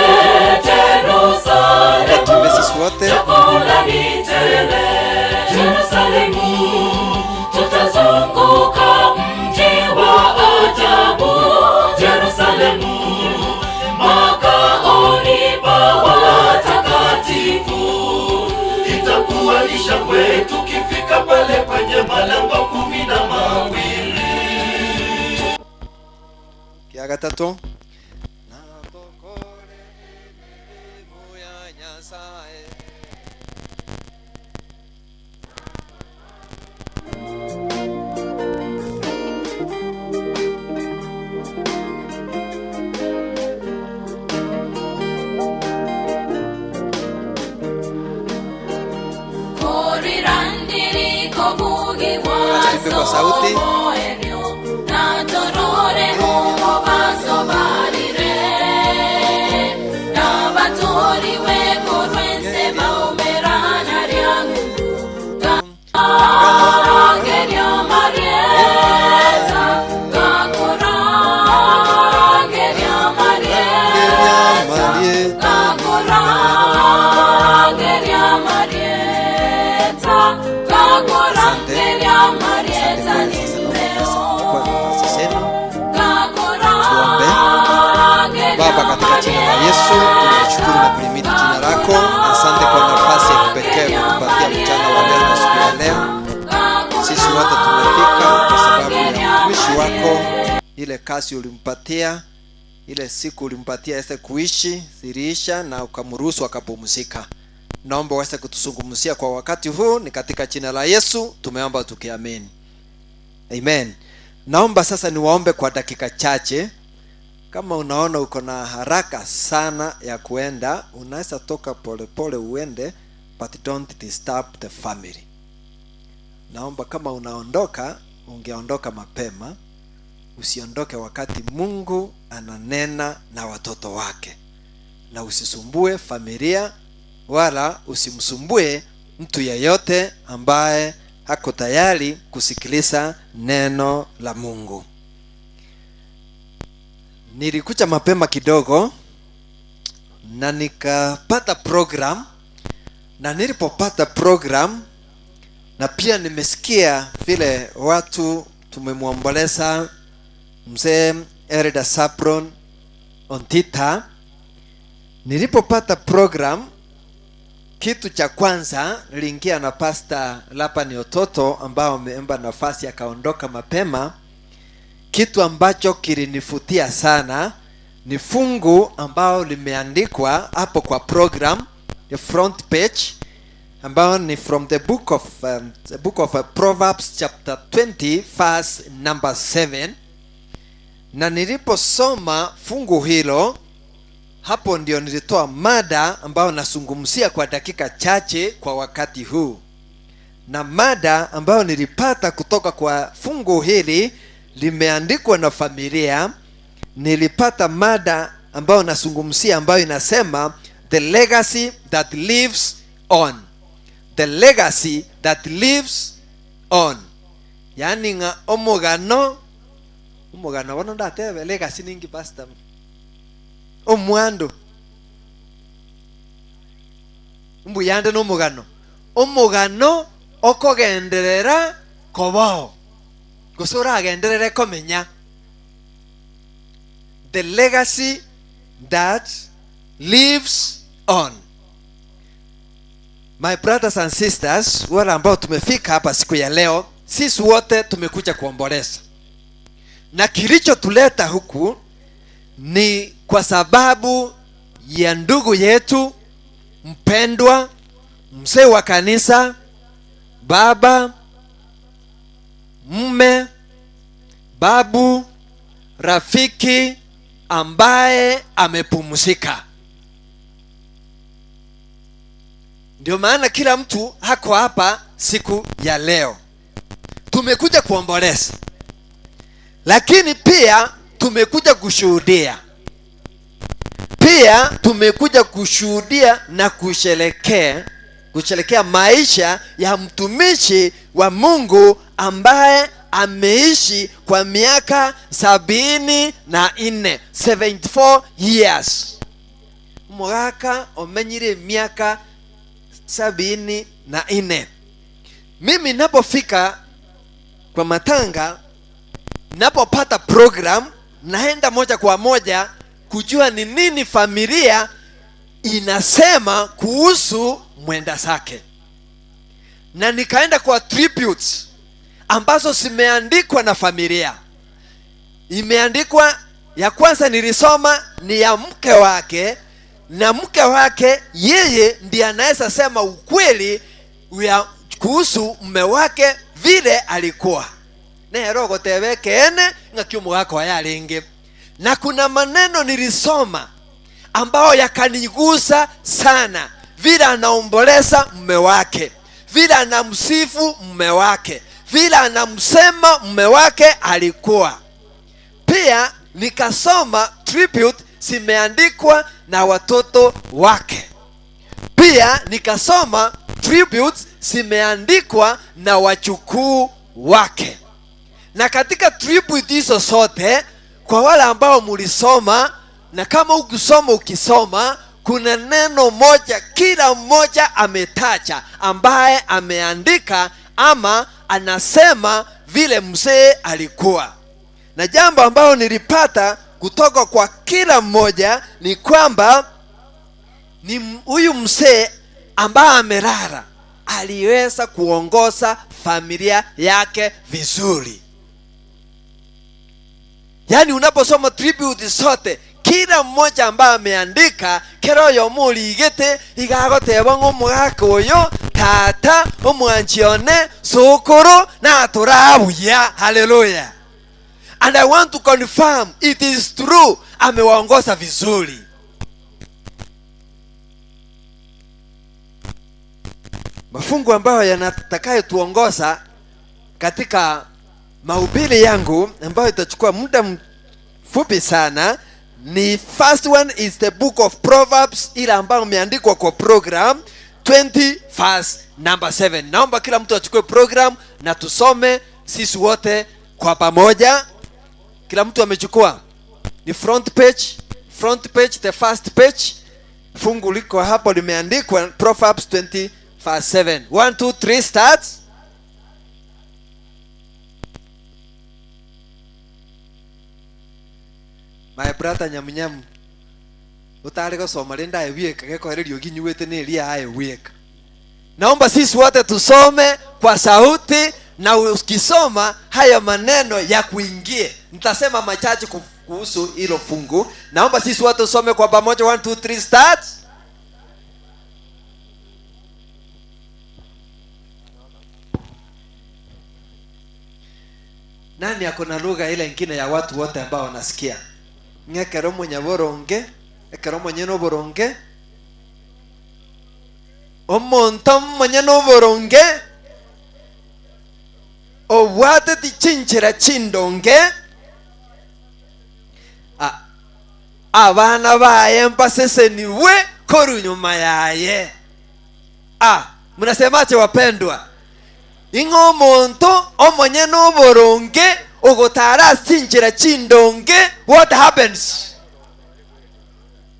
Speaker 7: Yerusalemu chakula ni tele. Yerusalemu tutazunguka mji wa ajabu Yerusalemu, makaoni pa watakatifu. Itakuwa ni shangwe tukifika pale kwenye malango 12.
Speaker 9: Kia gatatu.
Speaker 13: Tuimbe kwa sauti. Baba, katika jina la Yesu tunashukuru na kulimidi jina lako. Asante kwa nafasi ya kipekee umetupatia mchana wa leo na siku ya leo. Sisi wote tumefika kwa sababu ya mtumishi wako, ile kazi ulimpatia, ile siku ulimpatia aweze kuishi ziliisha na ukamruhusu akapumzika. Naomba uweze kutuzungumzia kwa wakati huu, ni katika jina la Yesu tumeomba tukiamini, amen. Naomba sasa niwaombe kwa dakika chache. Kama unaona uko na haraka sana ya kuenda, unaweza toka polepole uende, but don't disturb the family. Naomba kama unaondoka, ungeondoka mapema, usiondoke wakati Mungu ananena na watoto wake, na usisumbue familia wala usimsumbue mtu yeyote ambaye hako tayari kusikiliza neno la Mungu. Nilikuja mapema kidogo na nikapata program, na nilipopata program na pia nimesikia vile watu tumemwomboleza mzee Elder Zablon Ontita. Nilipopata program, kitu cha kwanza niliingia na Pastor Lapani Ototo ambao ameomba nafasi akaondoka mapema. Kitu ambacho kilinivutia sana ni fungu ambao limeandikwa hapo kwa program, the front page, ambao ni from the book of Proverbs chapter 20 verse number 7. Na niliposoma fungu hilo, hapo ndio nilitoa mada ambayo nazungumzia kwa dakika chache kwa wakati huu. Na mada ambayo nilipata kutoka kwa fungu hili limeandikwa na familia, nilipata mada ambayo nazungumzia ambayo inasema the legacy that lives on. The legacy that lives on. Yaani nga omugano, omugano wono ndatebe legacy ningi pastor. Omwando. Mbuyande no mugano. Omugano okogenderera kobao. Gosora agenderere komenya. The legacy that lives on. My brothers and sisters, wale ambao tumefika hapa siku ya leo, sisi wote tumekuja kuomboleza. Na kilichotuleta huku ni kwa sababu ya ndugu yetu mpendwa, mzee wa kanisa, baba, mume, babu, rafiki ambaye amepumzika. Ndio maana kila mtu hako hapa siku ya leo. Tumekuja kuomboleza, lakini pia tumekuja kushuhudia. Pia tumekuja kushuhudia na kusherehekea maisha ya mtumishi wa Mungu ambaye ameishi kwa miaka 74, 74 years. Mwaka omenyire miaka 74. Mimi napofika kwa matanga, napopata program, naenda moja kwa moja kujua ni nini familia inasema kuhusu mwenda zake. Na nikaenda kwa tributes ambazo zimeandikwa na familia. Imeandikwa, ya kwanza nilisoma ni ya mke wake, na mke wake yeye ndiye anaweza sema ukweli ya kuhusu mume wake vile alikuwa. Nero gotebeke ene ng'akiumu gakwa yaringi. Na kuna maneno nilisoma ambao yakanigusa sana, vile anaomboleza mume wake, vile anamsifu mume wake, vile anamsema mume wake alikuwa. Pia nikasoma tribute zimeandikwa na watoto wake. Pia nikasoma tributes zimeandikwa na wachukuu wake. Na katika tribute hizo zote, kwa wale ambao mulisoma, na kama ukusoma ukisoma, kuna neno moja kila mmoja ametaja ambaye ameandika ama anasema vile mzee alikuwa. Na jambo ambalo nilipata kutoka kwa kila mmoja ni kwamba ni huyu mzee ambaye amelala aliweza kuongoza familia yake vizuri. Yaani unaposoma tribute zote, kila mmoja ambaye ameandika kero yomuli igete igagoteba ng'omwaka oyo tata omwanchione sokoro na turabuya. Haleluya. And I want to confirm it is true, amewaongoza vizuri. Mafungu ambayo yanatakayotuongoza katika mahubiri yangu ambayo itachukua muda mfupi sana ni first one is the book of Proverbs, ile ambayo imeandikwa kwa program 20 verse number 7. Naomba kila mtu achukue program na tusome sisi wote kwa pamoja. Kila mtu amechukua. Ni front page, front page, the first page. Fungu liko hapo limeandikwa Proverbs 20 verse 7. 1 2 3 start. My brother nyamunyamu utari gusoma rinda ewieka gekohererio ginyuete ni ria aewieka. Naomba sisi wote tusome kwa sauti, na ukisoma haya maneno ya kuingie. Nitasema machache kuhusu hilo fungu. Naomba sisi wote tusome kwa pamoja. 1 2 3 start. Nani ako na lugha ile ingine ya watu wote ambao wanasikia? Ng'ekero munyaboronge, ekero monyene oboronge, omonto monyene oboronge, obwate tichinchera chindonge, abana baye mpaseseniwe koru nyuma yaye. Mnasemaje wapendwa? Ing'o omonto omonyene oboronge ogotara sinjira chindonge, what happens?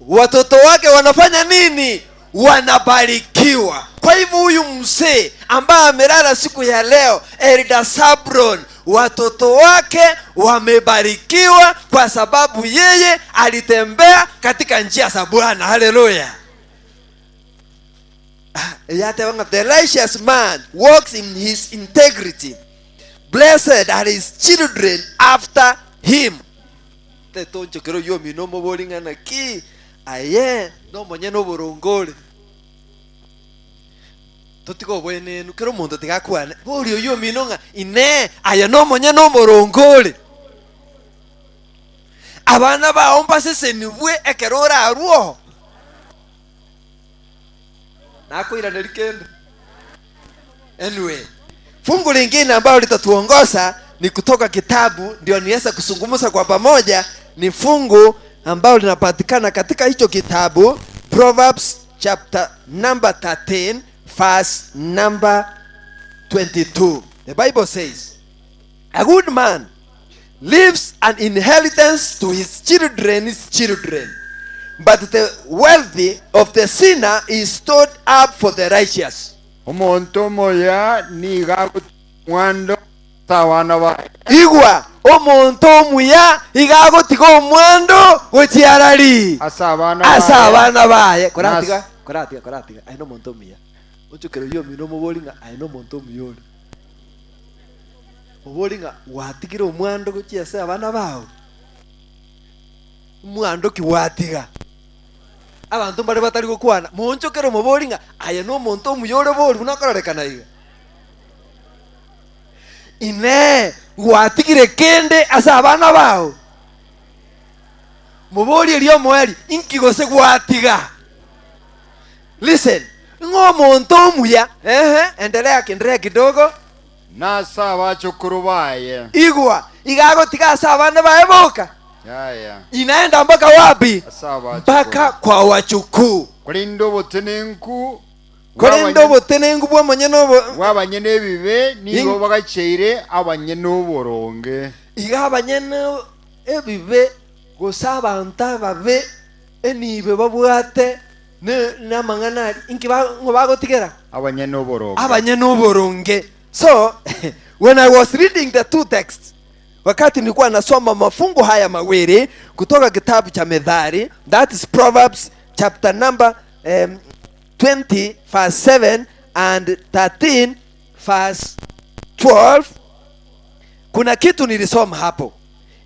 Speaker 13: Watoto wake wanafanya nini? Wanabarikiwa. Kwa hivyo huyu mzee ambaye amelala siku ya leo, Elder Zabron, watoto wake wamebarikiwa kwa sababu yeye alitembea katika njia za Bwana. Haleluya. The righteous man walks in his integrity. Blessed are his children after him. Tetoncho kero yomi no moboringana ki aye no monye no borongore. Totiko bwenenu kero omonto tigakwane. Bori oyo mino ng'a ine aye no monye no borongore. Abana bao mbaseseniwe ekero orarwo. Nakoiraneri kende. Anyway, fungu lingine ambalo litatuongoza ni kutoka kitabu, ndio niweza kuzungumza kwa pamoja, ni fungu ambalo linapatikana katika hicho kitabu Proverbs chapter number 13 verse number 22. The Bible says, a good man leaves an inheritance to his children's children, but the wealth of the sinner is stored up for the righteous.
Speaker 1: Omonto moya niga mwando tawana ba
Speaker 13: igwa omonto muya igago tigo mwando gochiarari asabana baye koratiga koratiga koratiga aino monto muya ochokero yo mino mobolinga aino monto muyori mobolinga watigire omwando gochia ase abana bao mwando kiwatiga abantu bari batari gokwana monchokero mobolinga aye no monto muyore bori unakororekana iga ine gwatigire kende ase abana bao mobori erio moeri inki gose gwatiga. Listen, ng'o monto muya. Ehe, endelea kiendelea kidogo.
Speaker 3: Nasa abachukuru baye.
Speaker 19: Igwa igagotiga ase abana baye boka.
Speaker 3: Yaya.
Speaker 19: Inaenda mpaka wapi? Mpaka kwa wachukuu.
Speaker 3: Kulinda obutenenku.
Speaker 19: Kulinda obutenenku bwa monyene
Speaker 3: bw'abanyene ebibe nigo bagacheire abanyene oboronge.
Speaker 19: Iga abanyene ebibe gose abantu ababe enibe babwate n'amang'ana inki ngo bagotigera
Speaker 3: abanyene oboronge.
Speaker 19: Abanyene oboronge. So when I was reading the two texts, wakati nilikuwa nasoma mafungu haya mawili kutoka kitabu cha Methali, that is Proverbs chapter number 20 verse 7 and 13 verse 12, kuna kitu nilisoma hapo.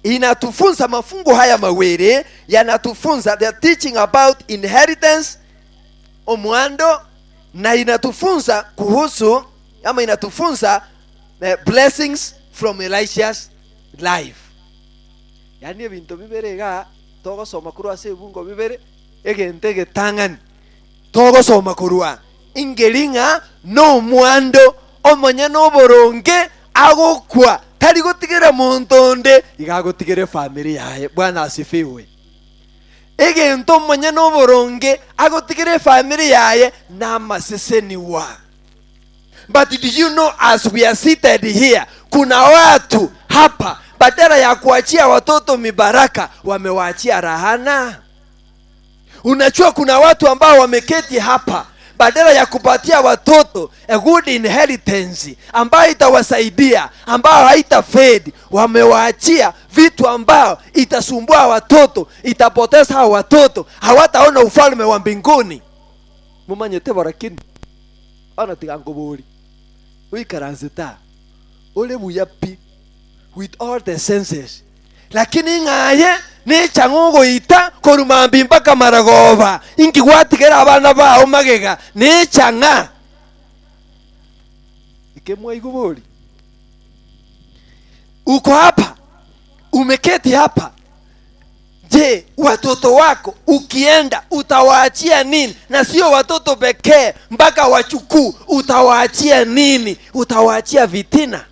Speaker 19: Inatufunza mafungu haya mawili yanatufunza, they are teaching about inheritance, omwando, na inatufunza kuhusu ama inatufunza blessings from Elisha's life. Yani ebinto bibere iga togosoma korwa ase ebungo bibere egento egetang'ani togosoma korwa ingeri ng'a nomwando omonye noboronge agokwa tari gotigera monto onde iga agotigere family yaye. Bwana asifiwe. Egento omonye noboronge agotigere family yaye namaseseniwa. But did you know, as we are seated here, kuna watu hapa badala ya kuachia watoto mibaraka wamewaachia rahana. Unajua kuna watu ambao wameketi hapa badala ya kupatia watoto a good inheritance ambayo itawasaidia, ambayo haita fade, wamewaachia vitu ambao itasumbua watoto, itapoteza watoto, hawataona ufalme wa mbinguni. Mumanyete barakini ona tigangobori uikaranzita ule buyapi with all the senses, lakini ng'aye nechang'ogoita korumambi mpaka maragoba inki gwatigera abana bao magega nechang'a ikemwaigobori. Uko hapa, umeketi hapa, je, watoto wako ukienda utawaachia nini? Na sio watoto pekee, mpaka wachukuu utawaachia nini? Utawaachia vitina.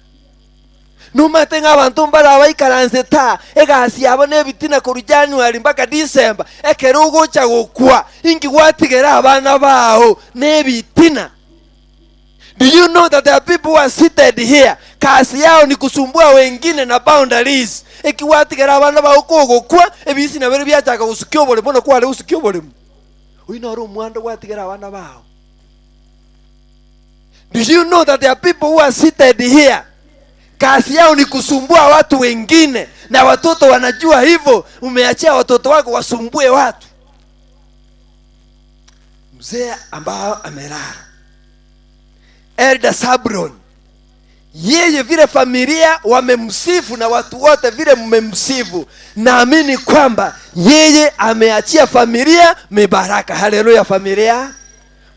Speaker 19: Numate ng'abantu mbara baikaranse ta egasi yabo n'ebitina korwa January mpaka December ekero ogocha gokwa inki gwatigera abana bao n'ebitina. Do you know that there are people who are seated here, kazi yao ni kusumbua wengine na boundaries. Ekiwatigera abana bao kogokwa ebisi na bere byachaka gusukia oboremo na kware gusukia oboremo. Uyu noro omwando gwatigera abana bao. Do you know that there are people who are seated here, kazi yao ni kusumbua watu wengine na watoto wanajua hivyo. Umeachia watoto wako wasumbue watu. Mzee ambao amelala, Elder Zabron, yeye vile familia wamemsifu na watu wote vile mmemsifu, naamini kwamba yeye ameachia familia mibaraka. Haleluya familia.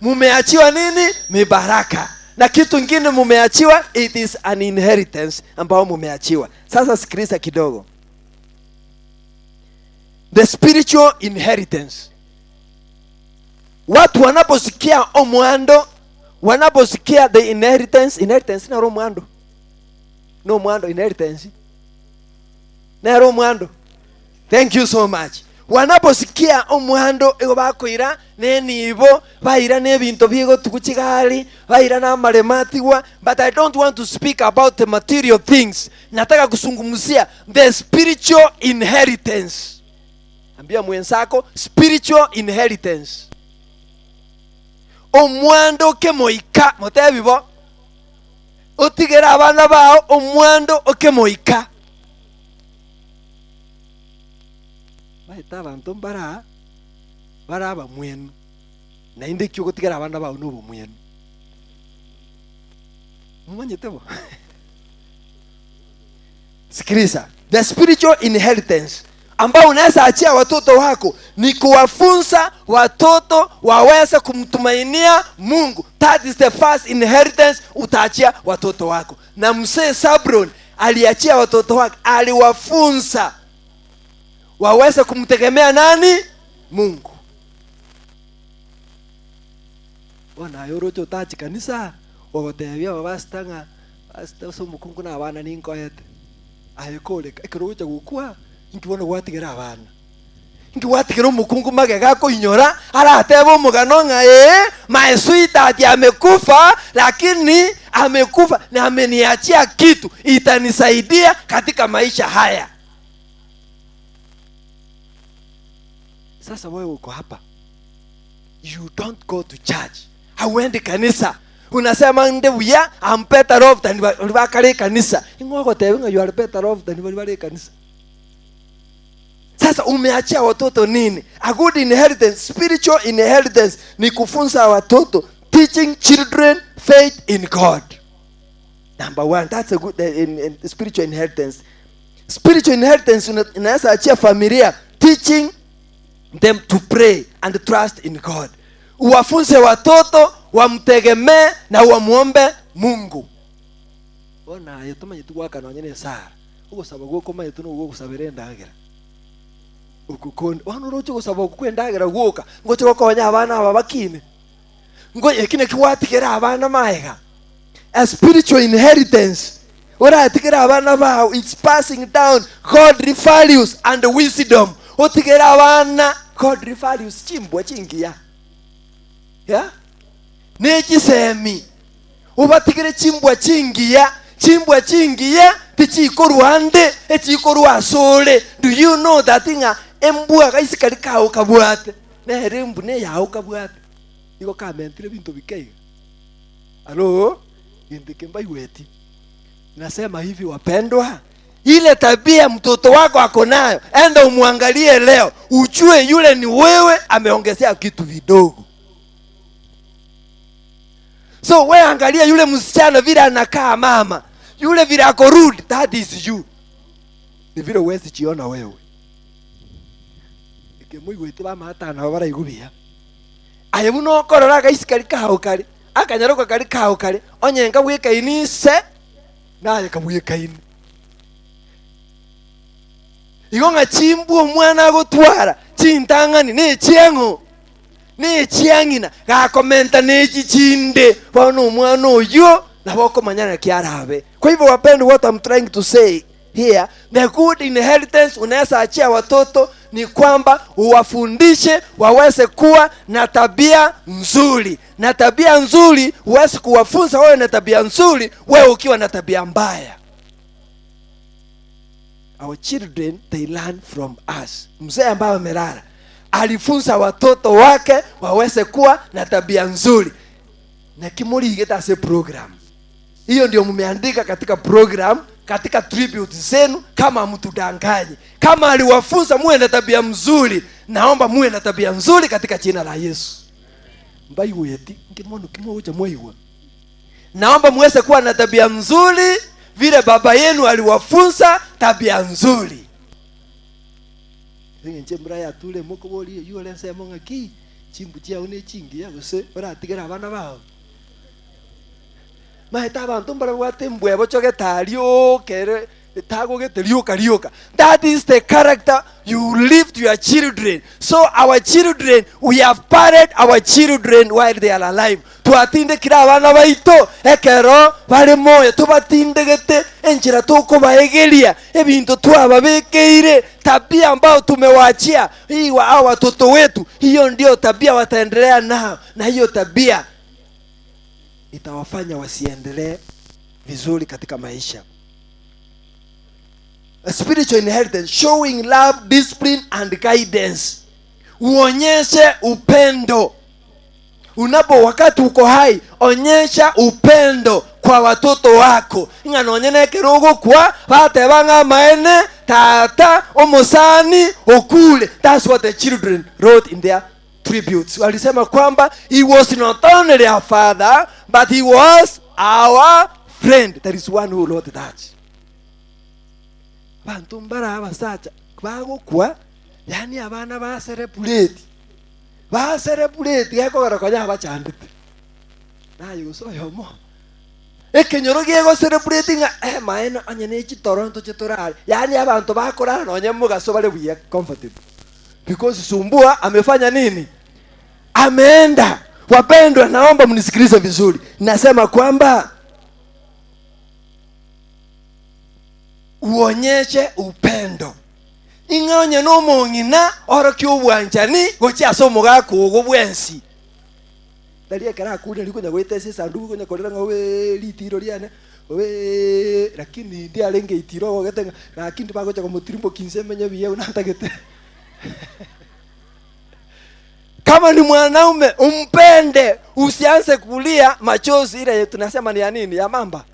Speaker 19: Mumeachiwa nini? Mibaraka. Na kitu kingine mumeachiwa, it is an inheritance ambao mumeachiwa. Sasa sikiliza kidogo. The spiritual inheritance. Watu wanaposikia omwando, wanaposikia the inheritance, inheritance na omwando. No mwando inheritance. Na omwando. Thank you so much. Wanaposikia omwando ego bakoira nenibo baira nebinto biego tukuchigali baira na marematigwa. But I don't want to speak about the material things. Nataka kuzungumzia the spiritual inheritance. Ambia mwenzako spiritual inheritance. Omwando kemoika motebibo otigera abana bao omwando okemoika. Baita abantu mbara baraba mwenu na inde kyo gotigera abana bao nobo mwenu mumanyetebo. Sikiliza, the spiritual inheritance ambao unaweza achia watoto wako ni kuwafunza watoto waweze kumtumainia Mungu. That is the first inheritance utaachia watoto wako. Na mzee Zabron aliachia watoto wake, aliwafunza waweze kumtegemea nani? Mungu. Wana yorocho tachi kanisa wagotebia babastanga Pastor so mukungu na abana ninkoete ayekoleka ekirogo gukwa nkibona gwatigera abana nkiwatigera omukungu magega akoinyora arateba omogano ng'a my sweetheart amekufa, lakini amekufa na ameniachia kitu itanisaidia katika maisha haya. Sasa wewe uko hapa, you don't go to church, hauendi kanisa, unasema ndebuya I'm better off than bakare kanisa. Ing'ogotebe ng'a you are better off than bari kanisa. Sasa umeachia watoto nini? A good inheritance, spiritual inheritance ni kufunza watoto, teaching children faith in God. Number one, that's a good in spiritual inheritance. Spiritual inheritance inaweza achia familia, teaching them to pray and trust in God. Uwafunze watoto wamtegemee na wamuombe Mungu. Ona ayo tumanye tugwakana nyene sara. Ugosaba gwoko maye tuno gugusabira endagira. Ukukonde wano rocho gusaba kukwendagira gwoka ngocho gokonya abana aba bakine. Ngo ekine kiwatigera abana maega. A spiritual inheritance. Oratigera abana bao, it's passing down godly values and wisdom. Otigera abana godly values chimbwa chingiya. Yeah? Nechisemi ubatigere chimbwa chingiya, chimbwa chingiya tichikorwa ande echikorwa asole. Do you know that inga embwa kaisikali kao kabwate nehere embu ne yao kabwate iko kamentire bintu bikeiga. Alo indikemba iweti. Nasema hivi wapendwa, ile tabia mtoto wako ako nayo, enda umwangalie leo, ujue yule ni wewe, ameongezea kitu vidogo. So we angalia yule msichana vile anakaa mama, yule vile ako rude, that is you. Ni vile huwezi jiona wewe. Ikemwigwete ba matana baraigubia. Aye buno korora gaisikari kao kare, akanyaruka kari kao kare, onyenga bwekaini se naye kabwekaini. Igo ngachimbu omwana agotwara chintangani ne chiengo ne chiangina gakomenta nechi chinde bono omwana oyo nabokomanyana kiarabe. Kwa hivyo wapendwa, what I'm trying to say here, the good inheritance unaweza achia watoto ni kwamba uwafundishe waweze kuwa na tabia nzuri. Na tabia nzuri huwezi kuwafunza wewe na tabia nzuri wewe ukiwa na tabia mbaya. Our children, they learn from us. Mzee ambaye amelala alifunza watoto wake waweze kuwa na tabia nzuri. Na kimuri igeta se program. Hiyo ndio mmeandika katika program, katika tribute zenu, kama mtudanganye. Kama aliwafunza muwe na tabia mzuri, naomba muwe na tabia nzuri katika jina la Yesu. Mbaiweti nkimono kimoja mwaiwa. Naomba muweze kuwa na tabia nzuri vile baba yenu aliwafunza tabia nzuri. Nje mraya tule mukoboli yule nsemo ngaki chimbu chiao ne chingi ya gose baratigera abana bao. Maheta abantu mbarabwate mbwebo choge kere tagogete rioka rioka. That is the character you leave to your children. So our children, we have parent our children while they are alive. Twatinde kira abana baito ekero bari moyo tubatindegete enjira tukobaegeria ebintu twababekeire tabia ambao tumewaachia hii wa watoto wetu, hiyo ndio tabia wataendelea nao, na hiyo tabia itawafanya wasiendelee vizuri katika maisha. A spiritual inheritance, showing love, discipline and guidance. Uonyeshe upendo. Unapo wakati uko hai, onyesha upendo kwa watoto wako. Ingano kerogo kwa batebanga maene tata omosani okule. That's what the children wrote in their tributes. Walisema kwamba he was not only our father, but he was our friend. There is one who wrote that. Bantu mbara abasacha bagokwa, yani abana ba celebrate. Ba celebrate gekogera konya abachandete. Nayo gosoyomo. Ekenyoro giego celebrating maeno anye ne chitoronto chitorare. Yani abantu bakorana nonye mugaso bale buya comfortable. Because Sumbua amefanya nini? Ameenda. Wapendwa, naomba mnisikilize vizuri. Nasema kwamba Uonyeshe upendo. Ing'onye n'omong'ina orokia obwanchani gochia ase omogaka ogo bwensi. Tari ekero akure rikonya goeta ase esanduku konya korera ng'a obe ritiro riane obe, lakini ndiarenge itiro ogogete ng'a lakini bagocha komotirimbokia inse emenye buya buna ntagete. Kama ni mwanaume umpende, usianze kulia machozi ile tunasema ni ya nini, ya mamba.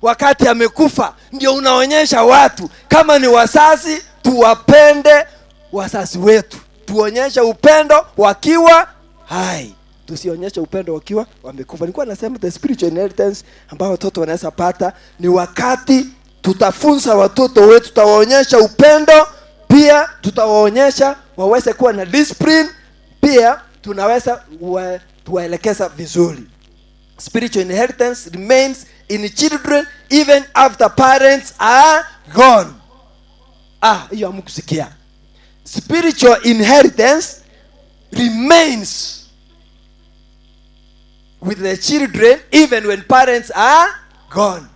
Speaker 19: Wakati amekufa ndio unaonyesha watu. Kama ni wazazi, tuwapende wazazi wetu, tuonyeshe upendo wakiwa hai, tusionyeshe upendo wakiwa wamekufa. Nilikuwa nasema the spiritual inheritance ambao watoto wanaweza pata ni wakati tutafunza watoto wetu, tutawaonyesha upendo, pia tutawaonyesha waweze kuwa na discipline, pia tunaweza tuwaelekeza vizuri. Spiritual inheritance remains in children even after parents are gone. Ah, hiyo hamkusikia. Spiritual inheritance remains with the children even when parents are gone.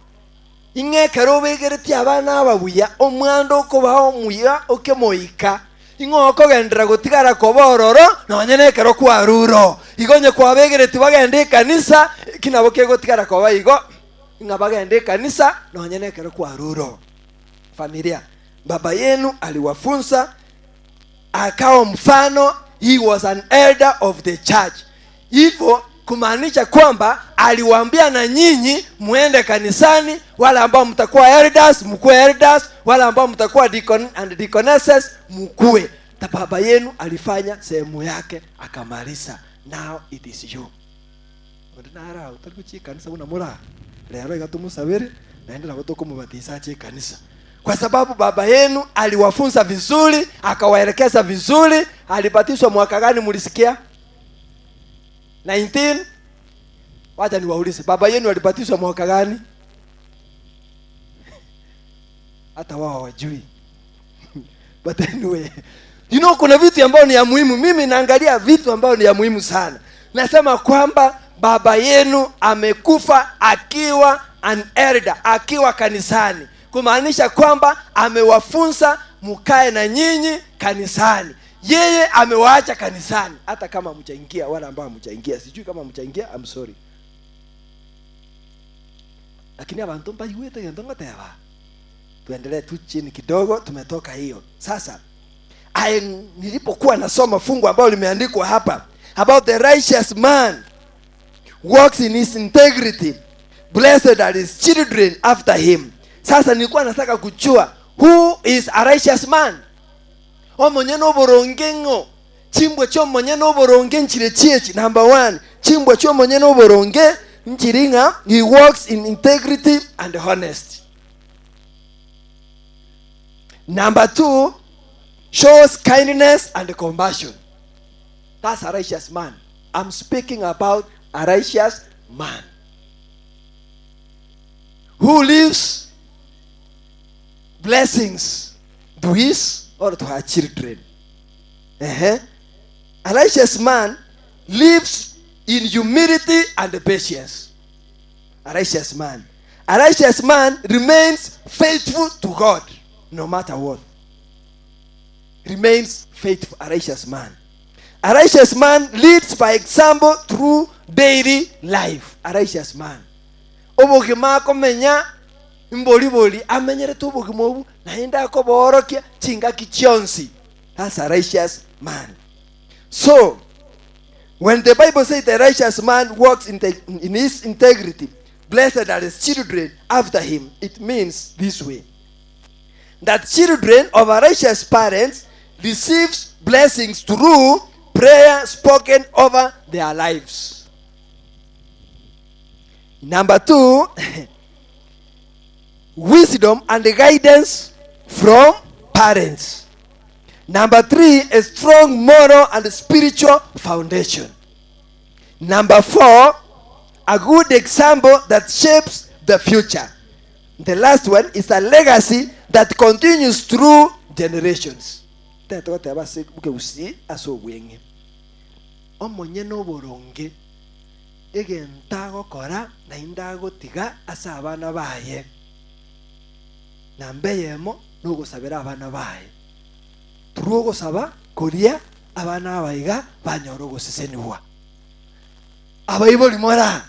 Speaker 19: Ing'ekero obegeretie abana aba buya, omwando okobaha omuya okemoika. Ing'o okogendera gotigara koba ororo, nonye nekero kwaruro. Igo onye kwabegeretie bagende ekanisa, eki nabo kegotigara koba igo. Ing'a bagende ekanisa, nonye nekero kwaruro. Familia, baba yenu aliwafunza, akawa mfano, he was an elder of the church. Hivyo kumaanisha kwamba aliwaambia na nyinyi muende kanisani, wale ambao mtakuwa elders mkuwe elders, wale ambao mtakuwa deacon and deaconesses mkuwe. Ta baba yenu alifanya sehemu yake akamaliza. Now it is you. Odinara utakuchi kanisa unamura. Lero igatumusabire naendera gotokumubatiza chi kanisa. Kwa sababu baba yenu aliwafunza vizuri, akawaelekeza vizuri. Alibatizwa mwaka gani mulisikia? 19. Wacha niwaulize, baba yenu alibatizwa mwaka gani? Hata wao hawajui. But anyway, you know, kuna vitu ambavyo ni ya muhimu. Mimi naangalia vitu ambavyo ni ya muhimu sana. Nasema kwamba baba yenu amekufa akiwa an elder, akiwa kanisani. Kumaanisha kwamba amewafunza mkae na nyinyi kanisani. Yeye amewaacha kanisani hata kama hamjaingia, wala ambao hamjaingia. Sijui kama hamjaingia, I'm sorry. Lakini abantu mbayiwete ngento ngateba. Tuendelee tu chini kidogo, tumetoka hiyo. Sasa nilipokuwa nasoma fungu ambalo limeandikwa hapa about the righteous man walks in his integrity, blessed are his children after him. Sasa nilikuwa nataka kujua who is a righteous man. Omonye noboronge ngo chimbwe cho monye noboronge nchire chiechi. Number 1, chimbwe cho monye noboronge nchiringa, he walks in integrity and honesty. Number 2, shows kindness and compassion. That's a righteous man. I'm speaking about a righteous man who lives blessings to his or to her children. A righteous man lives in humility and patience. A righteous man. A righteous man remains faithful to God no matter what. Remains faithful, a righteous man. A righteous man leads by example through daily life. A righteous man. Obogima akomenya mboliboli amenyerete obogima obu naende akoborokia chingaki chionsi. That's a righteous man. So when the Bible says the righteous man walks in his integrity, blessed are his children after him, it means this way: that children of a righteous parents receives blessings through prayer spoken over their lives. Number 2, wisdom and guidance from parents. Number 3, a strong moral and spiritual foundation. Number 4, a good example that shapes the future. The last one is a legacy that continues through generations. Omonye noboronge egenta gokora nainde agotiga ase abana baye. Na mbeyemo nogosabera abana baye. Turogosaba koria abana abaiga banyoro goseseniwa. Abaibori mora,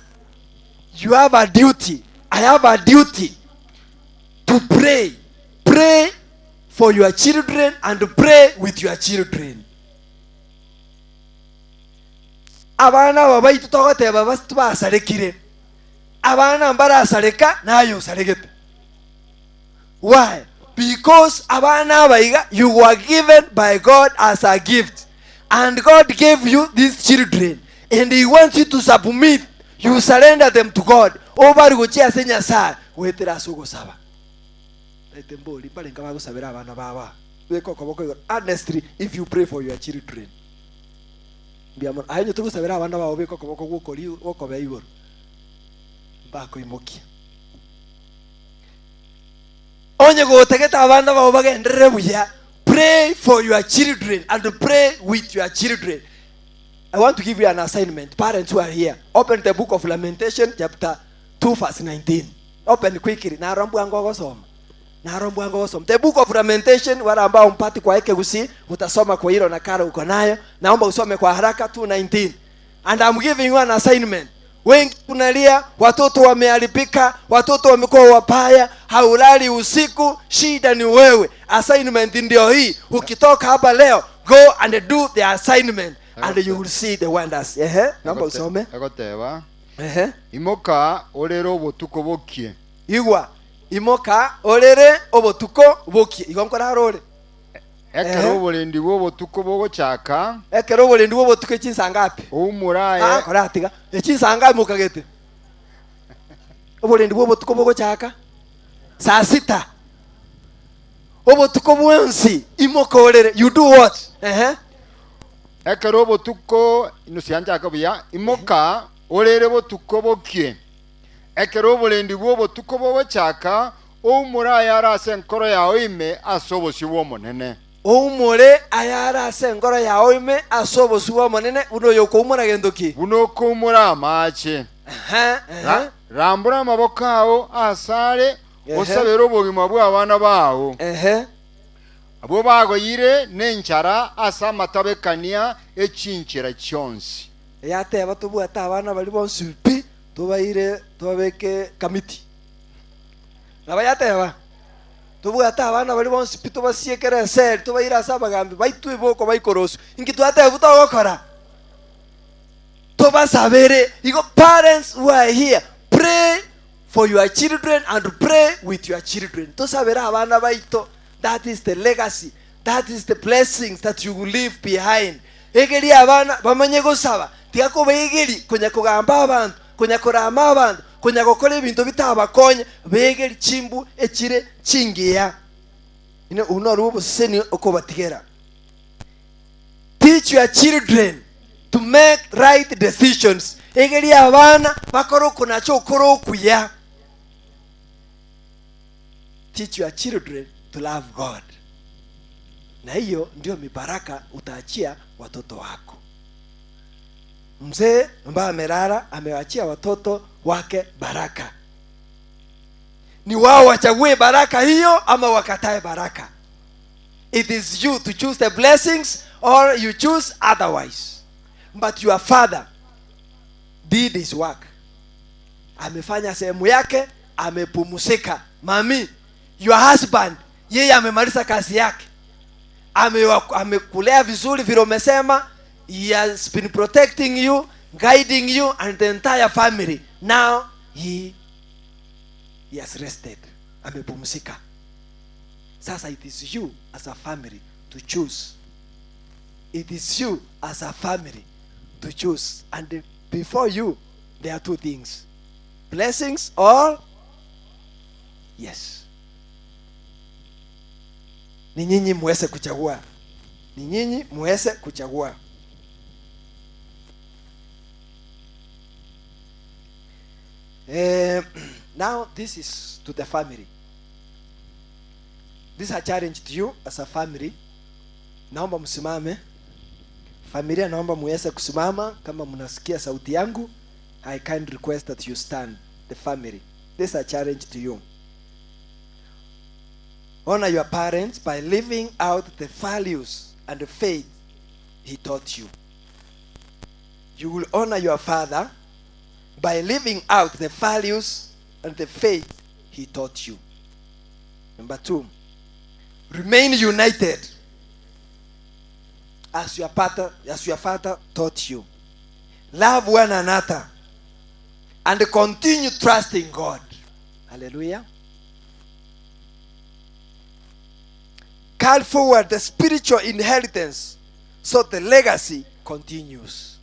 Speaker 19: you have a duty. I have a duty to pray. Pray for your children and pray with your children. Abana babaitu togoteba basarekire. Abana mbarasareka nayo saregete. Why? Because abana abaiga you were given by God as a gift. And God gave you these children. And he wants you to submit. You surrender them to God. Obari gochia ase Nyasaye gwetera ase ogosaba. Taite mbori barenga bagosabera abana baba. Beko koboko igoro. Honestly, if you pray for your children. Mbiamo ayenye tugusabera abana babo beko koboko gukori gokobe igoro. Bakoimokia. Onye gotegeta abana babo bagenderere buya. Pray for your children and pray with your children. I want to give you an assignment. Parents who are here, open the book of Lamentation, chapter 2, verse 19. Open quickly. The book of Lamentation, wale ambao mpati kwa Ekegusi, utasoma kwa hilo nakala uko nayo. Naomba usome kwa haraka 2:19. And I'm giving you an assignment. Wengi tunalia, watoto wameharibika, watoto wamekuwa wabaya, haulali usiku, shida ni wewe. Assignment ndio hii. Ukitoka hapa leo, go and do the assignment. And you will see the wonders. Ehe, naomba usome.
Speaker 3: Agoteba.
Speaker 19: Ehe.
Speaker 3: Imoka orere obotuko bokie.
Speaker 19: Igwa. Imoka orere obotuko bokie. Igwa nkora rore.
Speaker 3: Ekero oborendi bw'obotuko bogochaka.
Speaker 19: Ekero oborendi bw'obotuko echinsanga ngapi?
Speaker 3: Oumuraye.
Speaker 19: Ah, kora atiga. Echinsanga mukagete. Oborendi bw'obotuko bogochaka. Saa sita. Obotuko bwensi imoka orere. You do what? Ehe.
Speaker 3: Ekero obotuko inusianjaka buya imoka orere botuko bokie. Ekero oborendi bw'obotuko bogochaka oumuraye arase enkoro yao ime ase obosio bw'omonene.
Speaker 19: Oumure ayara ase enkoro yao ime ase obosio bw'omonene buno yokoumura gento ki?
Speaker 3: Buno okoumura amache. Rambura amaboko ao asare osabere obogima bw'abana bao. Abo bagoyire n'enchara ase amatabekania echinchera chionsi.
Speaker 19: Yateba tobwate abana bari bonsi pi tubaire tubabeke kamiti. Naba yateba tobwate abana bari bonsi pi tubasiekere eseri tubaire ase abagambi baitu iboko baikorosu. Inki twateba togokora? Tobasabere. Igo parents who are here, pray for your children and pray with your children. Tosabere abana baito. That is the legacy. That is the blessings that you will leave behind. Egeri abana bamanye gosaba. Tigako begeri konya kugamba abantu, konya korama abantu, konya gokora ebintu bitabakonya, begeri chimbu echire chingiya. Ine uno obuseni okobatigera. Teach your children to make right decisions. Egeri abana bakoro kunacho okoro kuya. Teach your children to love God. Na hiyo ndio mibaraka utaachia watoto wako. Mzee ambaye amelala amewaachia watoto wake baraka. Ni wao wachague baraka hiyo ama wakatae baraka. It is you to choose the blessings or you choose otherwise. But your father did his work. Amefanya sehemu yake, amepumzika. Mami, your husband, yeye amemaliza kazi yake. Amekulea vizuri vile umesema. He has been protecting you, guiding you and the entire family. Now he has rested. Amepumzika. Sasa it is you as a family to choose. It is you as a family to choose. And before you, there are two things. Blessings or yes. Ni nyinyi muweze kuchagua. Ni nyinyi muweze kuchagua. Now this is to the family. This is a challenge to you as a family. Naomba msimame. Familia, naomba muweze kusimama kama mnasikia sauti yangu. I kind request that you stand, the family. This is a challenge to you. Honor your parents by living out the values and the faith he taught you. You will honor your father by living out the values and the faith he taught you. Number 2, remain united as your father taught you. Love one another and continue trusting God. Hallelujah. Call forward the spiritual inheritance so the legacy continues.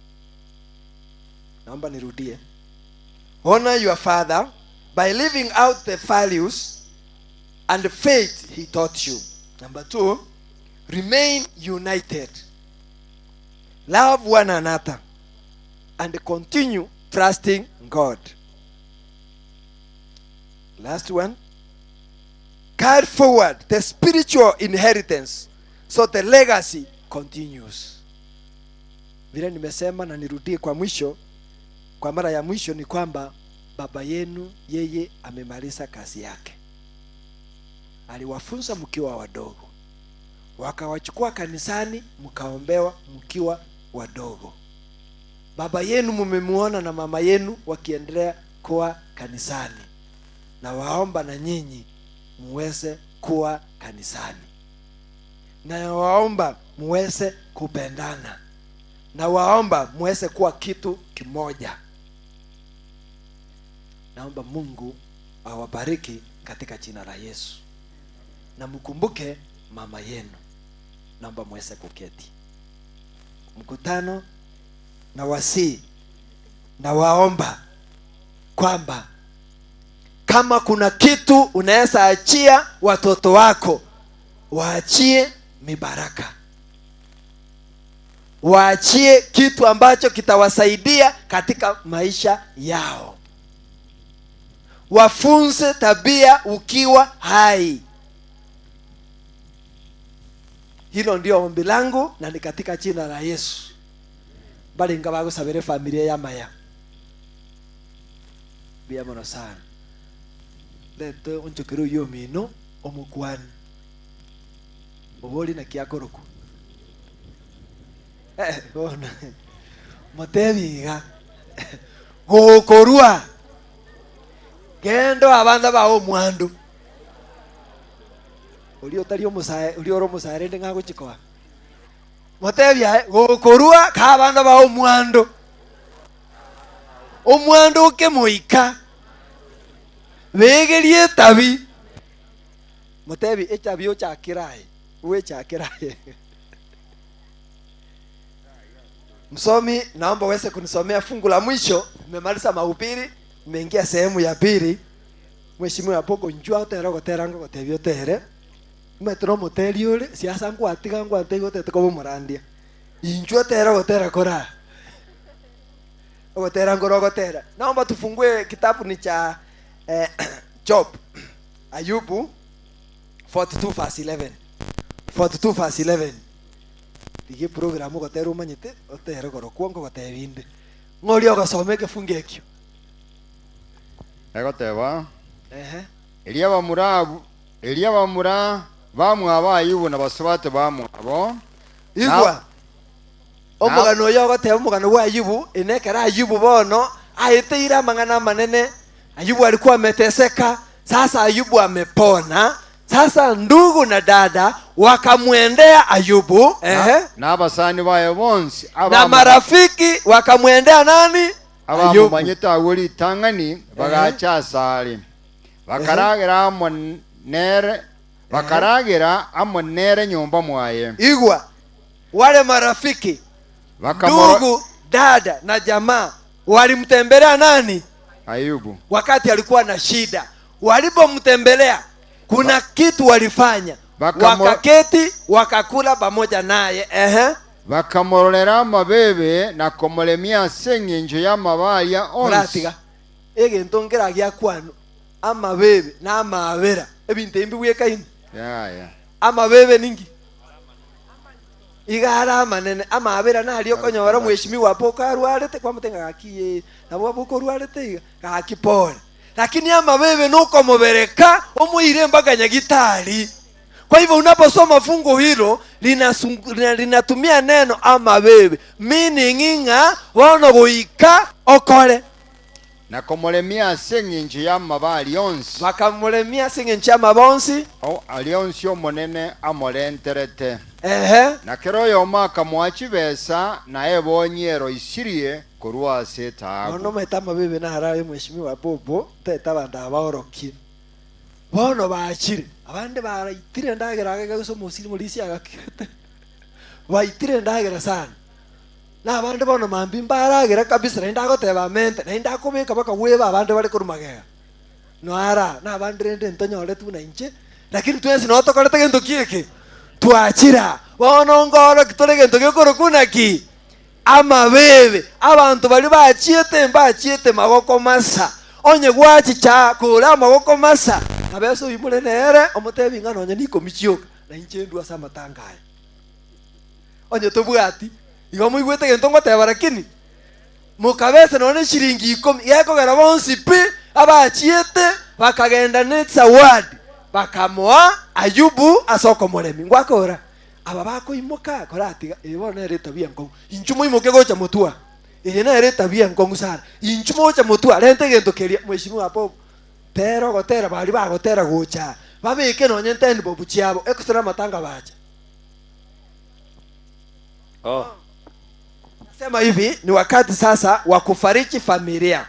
Speaker 19: Naomba nirudie. Honor your father by living out the values and the faith he taught you. Number 2, remain united. Love one another and continue trusting God. Last one. Carry forward the spiritual inheritance so the legacy continues. Vile nimesema na nirudie kwa mwisho, kwa mara ya mwisho, ni kwamba baba yenu yeye amemaliza kazi yake. Aliwafunza mkiwa wadogo, wakawachukua kanisani mkaombewa mkiwa wadogo. Baba yenu mumemuona na mama yenu wakiendelea kuwa kanisani. Na waomba na nyinyi muweze kuwa kanisani. Na waomba muweze kupendana. Na waomba muweze kuwa kitu kimoja. Naomba Mungu awabariki katika jina la Yesu. Na mkumbuke mama yenu. Naomba muweze kuketi. Mkutano na wasi na waomba kwamba kama kuna kitu unaweza achia watoto wako, waachie mibaraka. Waachie kitu ambacho kitawasaidia katika maisha yao. Wafunze tabia ukiwa hai. Hilo ndio ombi langu na ni katika jina la Yesu. Bali ingawa gusabire familia ya maya. Bia mono sana. Lete unchokiru yomino omukwani. Oboli na kiakoroku. Bona. Motebiga. Gokorua. Gendo abanda ba omwandu. Uri otari omusae, uri oro omusae rende ngagochikoa. Motebia gokorua ka abanda ba omwandu. Omwandu okemoika. Begerie tabi. Motebi echabi ochakirae. Uwe chakirae. Msomi, naomba uweze kunisomea fungu la mwisho. Nimemaliza mahubiri, nimeingia sehemu ya pili. Mheshimiwa Poko njua otera gotera ngogotebia otere. Metro moteri ore siasa ngwatiga ngwate gotete kobo morandia. Injua otera gotera kora. Gotera ngoro gotera. Naomba tufungue kitabu ni cha Job. Ayubu 42 verse 11. 42 verse 11. Dige programu gotera umanyete otere goro kuongo gotebinde. Ngori ogasome kefunge ekio.
Speaker 3: Egoteba. Elia bamura bamwaba Ayubu na basubate bamwabo.
Speaker 19: Igwa. Omugano oyo ogoteba omugano wa Ayubu enekera Ayubu bono aeteire amang'ana manene. Ayubu alikuwa ameteseka, sasa Ayubu amepona. Sasa ndugu na dada wakamwendea Ayubu,
Speaker 3: na abasani baye bonsi
Speaker 19: na marafiki wakamwendea nani? Ayubu.
Speaker 3: Abamumanyete agwo ritang'ani bagacha asare. Bakaragera amo nere nyumba mwaye.
Speaker 19: Igwa wale marafiki, ndugu, dada na jamaa walimtembelea nani?
Speaker 3: Ayubu.
Speaker 19: Wakati alikuwa na shida. Walipomtembelea kuna kitu walifanya. Wakaketi wakakula pamoja naye.
Speaker 3: Bakamororera amabebe na komolemia seng'encho y'amabaya onsi.
Speaker 19: Muratiga egento ngeragia kwanu amabebe na amabera ebintu embi bwekaini.
Speaker 3: Yeah.
Speaker 19: Amabebe ningi igara manene amabera nari okonyora mheshimiwa Poko arwarete kwamutenga gakiye nabo Poko rwarete gaki pole. Lakini amabebe nuko mubereka omuire mpaka nyagitari. Kwa hivyo unaposoma fungu hilo linatumia neno amabibe, meaning ng'a bono goika okore.
Speaker 3: Na komolemia ase eng'encho y'amaba alionsi.
Speaker 19: Bakamulemia ase eng'encho y'amaba onsi.
Speaker 3: Alionsi omonene amorenterete.
Speaker 19: Ehe.
Speaker 3: Na kero oyomo akamoa chibesa naye bonye eroisirie korwa ase etaabu.
Speaker 19: Bono maete amabibe narayo mheshimiwa Bobo tete abanto abaorokie. Bono bachire abande baraitire ndagera agaguse omosiri morisi agakete. Baitire ndagera sana. Na abande bono mambi mbaragera kabisa naende agoteba amente naende akobeka bakagweba abande bare korumagega. Noara na abande rende ntonyorete buna inche lakini twensi no tokorete gento kieke. Twachira bono ngoro kitore gento gekorokuna ki amabebe abantu bari bachiete mbachiete magoko masa onye gwachicha kura magoko masa abeso imure nere omutebi ng'a nonye nikomichioka na inche ndwa ase amatanga aya onye tobwati igo moigwete gento ngoteba lakini mukabese nonye shilingi 10 gekogera bonsi pi abachiete bakagenda ne zawadi bakamoa Ayubu asoko moremi ngwakora aba bakoimoka koratiga ebo nere tabia nkongu inchu moimoke gocha mutua eye nere tabia nkongu sana inchu mocha mutua rente gento keria mheshimiwa hapo tero gotera bari bagotera gocha babike nonye ntendi bobu chiabo ekusura matanga bacha.
Speaker 5: Oh.
Speaker 19: Nasema hivi ni wakati sasa wa kufariji familia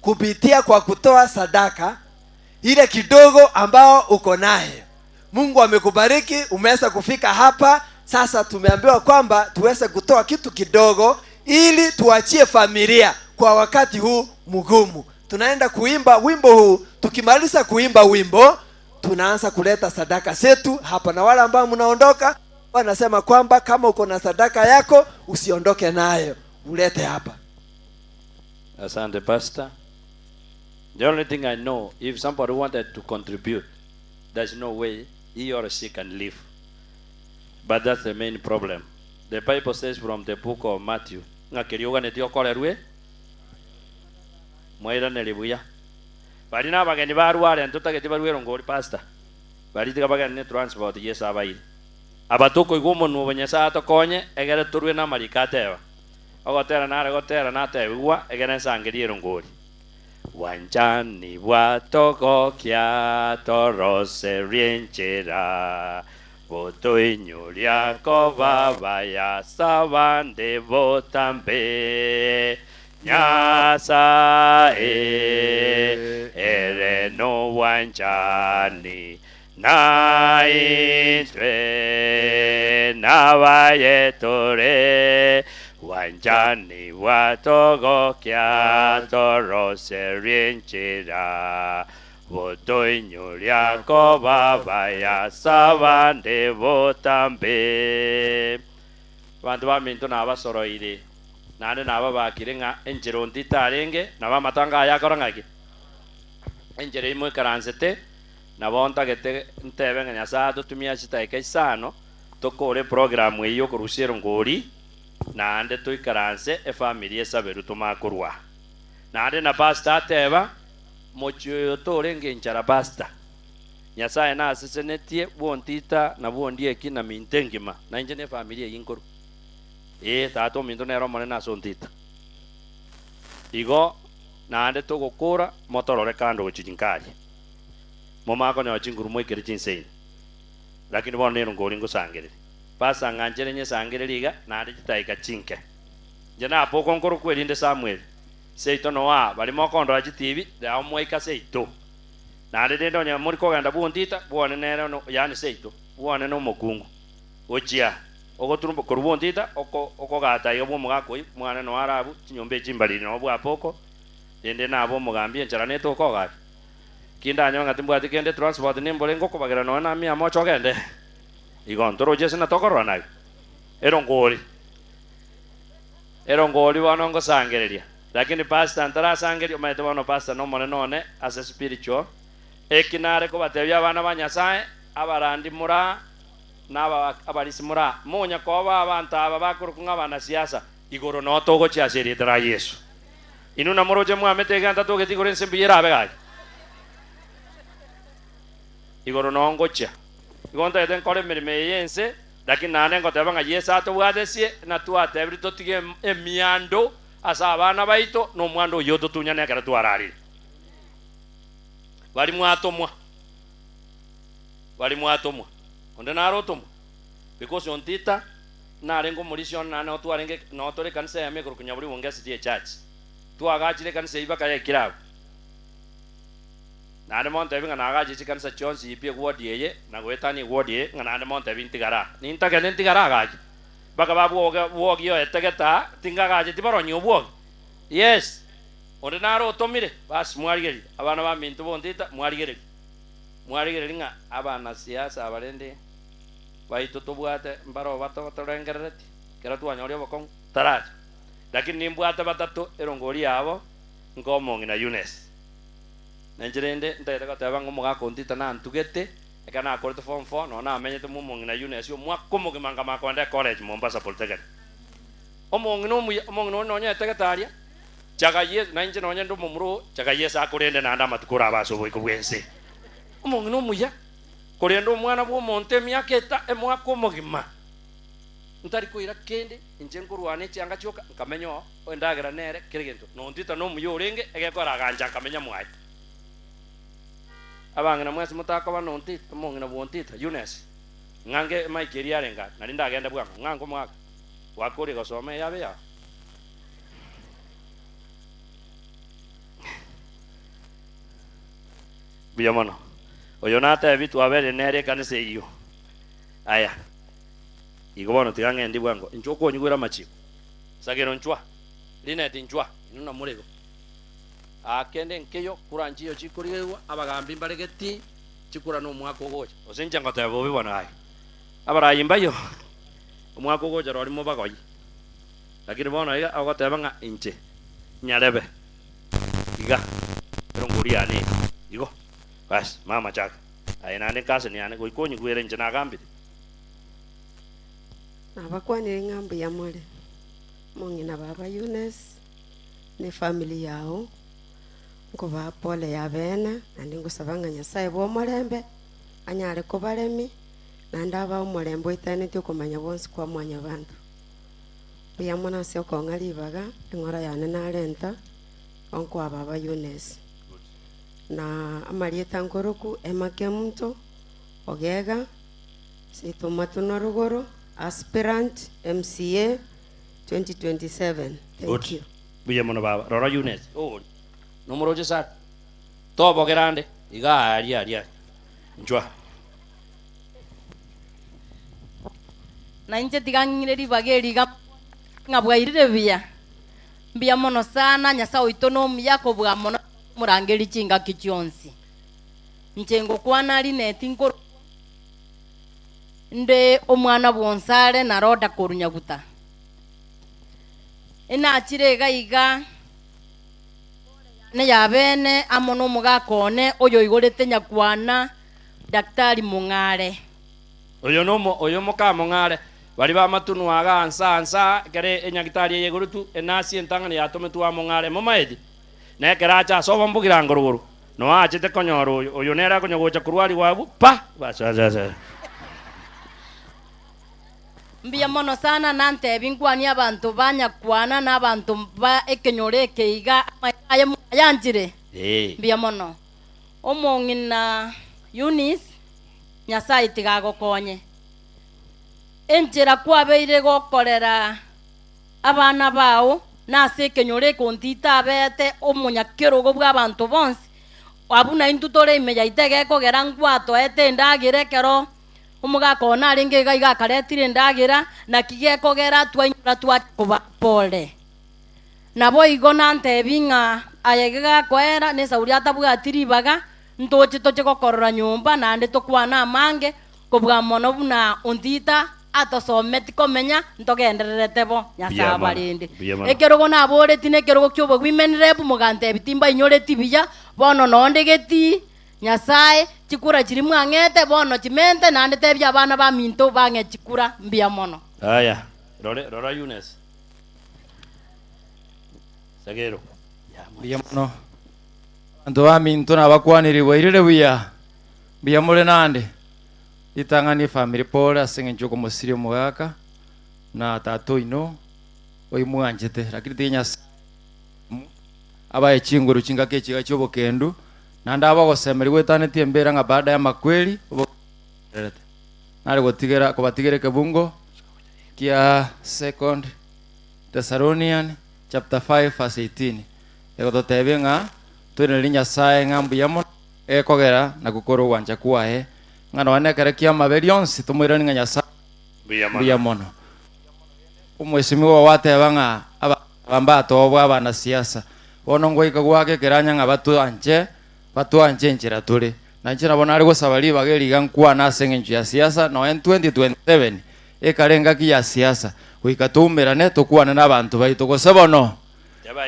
Speaker 19: kupitia kwa kutoa sadaka ile kidogo ambao uko naye. Mungu amekubariki, umeweza kufika hapa. Sasa tumeambiwa kwamba tuweze kutoa kitu kidogo ili tuachie familia kwa wakati huu mgumu. Tunaenda kuimba wimbo huu. Tukimaliza kuimba wimbo, tunaanza kuleta sadaka zetu hapa. Na wale ambao mnaondoka, wanasema kwamba kama uko na sadaka yako usiondoke nayo, ulete hapa.
Speaker 5: Asante Pastor. The only thing I know, if somebody wanted to contribute, there's no way he or she can live. But that's the main problem. The Bible says from the book of Matthew, ng'akirioganĩtie ũkorerwe mwairanĩri buya bari n'abageni barware ntũtagĩti baruĩrwo ngũri pastor bari tiga bageni nĩ transport Yesu abaire abatuko igwo mũnuo Nyasaye atokonye egere tũrue na marika ateba ogotera nare gotera natebigwa egere nsangerie ngũri wanjani bwatogokia toroserie nchera botoinyuria baba ya sabande botambe Nyasaye ere no wanjani na intwe nabayetore wanjani watogokia toroserie nchera botoinyuria baba ya sabande botambe bantu baminto nabasoroire nande naba bakire ng'a enchero ntitarenge naba matanga ayakora ng'aki enchero imwe karansete nabo ntagete ntebe ng'a Nyasaye totumia chitaika isano tokore programu eyo korusiero ngori naande toikaranse efamily esaberu tomakorwa naande na pastor ateba mochioyo torenge enchara pastor Nyasaye nasesenetie bwontita na bwondieki na minte ngima na inche ne family eyinkoru tata ominto nero omonene ase ontita igo naande togokora motorore kando gochichinkari momakonyoa chinguru moikere chinseini lakini bono nero ngori ngosangereri pasa ng'anchere nyesangereri iga naande chitaika chinke inche napoko nkoro kwerinde Samuel seito noa bari mokondora chitibi ao mwaika seito naande rende onye mori kogenda bwontita bwone nere no yaani seito bwone na omokungu ochia ogoturumba korubwontita okogata iga bwomogaka oyi mwana no arabu chinyomba echimbariri nabo bwapoko rende nabo omogambia enchara netokogaka kindanyo ng'ati mbwati kende transport nimbore ngokobagera noe na mia mocha ogende igo ntoroche sina tokorora nayo ero ngori bono ngosangereria lakini pastor ntarasangeria omaete bono pastor nomonene one ase spiritual ekinare kobatebia abana ba Nyasaye abarandi mura naba abarisi mura monya koba abantu aba bakoruku ng'abana siasa igoro no togochiaseretera Yesu inu namoroche mwamete ganta togeti igoro ense mbiyera abe gaki igoro no ngochia Igo ntaete nkore emeremo eye ense, lakini naende ngoteba ng'a Yeso atobwatesie, na twatebire totige emiando ase abana baito, na omwando oyo totunyane ekero twararire. Bari mwatomwa. Bari mwatomwa. Onde narotomwa. Because ontita narenge omorisio nane otwarenge notore kanisa ya mekoro kunyaburi bongesi tie church. Twagachire kanisa ibaka ya kirabo. Nane monte binga nagachi kanisa chonsi ipie ward yeye na gwetani ward ye nga nane monte bintigara. Nintake nintigara gachi. Baka babuoga buogio etegeta tingagachi tibaronyo obwogi. Yes. Onde narotomire bas mwarigeri abana ba minto bontita mwarigeri. Mwarigeri nga abana siasa abarende baito tobwate mbaro bato batorengerereti kera twanyori obokong'u taracha. Lakini nimbwate batato erongori yabo nkomong'ina Eunice. Nencherende ntaete goteba ng'a omogaka ontita nantugete eka nakorete form 4 no namenyete momong'ina Eunice omwaka omogima nkamakonde college Mombasa Polytechnic. Omong'ina omuya omong'ina one nonyete getaria chaga Yesu na inche nonye ndi omomuro chaga Yesu akorende naende amatuko oraba ase oboiko bwense. Omong'ina omuya korenda omwana bwa omonto emiaka eta emwaka omogima ntari koira kende inche nkorwana echianga chioka nkamenya oo endagera nere kere gento nontita nomuya orenge egekora agancha nkamenya mwaye. Abang'ina mwesi motakoba nontita omong'ina bwontita Eunice ng'ange emaiki eria arenga nari ndagenda bwango ng'ange omwaka wakore gosoma eyabe yao. Buya mono. Oyo natebi twabere nere ekanisa eyio. Aya. Igo bono tiga ng'endi bwango. Inche okonyigwera amachiko. Sagero nchwa. Lineti nchwa. Ino namorego. Akende nkeyo kura nchiyo chikorigewa abagambi mbaregeti chikura no omwaka ogocha. Ose inche ngoteba bobe bono aye. Abarayi mbayo. Omwaka ogocha rori mobagoyi. Lakini bono iga ogoteba ng'a inche nyarebe. Iga. Erongori yane. Igo. Bas, mama chaka. Aye nane kasi ni ane goikonyigwera inche nagambire.
Speaker 6: Nabakwanire ng'ambu ya more. Mong'ina baba Eunice ne family yao. Nkoba pole ya bene nandi ngusaba ng'a Nyasaye bwa omorembe anyare kobaremi nandi aba omorembe oitaneti okomanya bonsi kwa mwanya bantu. Buya mono ase okong'a ribaga eng'ora yane narenta onkwa baba Eunice. Na amarieta nkoroku emake mto ogega seito rugoro aspirant MCA 2027. Thank
Speaker 5: Good.
Speaker 6: you.
Speaker 5: Buya mono baba. Rora Eunice. Oh. Nomoroche sana. Tobogerande iga aria aria. Nchwa.
Speaker 10: Na inche tigang'ire ribaga eriga ng'abwairire buya. Mbuya mono sana Nyasaye oito nomuya kobua mono murangeri chingaki chionsi. Inche ngokwana Lineti nkoro nde omwana bwonsare naroda korunyaguta. Enachire iga iga ne yabene amo nomogaka one oyo oigorete nyakwana Daktari Mong'are.
Speaker 5: Oyo nomo oyo moka Mong'are bari bamatunu aga ansa ansa kere enyagitari eyegorutu enasi entang'ani yatometu wa Mong'are momaeti. Nekera acha soba mbugira ngorogoro. No achete konyora oyo oyo nera konyogocha kurwari wabu pa basa basa.
Speaker 10: Mbuya mono sana nantebi nkwani abantu banyakwana na abantu ba ekenyore ekeiga aye yanjire. Mbuya mono. Omong'ina Eunice Nyasaye tigagokonye. Enchera kwabeire gokorera abana bao nase ekenyore ekontita abete omonyakerogo bwa abantu bonsi. Abu na intu tore ime yaite gekogera ngwatoete endagera ekero omogaka one arenge iga iga akaretire endagera naki gekogera twainyora twakoba pole. Nabo igo nantebi ng'a aye gegakoera na esauri atabwati ribaga ntoche toche gokorora nyomba naende tokwana amange kobua mono buna ontita atosometi komenya ntogendererete bo Nyasaye abarende. Ekerogo naboreti na ekerogo kia obogwomen rep mogantebi timbainyoreti buya bono nondegeti Nyasaye chikura chiri mwang'ete bono chimente naende tebia abana ba minto bang'e chikura mbuya mono.
Speaker 5: Aya, rore rora Eunice. Sagero.
Speaker 20: Mbuya mono. Abanto ba minto nabakwanire bwairire buya. Mbuya more nande.
Speaker 8: Itang'ani family pole ase eng'encho okomosiria omogaka na tata oino oimwanchete lakini tinya abaye chinguru chingaki echiga chia obokendu naende abagosemeri gwetanetie embera ng'a baada ya makweli nare gotigera kobatigera ekebungo kia Second Thessalonian chapter 5 verse 18 egototebia ng'a tweneri Nyasaye ng'a mbuya mono ekogera na gukora ogwancha kwaye ng'a nonye ekere kia amaberi onsi tomoirani ng'a Nyasaye mbuya mono. Omweshimiwa wateba ng'a abambatobwa abanasiasa bono ngoika gwake keranya ng'a batuanche enchera tore na inche nabo nare gosaba ribaga eriga nkwana ase eng'encho ya siasa noe 2027 ekare engaki ya siasa goika toumerane tokwane na abanto baito gose bono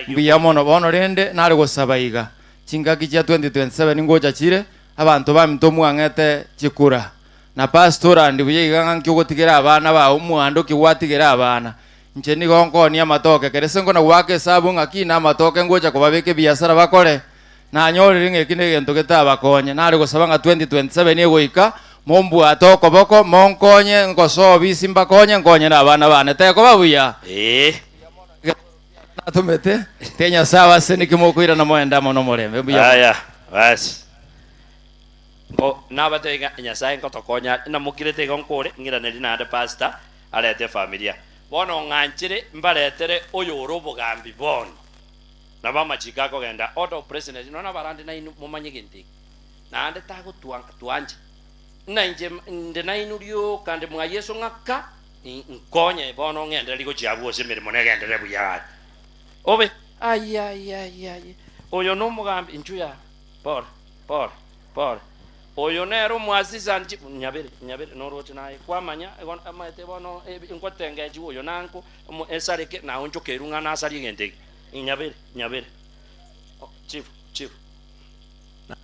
Speaker 8: mbuya mono. Bono rende nare gosaba iga chingaki chia 2027 ngocha chire abanto baminto mwang'ete chikura na pastor andi buya iga ng'a nki abana bao omwando ki gwatigera abana inche nigo nkonia amatoke kerese nkona gwaka esabu ng'aki na amatoke ngocha kobabeka ebiasara bakore nanyorire ng'eki na egento getabakonye nare gosaba ng'a 2027 egoika mombwate okoboko monkonye nkosoa obisi mbakonye nkonye na abana bane tekoba buya natumete te Nyasaye ase niki mokoira na moenda mono morembe mbuya.
Speaker 5: Aya basi ngo nabatega Nyasaye nkotokonya namukirete igo nkore ng'iraneri naende pastor arete familia bono ng'anchire mbaretere oyo ore obogambi bono nabo amachiko akogenda order of president nona barande nainu mumanye gento eke naende tagotwancha nainche nde nainu rioka nde mwa Yesu ng'aka nkonye bono ng'endere rigochia bwose emirimo negendere buya obe ai ai ai ai oyo nomogambi inchuya pore pore pore oyo nero mwasisa nchi nyabere nyabere noroche naye kwamanya amaete bono nkotengeji oyo nanko esareke nawo nchokeru ng'ana asari egento eke nyabere nyabere chief chief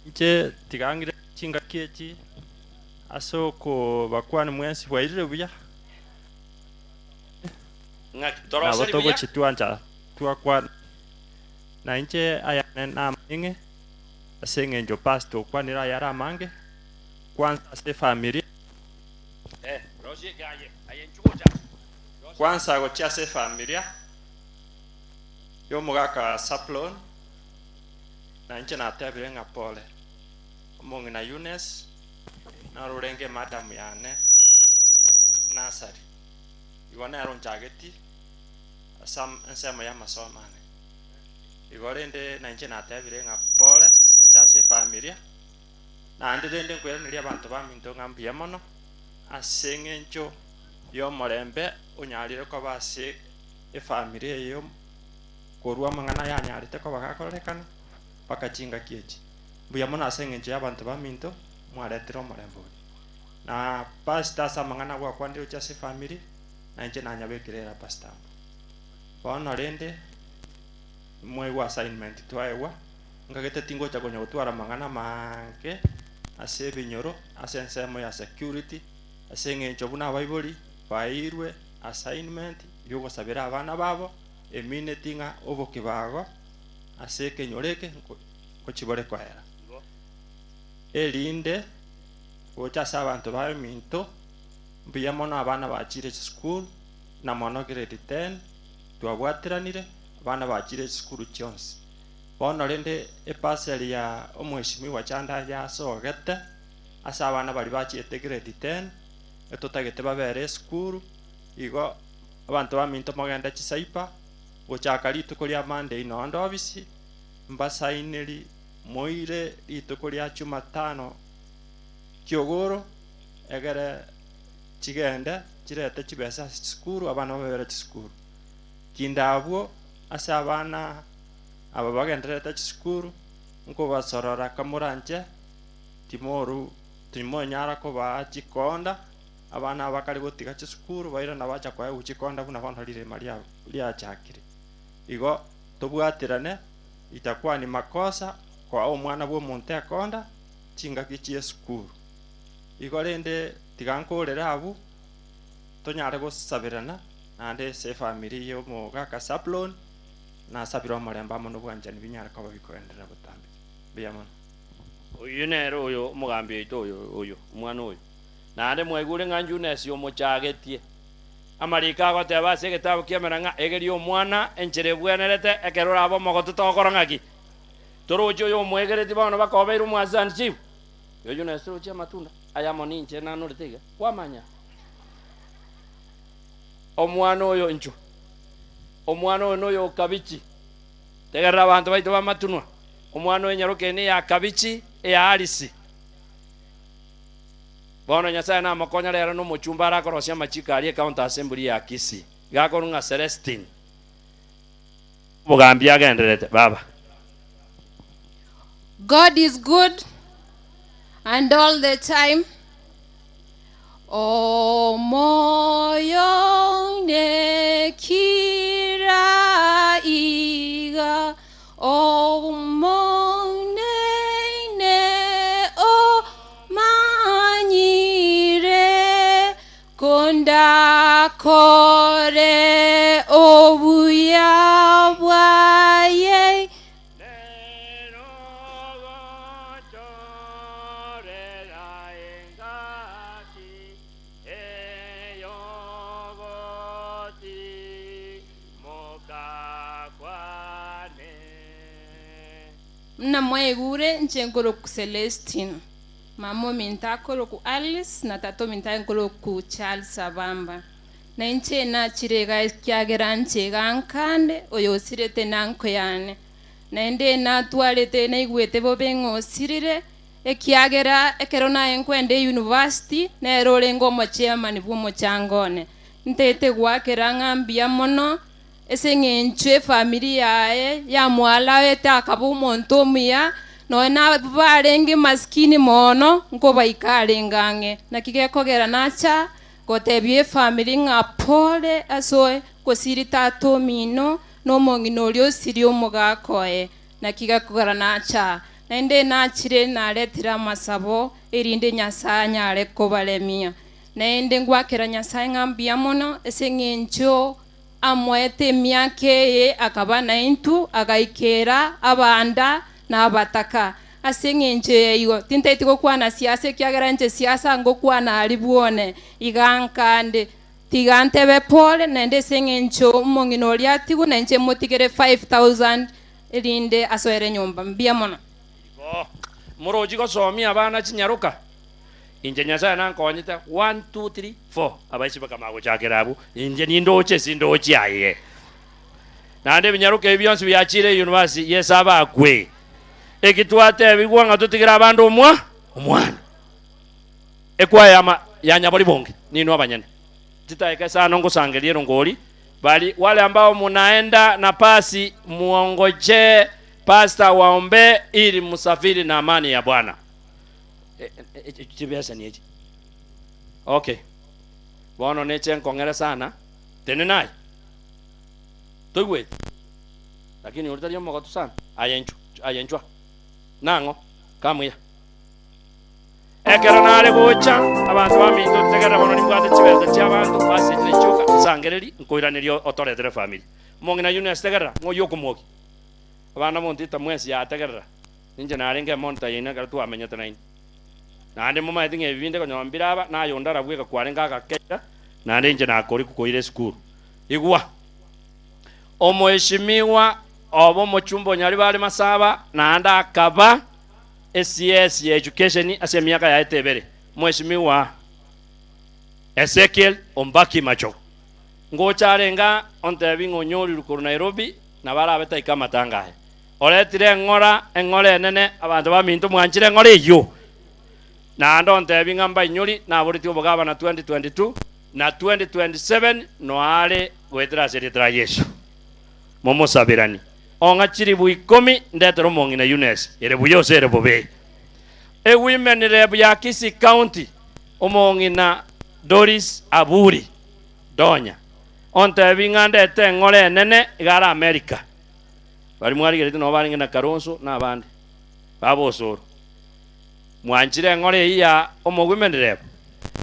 Speaker 20: nche tigangire chingaki echi ase okobakwani mwensi bwairire buya nabo togochitwancha twakwana na inche ayane namang'e ase eng'encho pastor okwanire ayare amange kwanza ase efamiri kwanza gochia ase efamiria yomogaka Saplon na inche natebire ng'a pole omong'ina Eunice narorenge madam yane nasari igo nero nchageti ase ensemo ya amasomo ane igo rende na inche natebire ng'a pole gocha ase efamilia naende rende nkweraneria abanto baminto ng'a mbuya mono ase eng'encho yomorembe onyarire koba ase efamilia eyo korwa amang'ana yanyarete koba gakorekana mpaka chingaki echi mbuya mono ase eng'encho ya abanto baminto mwaretire omorembe oria na pastor ase amang'ana gwakwanire gochia ase efamiri na inche nanyabekire era pastor bono rende mwaigwa assignment twaegwa ngagete tingocha konya gotwara amang'ana mange ase ebinyoro ase ensemo ya security ase eng'encho buna abaibori bairwe assignment yogosabera abana babo emineti ng'a obokibago ase ekenyoro eke ngochibore koera erinde gocha ase abanto baminto mbuya mono abana bachire chisukuru na mono grade 10 twabwatiranire abana bachire chisukuru chionsi bono rende epaseli ya omweshimiwa Chanda yasogete ase abana bari bachiete grade 10 etotagete babere esukuru igo abanto baminto mogende chisaipa gochaka rituko ria Monday nondo obisi mbasaineri moire rituko ria Jumatano kiogoro egere chigende chirete chibesa ase chisukuru abana babere chisukuru kindabwo ase abana aba bagenderete chisukuru nkobasorora kamoranche timoru timonyara kobaa chikonda abana bakari gotiga chisukuru bairana bacha kwaegwa chikonda buna bono rirema riachakire igo tobwatirane itakuwa ni makosa kwa omwana bwa omonto akonda chingaki chia esukuru igo rende tiga nkorere abu tonyare gosabirana naende ase efamiri ya omogaka Saplon nasabire omorembe amo na obwanchani binyare koba bikoenderera botambe mbuya mono.
Speaker 5: Oyo nero oyo omogambi oito oyo oyo omwana oyo Naende mwaigure ng'a Eunice omochagetie. Amarika agoteba ase egetabu kiamera ng'a egeria omwana enchera ebwenerete ekero oraba omogotu togokora ng'aki. Toroche oyo omwegereti bono bakobeire omwasani chief. Oyo Eunice toroche amatunda aya amo ninche nanorete iga kwamanya. Omwana oyo nchu. Omwana oyo noyo kabichi. Tegerera abantu baito bamatunwa. Omwana oyo nyaroke ne ya kabichi ya Alice. Bono Nyasaye namokonya rero nomochumba arakorosia amachiko aria county assembly ya Kisii. Gakorunga Celestine. Mugambi agenderete baba.
Speaker 11: God is good and all the time. O moyo ne kira iga, o mo ne ne o manyire, konda kore obuya bwaye.
Speaker 21: Mna mwaigure nchengolo ku Celestine, mamo mintakolo ku Alice na tato mintakolo ku Charles Abamba. Na inche na chirega kyagera nchega nkande oyosirete nanko yane. Na ende na tuarete na igwete bobe ng'osirire ekiagera ekero naye nkwende university nerore ngomo chairman bw'omo changone. Ntete gwakera ng'ambia mono ese ng'enchwe family yae ya mwala ete akaba omonto omuya noe na barenge maskini mono nkobaikare ng'ang'e naki gekogera nacha gotebia efamily ng'a pole asoe gosiri tata omino na omong'ina oria osiri omogaka oye naki gekogera nacha naende nachire naretire amasabo erinde Nyasaye anyare kobaremia naende ngwakera Nyasaye ng'a mbuya mono ase ng'encho amwete emiaka eye akaba naintu agaikera abanda na abataka ase ng'encho eigo tintaiti gokwana siasa ekiagera inche siasa ngokwana ari bwone iga nkande tiga ntebe pole naende ase ng'encho omong'ina oria atigwe nainche motigere 5000 erinde asoere nyomba mbuya mono.
Speaker 5: Morochi gosomia abana chinyaroka. Inche Nyasaye nankonyete 1 2 3 4 abaisi bakamagochakera abu inche nindoche sindoche aye naende binyaruka ebi bionsi biachire university yes abakwe ekitwate bigwa ng'a tutigera abandu omwa omwana ekwaya ya nyabori bonge nino abanyene titaeka sana ngosangerie ngori bali wale ambao munaenda na pasi muongoje pastor waombe ili musafiri na amani ya Bwana. Chibesa ni echi. Okay. Bono neche nkongera sana. Tene naye. Toigwe. Lakini ulitario mogotu sana. Ayenchwa. Nango kamwiya. Ekero nare gocha abantu baminto tegera bono nibwate chibesa chia abantu basi chichuka sangereri nkoiranerio otoretere family. Mongina Eunice tegera ngoyo kumoki. Abana montita mwesi ya tegerera. Ninje narenge monta yina karatu amenyete naini. Naende mumaete ng'e ebinde konyombira aba nayondara bweka kwarenga agakera naende inche nakori kukoire esukuru. Igwa omoheshimiwa obo omochumba onyari bare masaba naende akaba SCS ya education ase emiaka yaete ebere. Mheshimiwa Ezekiel Ombaki Macho. Ngocharenga ontebi ng'onyori rukuru Nairobi na barabeta ikamatanga. Oretire eng'ora eng'ora enene abantu baminto mwanchire eng'ora eywo. Na ando ntebi ng'amba inyori naboreti obogabana 2022 na 2027 noare gwetera ase rietera Yesu. Momosabirani. Ong'a chiribu 10 ndetera omong'ina Eunice ere buya ose ere bobe. E women rep ya Kisii County omong'ina Doris Aburi Donya. Ontebi ng'a ndete eng'ora enene igara America. Bari mwarigerete no barenge na Karonso na abande. Babosoro. Mwanchire eng'ora eyi ya omo-women rep.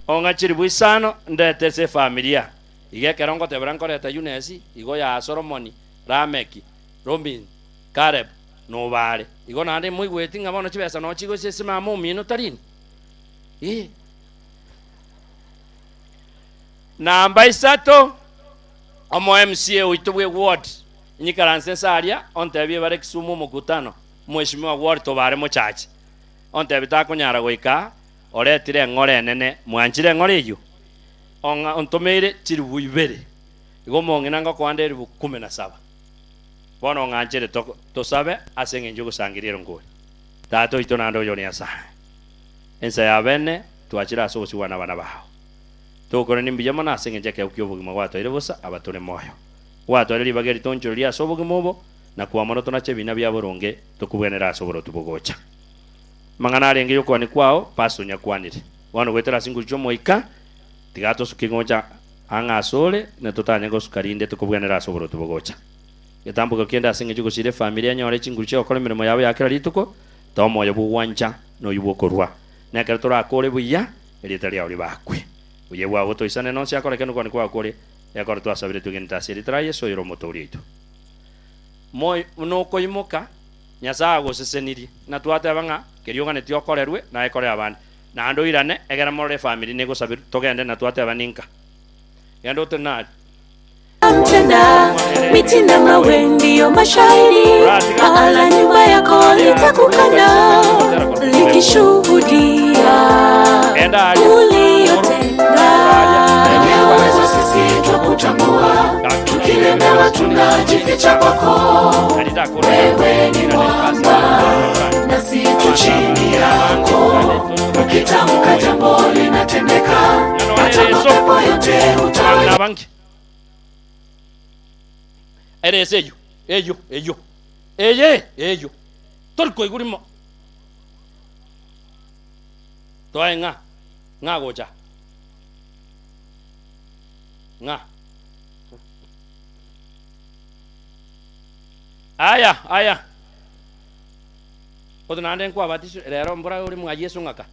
Speaker 5: Ong'a chiribu 5 ndete ase familia. Iga ekero ngotebera nkoreta Eunice igo ya Solomoni Rameki Robin Caleb nobare. Igo naende moigweti ng'a bono chibesa no chigo ase mama omino tarini. Namba isato omo MCA oitubwe ward nyikaranse saria ontebie bare Kisumu mukutano mheshimiwa ward tobare muchache ontebie takunyara goika oretire ng'ore nene mwanchire ng'ore eyo onga ontomere chiribu ibere igo mong'ina ngokwanda eribu 17 bono ng'anchere tosabe ase eng'encho gosangirira ngori tato ito nando yo ni asa ensa ya bene twachira ase obusiwa na bana bao tokore nimbiya mana ase eng'encho ekeo kia obogima gwatwaire bosa abatore moyo gwatwaire ribaga eritonchoro ria ase obogima obo na kwamoro tonache ebina bia boronge tokobwenera ase oborotu bogocha mang'ana arenge yokwani kwao paso nyakwanire bono gwetera ase nguru chiomoika tiga tosuke ngocha ang'a asore na totanye gosuka rinde tokobwenera ase oborotu bogocha getambuko kienda ase eng'encho gosire familia nyore chinguru chiokora emirimo yabo ya kera rituko tomoyo bugwancha noyu bokorwa nekero torakore buya erieta riao ribakwe buya bwabo toisane nonsi akoreke nokwane kwakore yakora twasabire tugenda ase erieta ria Yesu oyore omotoori oito moyo nokoimoka Nyasaye agosesenirie na twateba ng'a keria oganetie okorerwe naye ekore abande naende oirane egera morore efamiri negosabire togende na twateba ninka genda otenari
Speaker 4: mtenda miti na mawe ndiyo mashahidi, ala nyumba yako litakukana likishuhudia uliyotenda.
Speaker 7: Uwezo sisi twakutambua, tukilemewa tunajificha kwako. Wewe ni mwamba nasi tu chini yako, ukitamka jambo linatendeka, hata mapepo yote hutawanyika.
Speaker 5: Erese eyo eyo eyo eye eyo toriko igurimo twae ng'a ng'a gocha ng'a aya aya otonande nkwabatiso rero mbura uri mwa Yesu ng'aka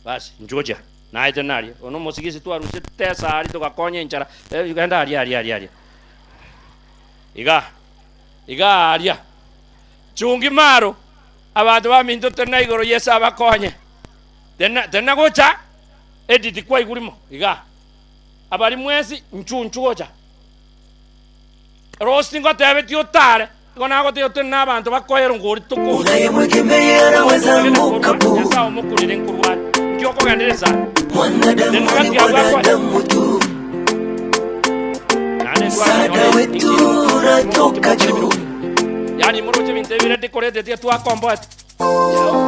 Speaker 5: basi njoja naete nari ono mosigisi twaruse tesa ari tugakonya enchara uganda ari ari ari ari iga iga aria chungi maro abantu baminto tena igoro Yesu abakonye tena tena gocha edit kwa igurimo iga abari mwesi nchunchu gocha rosti ngotebe tiotare igona gote tena abantu bakoyero ngori tuko Nyasaye omukurire nkurwani nkyokogendereza
Speaker 7: Mwanadamu ni mwanadamu tu, msaada wetu unatoka juu.
Speaker 5: Yani muruche bintu bire ndikorete tie twakomboete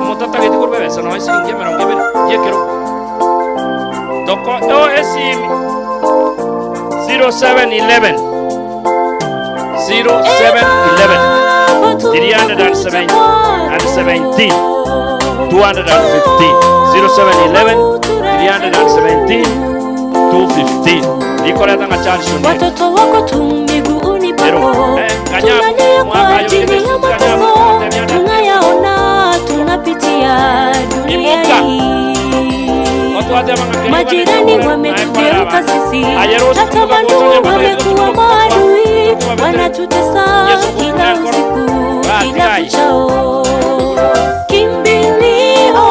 Speaker 5: mutatagete kurwebesa no esiringi emirongo ibere yekero toko o esimi 0711 0711 317 215 0711 317 215 likoreta nga Charles Shunde.
Speaker 4: Watoto wako tu miguuni pako, tunalia kwa ajili ya mateso tunayaona, tunapitia dunia hii. Majirani wametugeuka sisi, hata bandugu wamekuwa maadui, wanatutesa kila usiku, kila kuchao. Kimbilio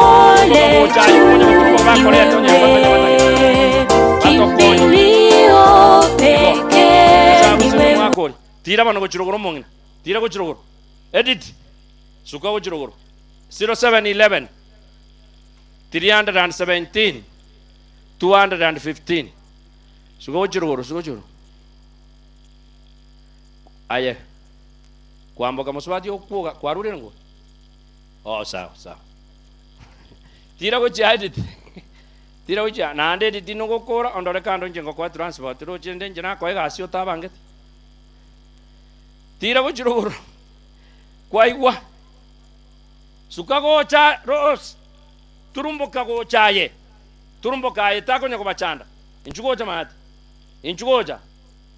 Speaker 4: letu ni wewe, kimbilio pekee ni wewe.
Speaker 5: Tira bano gochirogoro mong'ina tira gochirogoro edit suka gochirogoro 0711 317 215 suka gochirogoro suka gochirogoro aye kwamboka musubati okuoga kwarure ngo oh sawa sawa tira gochia edit tira gochia naende edit nogokora ondore kando nche ngokwa transport rochende nche nakoe egasi otabangete tira gochirogoro kwaigwa suka gocha ros turumboka gochaye turumboka aye takonya kobachanda inchu gocha mate inchu gocha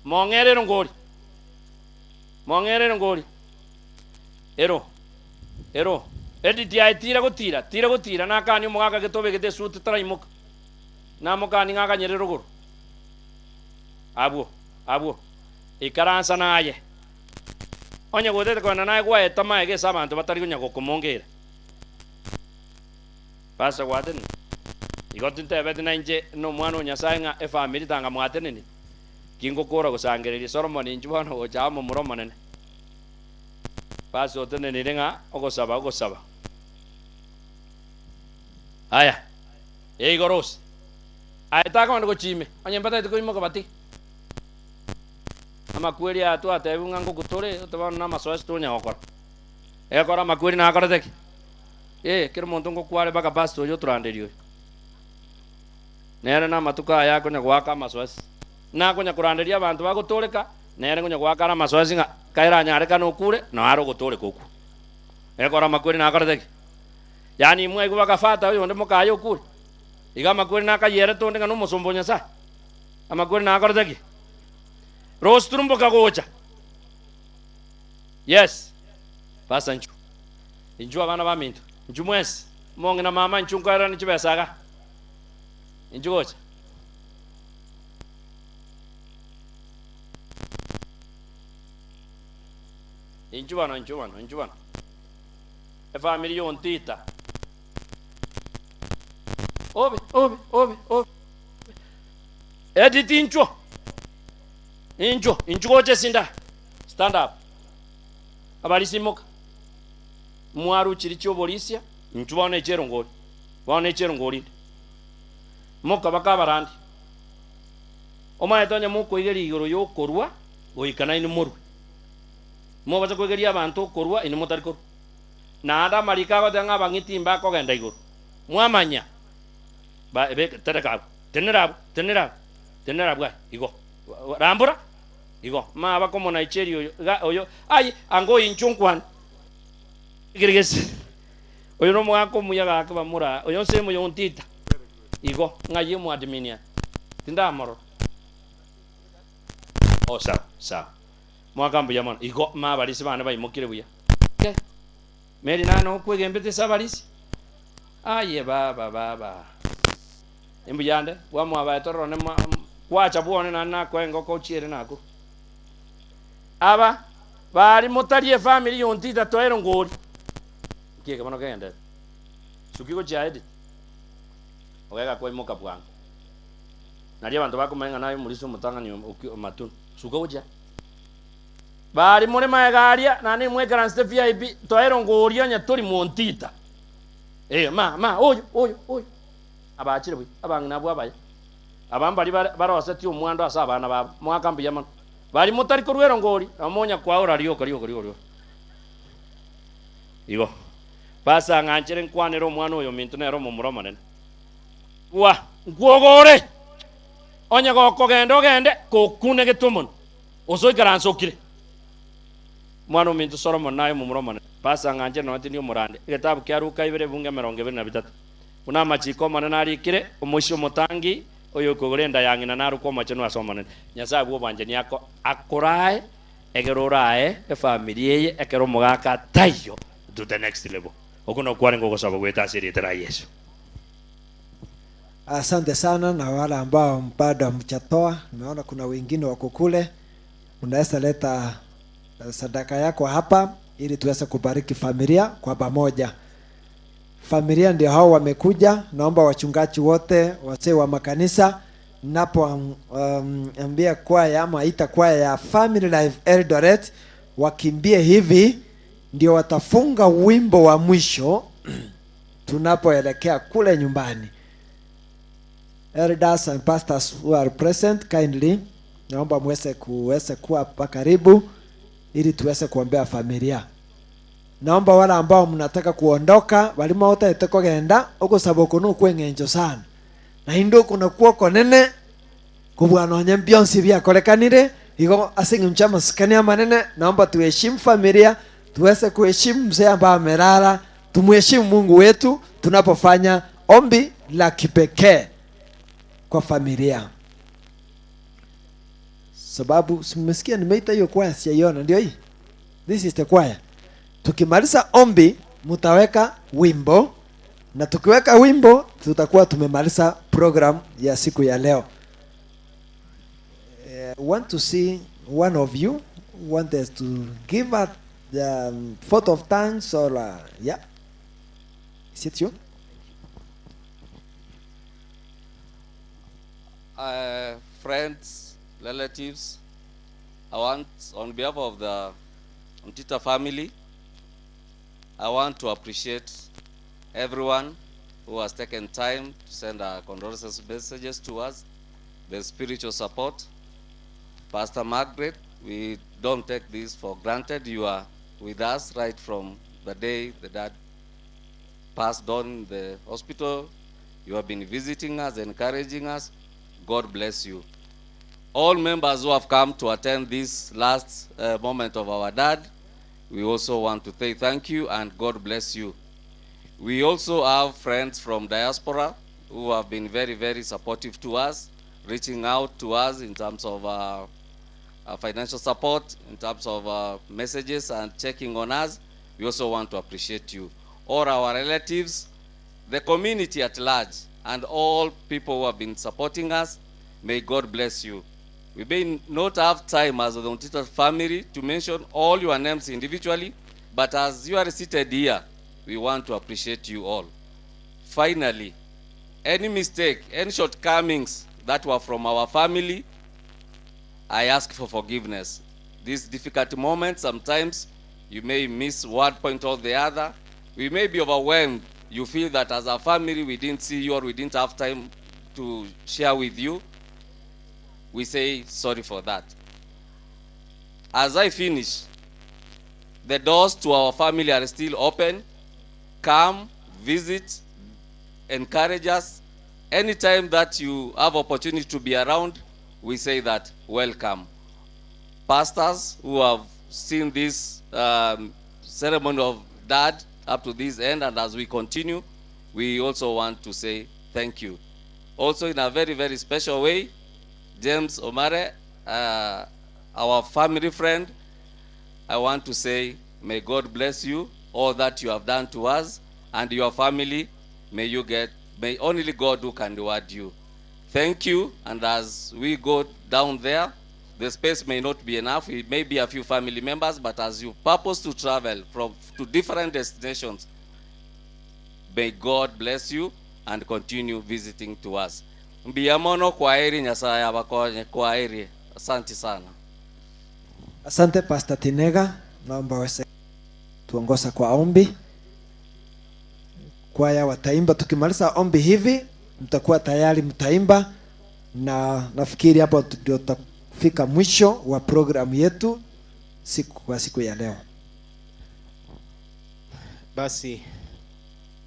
Speaker 5: mong'erero ngori mong'erero ngori ero ero edit aye tira gotira tira gotira nakani omogaka getobegete esuti taraimoka namokani ng'akanyerere rogoro abwo abwo ikaransa naye onye gotete kona naye gwaeta mae gesa abanto batari konya gokomongera pasa gwatene Igo tintebete na inche na omwana o Nyasaye ng'a efamiri tanga mwateneni. Kingokora gosangereria Solomon inche bono gocha amo omoro omonene. Basi otenenire ng'a ogosaba ogosaba. Aya. Eigorosi. Aya takona gochime. Onye mbataete koimoka bati. Amakweri aya twatebiwa ng'a ngokutore otebana na amasoesi tonya gokora. Ekora amakweri nakorete ki? Kero omonto ngokware mpaka pastor oyo otoranderia oyo. Nere na amatuko aya akonya goaka amasoesi. Nakonya koranderia abanto bagotoreka, nere ngonya goaka amasoesi ng'a kaeranyarekana okure, naro ogotoreka okwo. Ekora amakweri nakorete ki? Yaani mwaigwa bakafata oyo onde mokaye okure. Iga amakweri nakayere tonde ng'a nomosomba o Nyasaye. Amakweri nakorete ki? Rose turumboka gocha. Yes. Pasa nchu. Nchu abana ba minto. Nchu mwesi. Monge na mama nchu nkaera ni chibesaga. Nchu gocha. Nchu bano nchu bano nchu bano. E family yontita. Obe obe obe obe. Edit nchu. Injo, injo goche sinda. Stand up. Abalisi moka. Mwaru chiricho bolisia, nchu bana echero ngori. Bana echero ngori. Moka bakabarandi. Omaye tonya moko igeri igoro yokorwa goikana inu morwe. Mo baza kwegeria abantu korwa inu motari korwa. Na anda marika gotenga abang'iti mbakogenda igoro. Mwamanya. Ba ebe tereka. Tenera, tenera. Tenera bwa igo. Rambura igo ma abakomo Nigeria oyo oyo ai ango inchunkwan igirigesi oyo no mwako muyaga akaba oyo nsemo yontita igo ngaye mu adminia tindamoro o sa sa mwakambu yamana igo ma abalisi bana bayimukire buya ke meri nano kwegembete sabalisi aye baba baba embuyande bwamwa batorone kwacha bwone na nakwengo kochiere nako aba bari mutarie family yontita toero ngori kieke bono kende sukiko cha edit ogega koimoka bwangu nari abantu bakomenga nayo muriso mutangani matun suko cha bari muri maegaria nani mwekaranste VIP toero ngori onya tori montita ma ma oyo oyo oyo abachire bwi abangina bwabaye abambali baroseti omwando ase abana babo mwakambi yamano bari mutari korwero ngori amonya kwaora rioka rioka rioka igo basa ng'anchere nkwanere omwana oyo minto nero omomura omonene wa nkwogore onye gokogenda ogende kokune getumono osoikaransa okire mwana ominto Solomon naye omomura omonene basa ng'anchere nonye tindi omorande egetabu kia Luka ibere bunge 23 buna amachiko omonene arikire omoisio omotangi oyo kogorenda yangina naruko macheno asomane Nyasaye bwo banje nyako akorae egerorae efamily ye ekero mugaka tayo to the next level okuno kwarengo gosaba gweta asiritera Yesu.
Speaker 19: Asante sana na wale ambao bado hamjatoa, nimeona kuna wengine wako kule, unaweza leta sadaka yako hapa ili tuweze kubariki familia kwa pamoja. Familia ndio hao wamekuja. Naomba wachungaji wote, wazee wa makanisa, napo ambia kwaya ama ita kwaya ya Family Life Eldoret wakimbie hivi, ndio watafunga wimbo wa mwisho tunapoelekea kule nyumbani. Elders and pastors who are present, kindly naomba muweze kuweze kuwa hapa karibu ili tuweze kuombea familia. Naomba wala ambao mnataka kuondoka walima wote etekogenda ogosaba kono kweng'encho sana na indo kuna kuoko nene kubwana onye mbionsi byakorekanire igo asingi mchama sikani manene. Naomba tuheshimu familia, tuweze kuheshimu mzee ambaye amelala, tumuheshimu Mungu wetu tunapofanya ombi la kipekee kwa familia. Sababu simesikia nimeita hiyo kwaya, sijaiona, ndio hii. This is the choir. Tukimaliza ombi mutaweka wimbo, na tukiweka wimbo tutakuwa tumemaliza program ya siku ya leo. Want to see one of you want us to give a vote of thanks or yeah. Is it you?
Speaker 15: Friends, relatives, I want, on behalf of the Ontita family, I want to appreciate everyone who has taken time to send our condolences messages to us, the spiritual support. Pastor Margaret, we don't take this for granted. You are with us right from the day the dad passed on in the hospital. You have been visiting us, encouraging us. God bless you. All members who have come to attend this last moment of our dad, we also want to say thank you and God bless you. We also have friends from diaspora who have been very, very supportive to us, reaching out to us in terms of financial support, in terms of messages and checking on us. We also want to appreciate you. All our relatives, the community at large, and all people who have been supporting us, may God bless you. We may not have time as the Ontita family to mention all your names individually, but as you are seated here, we want to appreciate you all. Finally, any mistake, any shortcomings that were from our family, I ask for forgiveness. These difficult moments, sometimes you may miss one point or the other. We may be overwhelmed. You feel that as a family we didn't see you or we didn't have time to share with you. We say sorry for that. As I finish, the doors to our family are still open. Come, visit, encourage us. Anytime that you have opportunity to be around, we say that welcome. Pastors who have seen this ceremony of dad up to this end, and as we continue, we also want to say thank you. Also in a very, very special way, James Omare, our family friend, I want to say, may God bless you, all that you have done to us and your family. May you get, may only God who can reward you. Thank you, and as we go down there, the space may not be enough. It may be a few family members, but as you purpose to travel from to different destinations, may God bless you and continue visiting to us. Mbiamono kwaheri, Nyasaye abakonye, kwaheri. Asante sana.
Speaker 19: Asante Pastor Tinega, naomba wese tuongoza kwa ombi. Kwaya wataimba, tukimaliza ombi hivi mtakuwa tayari mtaimba, na nafikiri hapo ndio tutafika mwisho wa programu yetu siku kwa siku ya leo.
Speaker 17: Basi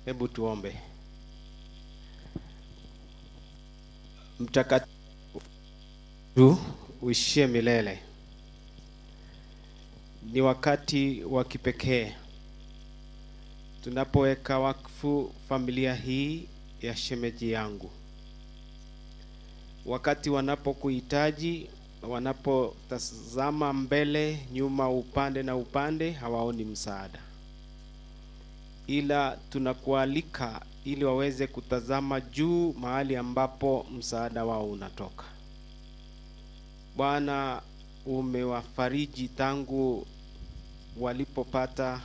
Speaker 17: hebu tuombe. Mtakatifu uishie milele, ni wakati wa kipekee tunapoweka wakfu familia hii ya shemeji yangu. Wakati wanapokuhitaji, wanapotazama mbele, nyuma, upande na upande, hawaoni msaada. Ila tunakualika ili waweze kutazama juu mahali ambapo msaada wao unatoka. Bwana, umewafariji tangu walipopata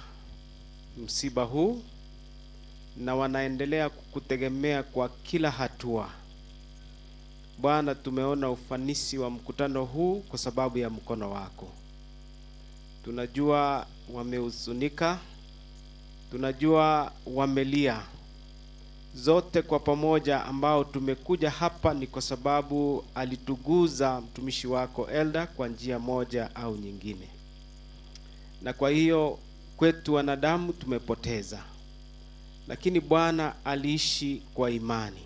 Speaker 17: msiba huu, na wanaendelea kukutegemea kwa kila hatua. Bwana, tumeona ufanisi wa mkutano huu kwa sababu ya mkono wako. Tunajua wamehuzunika, tunajua wamelia. Zote kwa pamoja ambao tumekuja hapa ni kwa sababu alituguza mtumishi wako Elda kwa njia moja au nyingine. Na kwa hiyo kwetu wanadamu tumepoteza. Lakini Bwana aliishi kwa imani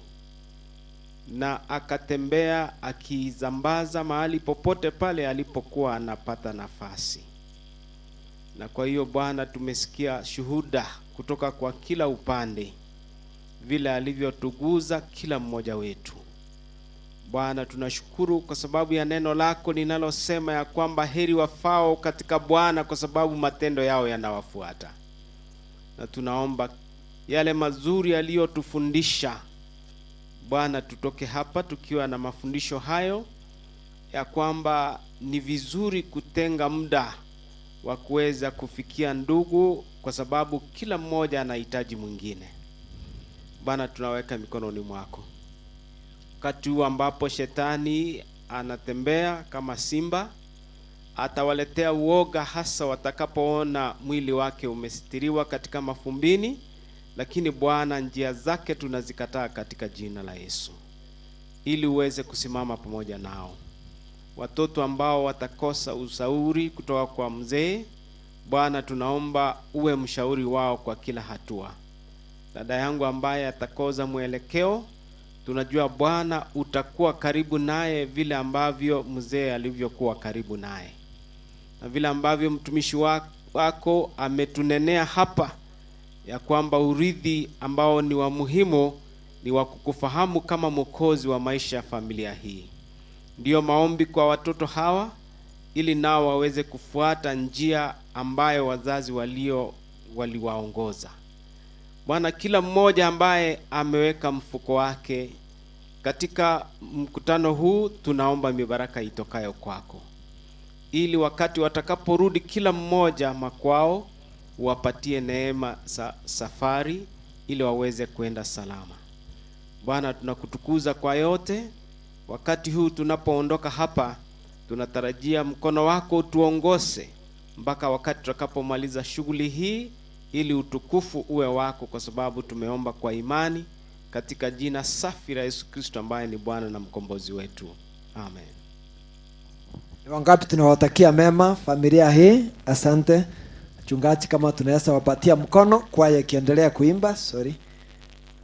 Speaker 17: na akatembea akizambaza mahali popote pale alipokuwa anapata nafasi. Na kwa hiyo Bwana, tumesikia shuhuda kutoka kwa kila upande vile alivyotuguza kila mmoja wetu. Bwana, tunashukuru kwa sababu ya neno lako linalosema ya kwamba heri wafao katika Bwana kwa sababu matendo yao yanawafuata. Na tunaomba yale mazuri aliyotufundisha Bwana, tutoke hapa tukiwa na mafundisho hayo ya kwamba ni vizuri kutenga muda wa kuweza kufikia ndugu kwa sababu kila mmoja anahitaji mwingine. Bwana, tunaweka mikononi mwako. Wakati huu ambapo shetani anatembea kama simba, atawaletea uoga, hasa watakapoona mwili wake umesitiriwa katika mafumbini. Lakini Bwana, njia zake tunazikataa katika jina la Yesu, ili uweze kusimama pamoja nao. Watoto ambao watakosa ushauri kutoka kwa mzee, Bwana tunaomba uwe mshauri wao kwa kila hatua. Dada yangu ambaye atakosa mwelekeo, tunajua Bwana utakuwa karibu naye vile ambavyo mzee alivyokuwa karibu naye, na vile ambavyo mtumishi wako ametunenea hapa ya kwamba urithi ambao ni wa muhimu ni wa kukufahamu kama Mwokozi wa maisha ya familia hii. Ndiyo maombi kwa watoto hawa, ili nao waweze kufuata njia ambayo wazazi waliwaongoza. Bwana, kila mmoja ambaye ameweka mfuko wake katika mkutano huu, tunaomba mibaraka itokayo kwako, ili wakati watakaporudi kila mmoja makwao, wapatie neema safari ili waweze kwenda salama. Bwana, tunakutukuza kwa yote. Wakati huu tunapoondoka hapa, tunatarajia mkono wako utuongoze mpaka wakati tutakapomaliza shughuli hii, ili utukufu uwe wako, kwa sababu tumeomba kwa imani katika jina safi la Yesu Kristo ambaye ni Bwana na mkombozi wetu. Amen.
Speaker 19: Ni wangapi tunawatakia mema familia hii? Asante. Mchungaji, kama tunaweza wapatia mkono, kwaya ikiendelea kuimba, sorry.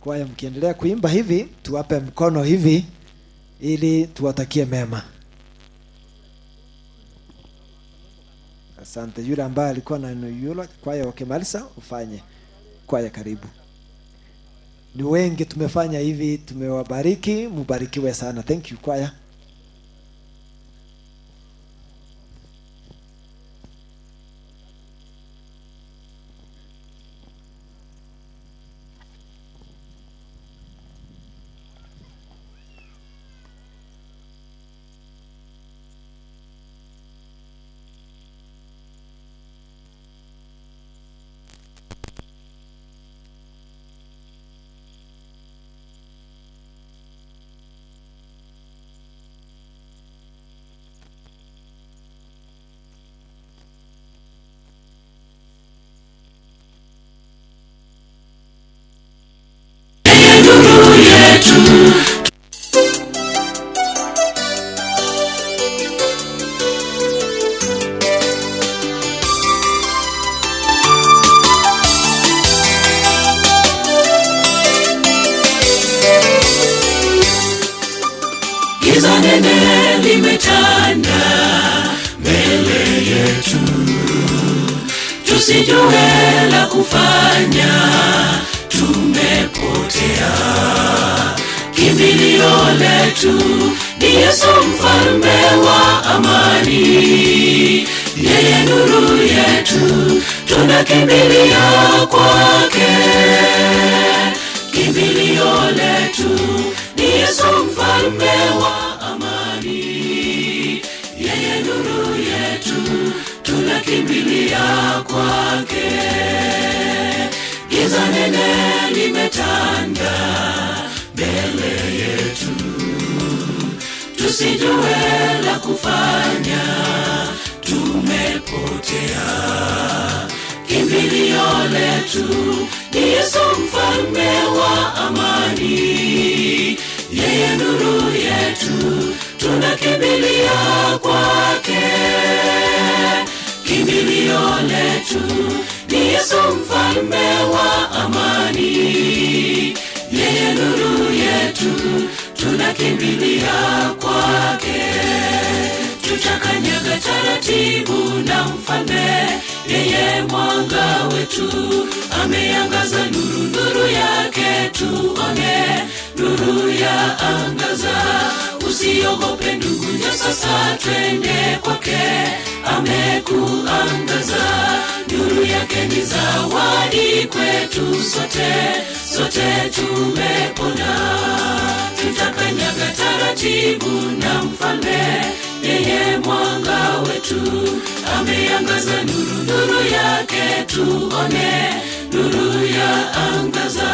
Speaker 19: Kwaya mkiendelea kuimba hivi, tuwape mkono hivi ili tuwatakie mema. Asante. Yule ambaye alikuwa na yule kwaya wakimaliza ufanye kwaya karibu. Ni wengi tumefanya hivi, tumewabariki, mubarikiwe sana. Thank you kwaya.
Speaker 7: Giza nene limetanda mbele yetu, tusijue la kufanya, tumepotea. Kimbilio letu ni Yesu mfalme wa amani, yeye nuru yetu, tunakimbilia kwake. Kimbilio letu ni Yesu mfalme wa amani, yeye nuru yetu, tunakimbilia kwake. Giza nene limetanda mbele yetu, tusijue la kufanya, tumepotea. Kimbilio letu ni Yesu mfalme wa amani, yeye nuru yetu, tunakimbilia kwake. Kimbilio letu ni Yesu mfalme wa amani, yeye nuru yetu, tunakimbilia kwake. Tutakanyaga taratibu na mfalme, yeye mwanga wetu, ameangaza nuru, nuru yake tuone, nuru ya angaza. Usiogope ndugu, njoo sasa twende kwake, amekuangaza. Nuru yake ni zawadi kwetu sote, sote tumepona. Tutakanyaga taratibu na mfalme, yeye mwanga wetu, ameangaza nuru, nuru yake tuone, nuru ya angaza.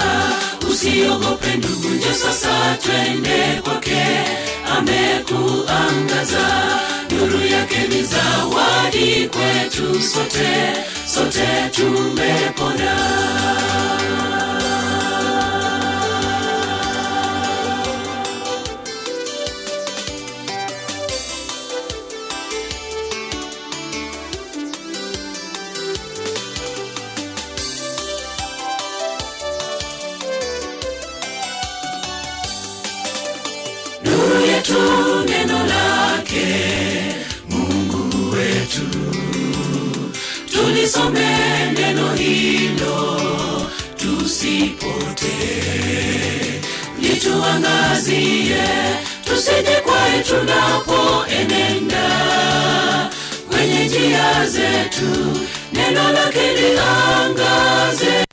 Speaker 7: Usiogope ndugu, njoo sasa twende kwake, amekuangaza. Nuru yake ni zawadi kwetu sote, sote tumepona. Nuru yetu neno lake Mungu wetu, tulisome neno hilo tusipotee, lituangazie tusijikwae tunapoenenda kwenye njia zetu, neno lake liangaze.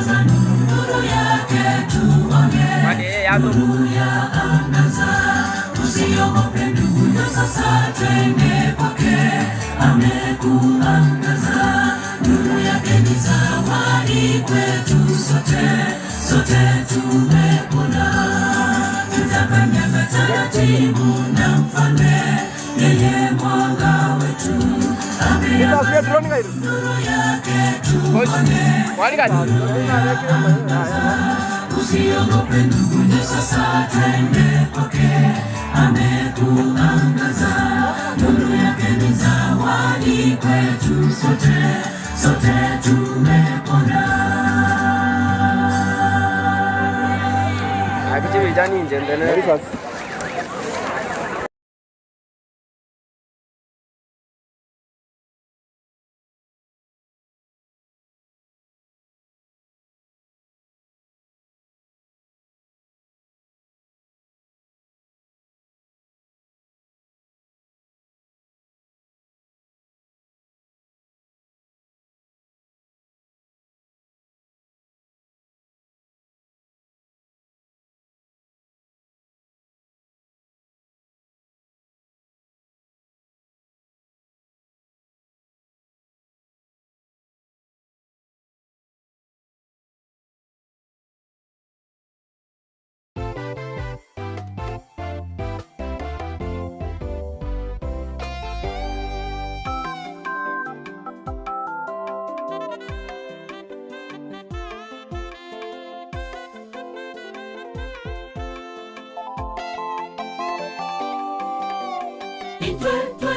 Speaker 7: Nuru yake tuone, nuru ya angaza. Usiogope ndugu, njoo sasa twende kwake, amekuangaza. Nuru yake ni zawadi kwetu sote, sote tumepona. Tutakanyaga taratibu na mfalme, yeye mwanga wetu. Ameangaza nuru yake tuone, usiogope ndugu, njoo sasa twende kwake, amekuangaza. Nuru yake ni zawadi kwetu sote, sote tumepona.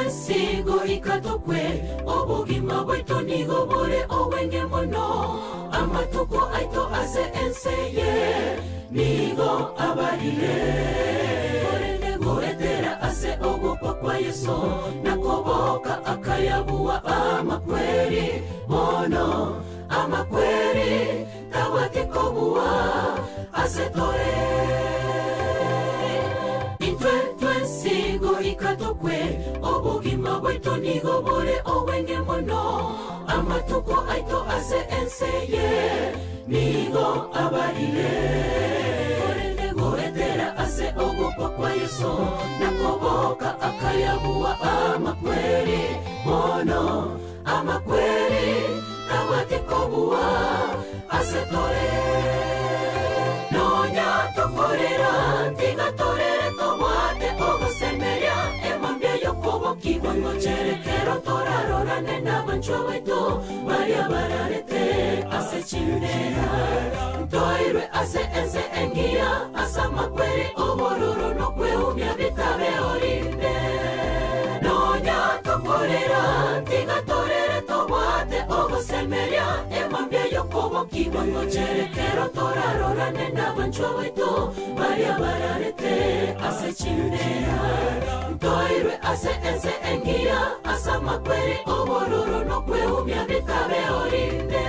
Speaker 7: Sigo ikatokwe obugima bwetu nigo bore owenge mono, amatuko aito ase enseye nigo abarire. Korende goetera ase ogokwa kwa Yesu nakoboka akayabua amakweri mono, amakweri tawatikobua ase tore. Sigo ikatokwe obugima bwetu nigo bore owenge mono, amatuko aito ase enseye nigo abarire. Korende goetera ase ogokwa kwa Yesu nakoboka akayabua amakweli mono amakweli tawatikobua asetore nonya tokorera tigatorere tobwate ogosemeria emambia yokobokigwa ngocherekero torarorane n'abanchwa baitu baria bararete ase chimbera ntoirwe ase ense engiya ase amakweri obororo nokweumia bitabe orinde nonya tokorera tigatorere tobwate ogosemeria emambia yokobokigwa ngocherekero torarorane n'abanchwa baitu baria bararete ase chimbera ntoirwe ase ense engiya ase amakweri obororo nokweumia bitabe orinde.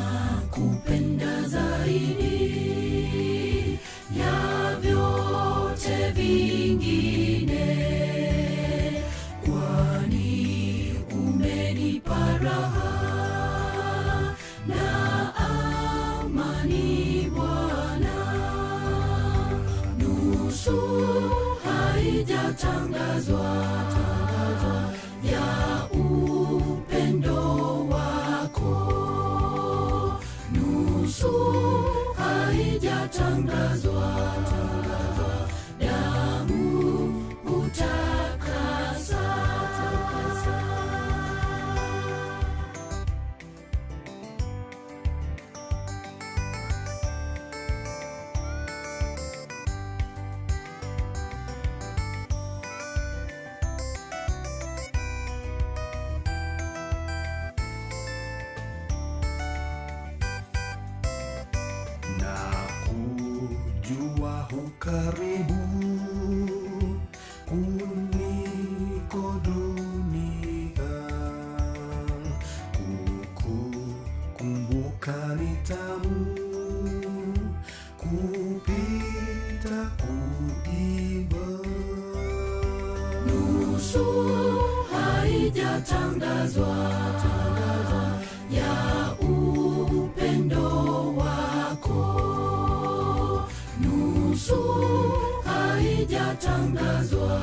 Speaker 7: Ninakupenda zaidi ya vyote vingine, kwani umenipa raha na amani Bwana. Nusu haijatangazwa ya upendo wako, nusu haijatangazwa, damu utakasa.
Speaker 2: Karibu kuliko dunia, kukukumbuka ni tamu kupita kuiba.
Speaker 7: haijatangazwa ya upendo wako, nusu haijatangazwa,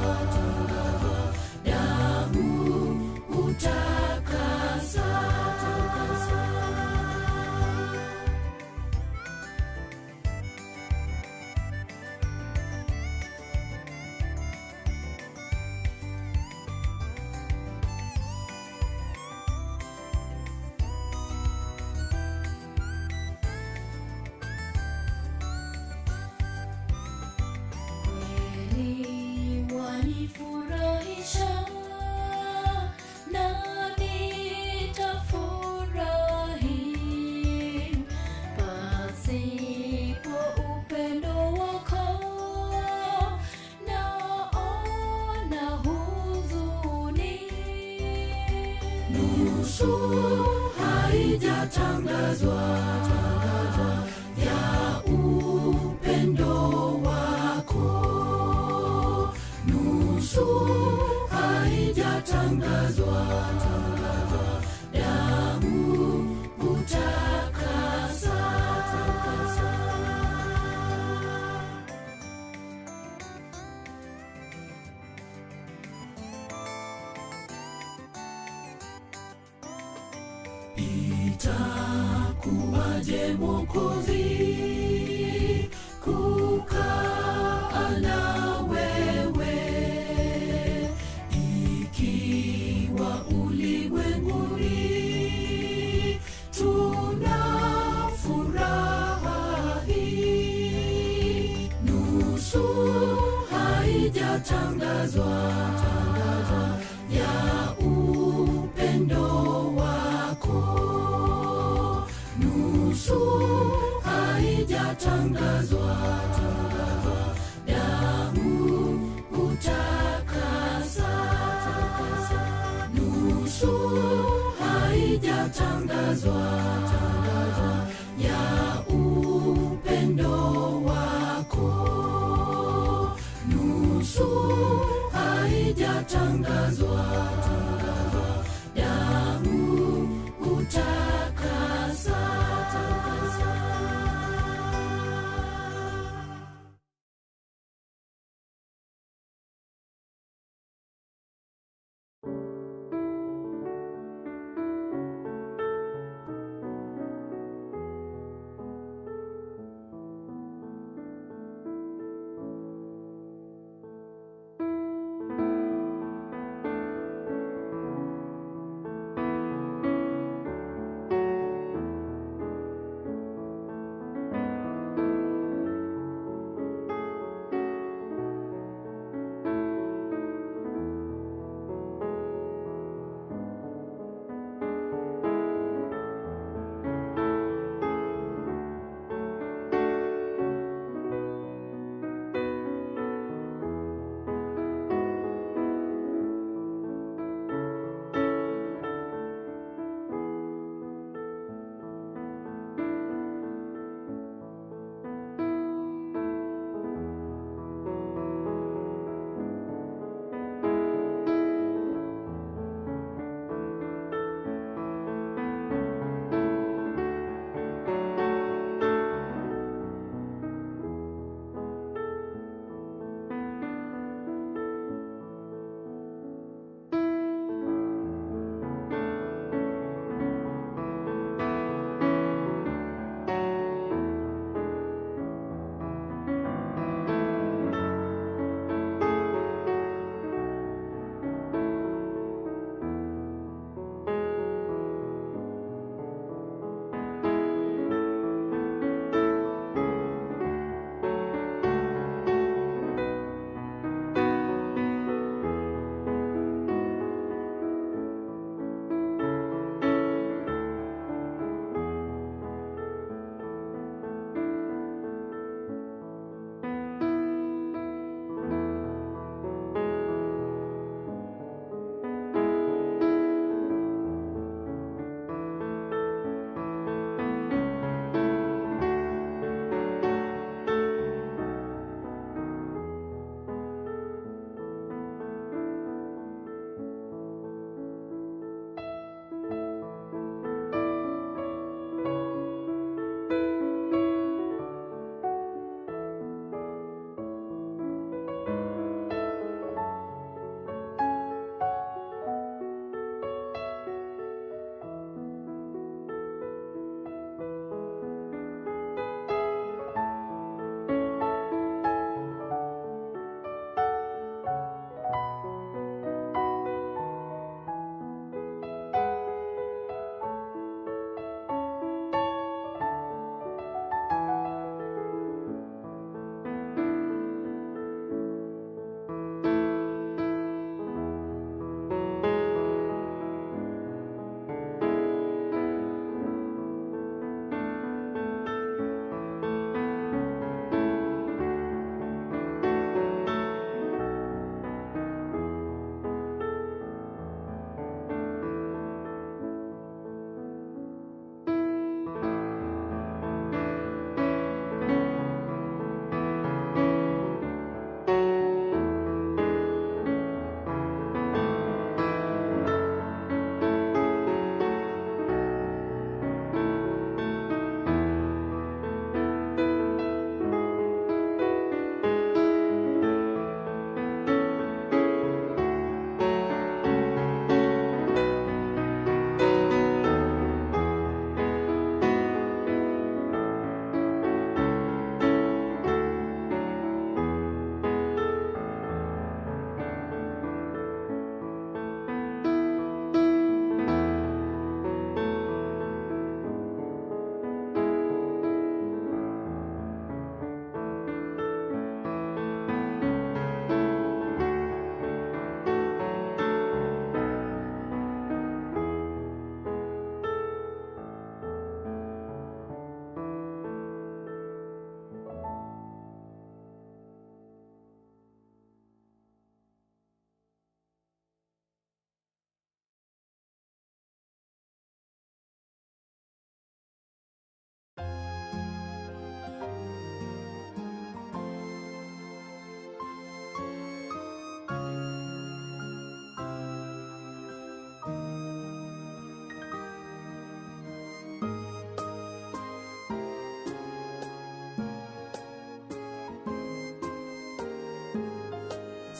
Speaker 7: damu utakasa. Wanifurahisha na nitafurahi pasipo upendo wako, naona huzuni. Nusu haijatangazwa ya upendo wako, nusu haijatangazwa, damu utakasa. Itakuwaje Mwokozi kukaa na wewe, ikiwa ulimwenguni tuna furaha hii? Nusu haijatangazwa ya upendo wako, nusu haijatangazwa, damu utakasa. Nusu haijatangazwa ya upendo wako, nusu haijatangazwa, damu utakasa.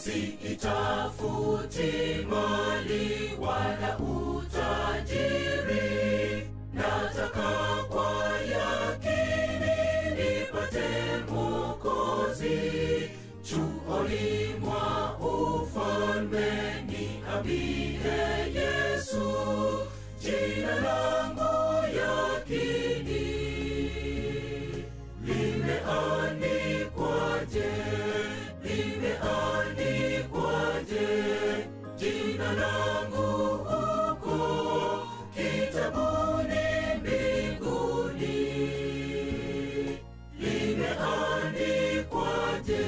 Speaker 7: Siitafuti mali wala utajiri, nataka kwa yakini nipate Mwokozi. Chuoni mwa ufalme niambie Yesu, jina langu yakini limeandikwaje? Limeandikwaje jina langu huko kitabuni mbinguni? Limeandikwaje?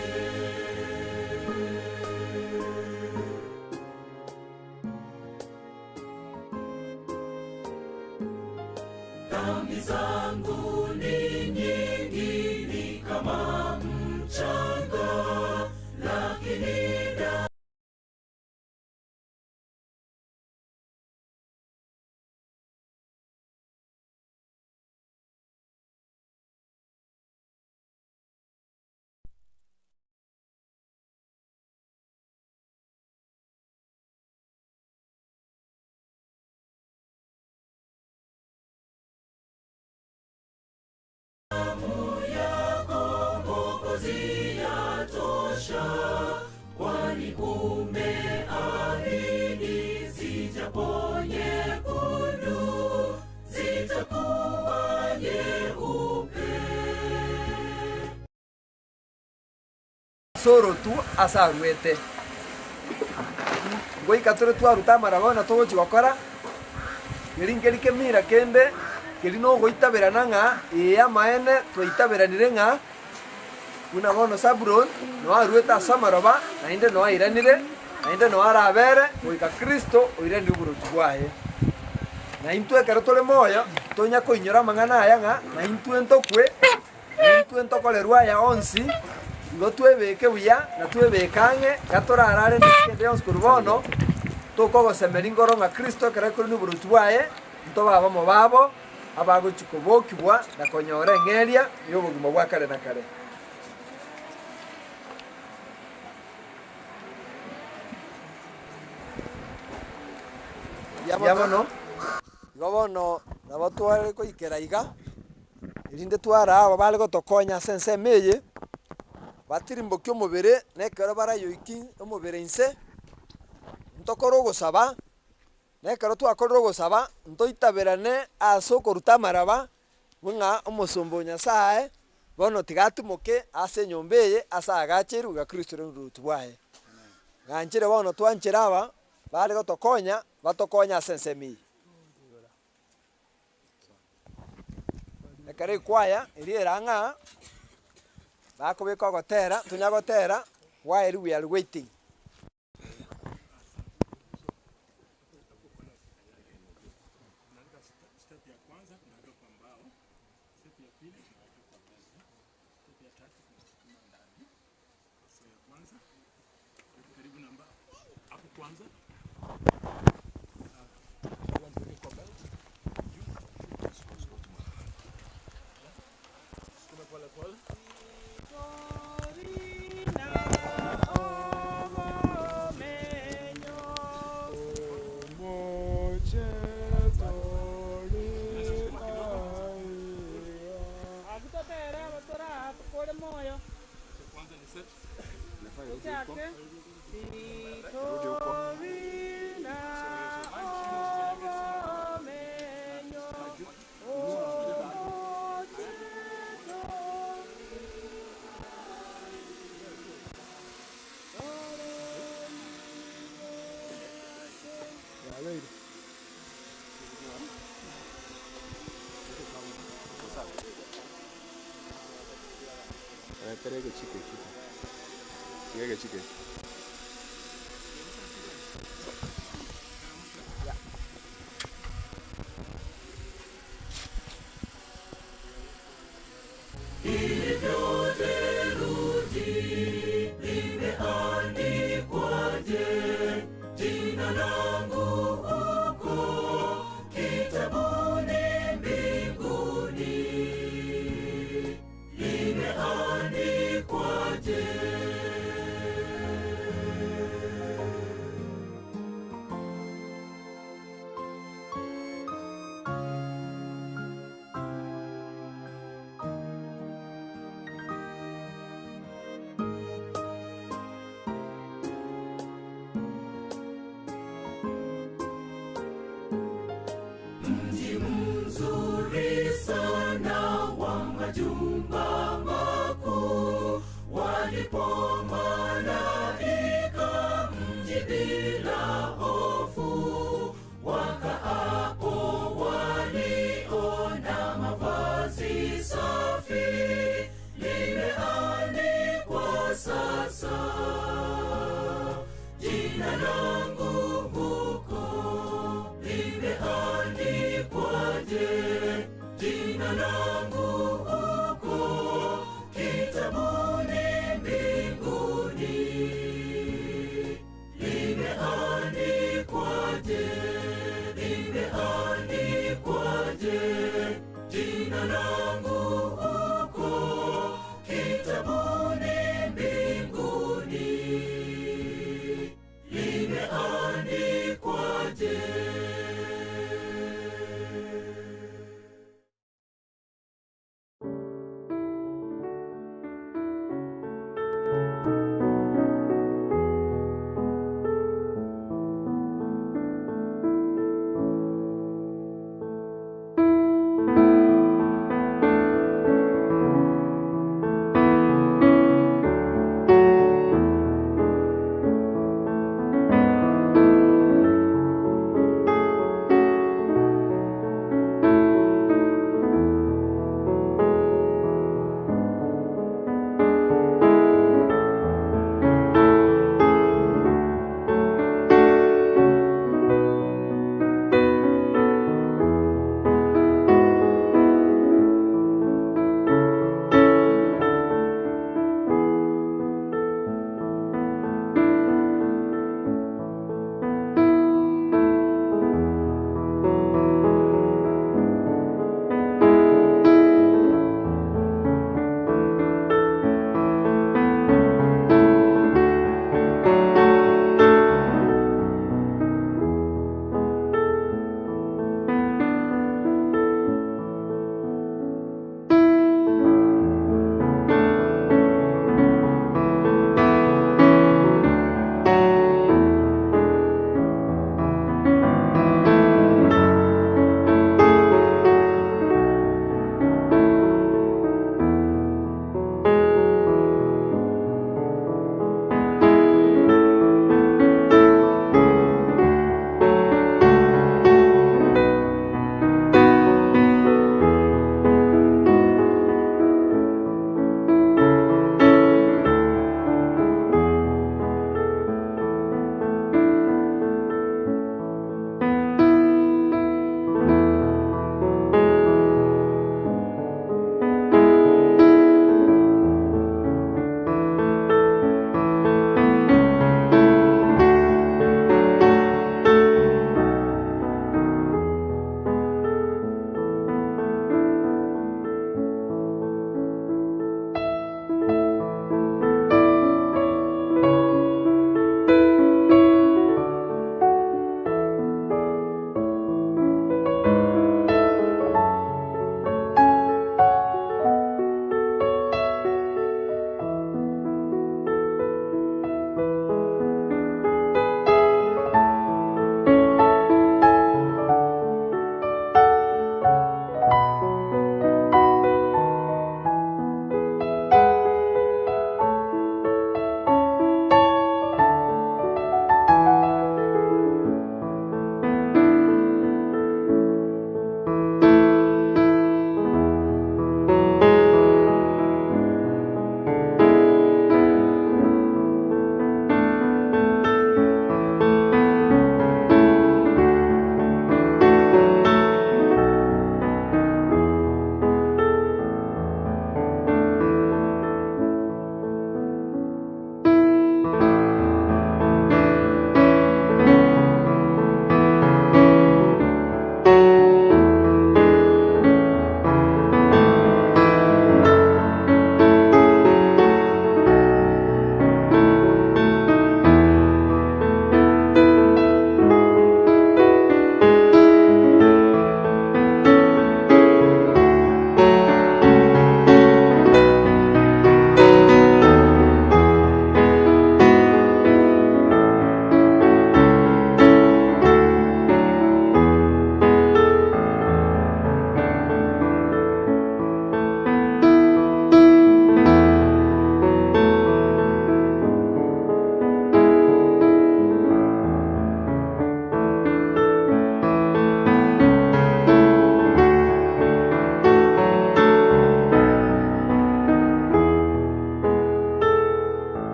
Speaker 7: Dhambi zangu ni nyingi, ni kama mchanga, lakini damu yako Mwokozi yatosha, kwani umeahidi zijapo nyekundu zitakuwa nyeupe.
Speaker 19: Soro tu asarwete goika tore twaruta amaraba na togochi gokora keri kemira kende keri no goitaberana ng'a ee amaene twaitaberanire ng'a buna bono Zabulon no arwete ase amaroba naende no airanire naende no arabere goika Kristo oiranire oburochi bwaye. Na intwe ekero tore moyo tonya koinyora amang'ana aya ng'a na intwe ntokwe na intwe ntokorerwa aya onsi igo twebeke buya na twebeke ang'e gatorarare kende yonsi korwa bono tokogosemeri ngoro ng'a Kristo ekero ekore oburochi bwaye ntobaba mobabo abagochi kobokibwa na konyora eng'eria y'obogima bwa kare na kare. Ya bono igo bono nabo tware koikera iga erinde twara aba bare gotokonya ase ensemo eye batirimbokia omobere nekero barayoiki omobere inse ntokore ogosaba nekero twakorire ogosaba ntoitaberane ase okoruta amaraba bung'a omosomba o Nyasaye bono tigatimoke ase enyomba eye ase agacherwe iga Kristo oruti bwaye. Ng'anchire bono twanchire aba bare gotokonya batokonya ase ensemo eye. Ekero ekwaya eria erang'a bakobeka ogotera tonya gotera while we are waiting.
Speaker 7: Ilivyo theluji limeandikwaje jina langu huko kitabuni mbinguni? Limeandikwaje? majumba makuu, walipo malaika mji bila hofu, wakaapo waliona mavazi safi, limeandikwa sasa jina langu huko. Limeandikwaje jina langu huko kitabuni mbinguni?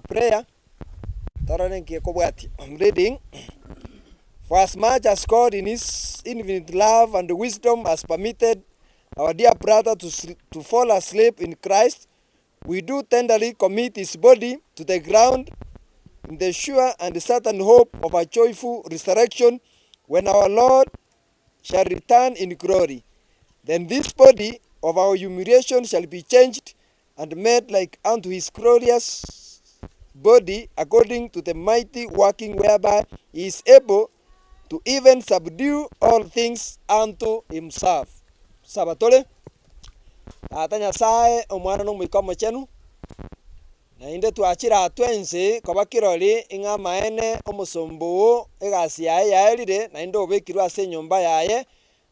Speaker 19: Prayer torore nkie kobwati. I'm reading. For as much as God in his infinite love and wisdom has permitted our dear brother to fall asleep in Christ, we do tenderly commit his body to the ground in the sure and certain hope of a joyful resurrection when our Lord shall return in glory. Then this body of our humiliation shall be changed and made like unto his glorious body, according to the mighty working whereby he is able to even subdue all things unto himself. Sabatole Tata Nyasaye omwana n'omwika omochenu nainde twachira twensi koba kirori ing'a maene omosomboo egasi yaye yaerire nainde obekirwe ase enyomba yaye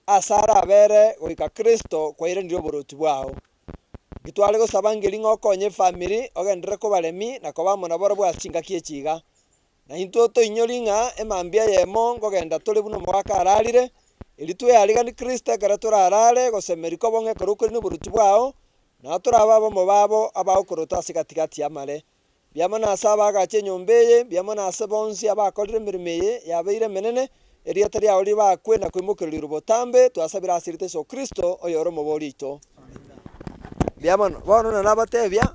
Speaker 19: asara abere goika Kristo kwairanire oboroti bwao. Gitware gosaba ngeri ng'okonye family ogendere kobaremi na koba mona boro bwachinga kie na intwe toinyori ng'a emambia yemo ngogenda tore buno omogaka ararire eri tweyarigani Kristo ekero torarare gosemeri kobong'e ekero okori noboruti bwao na toraba abamo babo abagokorota ase gatigati ya amare biamo nase abagacha enyomba eye biamo nase bonsi abakorire emirimo eye yabeire emenene erieta riao ribakwe na koimokereri botambe twasabire ase Yeso Kristo oyore omobori oito. Biamo bono na nabatebia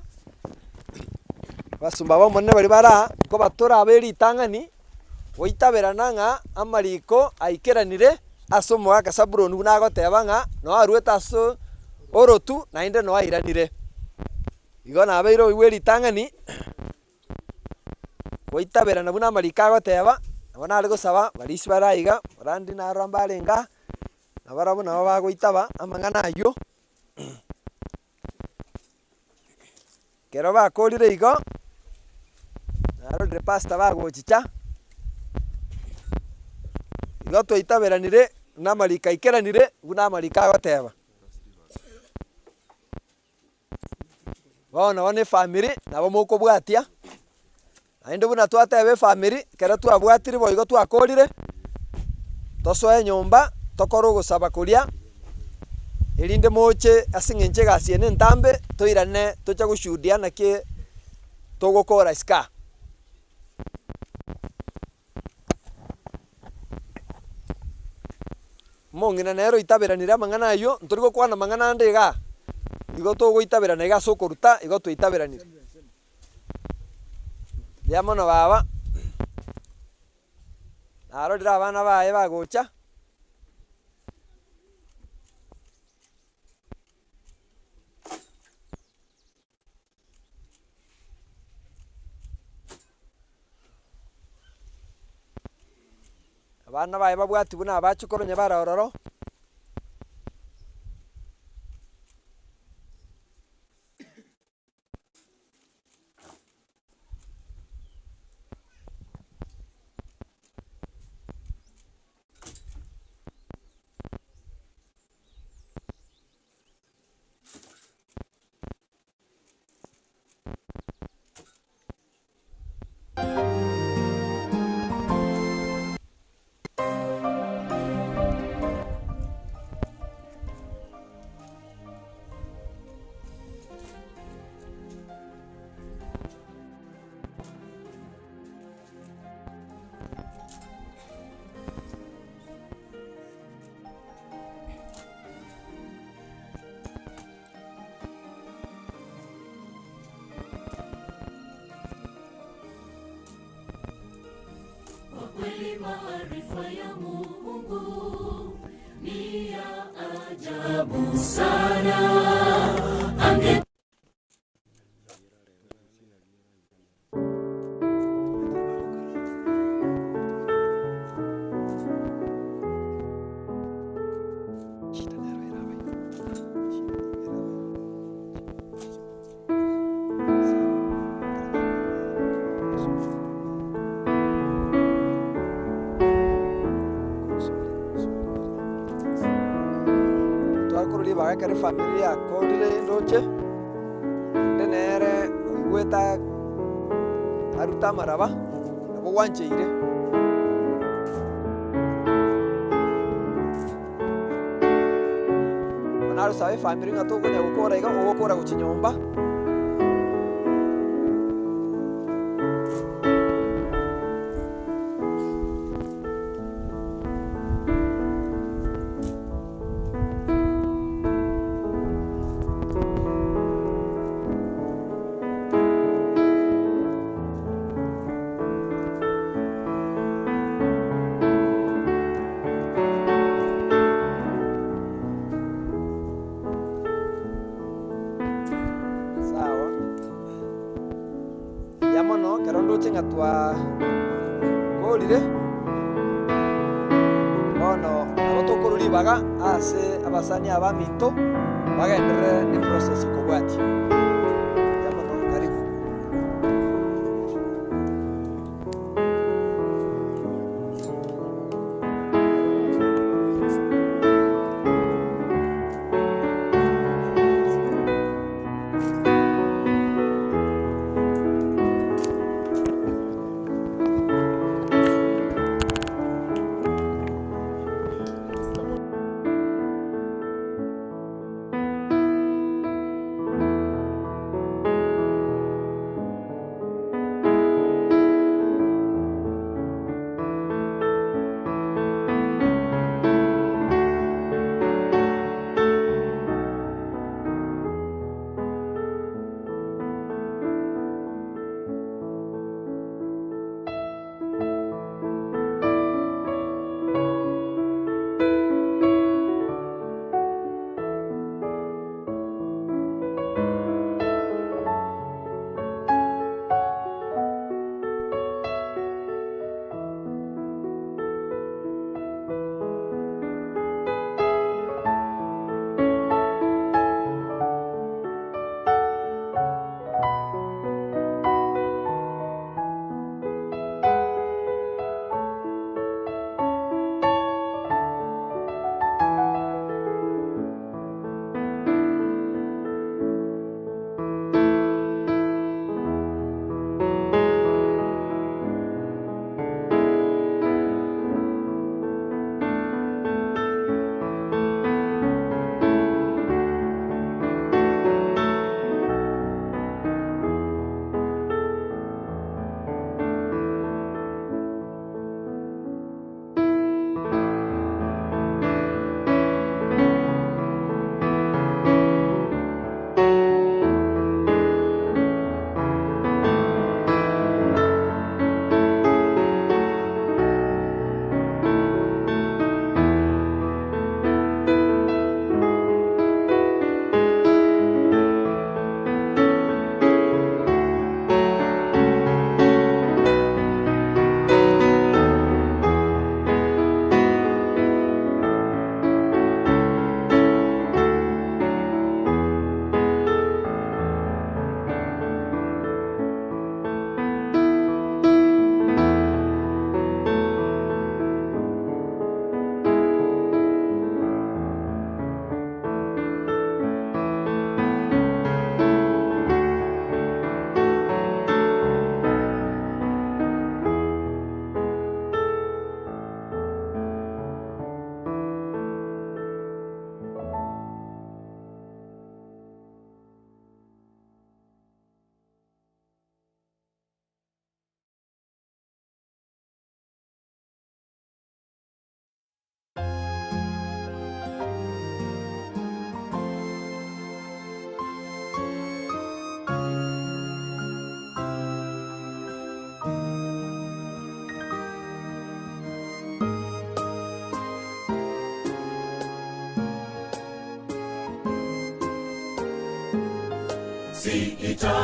Speaker 19: basumba bomonene bari bara ko batora aberi itang'ani goitaberana ng'a amariko aikeranire ase omogaka Zabuloni buna agoteba ng'a noarwete ase orotu naende noairanire. Igo nabeire oigwe ritang'ani goitaberana buna amariko agoteba nabo nare gosaba barisi baraiga barandi narora mbarenga nabarabwo nabo bagoitaba amang'ana aywo. Kero bakorire igo narorire pastor bagochicha igo twaitaberanire namarika ikeranire buna amarika agoteba. Bono bono efamiri nabo mokobwatia naende buna twateba efamiri kero twabwatire boigo twakorire tosoe enyomba tokore ogosaba koria erinde moche ase eng'encho egasi ene entambe toirane tocha goshuhudia naki togokora isika. Mong'ina nero itaberanire amang'ana aywo ntori gokwana amang'ana ande iga igo togoitaberana iga ase okoruta igo twaitaberanire. Mbuya mono baba narorire abana baye bagocha abana baye babwati buna abachukuru bara ororo.
Speaker 7: Kweli maarifa ya Mungu ni ya ajabu sana. Ange
Speaker 19: Kare familia korire ndoche ndenere oigweta aruta maraba nabo gwancheire bonarusabe family ng'a tokonya gokora iga ogokora gochi nyomba. Karondoche ngatwa kolire bono abatokorori baga ase abasani abaminto bagendere ni process kobwati. Karibu.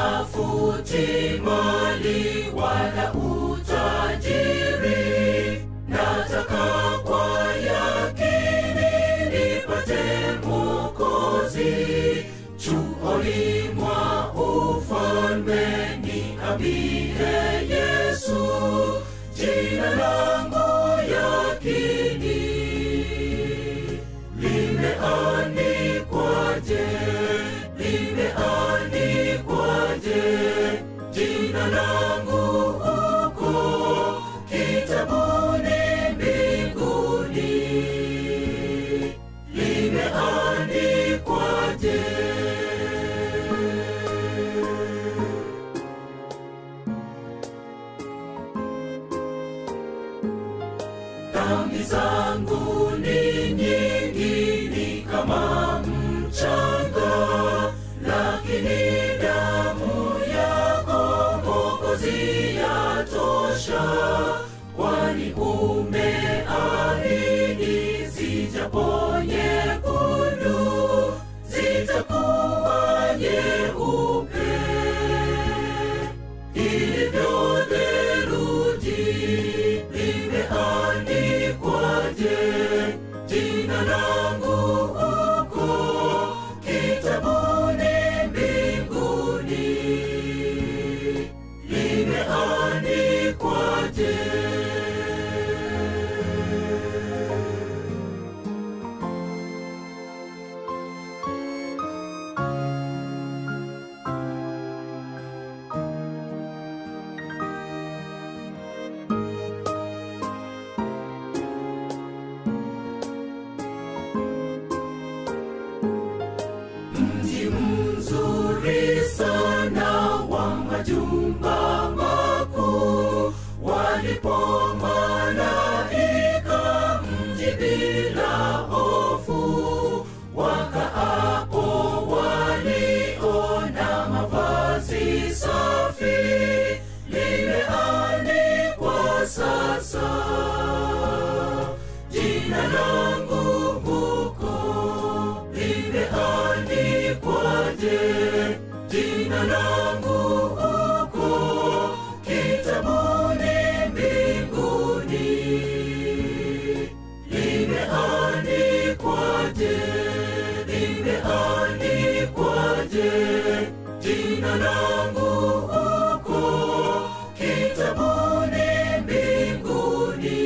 Speaker 7: Siitafuti mali wala utajiri, nataka kwa yakini nipate Mwokozi. Chuoni mwa ufalme niambie Yesu, jina langu yakini limeandikwaje? Limeandikwaje jina langu huko kitabuni mbinguni? Limeandikwaje? Dhambi zangu ni nyingi, ni kama mchanga, lakini damu yako Mwokozi yatosha, kwani umeahidi zijapo nyekundu zitakuwa nyeupe. Ilivyo Alipo malaika mji bila hofu, wakaapo waliona mavazi safi, limeandikwa sasa jina langu huko. Limeandikwaje jina langu huko kitabuni mbinguni? Limeandikwaje, limeandikwaje jina langu huko kitabuni mbinguni?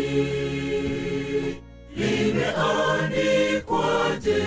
Speaker 7: Limeandikwaje?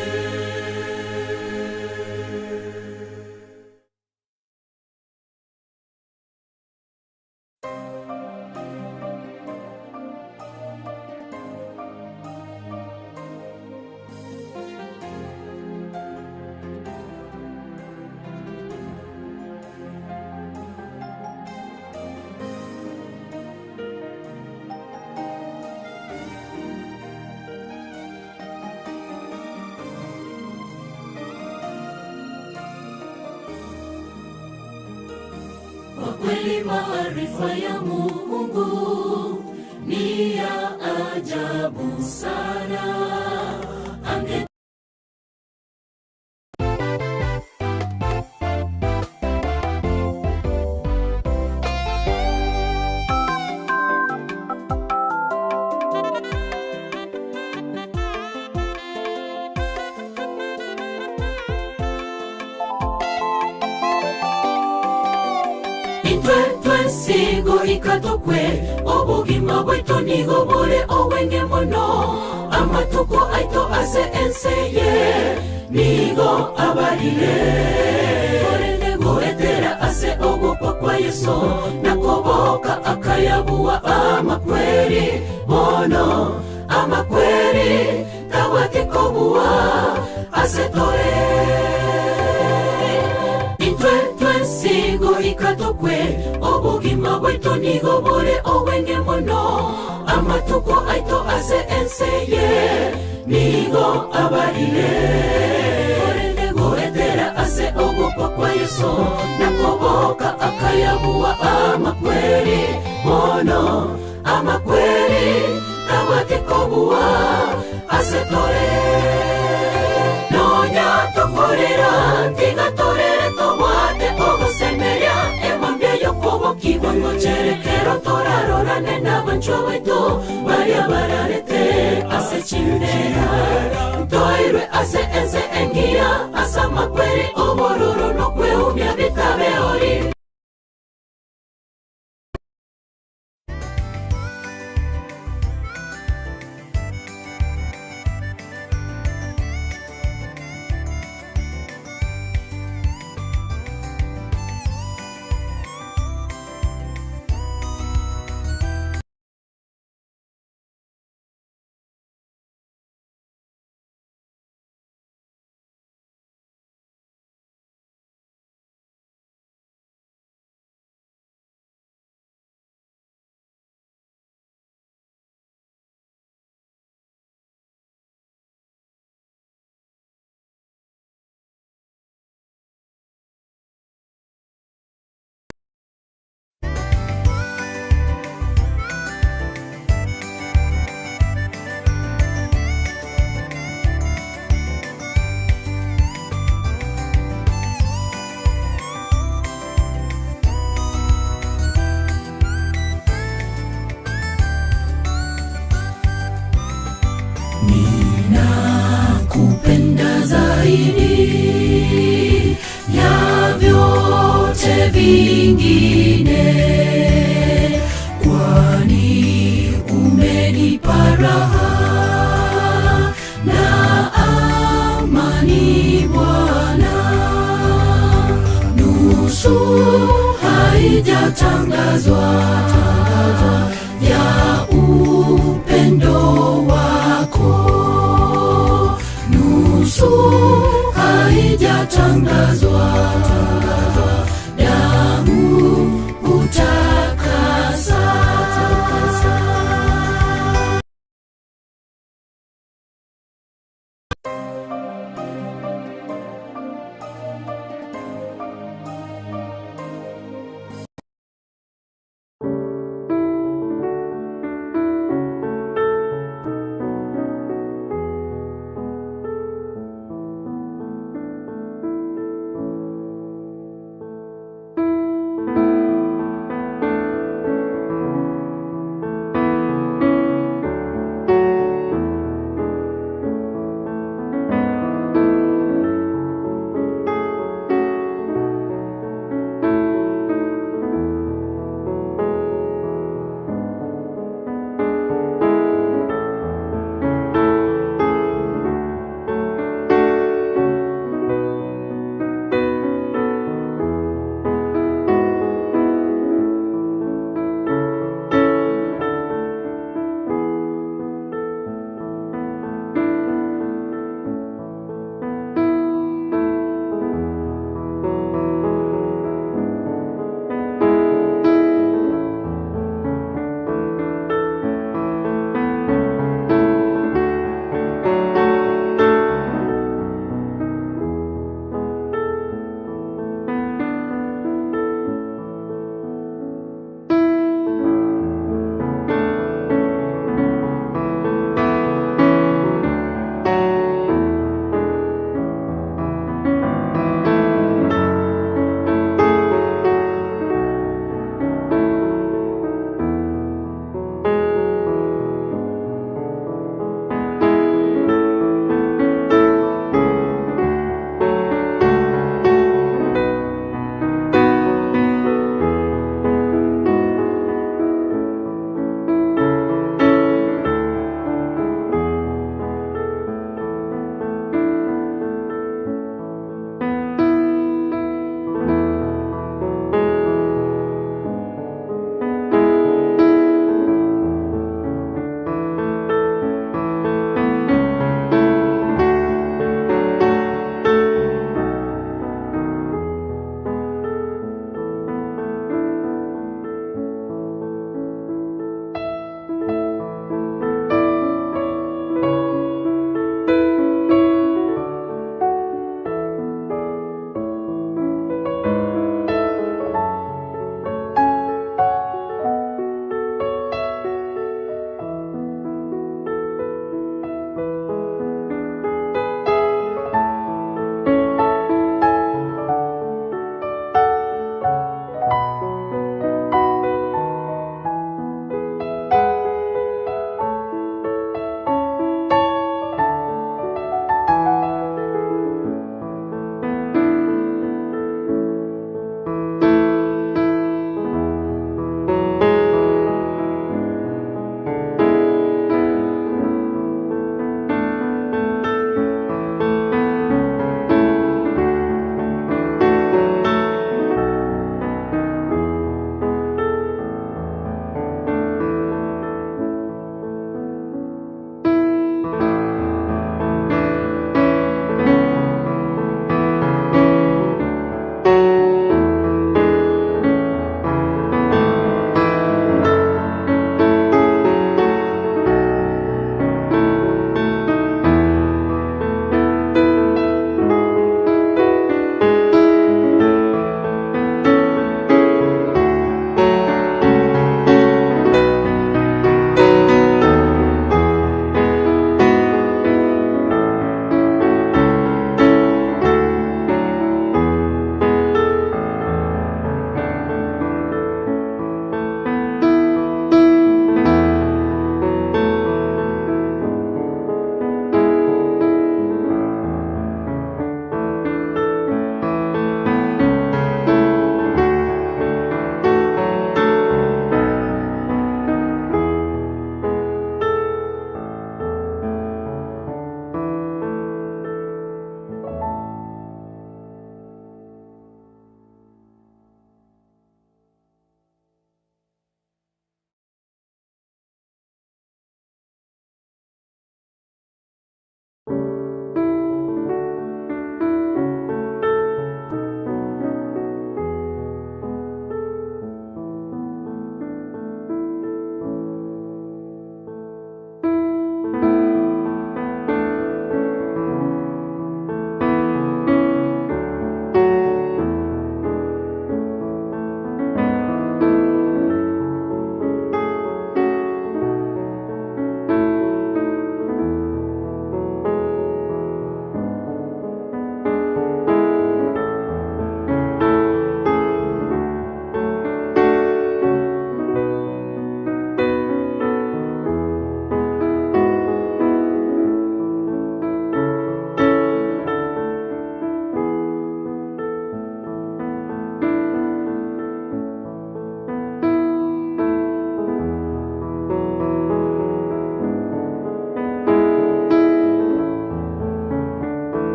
Speaker 7: Kwa kweli maarifa ya Mungu ni ya ajabu sana. Ange Sigo ikatokwe obugima bwetu nigo bore owenge mono, amatuko aito ase enseye nigo abarire. Korende goetera ase ogokwa kwa Yesu nakoboka akayabua amakweri bono, amakweri tawatikobua ase tore. Sigo ikatokwe obugima bwetu nigo bore owenge mono, amatuko aito ase enseye nigo abarire. Korende goetera ase ogokwa kwa Yesu nakoboka akayabua amakweri bono, amakweri tawatikobua ase tore. Nonya tokorera tigatorere tobwate ogosemeria emambia yokobokigwa ngocherekero torarorane n'abanchwa baitu baria bararete ase chindera. Ntoirwe ase ense engiya ase amakweri obororo nokweumia bitabeori. Ninakupenda zaidi ya vyote vingine, kwani umenipa raha na amani Bwana. Nusu haijatangazwa ya upendo wako, nusu haijatangazwa, damu utakasa.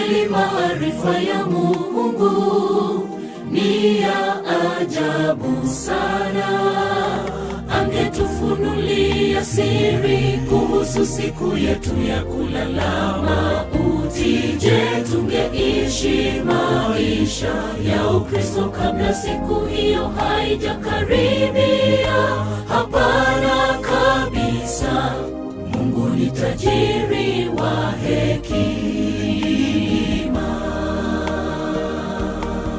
Speaker 7: kweli maarifa ya Mungu ni ya ajabu sana. Angetufunulia siri kuhusu siku yetu ya kulala mauti. Je, tungeishi maisha ya Ukristo kabla siku hiyo haijakaribia? Hapana kabisa. Mungu ni tajiri wa hekima.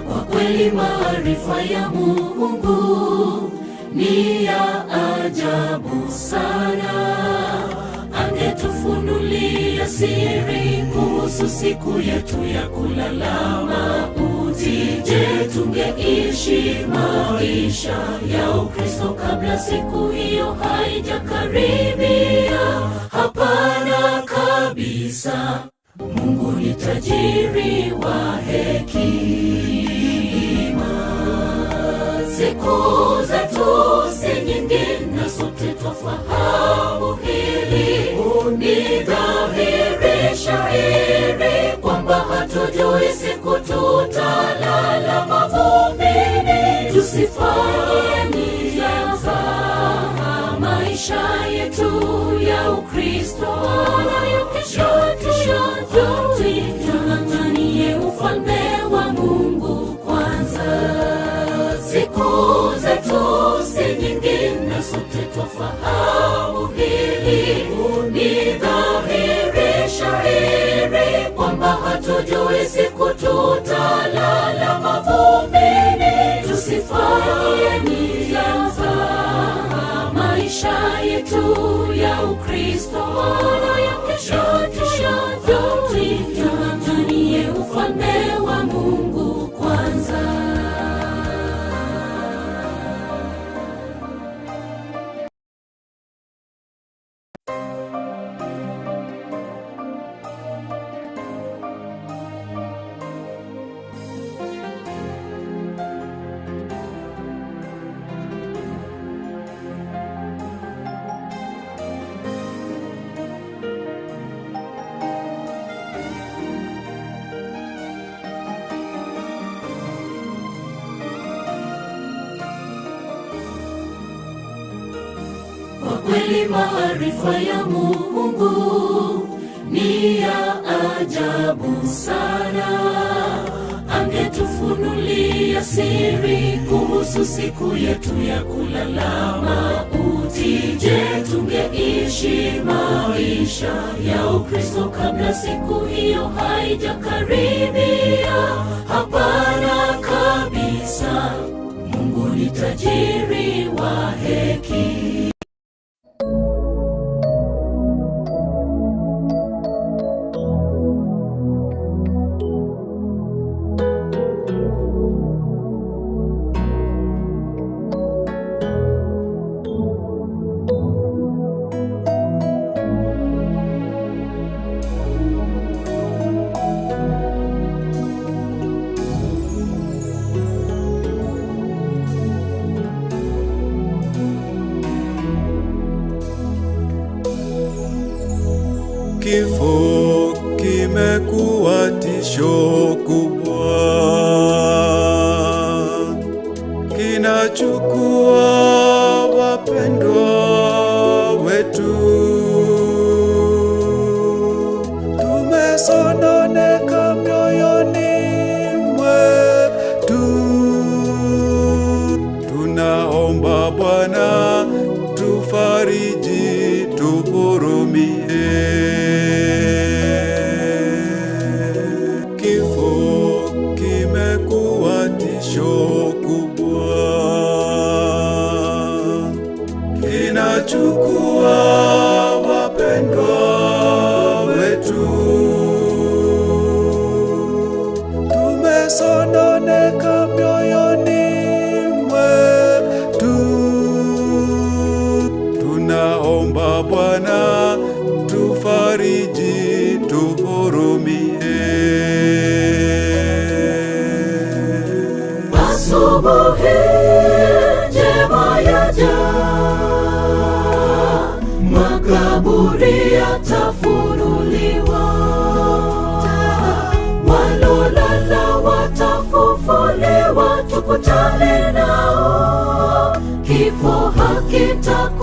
Speaker 7: Kwa kweli maarifa ya Mungu ni ya ajabu sana. Angetufunulia siri kuhusu siku yetu ya kulala mauti. Je, tungeishi maisha ya Ukristo kabla siku hiyo haijakaribia? Hapana kabisa. Mungu ni tajiri wa hekima. Siku zetu si nyingi na sote twafahamu hili. Ni dhahiri shahiri kwamba hatujui siku tutalala mavumbini. Tusifanye mzaha maisha yetu ya Ukristo, nayo kesho tuyajui. Tung'ang'anie ufalme wa Mungu kwanza. Siku zetu si nyingi na sote twafahamu hili. Ni dhahiri shahiri kwamba hatujui siku tutalala mavumbini. Tusifanye mzaha maisha yetu ya Ukristo, nayo kesho tuyajui. Tung'ang'anie ufalme wa Mungu kwanza. Kwa kweli maarifa ya Mungu ni ya ajabu sana. Angetufunulia siri kuhusu siku yetu ya kulala mauti. Je, tungeishi maisha ya Ukristo kabla siku hiyo haijakaribia? Hapana kabisa. Mungu ni tajiri wa hekima.
Speaker 2: Kifo kimekuwa tisho kubwa, kinachukua wapendwa wetu. Tumesononeka mioyoni mwetu, tunaomba Bwana tufariji, tuhurumie. Kifo kimekuwa tisho kubwa, kinachukua wapendwa wetu. Tumesononeka mioyoni mwetu, tunaomba Bwana tufariji, tuhurumie.
Speaker 7: Asubuhi njema yaja, makaburi yatafunuliwa,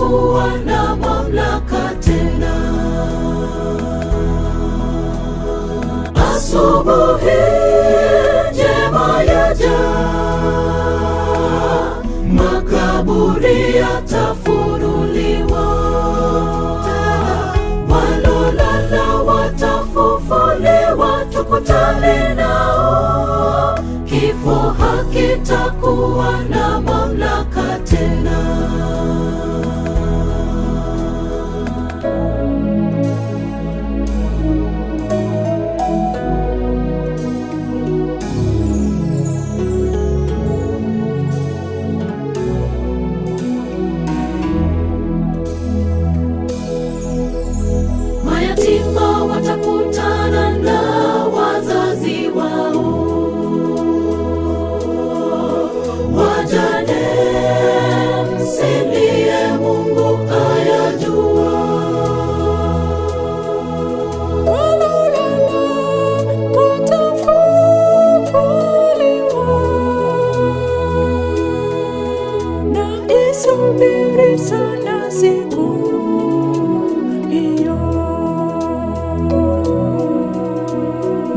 Speaker 7: hakitakuwa na mamlaka tena. Asubuhi njema yaja, makaburi yatafunuliwa, walolala watafufuliwa, tukutane nao. Kifo hakitakuwa na mamlaka tena. Mayatima watakutana na wazazi wao, wajane msilie, Mungu ayajua.
Speaker 16: Walolala watafufuliwa, na isubiri sana siku hiyo.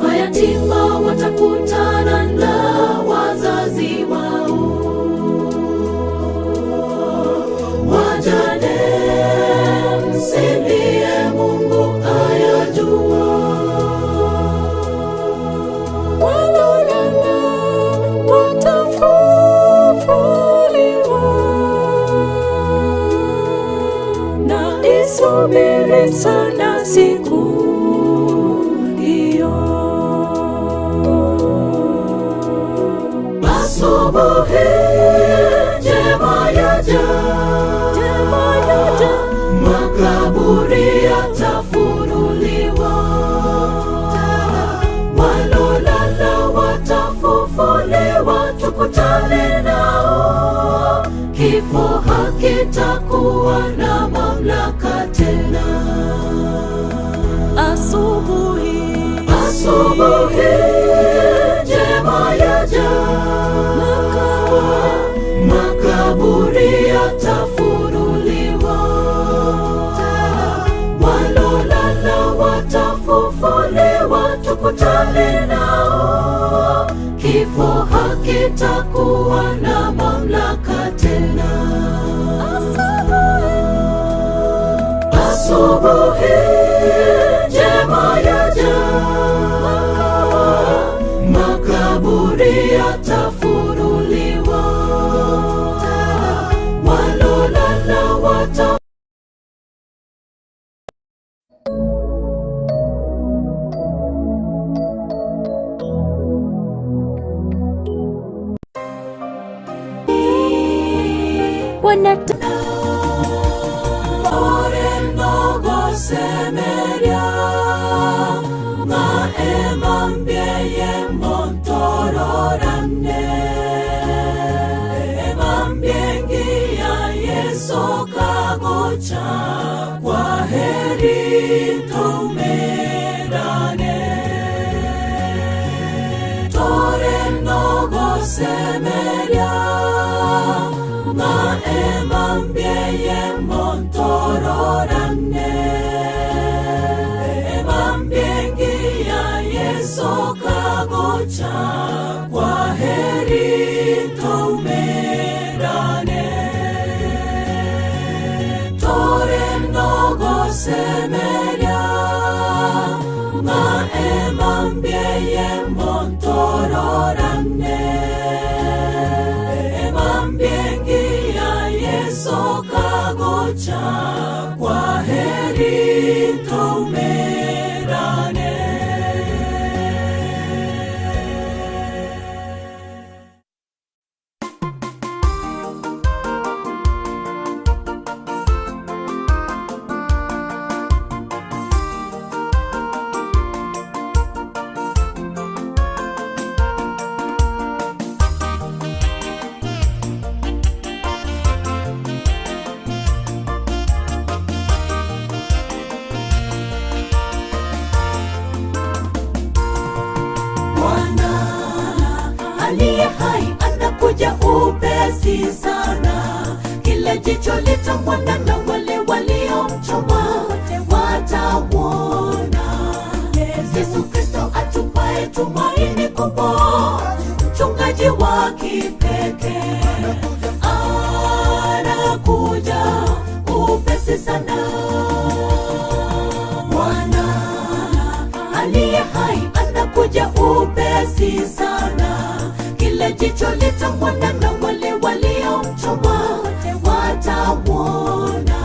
Speaker 7: Mayatima watakutana na wazazi wao, wajane msilie, Mungu ayajua.
Speaker 16: Walolala watafufuliwa, na isubiri sana siku hiyo.
Speaker 7: Asubuhi njema yaja, makaburi yatafunuliwa, walolala watafufuliwa, tukutane nao. Kifo hakitakuwa na mamlaka tena.
Speaker 4: Asubuhi,
Speaker 7: asubuhi njema yaja, makaburi yatafunuliwa, walolala watafufuliwa, tukutane nao. Kifo hakitakuwa na mamlaka tena. Asubuhi njema yaja, makaburi yatafunuliwa, walolala wata Semeria maemambieye montororane emambiengia Yesu kagocha kwa heri tumerane tore nogo semeria maemambieye montororane Yesu kagocha kwa heri tumerane tore nogo semeria maemambieye montororane emambiengia Yesu kagocha kwa heri tumerane. Upesi sana, kila jicho litamwona na tumaini kubwa, mchungaji wa kipekee. Anakuja upesi sana. Bwana aliye hai anakuja upesi sana. Kila jicho litamwona na wale waliomchoma watamwona.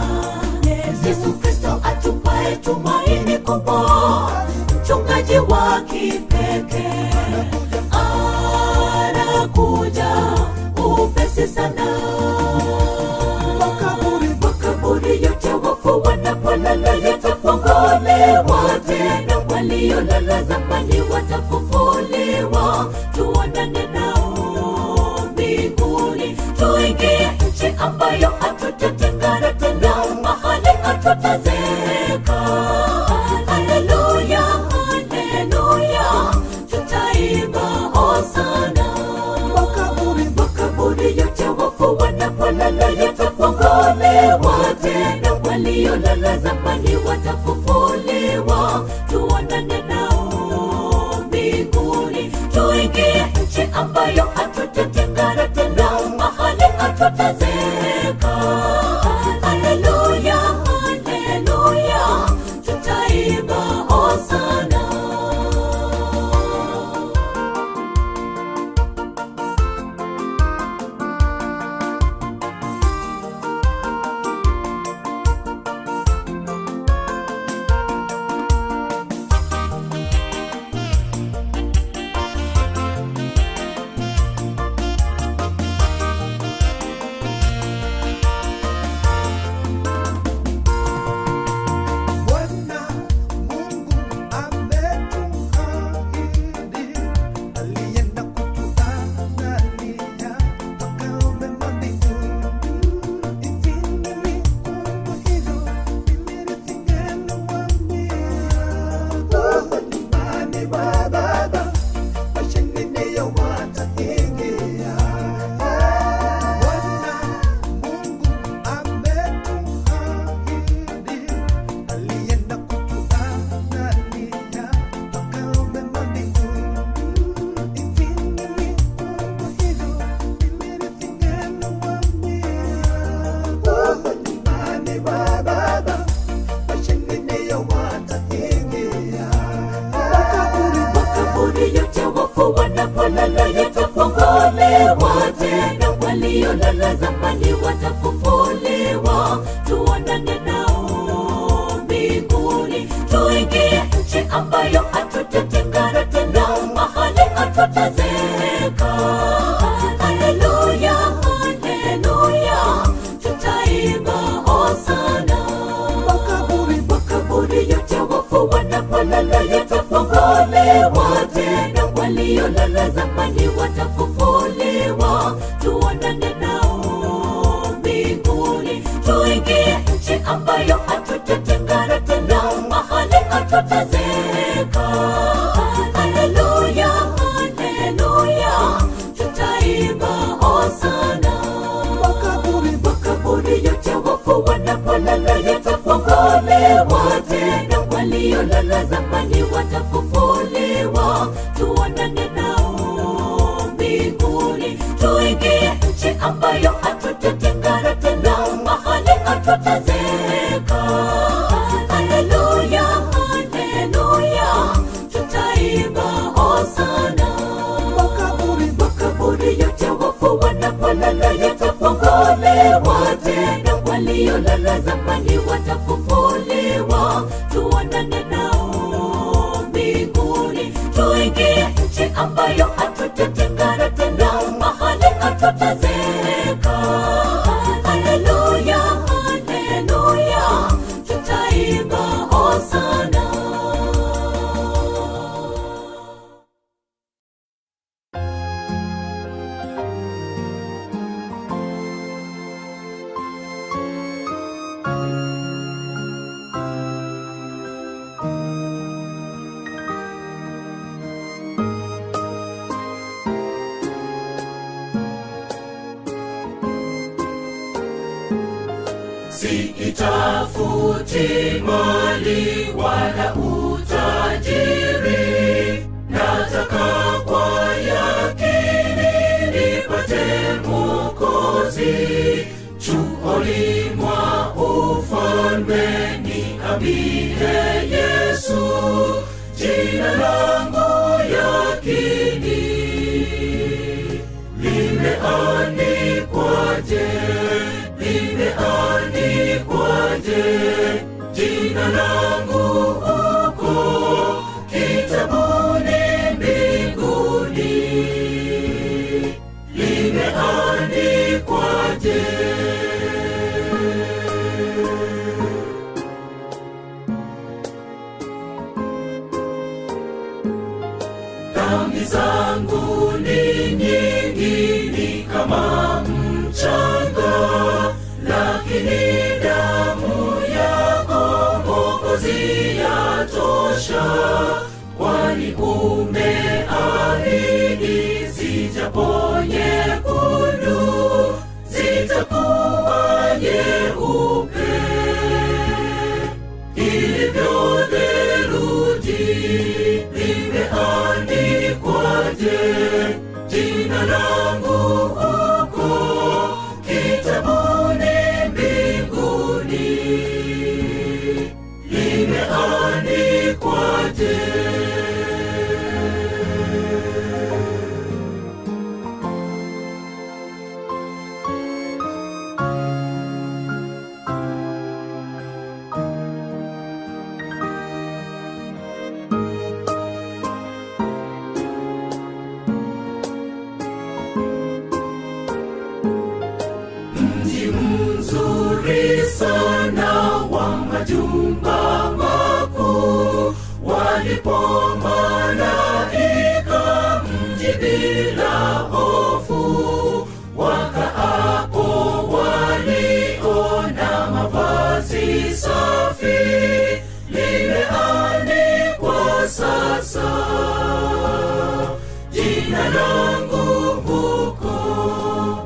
Speaker 7: Yesu Kristo atupae tumaini kubwa, mchungaji wa kipekee. Anakuja upesi sana. Makaburi yote wafu wanapolala yatafunguliwa tena, waliolala zamani watafufuliwa. Tuonane nao mbinguni, tuingie nchi ambayo hatutatengana tena, mahali hatutazeeka. Haleluya, haleluya, tutaimba hosana. Makaburi yote wafu wanapolala yatafunguliwa tena, waliolala zamani watafufuliwa. Tuonane nao mbinguni, tuingie nchi ambayo hatutatengana tena, mahali hatutazeeka. Haleluya, haleluya, tutaimba hosana.
Speaker 18: Bwana Mungu ametuahidi, alienda kutuandalia makao mema mbinguni. Injili kubwa hilo, mimi nisingeliwaambia. Oh, nyumbani mwa Baba, washindi ndio wataingia. Bwana Mungu ametuahidi, alienda kutuandalia makao mema mbinguni. Injili kubwa hilo, mimi nisingeliwaambia. Oh, nyumbani mwa Baba, washindi ndio wataingia.
Speaker 7: Makaburi yote wafu wanapolala yatafunguliwa tena, waliolala zamani watafufuliwa. Tuonane nao mbinguni, tuingie nchi ambayo hatutatengana tena, mahali hatutazeeka. Haleluya, haleluya, tutaimba hosana. Makaburi yote wafu wanapolala yatafunguliwa tena, waliolala zamani watafufuliwa. Tuonane nao mbinguni, tuingie nchi ambayo hatutatengana tena, mahali hatutazeeka. Haleluya, haleluya, tutaimba hosana. Makaburi yote wafu wanapolala yatafunguliwa tena, waliolala zamani watafufuliwa. Tuonane nao mbinguni, tuingie nchi ambayo hatutatengana tena, mahali hatutazeeka. Haleluya, haleluya, tutaimba hosana. Makaburi yote wafu wanapolala yatafunguliwa tena, waliolala zamani watafufuliwa. Tuonane nao mbinguni, tuingie nchi ambayo hatutatengana tena, mahali hatutazeeka. Haleluya, haleluya, tutaimba hosana.
Speaker 22: Siitafuti mali wala utajiri, na
Speaker 7: Nataka kwa yakini nipate Mwokozi, chuoni mwa ufalme niambie Yesu, jina langu yakini limeandikwaje, limeandikwaje, jina langu huko kitabuni mbinguni, limeandikwaje. Dhambi zangu ni nyingi, ni kama mchanga, lakini damu yako Mwokozi yatosha, kwani umeahidi zijapo nyekundu zitakuwa nyeupe. Ilivyo theluji limeandikwaje, jina langu huko kitabuni mbinguni, limeandikwaje. Mji mzuri sana wa majumba makuu, walipo malaika mji bila hofu, wakaapo waliona mavazi safi, limeandikwa sasa jina langu huko,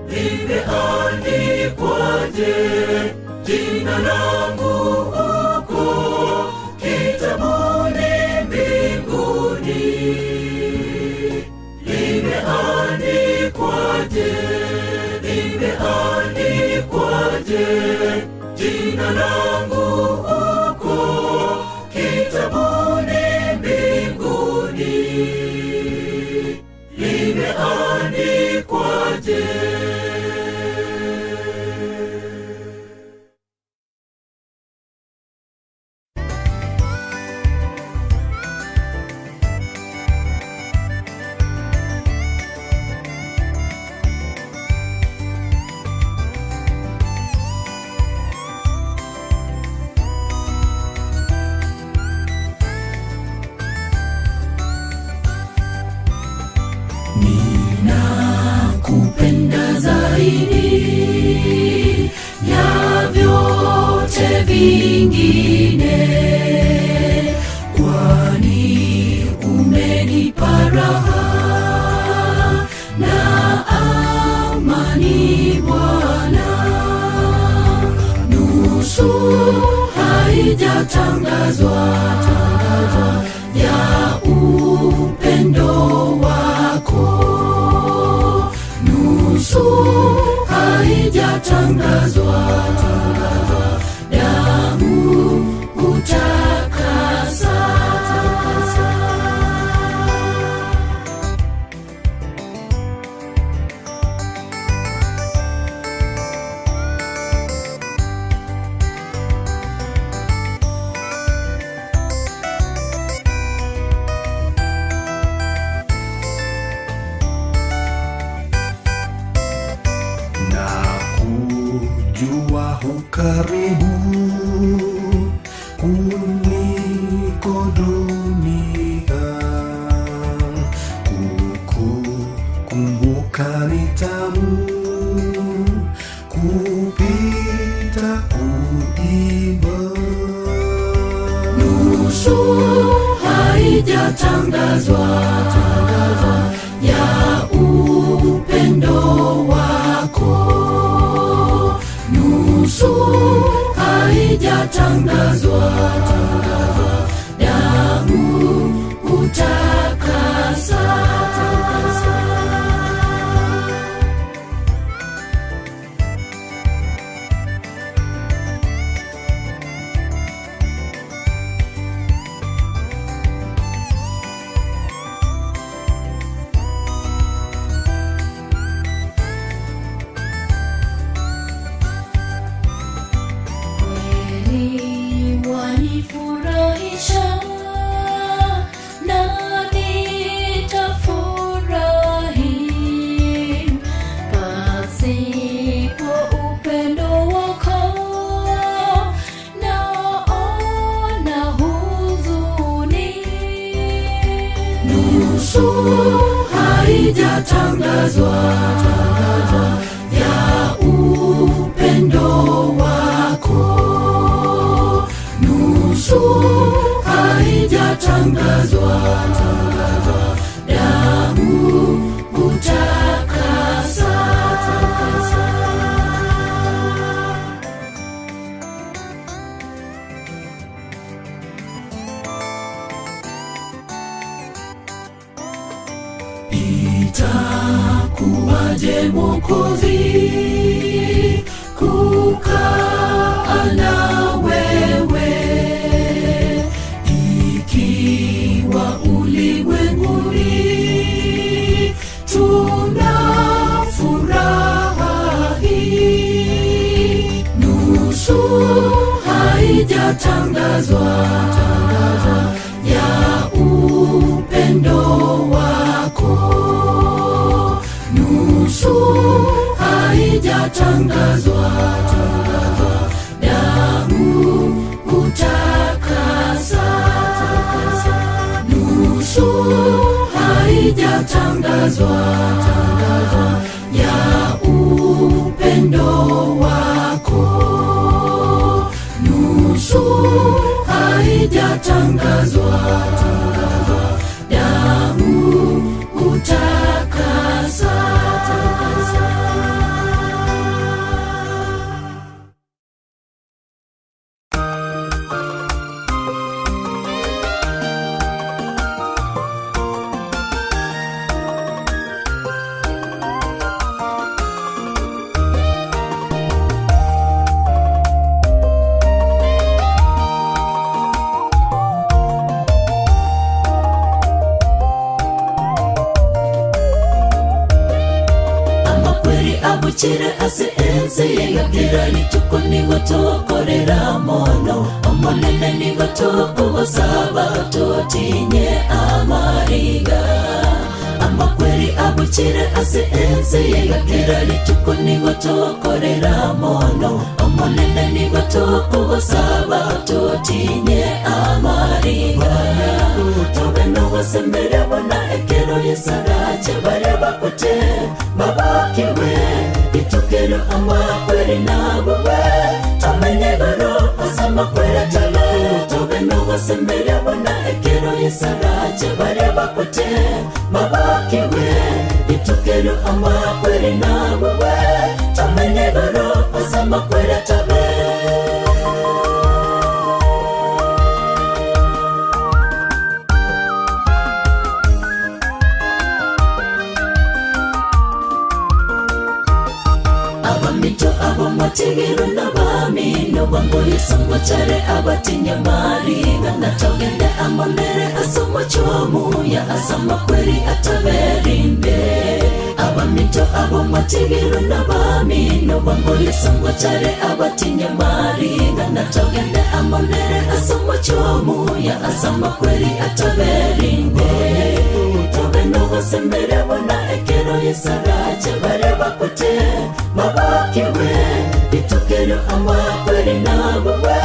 Speaker 7: limeandikwaje, jina langu huko kitabuni mbinguni, limeandikwaje, limeandikwaje, jina langu huko kitabuni mbinguni, limeandikwaje. Ninakupenda zaidi ya vyote vingine, kwani umenipa raha na amani Bwana. Nusu haijatangazwa ya upendo wako, nusu haijatangazwa, damu utakasa.
Speaker 12: Kujua ukaribu kuliko dunia, kukukumbuka ni tamu kupita kuimba.
Speaker 7: Nusu haijatangazwa ya upendo wako, nusu haijatangazwa, damu utakasa. Utanifurahisha na nitafurahi, pasipo upendo wako naona huzuni.
Speaker 16: Nusu haijatangazwa ya upendo wako, nusu haijatangazwa, damu hutakasa. Itakuwaje Mwokozi kukaa na wewe, ikiwa ulimwenguni tuna furaha hii? Nusu haijatangazwa ya upendo wako, nusu haijatangazwa, damu hutakasa. Nusu haijatangazwa ya upendo wako, nusu haijatangazwa, damu hutakasa.
Speaker 7: Amakweri abuchire ase ense yegakira rituko nigo tokorera mono, omonene nigo tokogosaba totinye amariga. Amakweri abuchire ase ense yegakira rituko nigo tokorera mono, omonene nigo tokogosaba totinye amariga. Tobe nogosembere bona ekero yesarache bare bakote babakiwe, itukero amakweri nabowe tamenye goro asamakwera tale. Tobe nogosembere bona ekero yesarache bare bakote babakiwe, itukero amakweri nabowe tamenye goro asamakwera tale. Abamito abomategero n'abamino bamboyesangwa chare abatinyamariga natogende amonere asomo chomuya asamakweri ataberinde. Abamito abomategero n'abamino bamboyesangwa chare abatinyamariga natogende amonere asomo chomuya asamakweri ataberinde. Tobe nogosembere bona ekero yesarache bare bakote babakiwe, itukero amakweri nabowe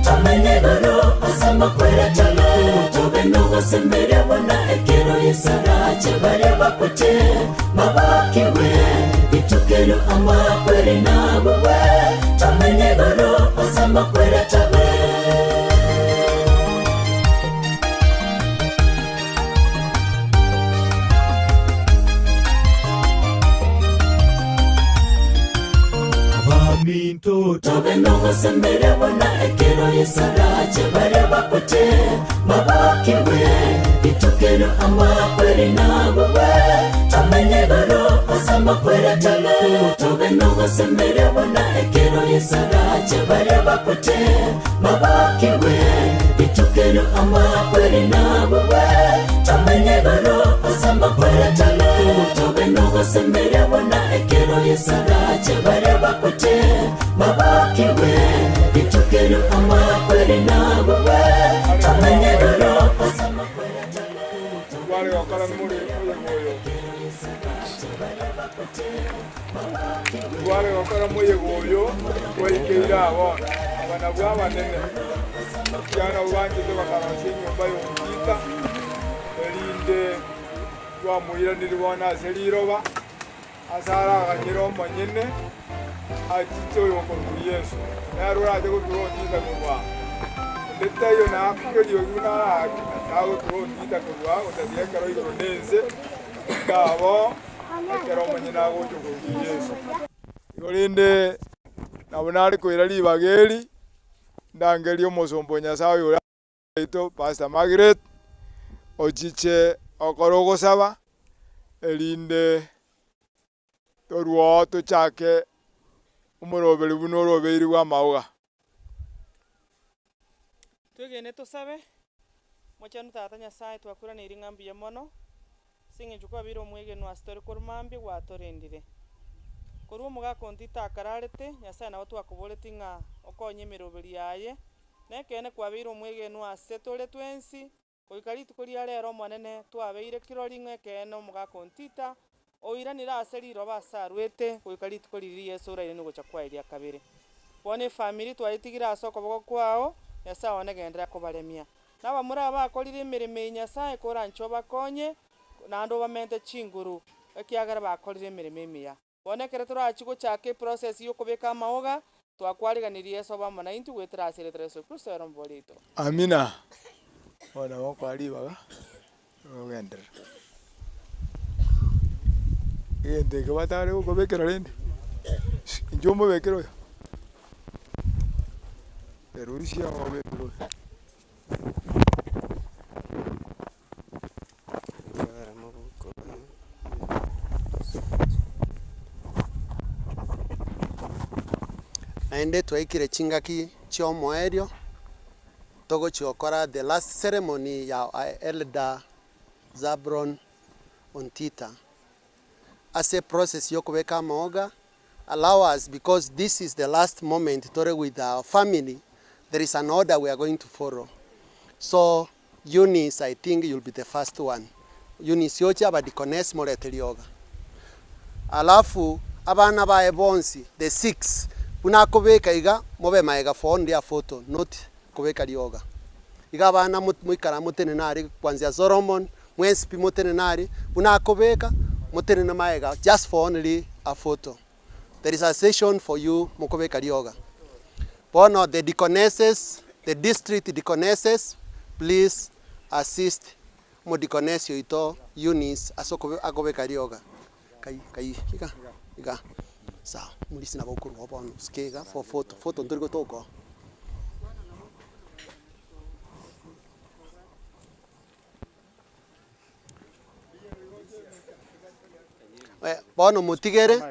Speaker 7: tamenye goro asamakwera tale. Tobe nogosembere bona ekero yesarache bare bakote babakiwe, itukero amakweri nabowe tamenye goro asamakwera tale. Tobe nogosembere bona ekero yesarache bare bakote babakiwe, itukero amakweri nabowe tamenye goro asamakwera tale. Tobe nogosembere bona ekero yesarache bare bakote babakiwe, itukero amakweri nabowe tamenye goro asamakwera tale. Tobe nogosembere bona ekero yesarache bare bakote babakiwe,
Speaker 1: Wale wakora muyego oyo waikeira abona abana bwabanene kyana ubanjite bakarose enyumba y'omukita erinde twamuiranire bona ase riroba asara akanyira omonyene achiche oyo okoru Yesu naro orache gotura ontita korwa ndete eyo nakukerio oyu narake agotura ontita korwa otatiga ekero igoro nense kabo ekero omonyene agocha okoru Yesu. Igo rinde nabo nare koira ribaga eri ndangeria omosombo Nyasaye oyo ito Pastor Margaret ochiche okoro ogosaba erinde torwo tochake omoroberi buno orobeiri bwa amauga.
Speaker 14: Twegene tosabe mochanu tata Nyasaye twakuranire ng'ambi ya mono sing'encho kwabire omwegeno ase tore korwa mambia gwatorendire korwa omogaka ontita akararete Nyasaye nabo twakoboreti ng'a okonye emeroberi yaye nekene kwabeire omwegeno ase tore twensi goika rituko ria rero omonene twabeire kirori ng'a ekene omogaka ontita oiranire ase riroba ase arwete goika rituko riri Yesu oraire nigocha kwaeria kabere. Bono efamiri twaritigire ase okoboko kwao Nyasaye one gendera kobaremia nabamura bakorire emeremo eye Nyasaye koranche obakonye naende obamente chinguru ekiagera bakorire emeremo emiya. Bono ekero torachi gochaka eprocess ya okobeka amaoga twakwariganirie Yesu obamo naintwe goetera ase erieta ria Yesu Kristo ere omobori oito.
Speaker 1: Amina. Bono gokwa ribaga ogenderera egento eke batare gokobekera rende inche omobekere oyo erusia obekere oyo.
Speaker 13: Naende twaikire chingaki chiomoerio togochiokora the last ceremony ya Elder Zabron Ontita. As a process yokobeka amaoga, allow us, because this is the last moment tore with our family, there is an order we are going to follow. So Eunice, I think you'll be the first one. Eunice yoche abadikones morete rioga. Alafu abana bae bonsi the six unakobeka iga mobe maega for only a photo, not kobeka rioga. Iga abana muikara mutene nari kwanzia Solomon mwensipi mutene nari unakobeka mutene na maega just for only a photo. There is a session for you mukobeka rioga. Bono the deaconesses, the district deaconesses, please assist mo deaconess yoito Eunice asoko akobeka rioga. Kai kai iga iga sawa mulisi na bokuru bono skega for photo photo nduriko toko. Bono mutigere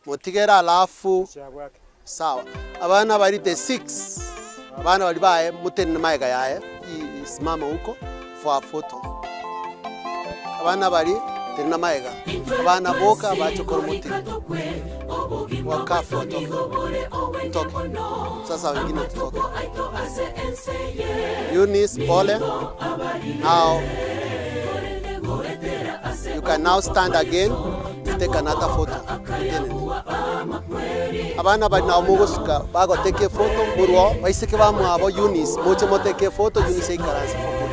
Speaker 13: mutigere alafu sawa abana bari the 6 abana bari bae mutene maega yae isimama huko for a photo. Abana bari terina maega abana boka bachokora muti wakafu watoke toke sasa wengine tutoke. Eunice pole, now you can now stand again to take another photo. Abana bari na omugosuka bago take a photo murwo baiseke bamwabo Eunice moche moteke photo Eunice ikaranse for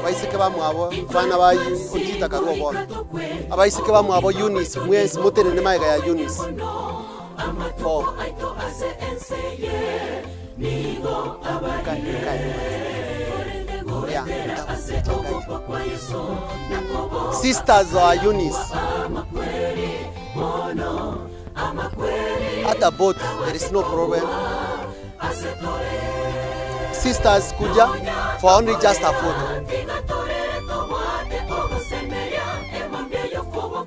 Speaker 13: baiseke bamwabo bana ba Ontita karuo bona abaiseke bamwabo Eunice mwesi motene ne maega ya Eunice for yeah. Sisters are Eunice. At the boat, there is no problem. Sisters kuja for only just a photo.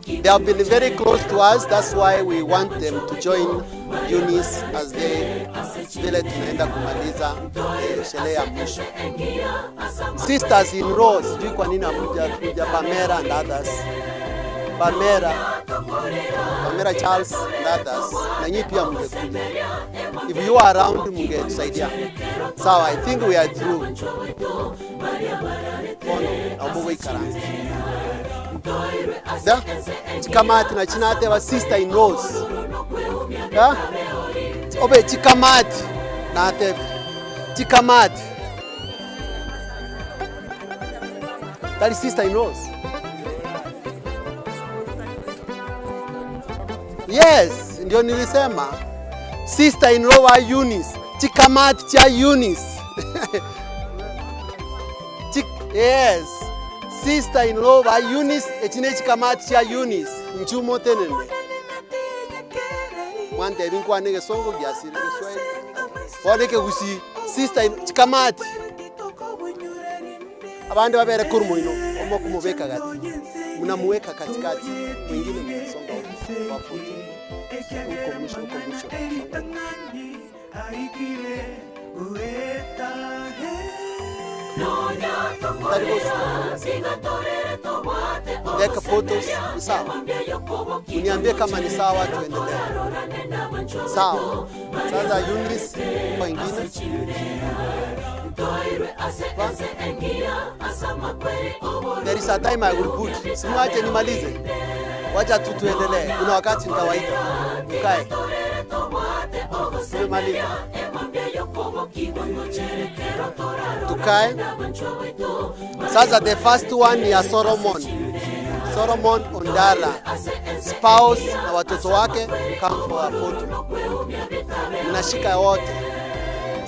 Speaker 13: They have been very close to us, that's why we want them to join Eunice as they vile tunaenda kumaliza sherehe ya mwisho. Sisters in row, sijui kwa nini hamuja kuja Pamela and others.
Speaker 9: Pamela, Pamela Charles and others, na nyinyi pia mngekuja. If you are around mngetusaidia. Sawa, I think we are through. Bono, naomba ikaranze. Da? Chikamati na chinate wa sister in laws. Da? Obe chikamati na ate. Chikamati. That is sister in laws. Yes, ndio nilisema sister in law wa Eunice, chikamati cha Eunice. Yes, sister in law wa Eunice, echine chikamati cha Eunice, nchumo tenene. Mwante binkwa nege songo gyasire Kiswahili. Boneke gusi sister in chikamati. Abandi babere kurumuino, omo kumubeka gati. Mnamuweka katikati, mwingine mnasonga huko wafuti. Huko mwisho, huko mwisho. Weka photos, ni sawa. Uniambie kama ni sawa, tuendelee. Sawa. Sasa Eunice kwa ingine. There is a time I will put. Simwache nimalize. Wacha tu tuendelee. Kuna wakati nitawaita. Tukae. Tumemaliza. Tukae. Sasa the first one ni ya Solomon. Solomon Ondala. Spouse na watoto wake come for a photo. Mnashika wote.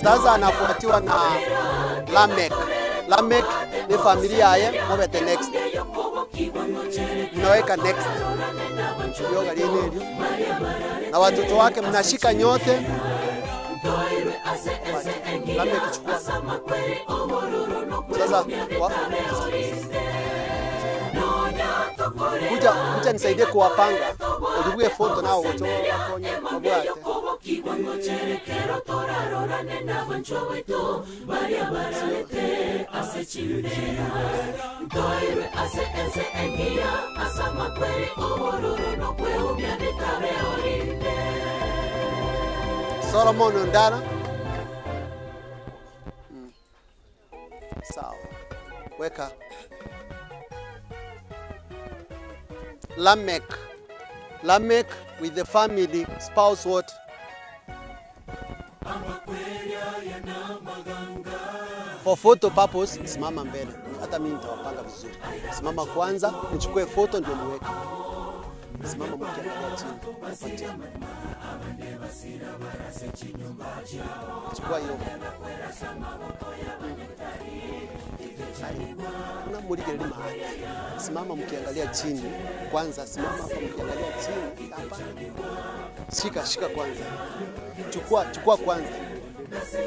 Speaker 9: Sasa anafuatiwa na Lamek. Lamek ni familia yaye, mobete next. Mnaweka next. Yoga lienelio. Na watoto wake mnashika nyote. Lamek chukua. Sasa kuja nisaidie kuwapanga. Ulibuye photo nao wote wakonye mabwate. Solomon Ondara. Sawa. Weka. Lamek. Lamek with the family, spouse what? For photo purpose, simama mbele. Hata mimi nitawapanga vizuri. Simama kwanza, mchukue photo ndio muweke. Simama mkiangalia chini. Patia. Chukua hiyo. Kuna muligeli mahali. Simama mkiangalia chini. Kwanza simama hapa mkiangalia chini. Hapa. Shika, shika kwanza. Chukua, chukua kwanza.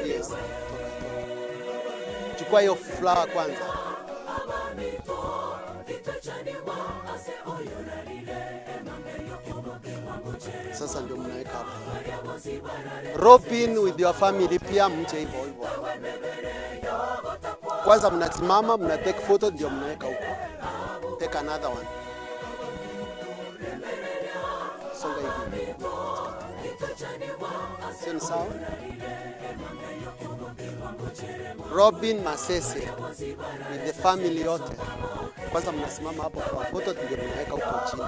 Speaker 9: Yes. Toka, toka. Chukua hiyo flower kwanza. Sasa ndio mnaweka hapa. Robin with your family pia mche hivyo hivyo. Kwanza mnasimama, mna take photo ndio mnaweka huko. Take another one. Songa hivi. Sio sawa? Robin Masese with the family yote. Kwanza mnasimama hapo kwa photo ndio mnaweka huko chini.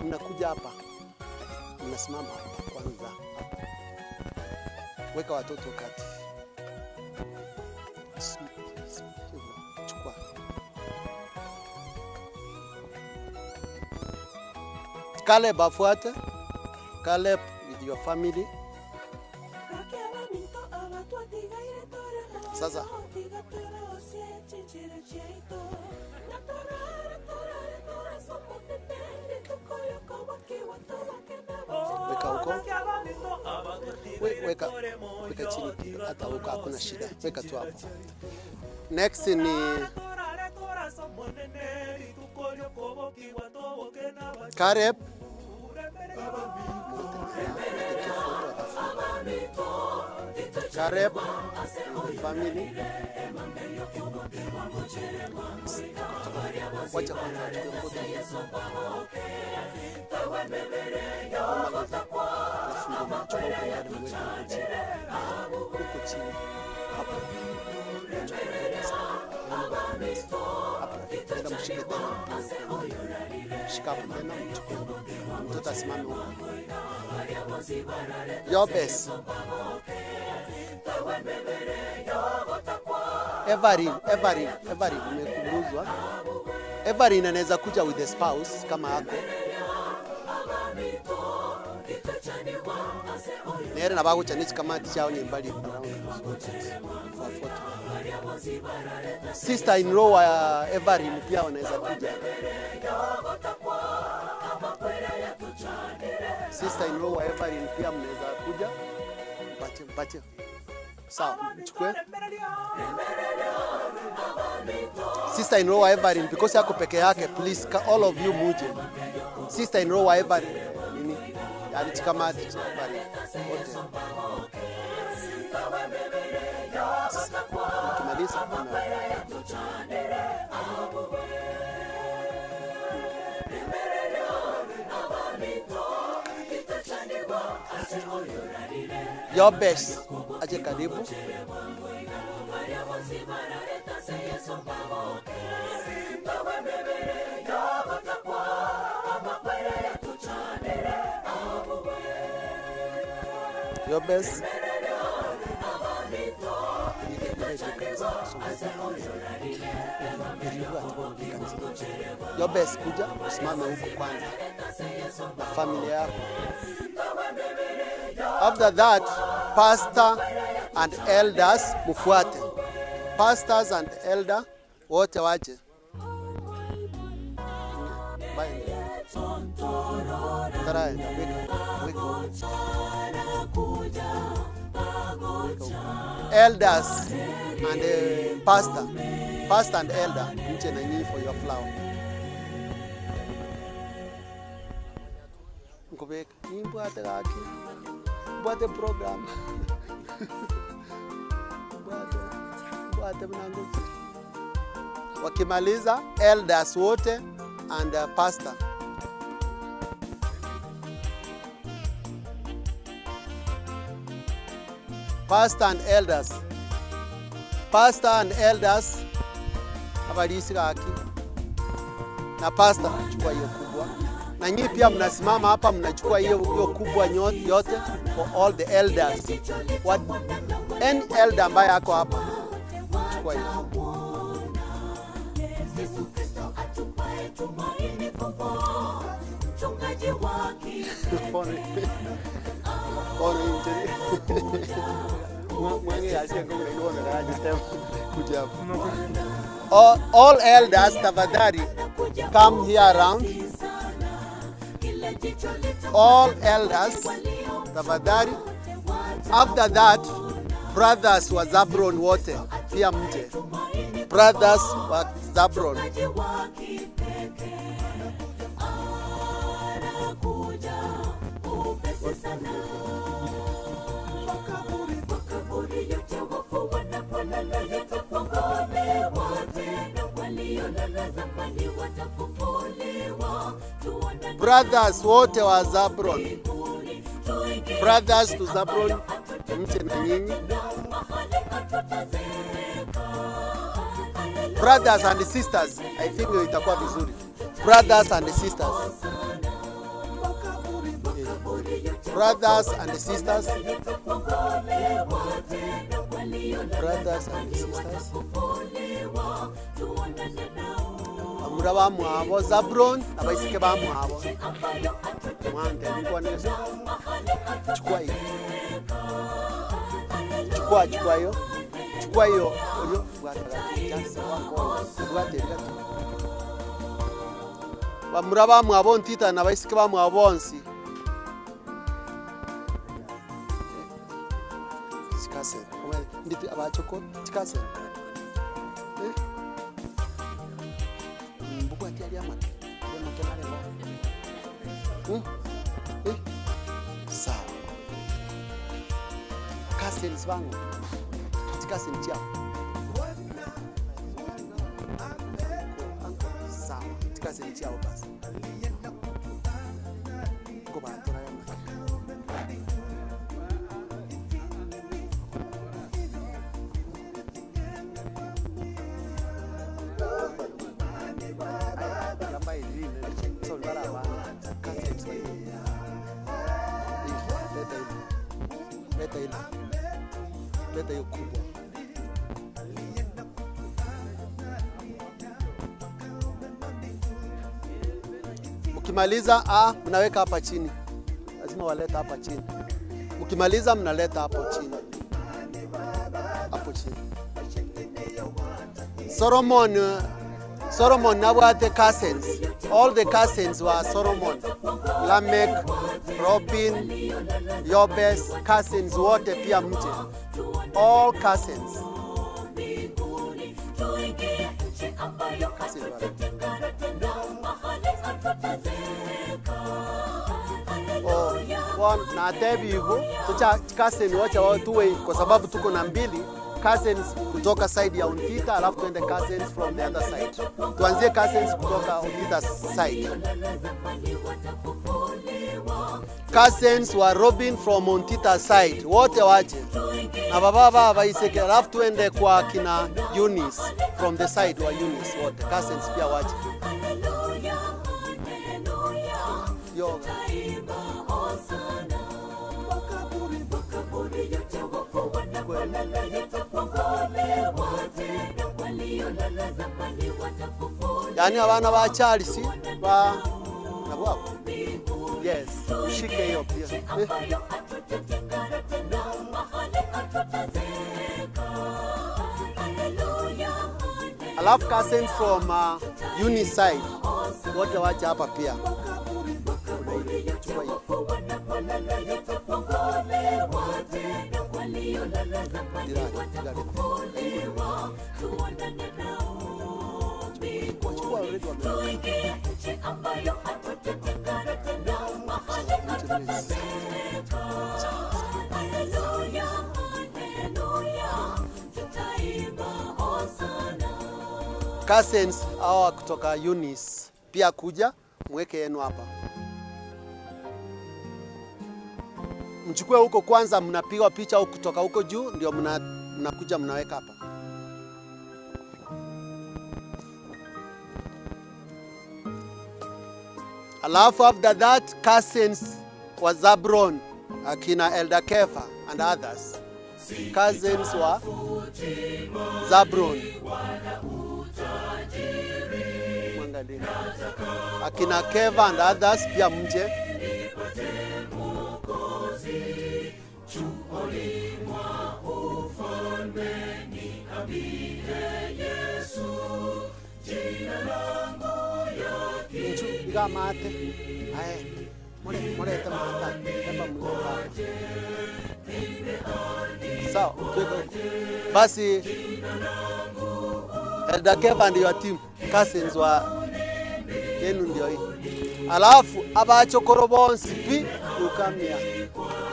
Speaker 9: Mnakuja hapa. Mnasimama hapa kwanza hapa. Weka watoto kati. Chukua. Caleb afuate. Caleb with your family. Sasa weka huko. Weka, weka chini hata huko hakuna shida. Weka tu hapo. Next ni Caleb. Gareb and family. Wacha kwanza achukue photo. Alafu ndio mnachukua huko ndani mweke huko chini. Huko chini. Hapo. Hapo. Nenda mshike tena mpige. Shika hapo tena mchukue. Mtoto asimame huko. Yobes. Everin, Everin, Everin umekumbuzwa. Everin anaweza kuja with the spouse kama yako. Nere na bago chanichi kama tichao nyembali around for photo. Sister in law wa Everin pia wanaweza kuja. Sister in law wa Everin pia mnaweza kuja. Mpatie, mpatie. Sawa, mchukue. Sister in law wa Everin because yako peke yake, please all of you muje. Sister in law wa Everin nini? Yani chikamati cha Everin. Wote. Mkimaliza kuna Your best. Aje karibu. Your best. Your best kuja usimame huko kwanza na familia yako. After that, pastor and elders mufuate. Pastors and elder wote waje. Bye. Tara, weka, weka. Elders and pastor. Pastor and elder, mche na nyinyi for your flower. Nkubeka, nimbwate gaki. Mbwate program. Mbwate mnangu. Wakimaliza, elders wote and pastor. Pastor and elders. Pastor and elders. Abalisi gaki. Na pastor chukua hiyo kubwa. Na nyinyi pia mnasimama hapa mnachukua hiyo kubwa yote for all the elders. What any elder ambaye ako hapa chukua hiyo. All elders tafadhali come here around. All elders tafadhali. After that, brothers wa Zabron wote pia mje. Brothers wa Zabron. Brothers wote wa Zabron. Brothers to Zabron, mche na nyinyi. Brothers and sisters, I think itakuwa vizuri. Brothers and sisters. Brothers and sisters. Brothers and sisters. Amura ba mwabo Zabron, abaisike ba mwabo. Mwante nilikuwa nesa. Chukua hiyo. Chukua chukua hiyo. Chukua hiyo. Oyo bwata chance wako. Bwate gato. Bamura ba mwabo ntita na abaisike ba mwabo nsi. Chikase. Nditi abachoko chikase. Mbuku ati ali amake. Ali amake nale mo. Sawa. Cousins wangu. Cousin chao. Sawa, cousin chao basi. Ko ba tora ya. Leta hiyo kubwa. Mkimaliza mnaweka hapa chini. Lazima waleta hapa chini. Mkimaliza mnaleta hapo chini. Hapo chini. Solomon nabwate cousins. All the cousins were Solomon. Lamek, Robin, Yobes, cousins wote pia mje. All cousins. Oh, one na tebi hivyo tucha cousin wacha wao tuwe kwa sababu tuko na mbili cousins kutoka side ya Ontita, alafu tuende cousins from the other side. Tuanzie cousins kutoka Ontita side. Cousins wa Robin from Ontita side wote waje. Na baba baba iseke, alafu tuende kwa kina Eunice from the side wa Eunice wote. Cousins pia waje. Yo. Yani abana ba Charles ba nabo. Yes, ushike hiyo pia. Alafu cousins from Uniside wote waje hapa pia. Chukua hiyo. Chukua already wameweka. Cousins hawa kutoka Eunice pia kuja mweke yenu hapa. Mchukue huko kwanza, mnapiga picha huko kutoka huko juu ndio mnakuja mnaweka hapa. Alafu after that cousins wa Zabron, akina Elder Kefa and others. Cousins wa Zabron. Mwangalie. Akina Keva and others pia mje. Iga mate. Aye. More te mata. Eba mleta. Sawa, basi Elder Keva and your team, cousins wa yenu ndio hii. Alafu abachokoro bonsi pi ukamia.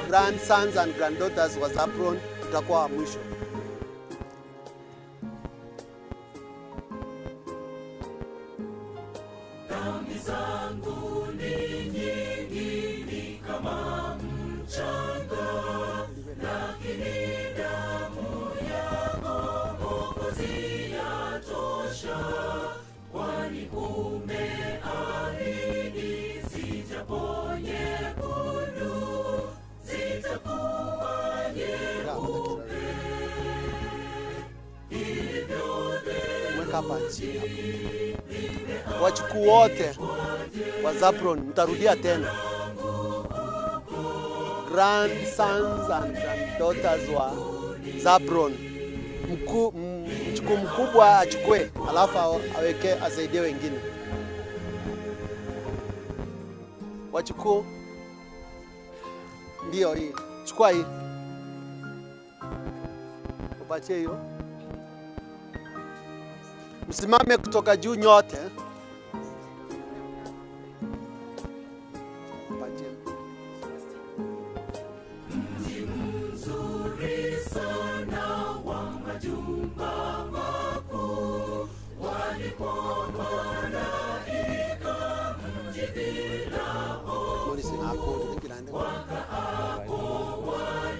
Speaker 9: Grandsons and granddaughters wa Zabron tutakuwa wa mwisho.
Speaker 7: Dhambi zangu ni nyingi, ni kama mchanga, lakini damu yako Mwokozi yatosha, kwani umeahidi zijapo nyekundu zitakuwa nyeupe.
Speaker 9: Mweka hapa chini hapo. Wachukuu wote wa Zabron mtarudia tena. Grandsons and granddaughters wa Zabron. Mchukuu mkubwa achukue, alafu aweke asaidie wengine. Wachukuu ndio hii. Chukua hii. Upatie hiyo. Msimame kutoka juu nyote. Upatie.
Speaker 7: Mji mzuri
Speaker 9: Morris, ngilande.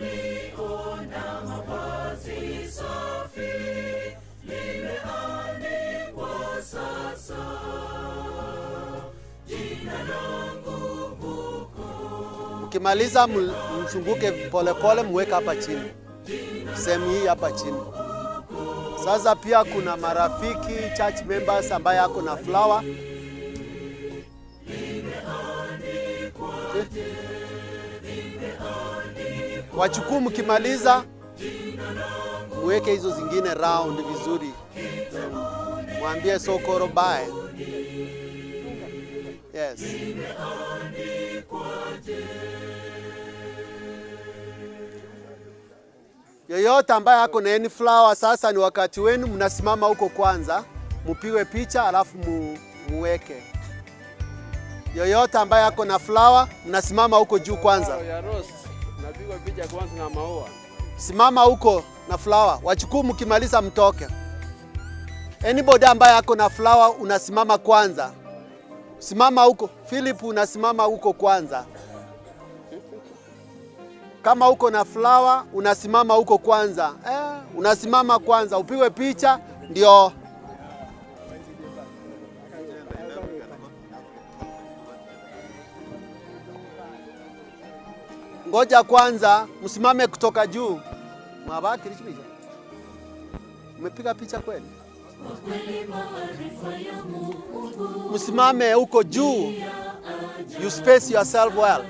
Speaker 7: Waliona mavazi safi, limeandikwa sasa jina langu huko.
Speaker 9: Mkimaliza mzunguke polepole, muweke hapa chini, sehemu hii hapa chini. Sasa pia kuna marafiki church members ambaye ako na flower. Wachukuu, mkimaliza muweke hizo zingine round vizuri, mwambie sokoro bye. Yes. Yoyote ambaye ako na any flower, sasa ni wakati wenu, mnasimama huko kwanza, mupigwe picha alafu muweke. Yoyote ambaye ako na flower, mnasimama huko juu kwanza.
Speaker 3: Ya rose, napigwa picha kwanza na maua.
Speaker 9: Simama huko na flower. Wachukuu, mkimaliza mtoke. Anybody ambaye ako na flower unasimama kwanza. Simama huko. Philip, unasimama huko kwanza. Kama uko na flower unasimama huko kwanza. Unasimama kwanza upigwe picha ndio. Ngoja kwanza msimame kutoka juu. Mwabaki lichipicha. Umepiga picha kweli? Msimame huko juu. You space yourself well.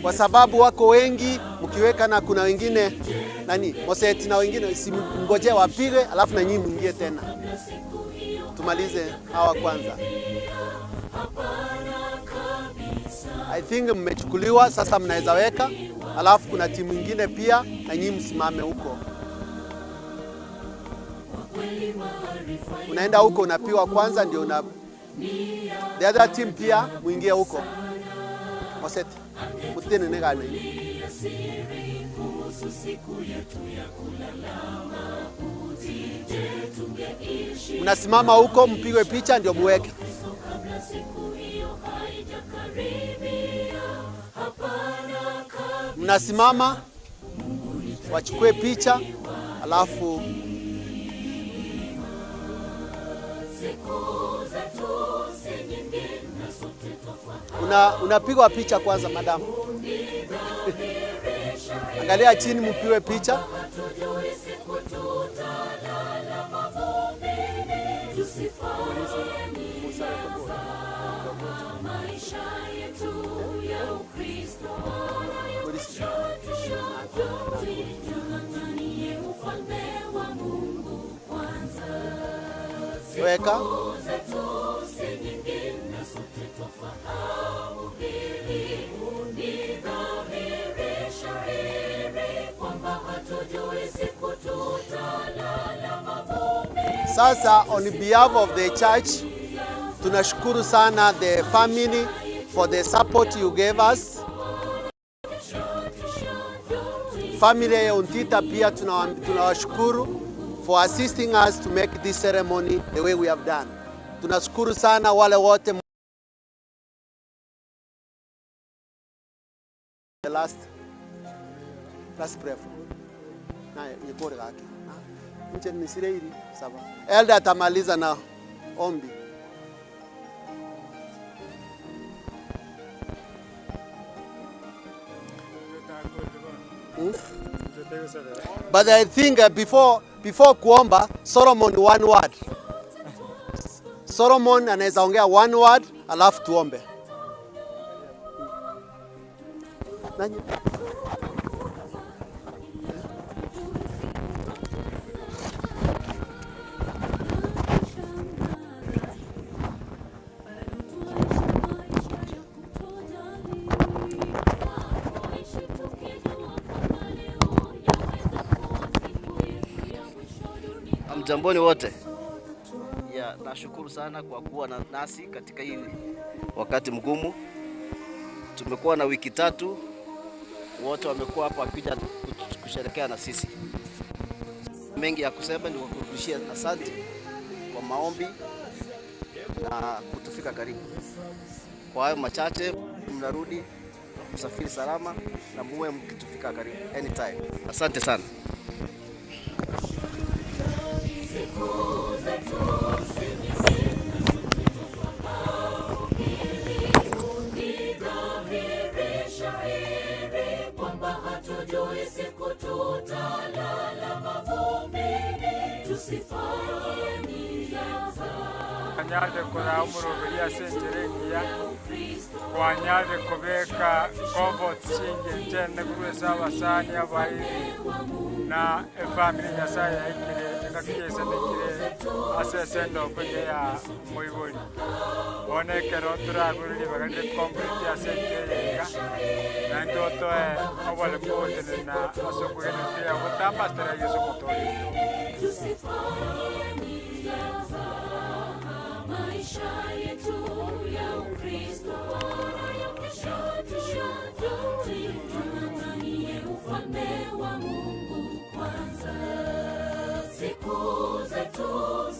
Speaker 9: Kwa sababu wako wengi, mkiweka na kuna wengine nani, Moseti na wengine, si mngojee wapige alafu na nyinyi mwingie tena. Tumalize hawa kwanza. I think mmechukuliwa sasa, mnaweza weka, alafu kuna timu nyingine pia na nyinyi msimame huko. Unaenda huko unapiwa kwanza ndio una the other team pia muingie huko. Moseti, mutene negane. Mnasimama huko mpigwe picha ndio muweke. Mnasimama wachukue picha alafu unapigwa picha kwanza, madam. Angalia chini mpigwe picha. Weka. Sasa on behalf of the church, tunashukuru sana the family for the support you gave us. Family ya Ontita pia tunawashukuru for assisting us to make this ceremony the way we have done. Tunashukuru sana wale wote. The last prayer. Na nyekore gake. Nche nisireiri sawa. Elder atamaliza na ombi. But I think before kuomba, Solomon one word. Solomon anaweza ongea one word alafu tuombe. Nani?
Speaker 22: Mjamboni wote. Ya, nashukuru sana kwa kuwa nasi katika hii wakati mgumu. Tumekuwa na wiki tatu, wote wamekuwa hapa wakija kusherehekea na sisi. Mengi ya kusema ni kukurudishia asante kwa maombi na kutufika karibu. Kwa hayo machache, mnarudi msafiri salama na muwe mkitufika karibu anytime. Asante sana.
Speaker 7: Ni kwamba hatujui siku tutalala mavumbini, tusifanye mizaha.
Speaker 6: Kwanyarire kũramũrũgĩria senjerengia kwanyarire kũbeka comfort shinge tene kurwesa abasani abairi na efamily Nyasaye yaikire ekakiyesenekire ase esendoko eye ya moibori bono ekero toragorire bagarire complete ase enkerega naende otoe oboremu gotenena ase okogendetea gotambasitera Yesu omotorito.
Speaker 7: Tusifanye mizaha. Maisha yetu ya Ukristo bora ya kesho tushajui, tung'ang'anie ufalme wa Mungu kwanza. Siku zetu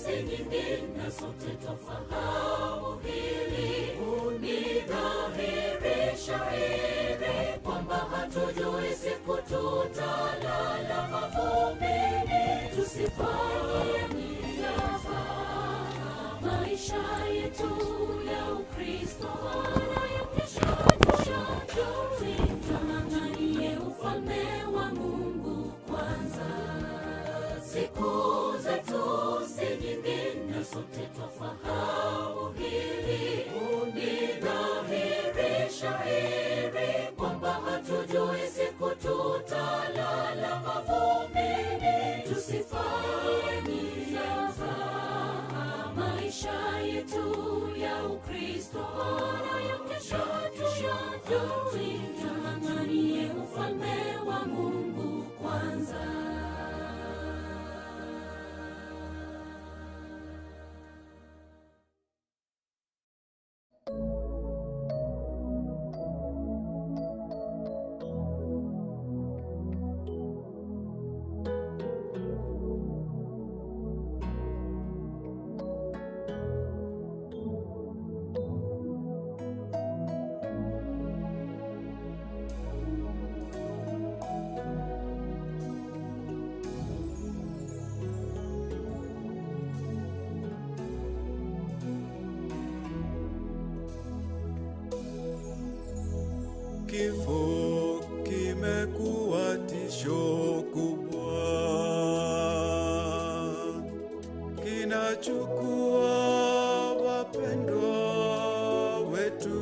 Speaker 7: si nyingi na sote twafahamu hili, ni dhahiri shahiri kwamba hatujui siku tutalala mavumbini, tusifanye mizaha. Maisha yetu ya Ukristo bora ya kesho tushajui, tung'ang'anie ufalme wa Mungu kwanza. Siku zetu si nyingi na sote twafahamu hili, ni dhahiri shahiri kwamba hatujui siku tutalala mavumbini, tusifanye mizaha. Maisha yetu ya Ukristo bora ya kesho tushajui, tung'ang'anie ufalme wa Mungu kwanza.
Speaker 2: Kifo kimekuwa tisho kubwa, kinachukua wapendwa wetu.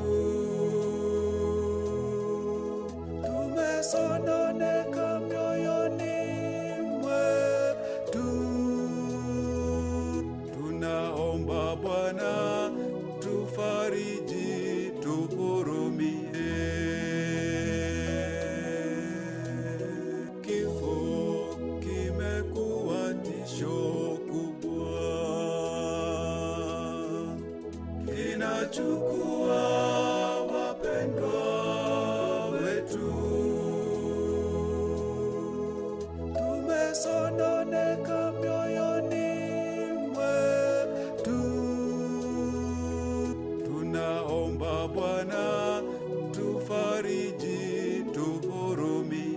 Speaker 2: Tumesononeka mioyoni mwetu, tunaomba Bwana tufariji, tuhurumie. Kifo kimekuwa tisho kubwa, kinachukua wapendwa wetu. Tumesononeka mioyoni mwetu, tunaomba Bwana tufariji, tuhurumie.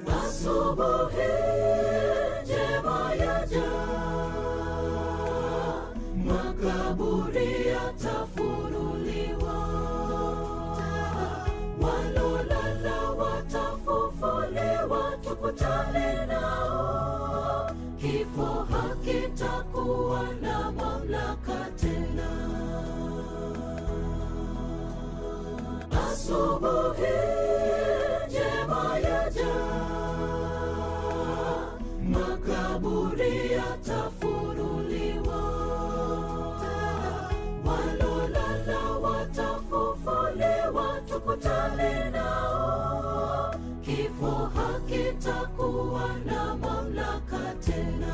Speaker 7: Asubuhi njema yaja, makaburi yatafunuliwa, walolala watafufuliwa, tukutane nao. Kifo hakitakuwa na mamlaka tena. Asubuhi njema yaja, makaburi yatafunuliwa, walolala watafufuliwa, tukutane nao. Kifo hakitakuwa na mamlaka tena.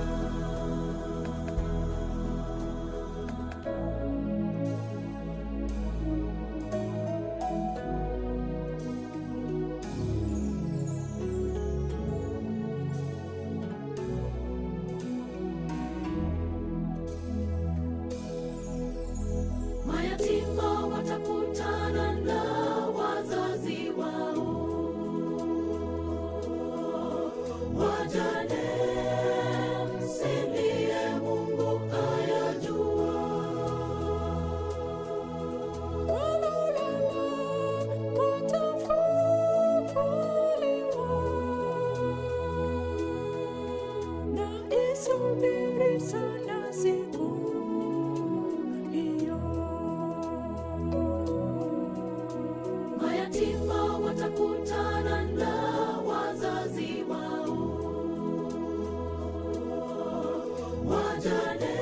Speaker 16: Naisubiri sana siku hiyo.
Speaker 7: Mayatima watakutana na wazazi wao, wajane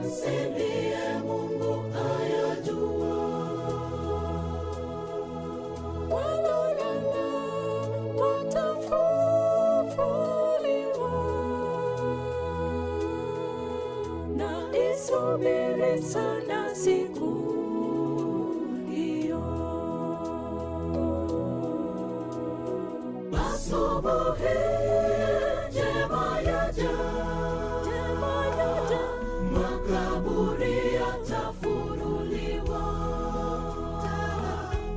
Speaker 7: msilie, Mungu ayajua.
Speaker 16: Walolala watafufuliwa. Naisubiri sana siku hiyo.
Speaker 7: Asubuhi njema yaja, makaburi yatafunuliwa,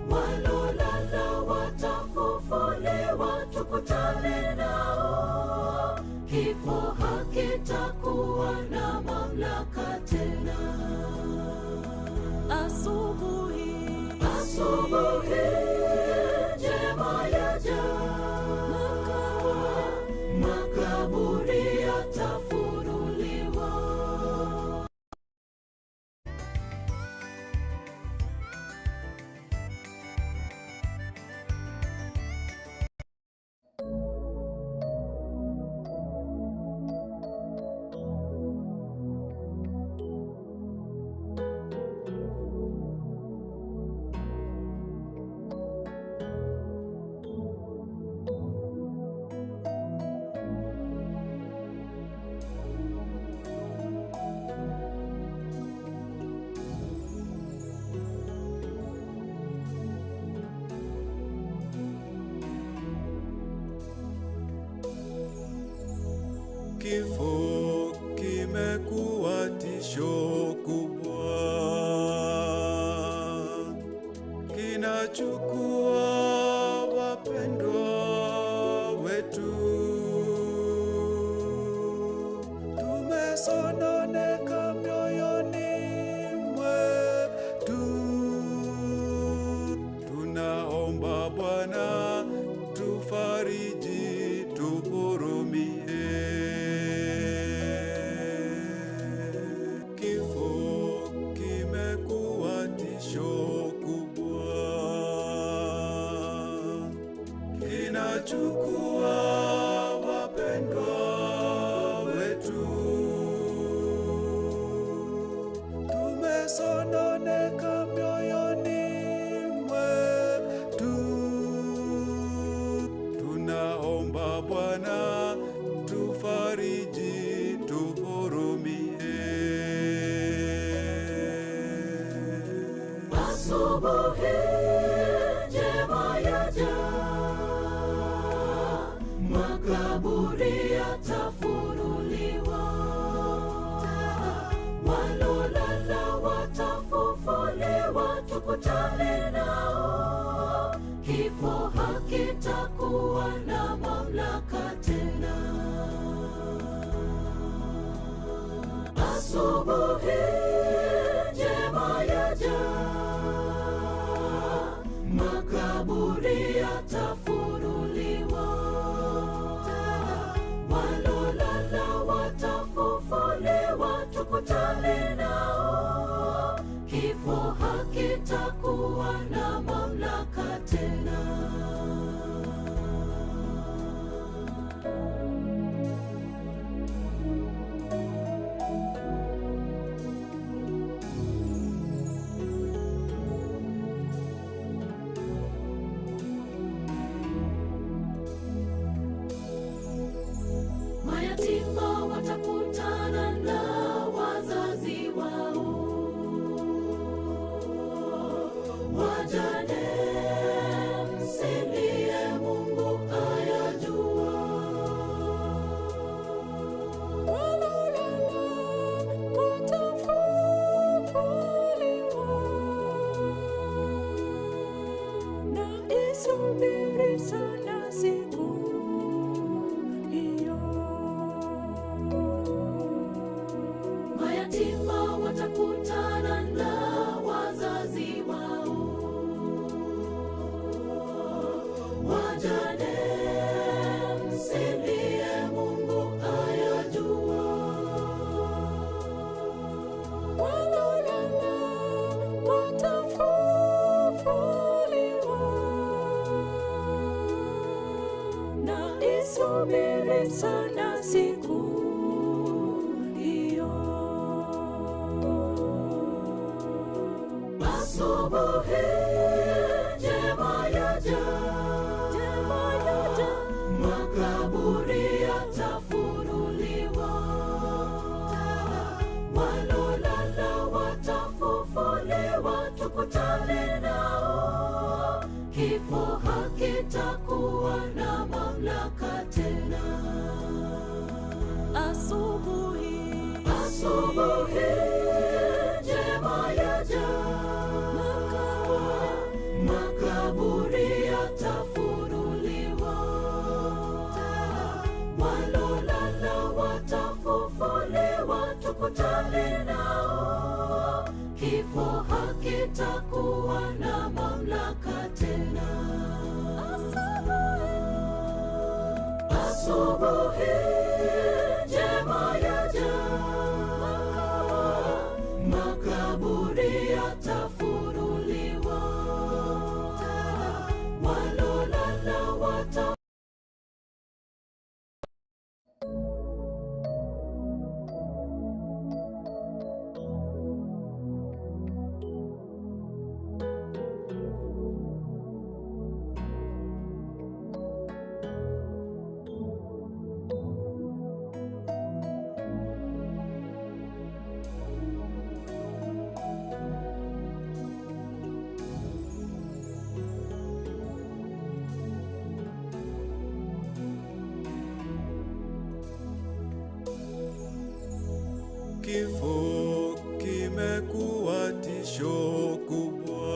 Speaker 7: walolala watafufuliwa, tukutane nao. Kifo hakitakuwa na mamlaka tena.
Speaker 16: Asubuhi,
Speaker 7: asubuhi njema yaja, makaburi yatafunuliwa.
Speaker 2: Kifo kimekuwa tisho kubwa, kinachukua wapendwa wetu. Tumesononeka mioyoni mwetu, tunaomba Bwana tufariji, tuhurumie. Kifo kimekuwa tisho kubwa, kinachukua wapendwa wetu. Tumesononeka mioyoni mwetu, tunaomba Bwana tufariji, tuhurumie.
Speaker 7: Asubuhi njema yaja, makaburi yatafunuliwa, walolala watafufuliwa, tukutane nao. Kifo hakitakuwa na mamlaka tena. Asubuhi njema yaja, makaburi yatafunuliwa, walolala watafufuliwa, tukutane nao. Kifo hakitakuwa na mamlaka tena.
Speaker 16: Asubuhi, asubuhi njema yaja, makaburi yatafunuliwa, walolala watafufuliwa, tukutane nao. Kifo hakitakuwa na mamlaka tena. Asubuhi njema yaja, makaburi yatafunuliwa, walolala wata
Speaker 2: Kifo kimekuwa tisho kubwa,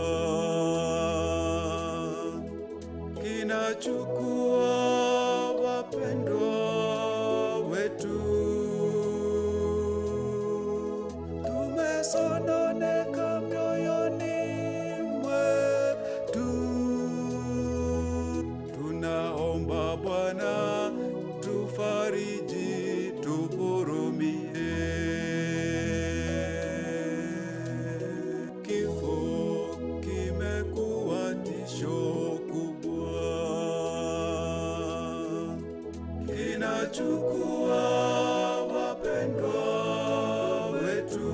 Speaker 2: kinachukua wapendwa wetu. Tumesononeka mioyoni mwetu, tunaomba Bwana tufariji, tuhurumie. Kifo kimekuwa tisho kubwa, kinachukua wapendwa wetu.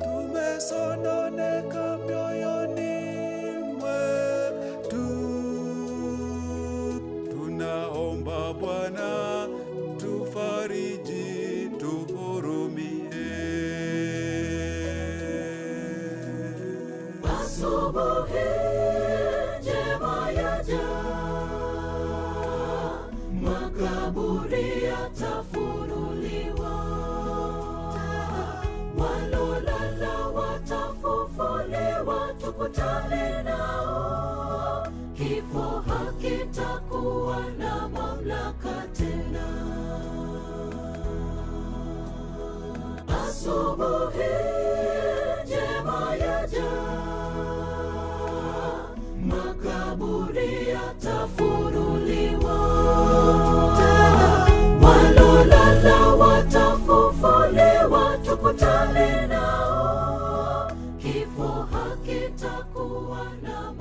Speaker 2: Tumesononeka mioyoni mwetu, tunaomba Bwana tufariji, tuhurumie.
Speaker 16: Asubuhi njema yaja, makaburi yatafunuliwa, walolala watafufuliwa, tukutane nao. Kifo hakitakuwa na mamlaka tena. Asubuhi njema yaja, makaburi yatafunuliwa, walolala watafufuliwa, tukutane nao. Kifo hakitakuwa na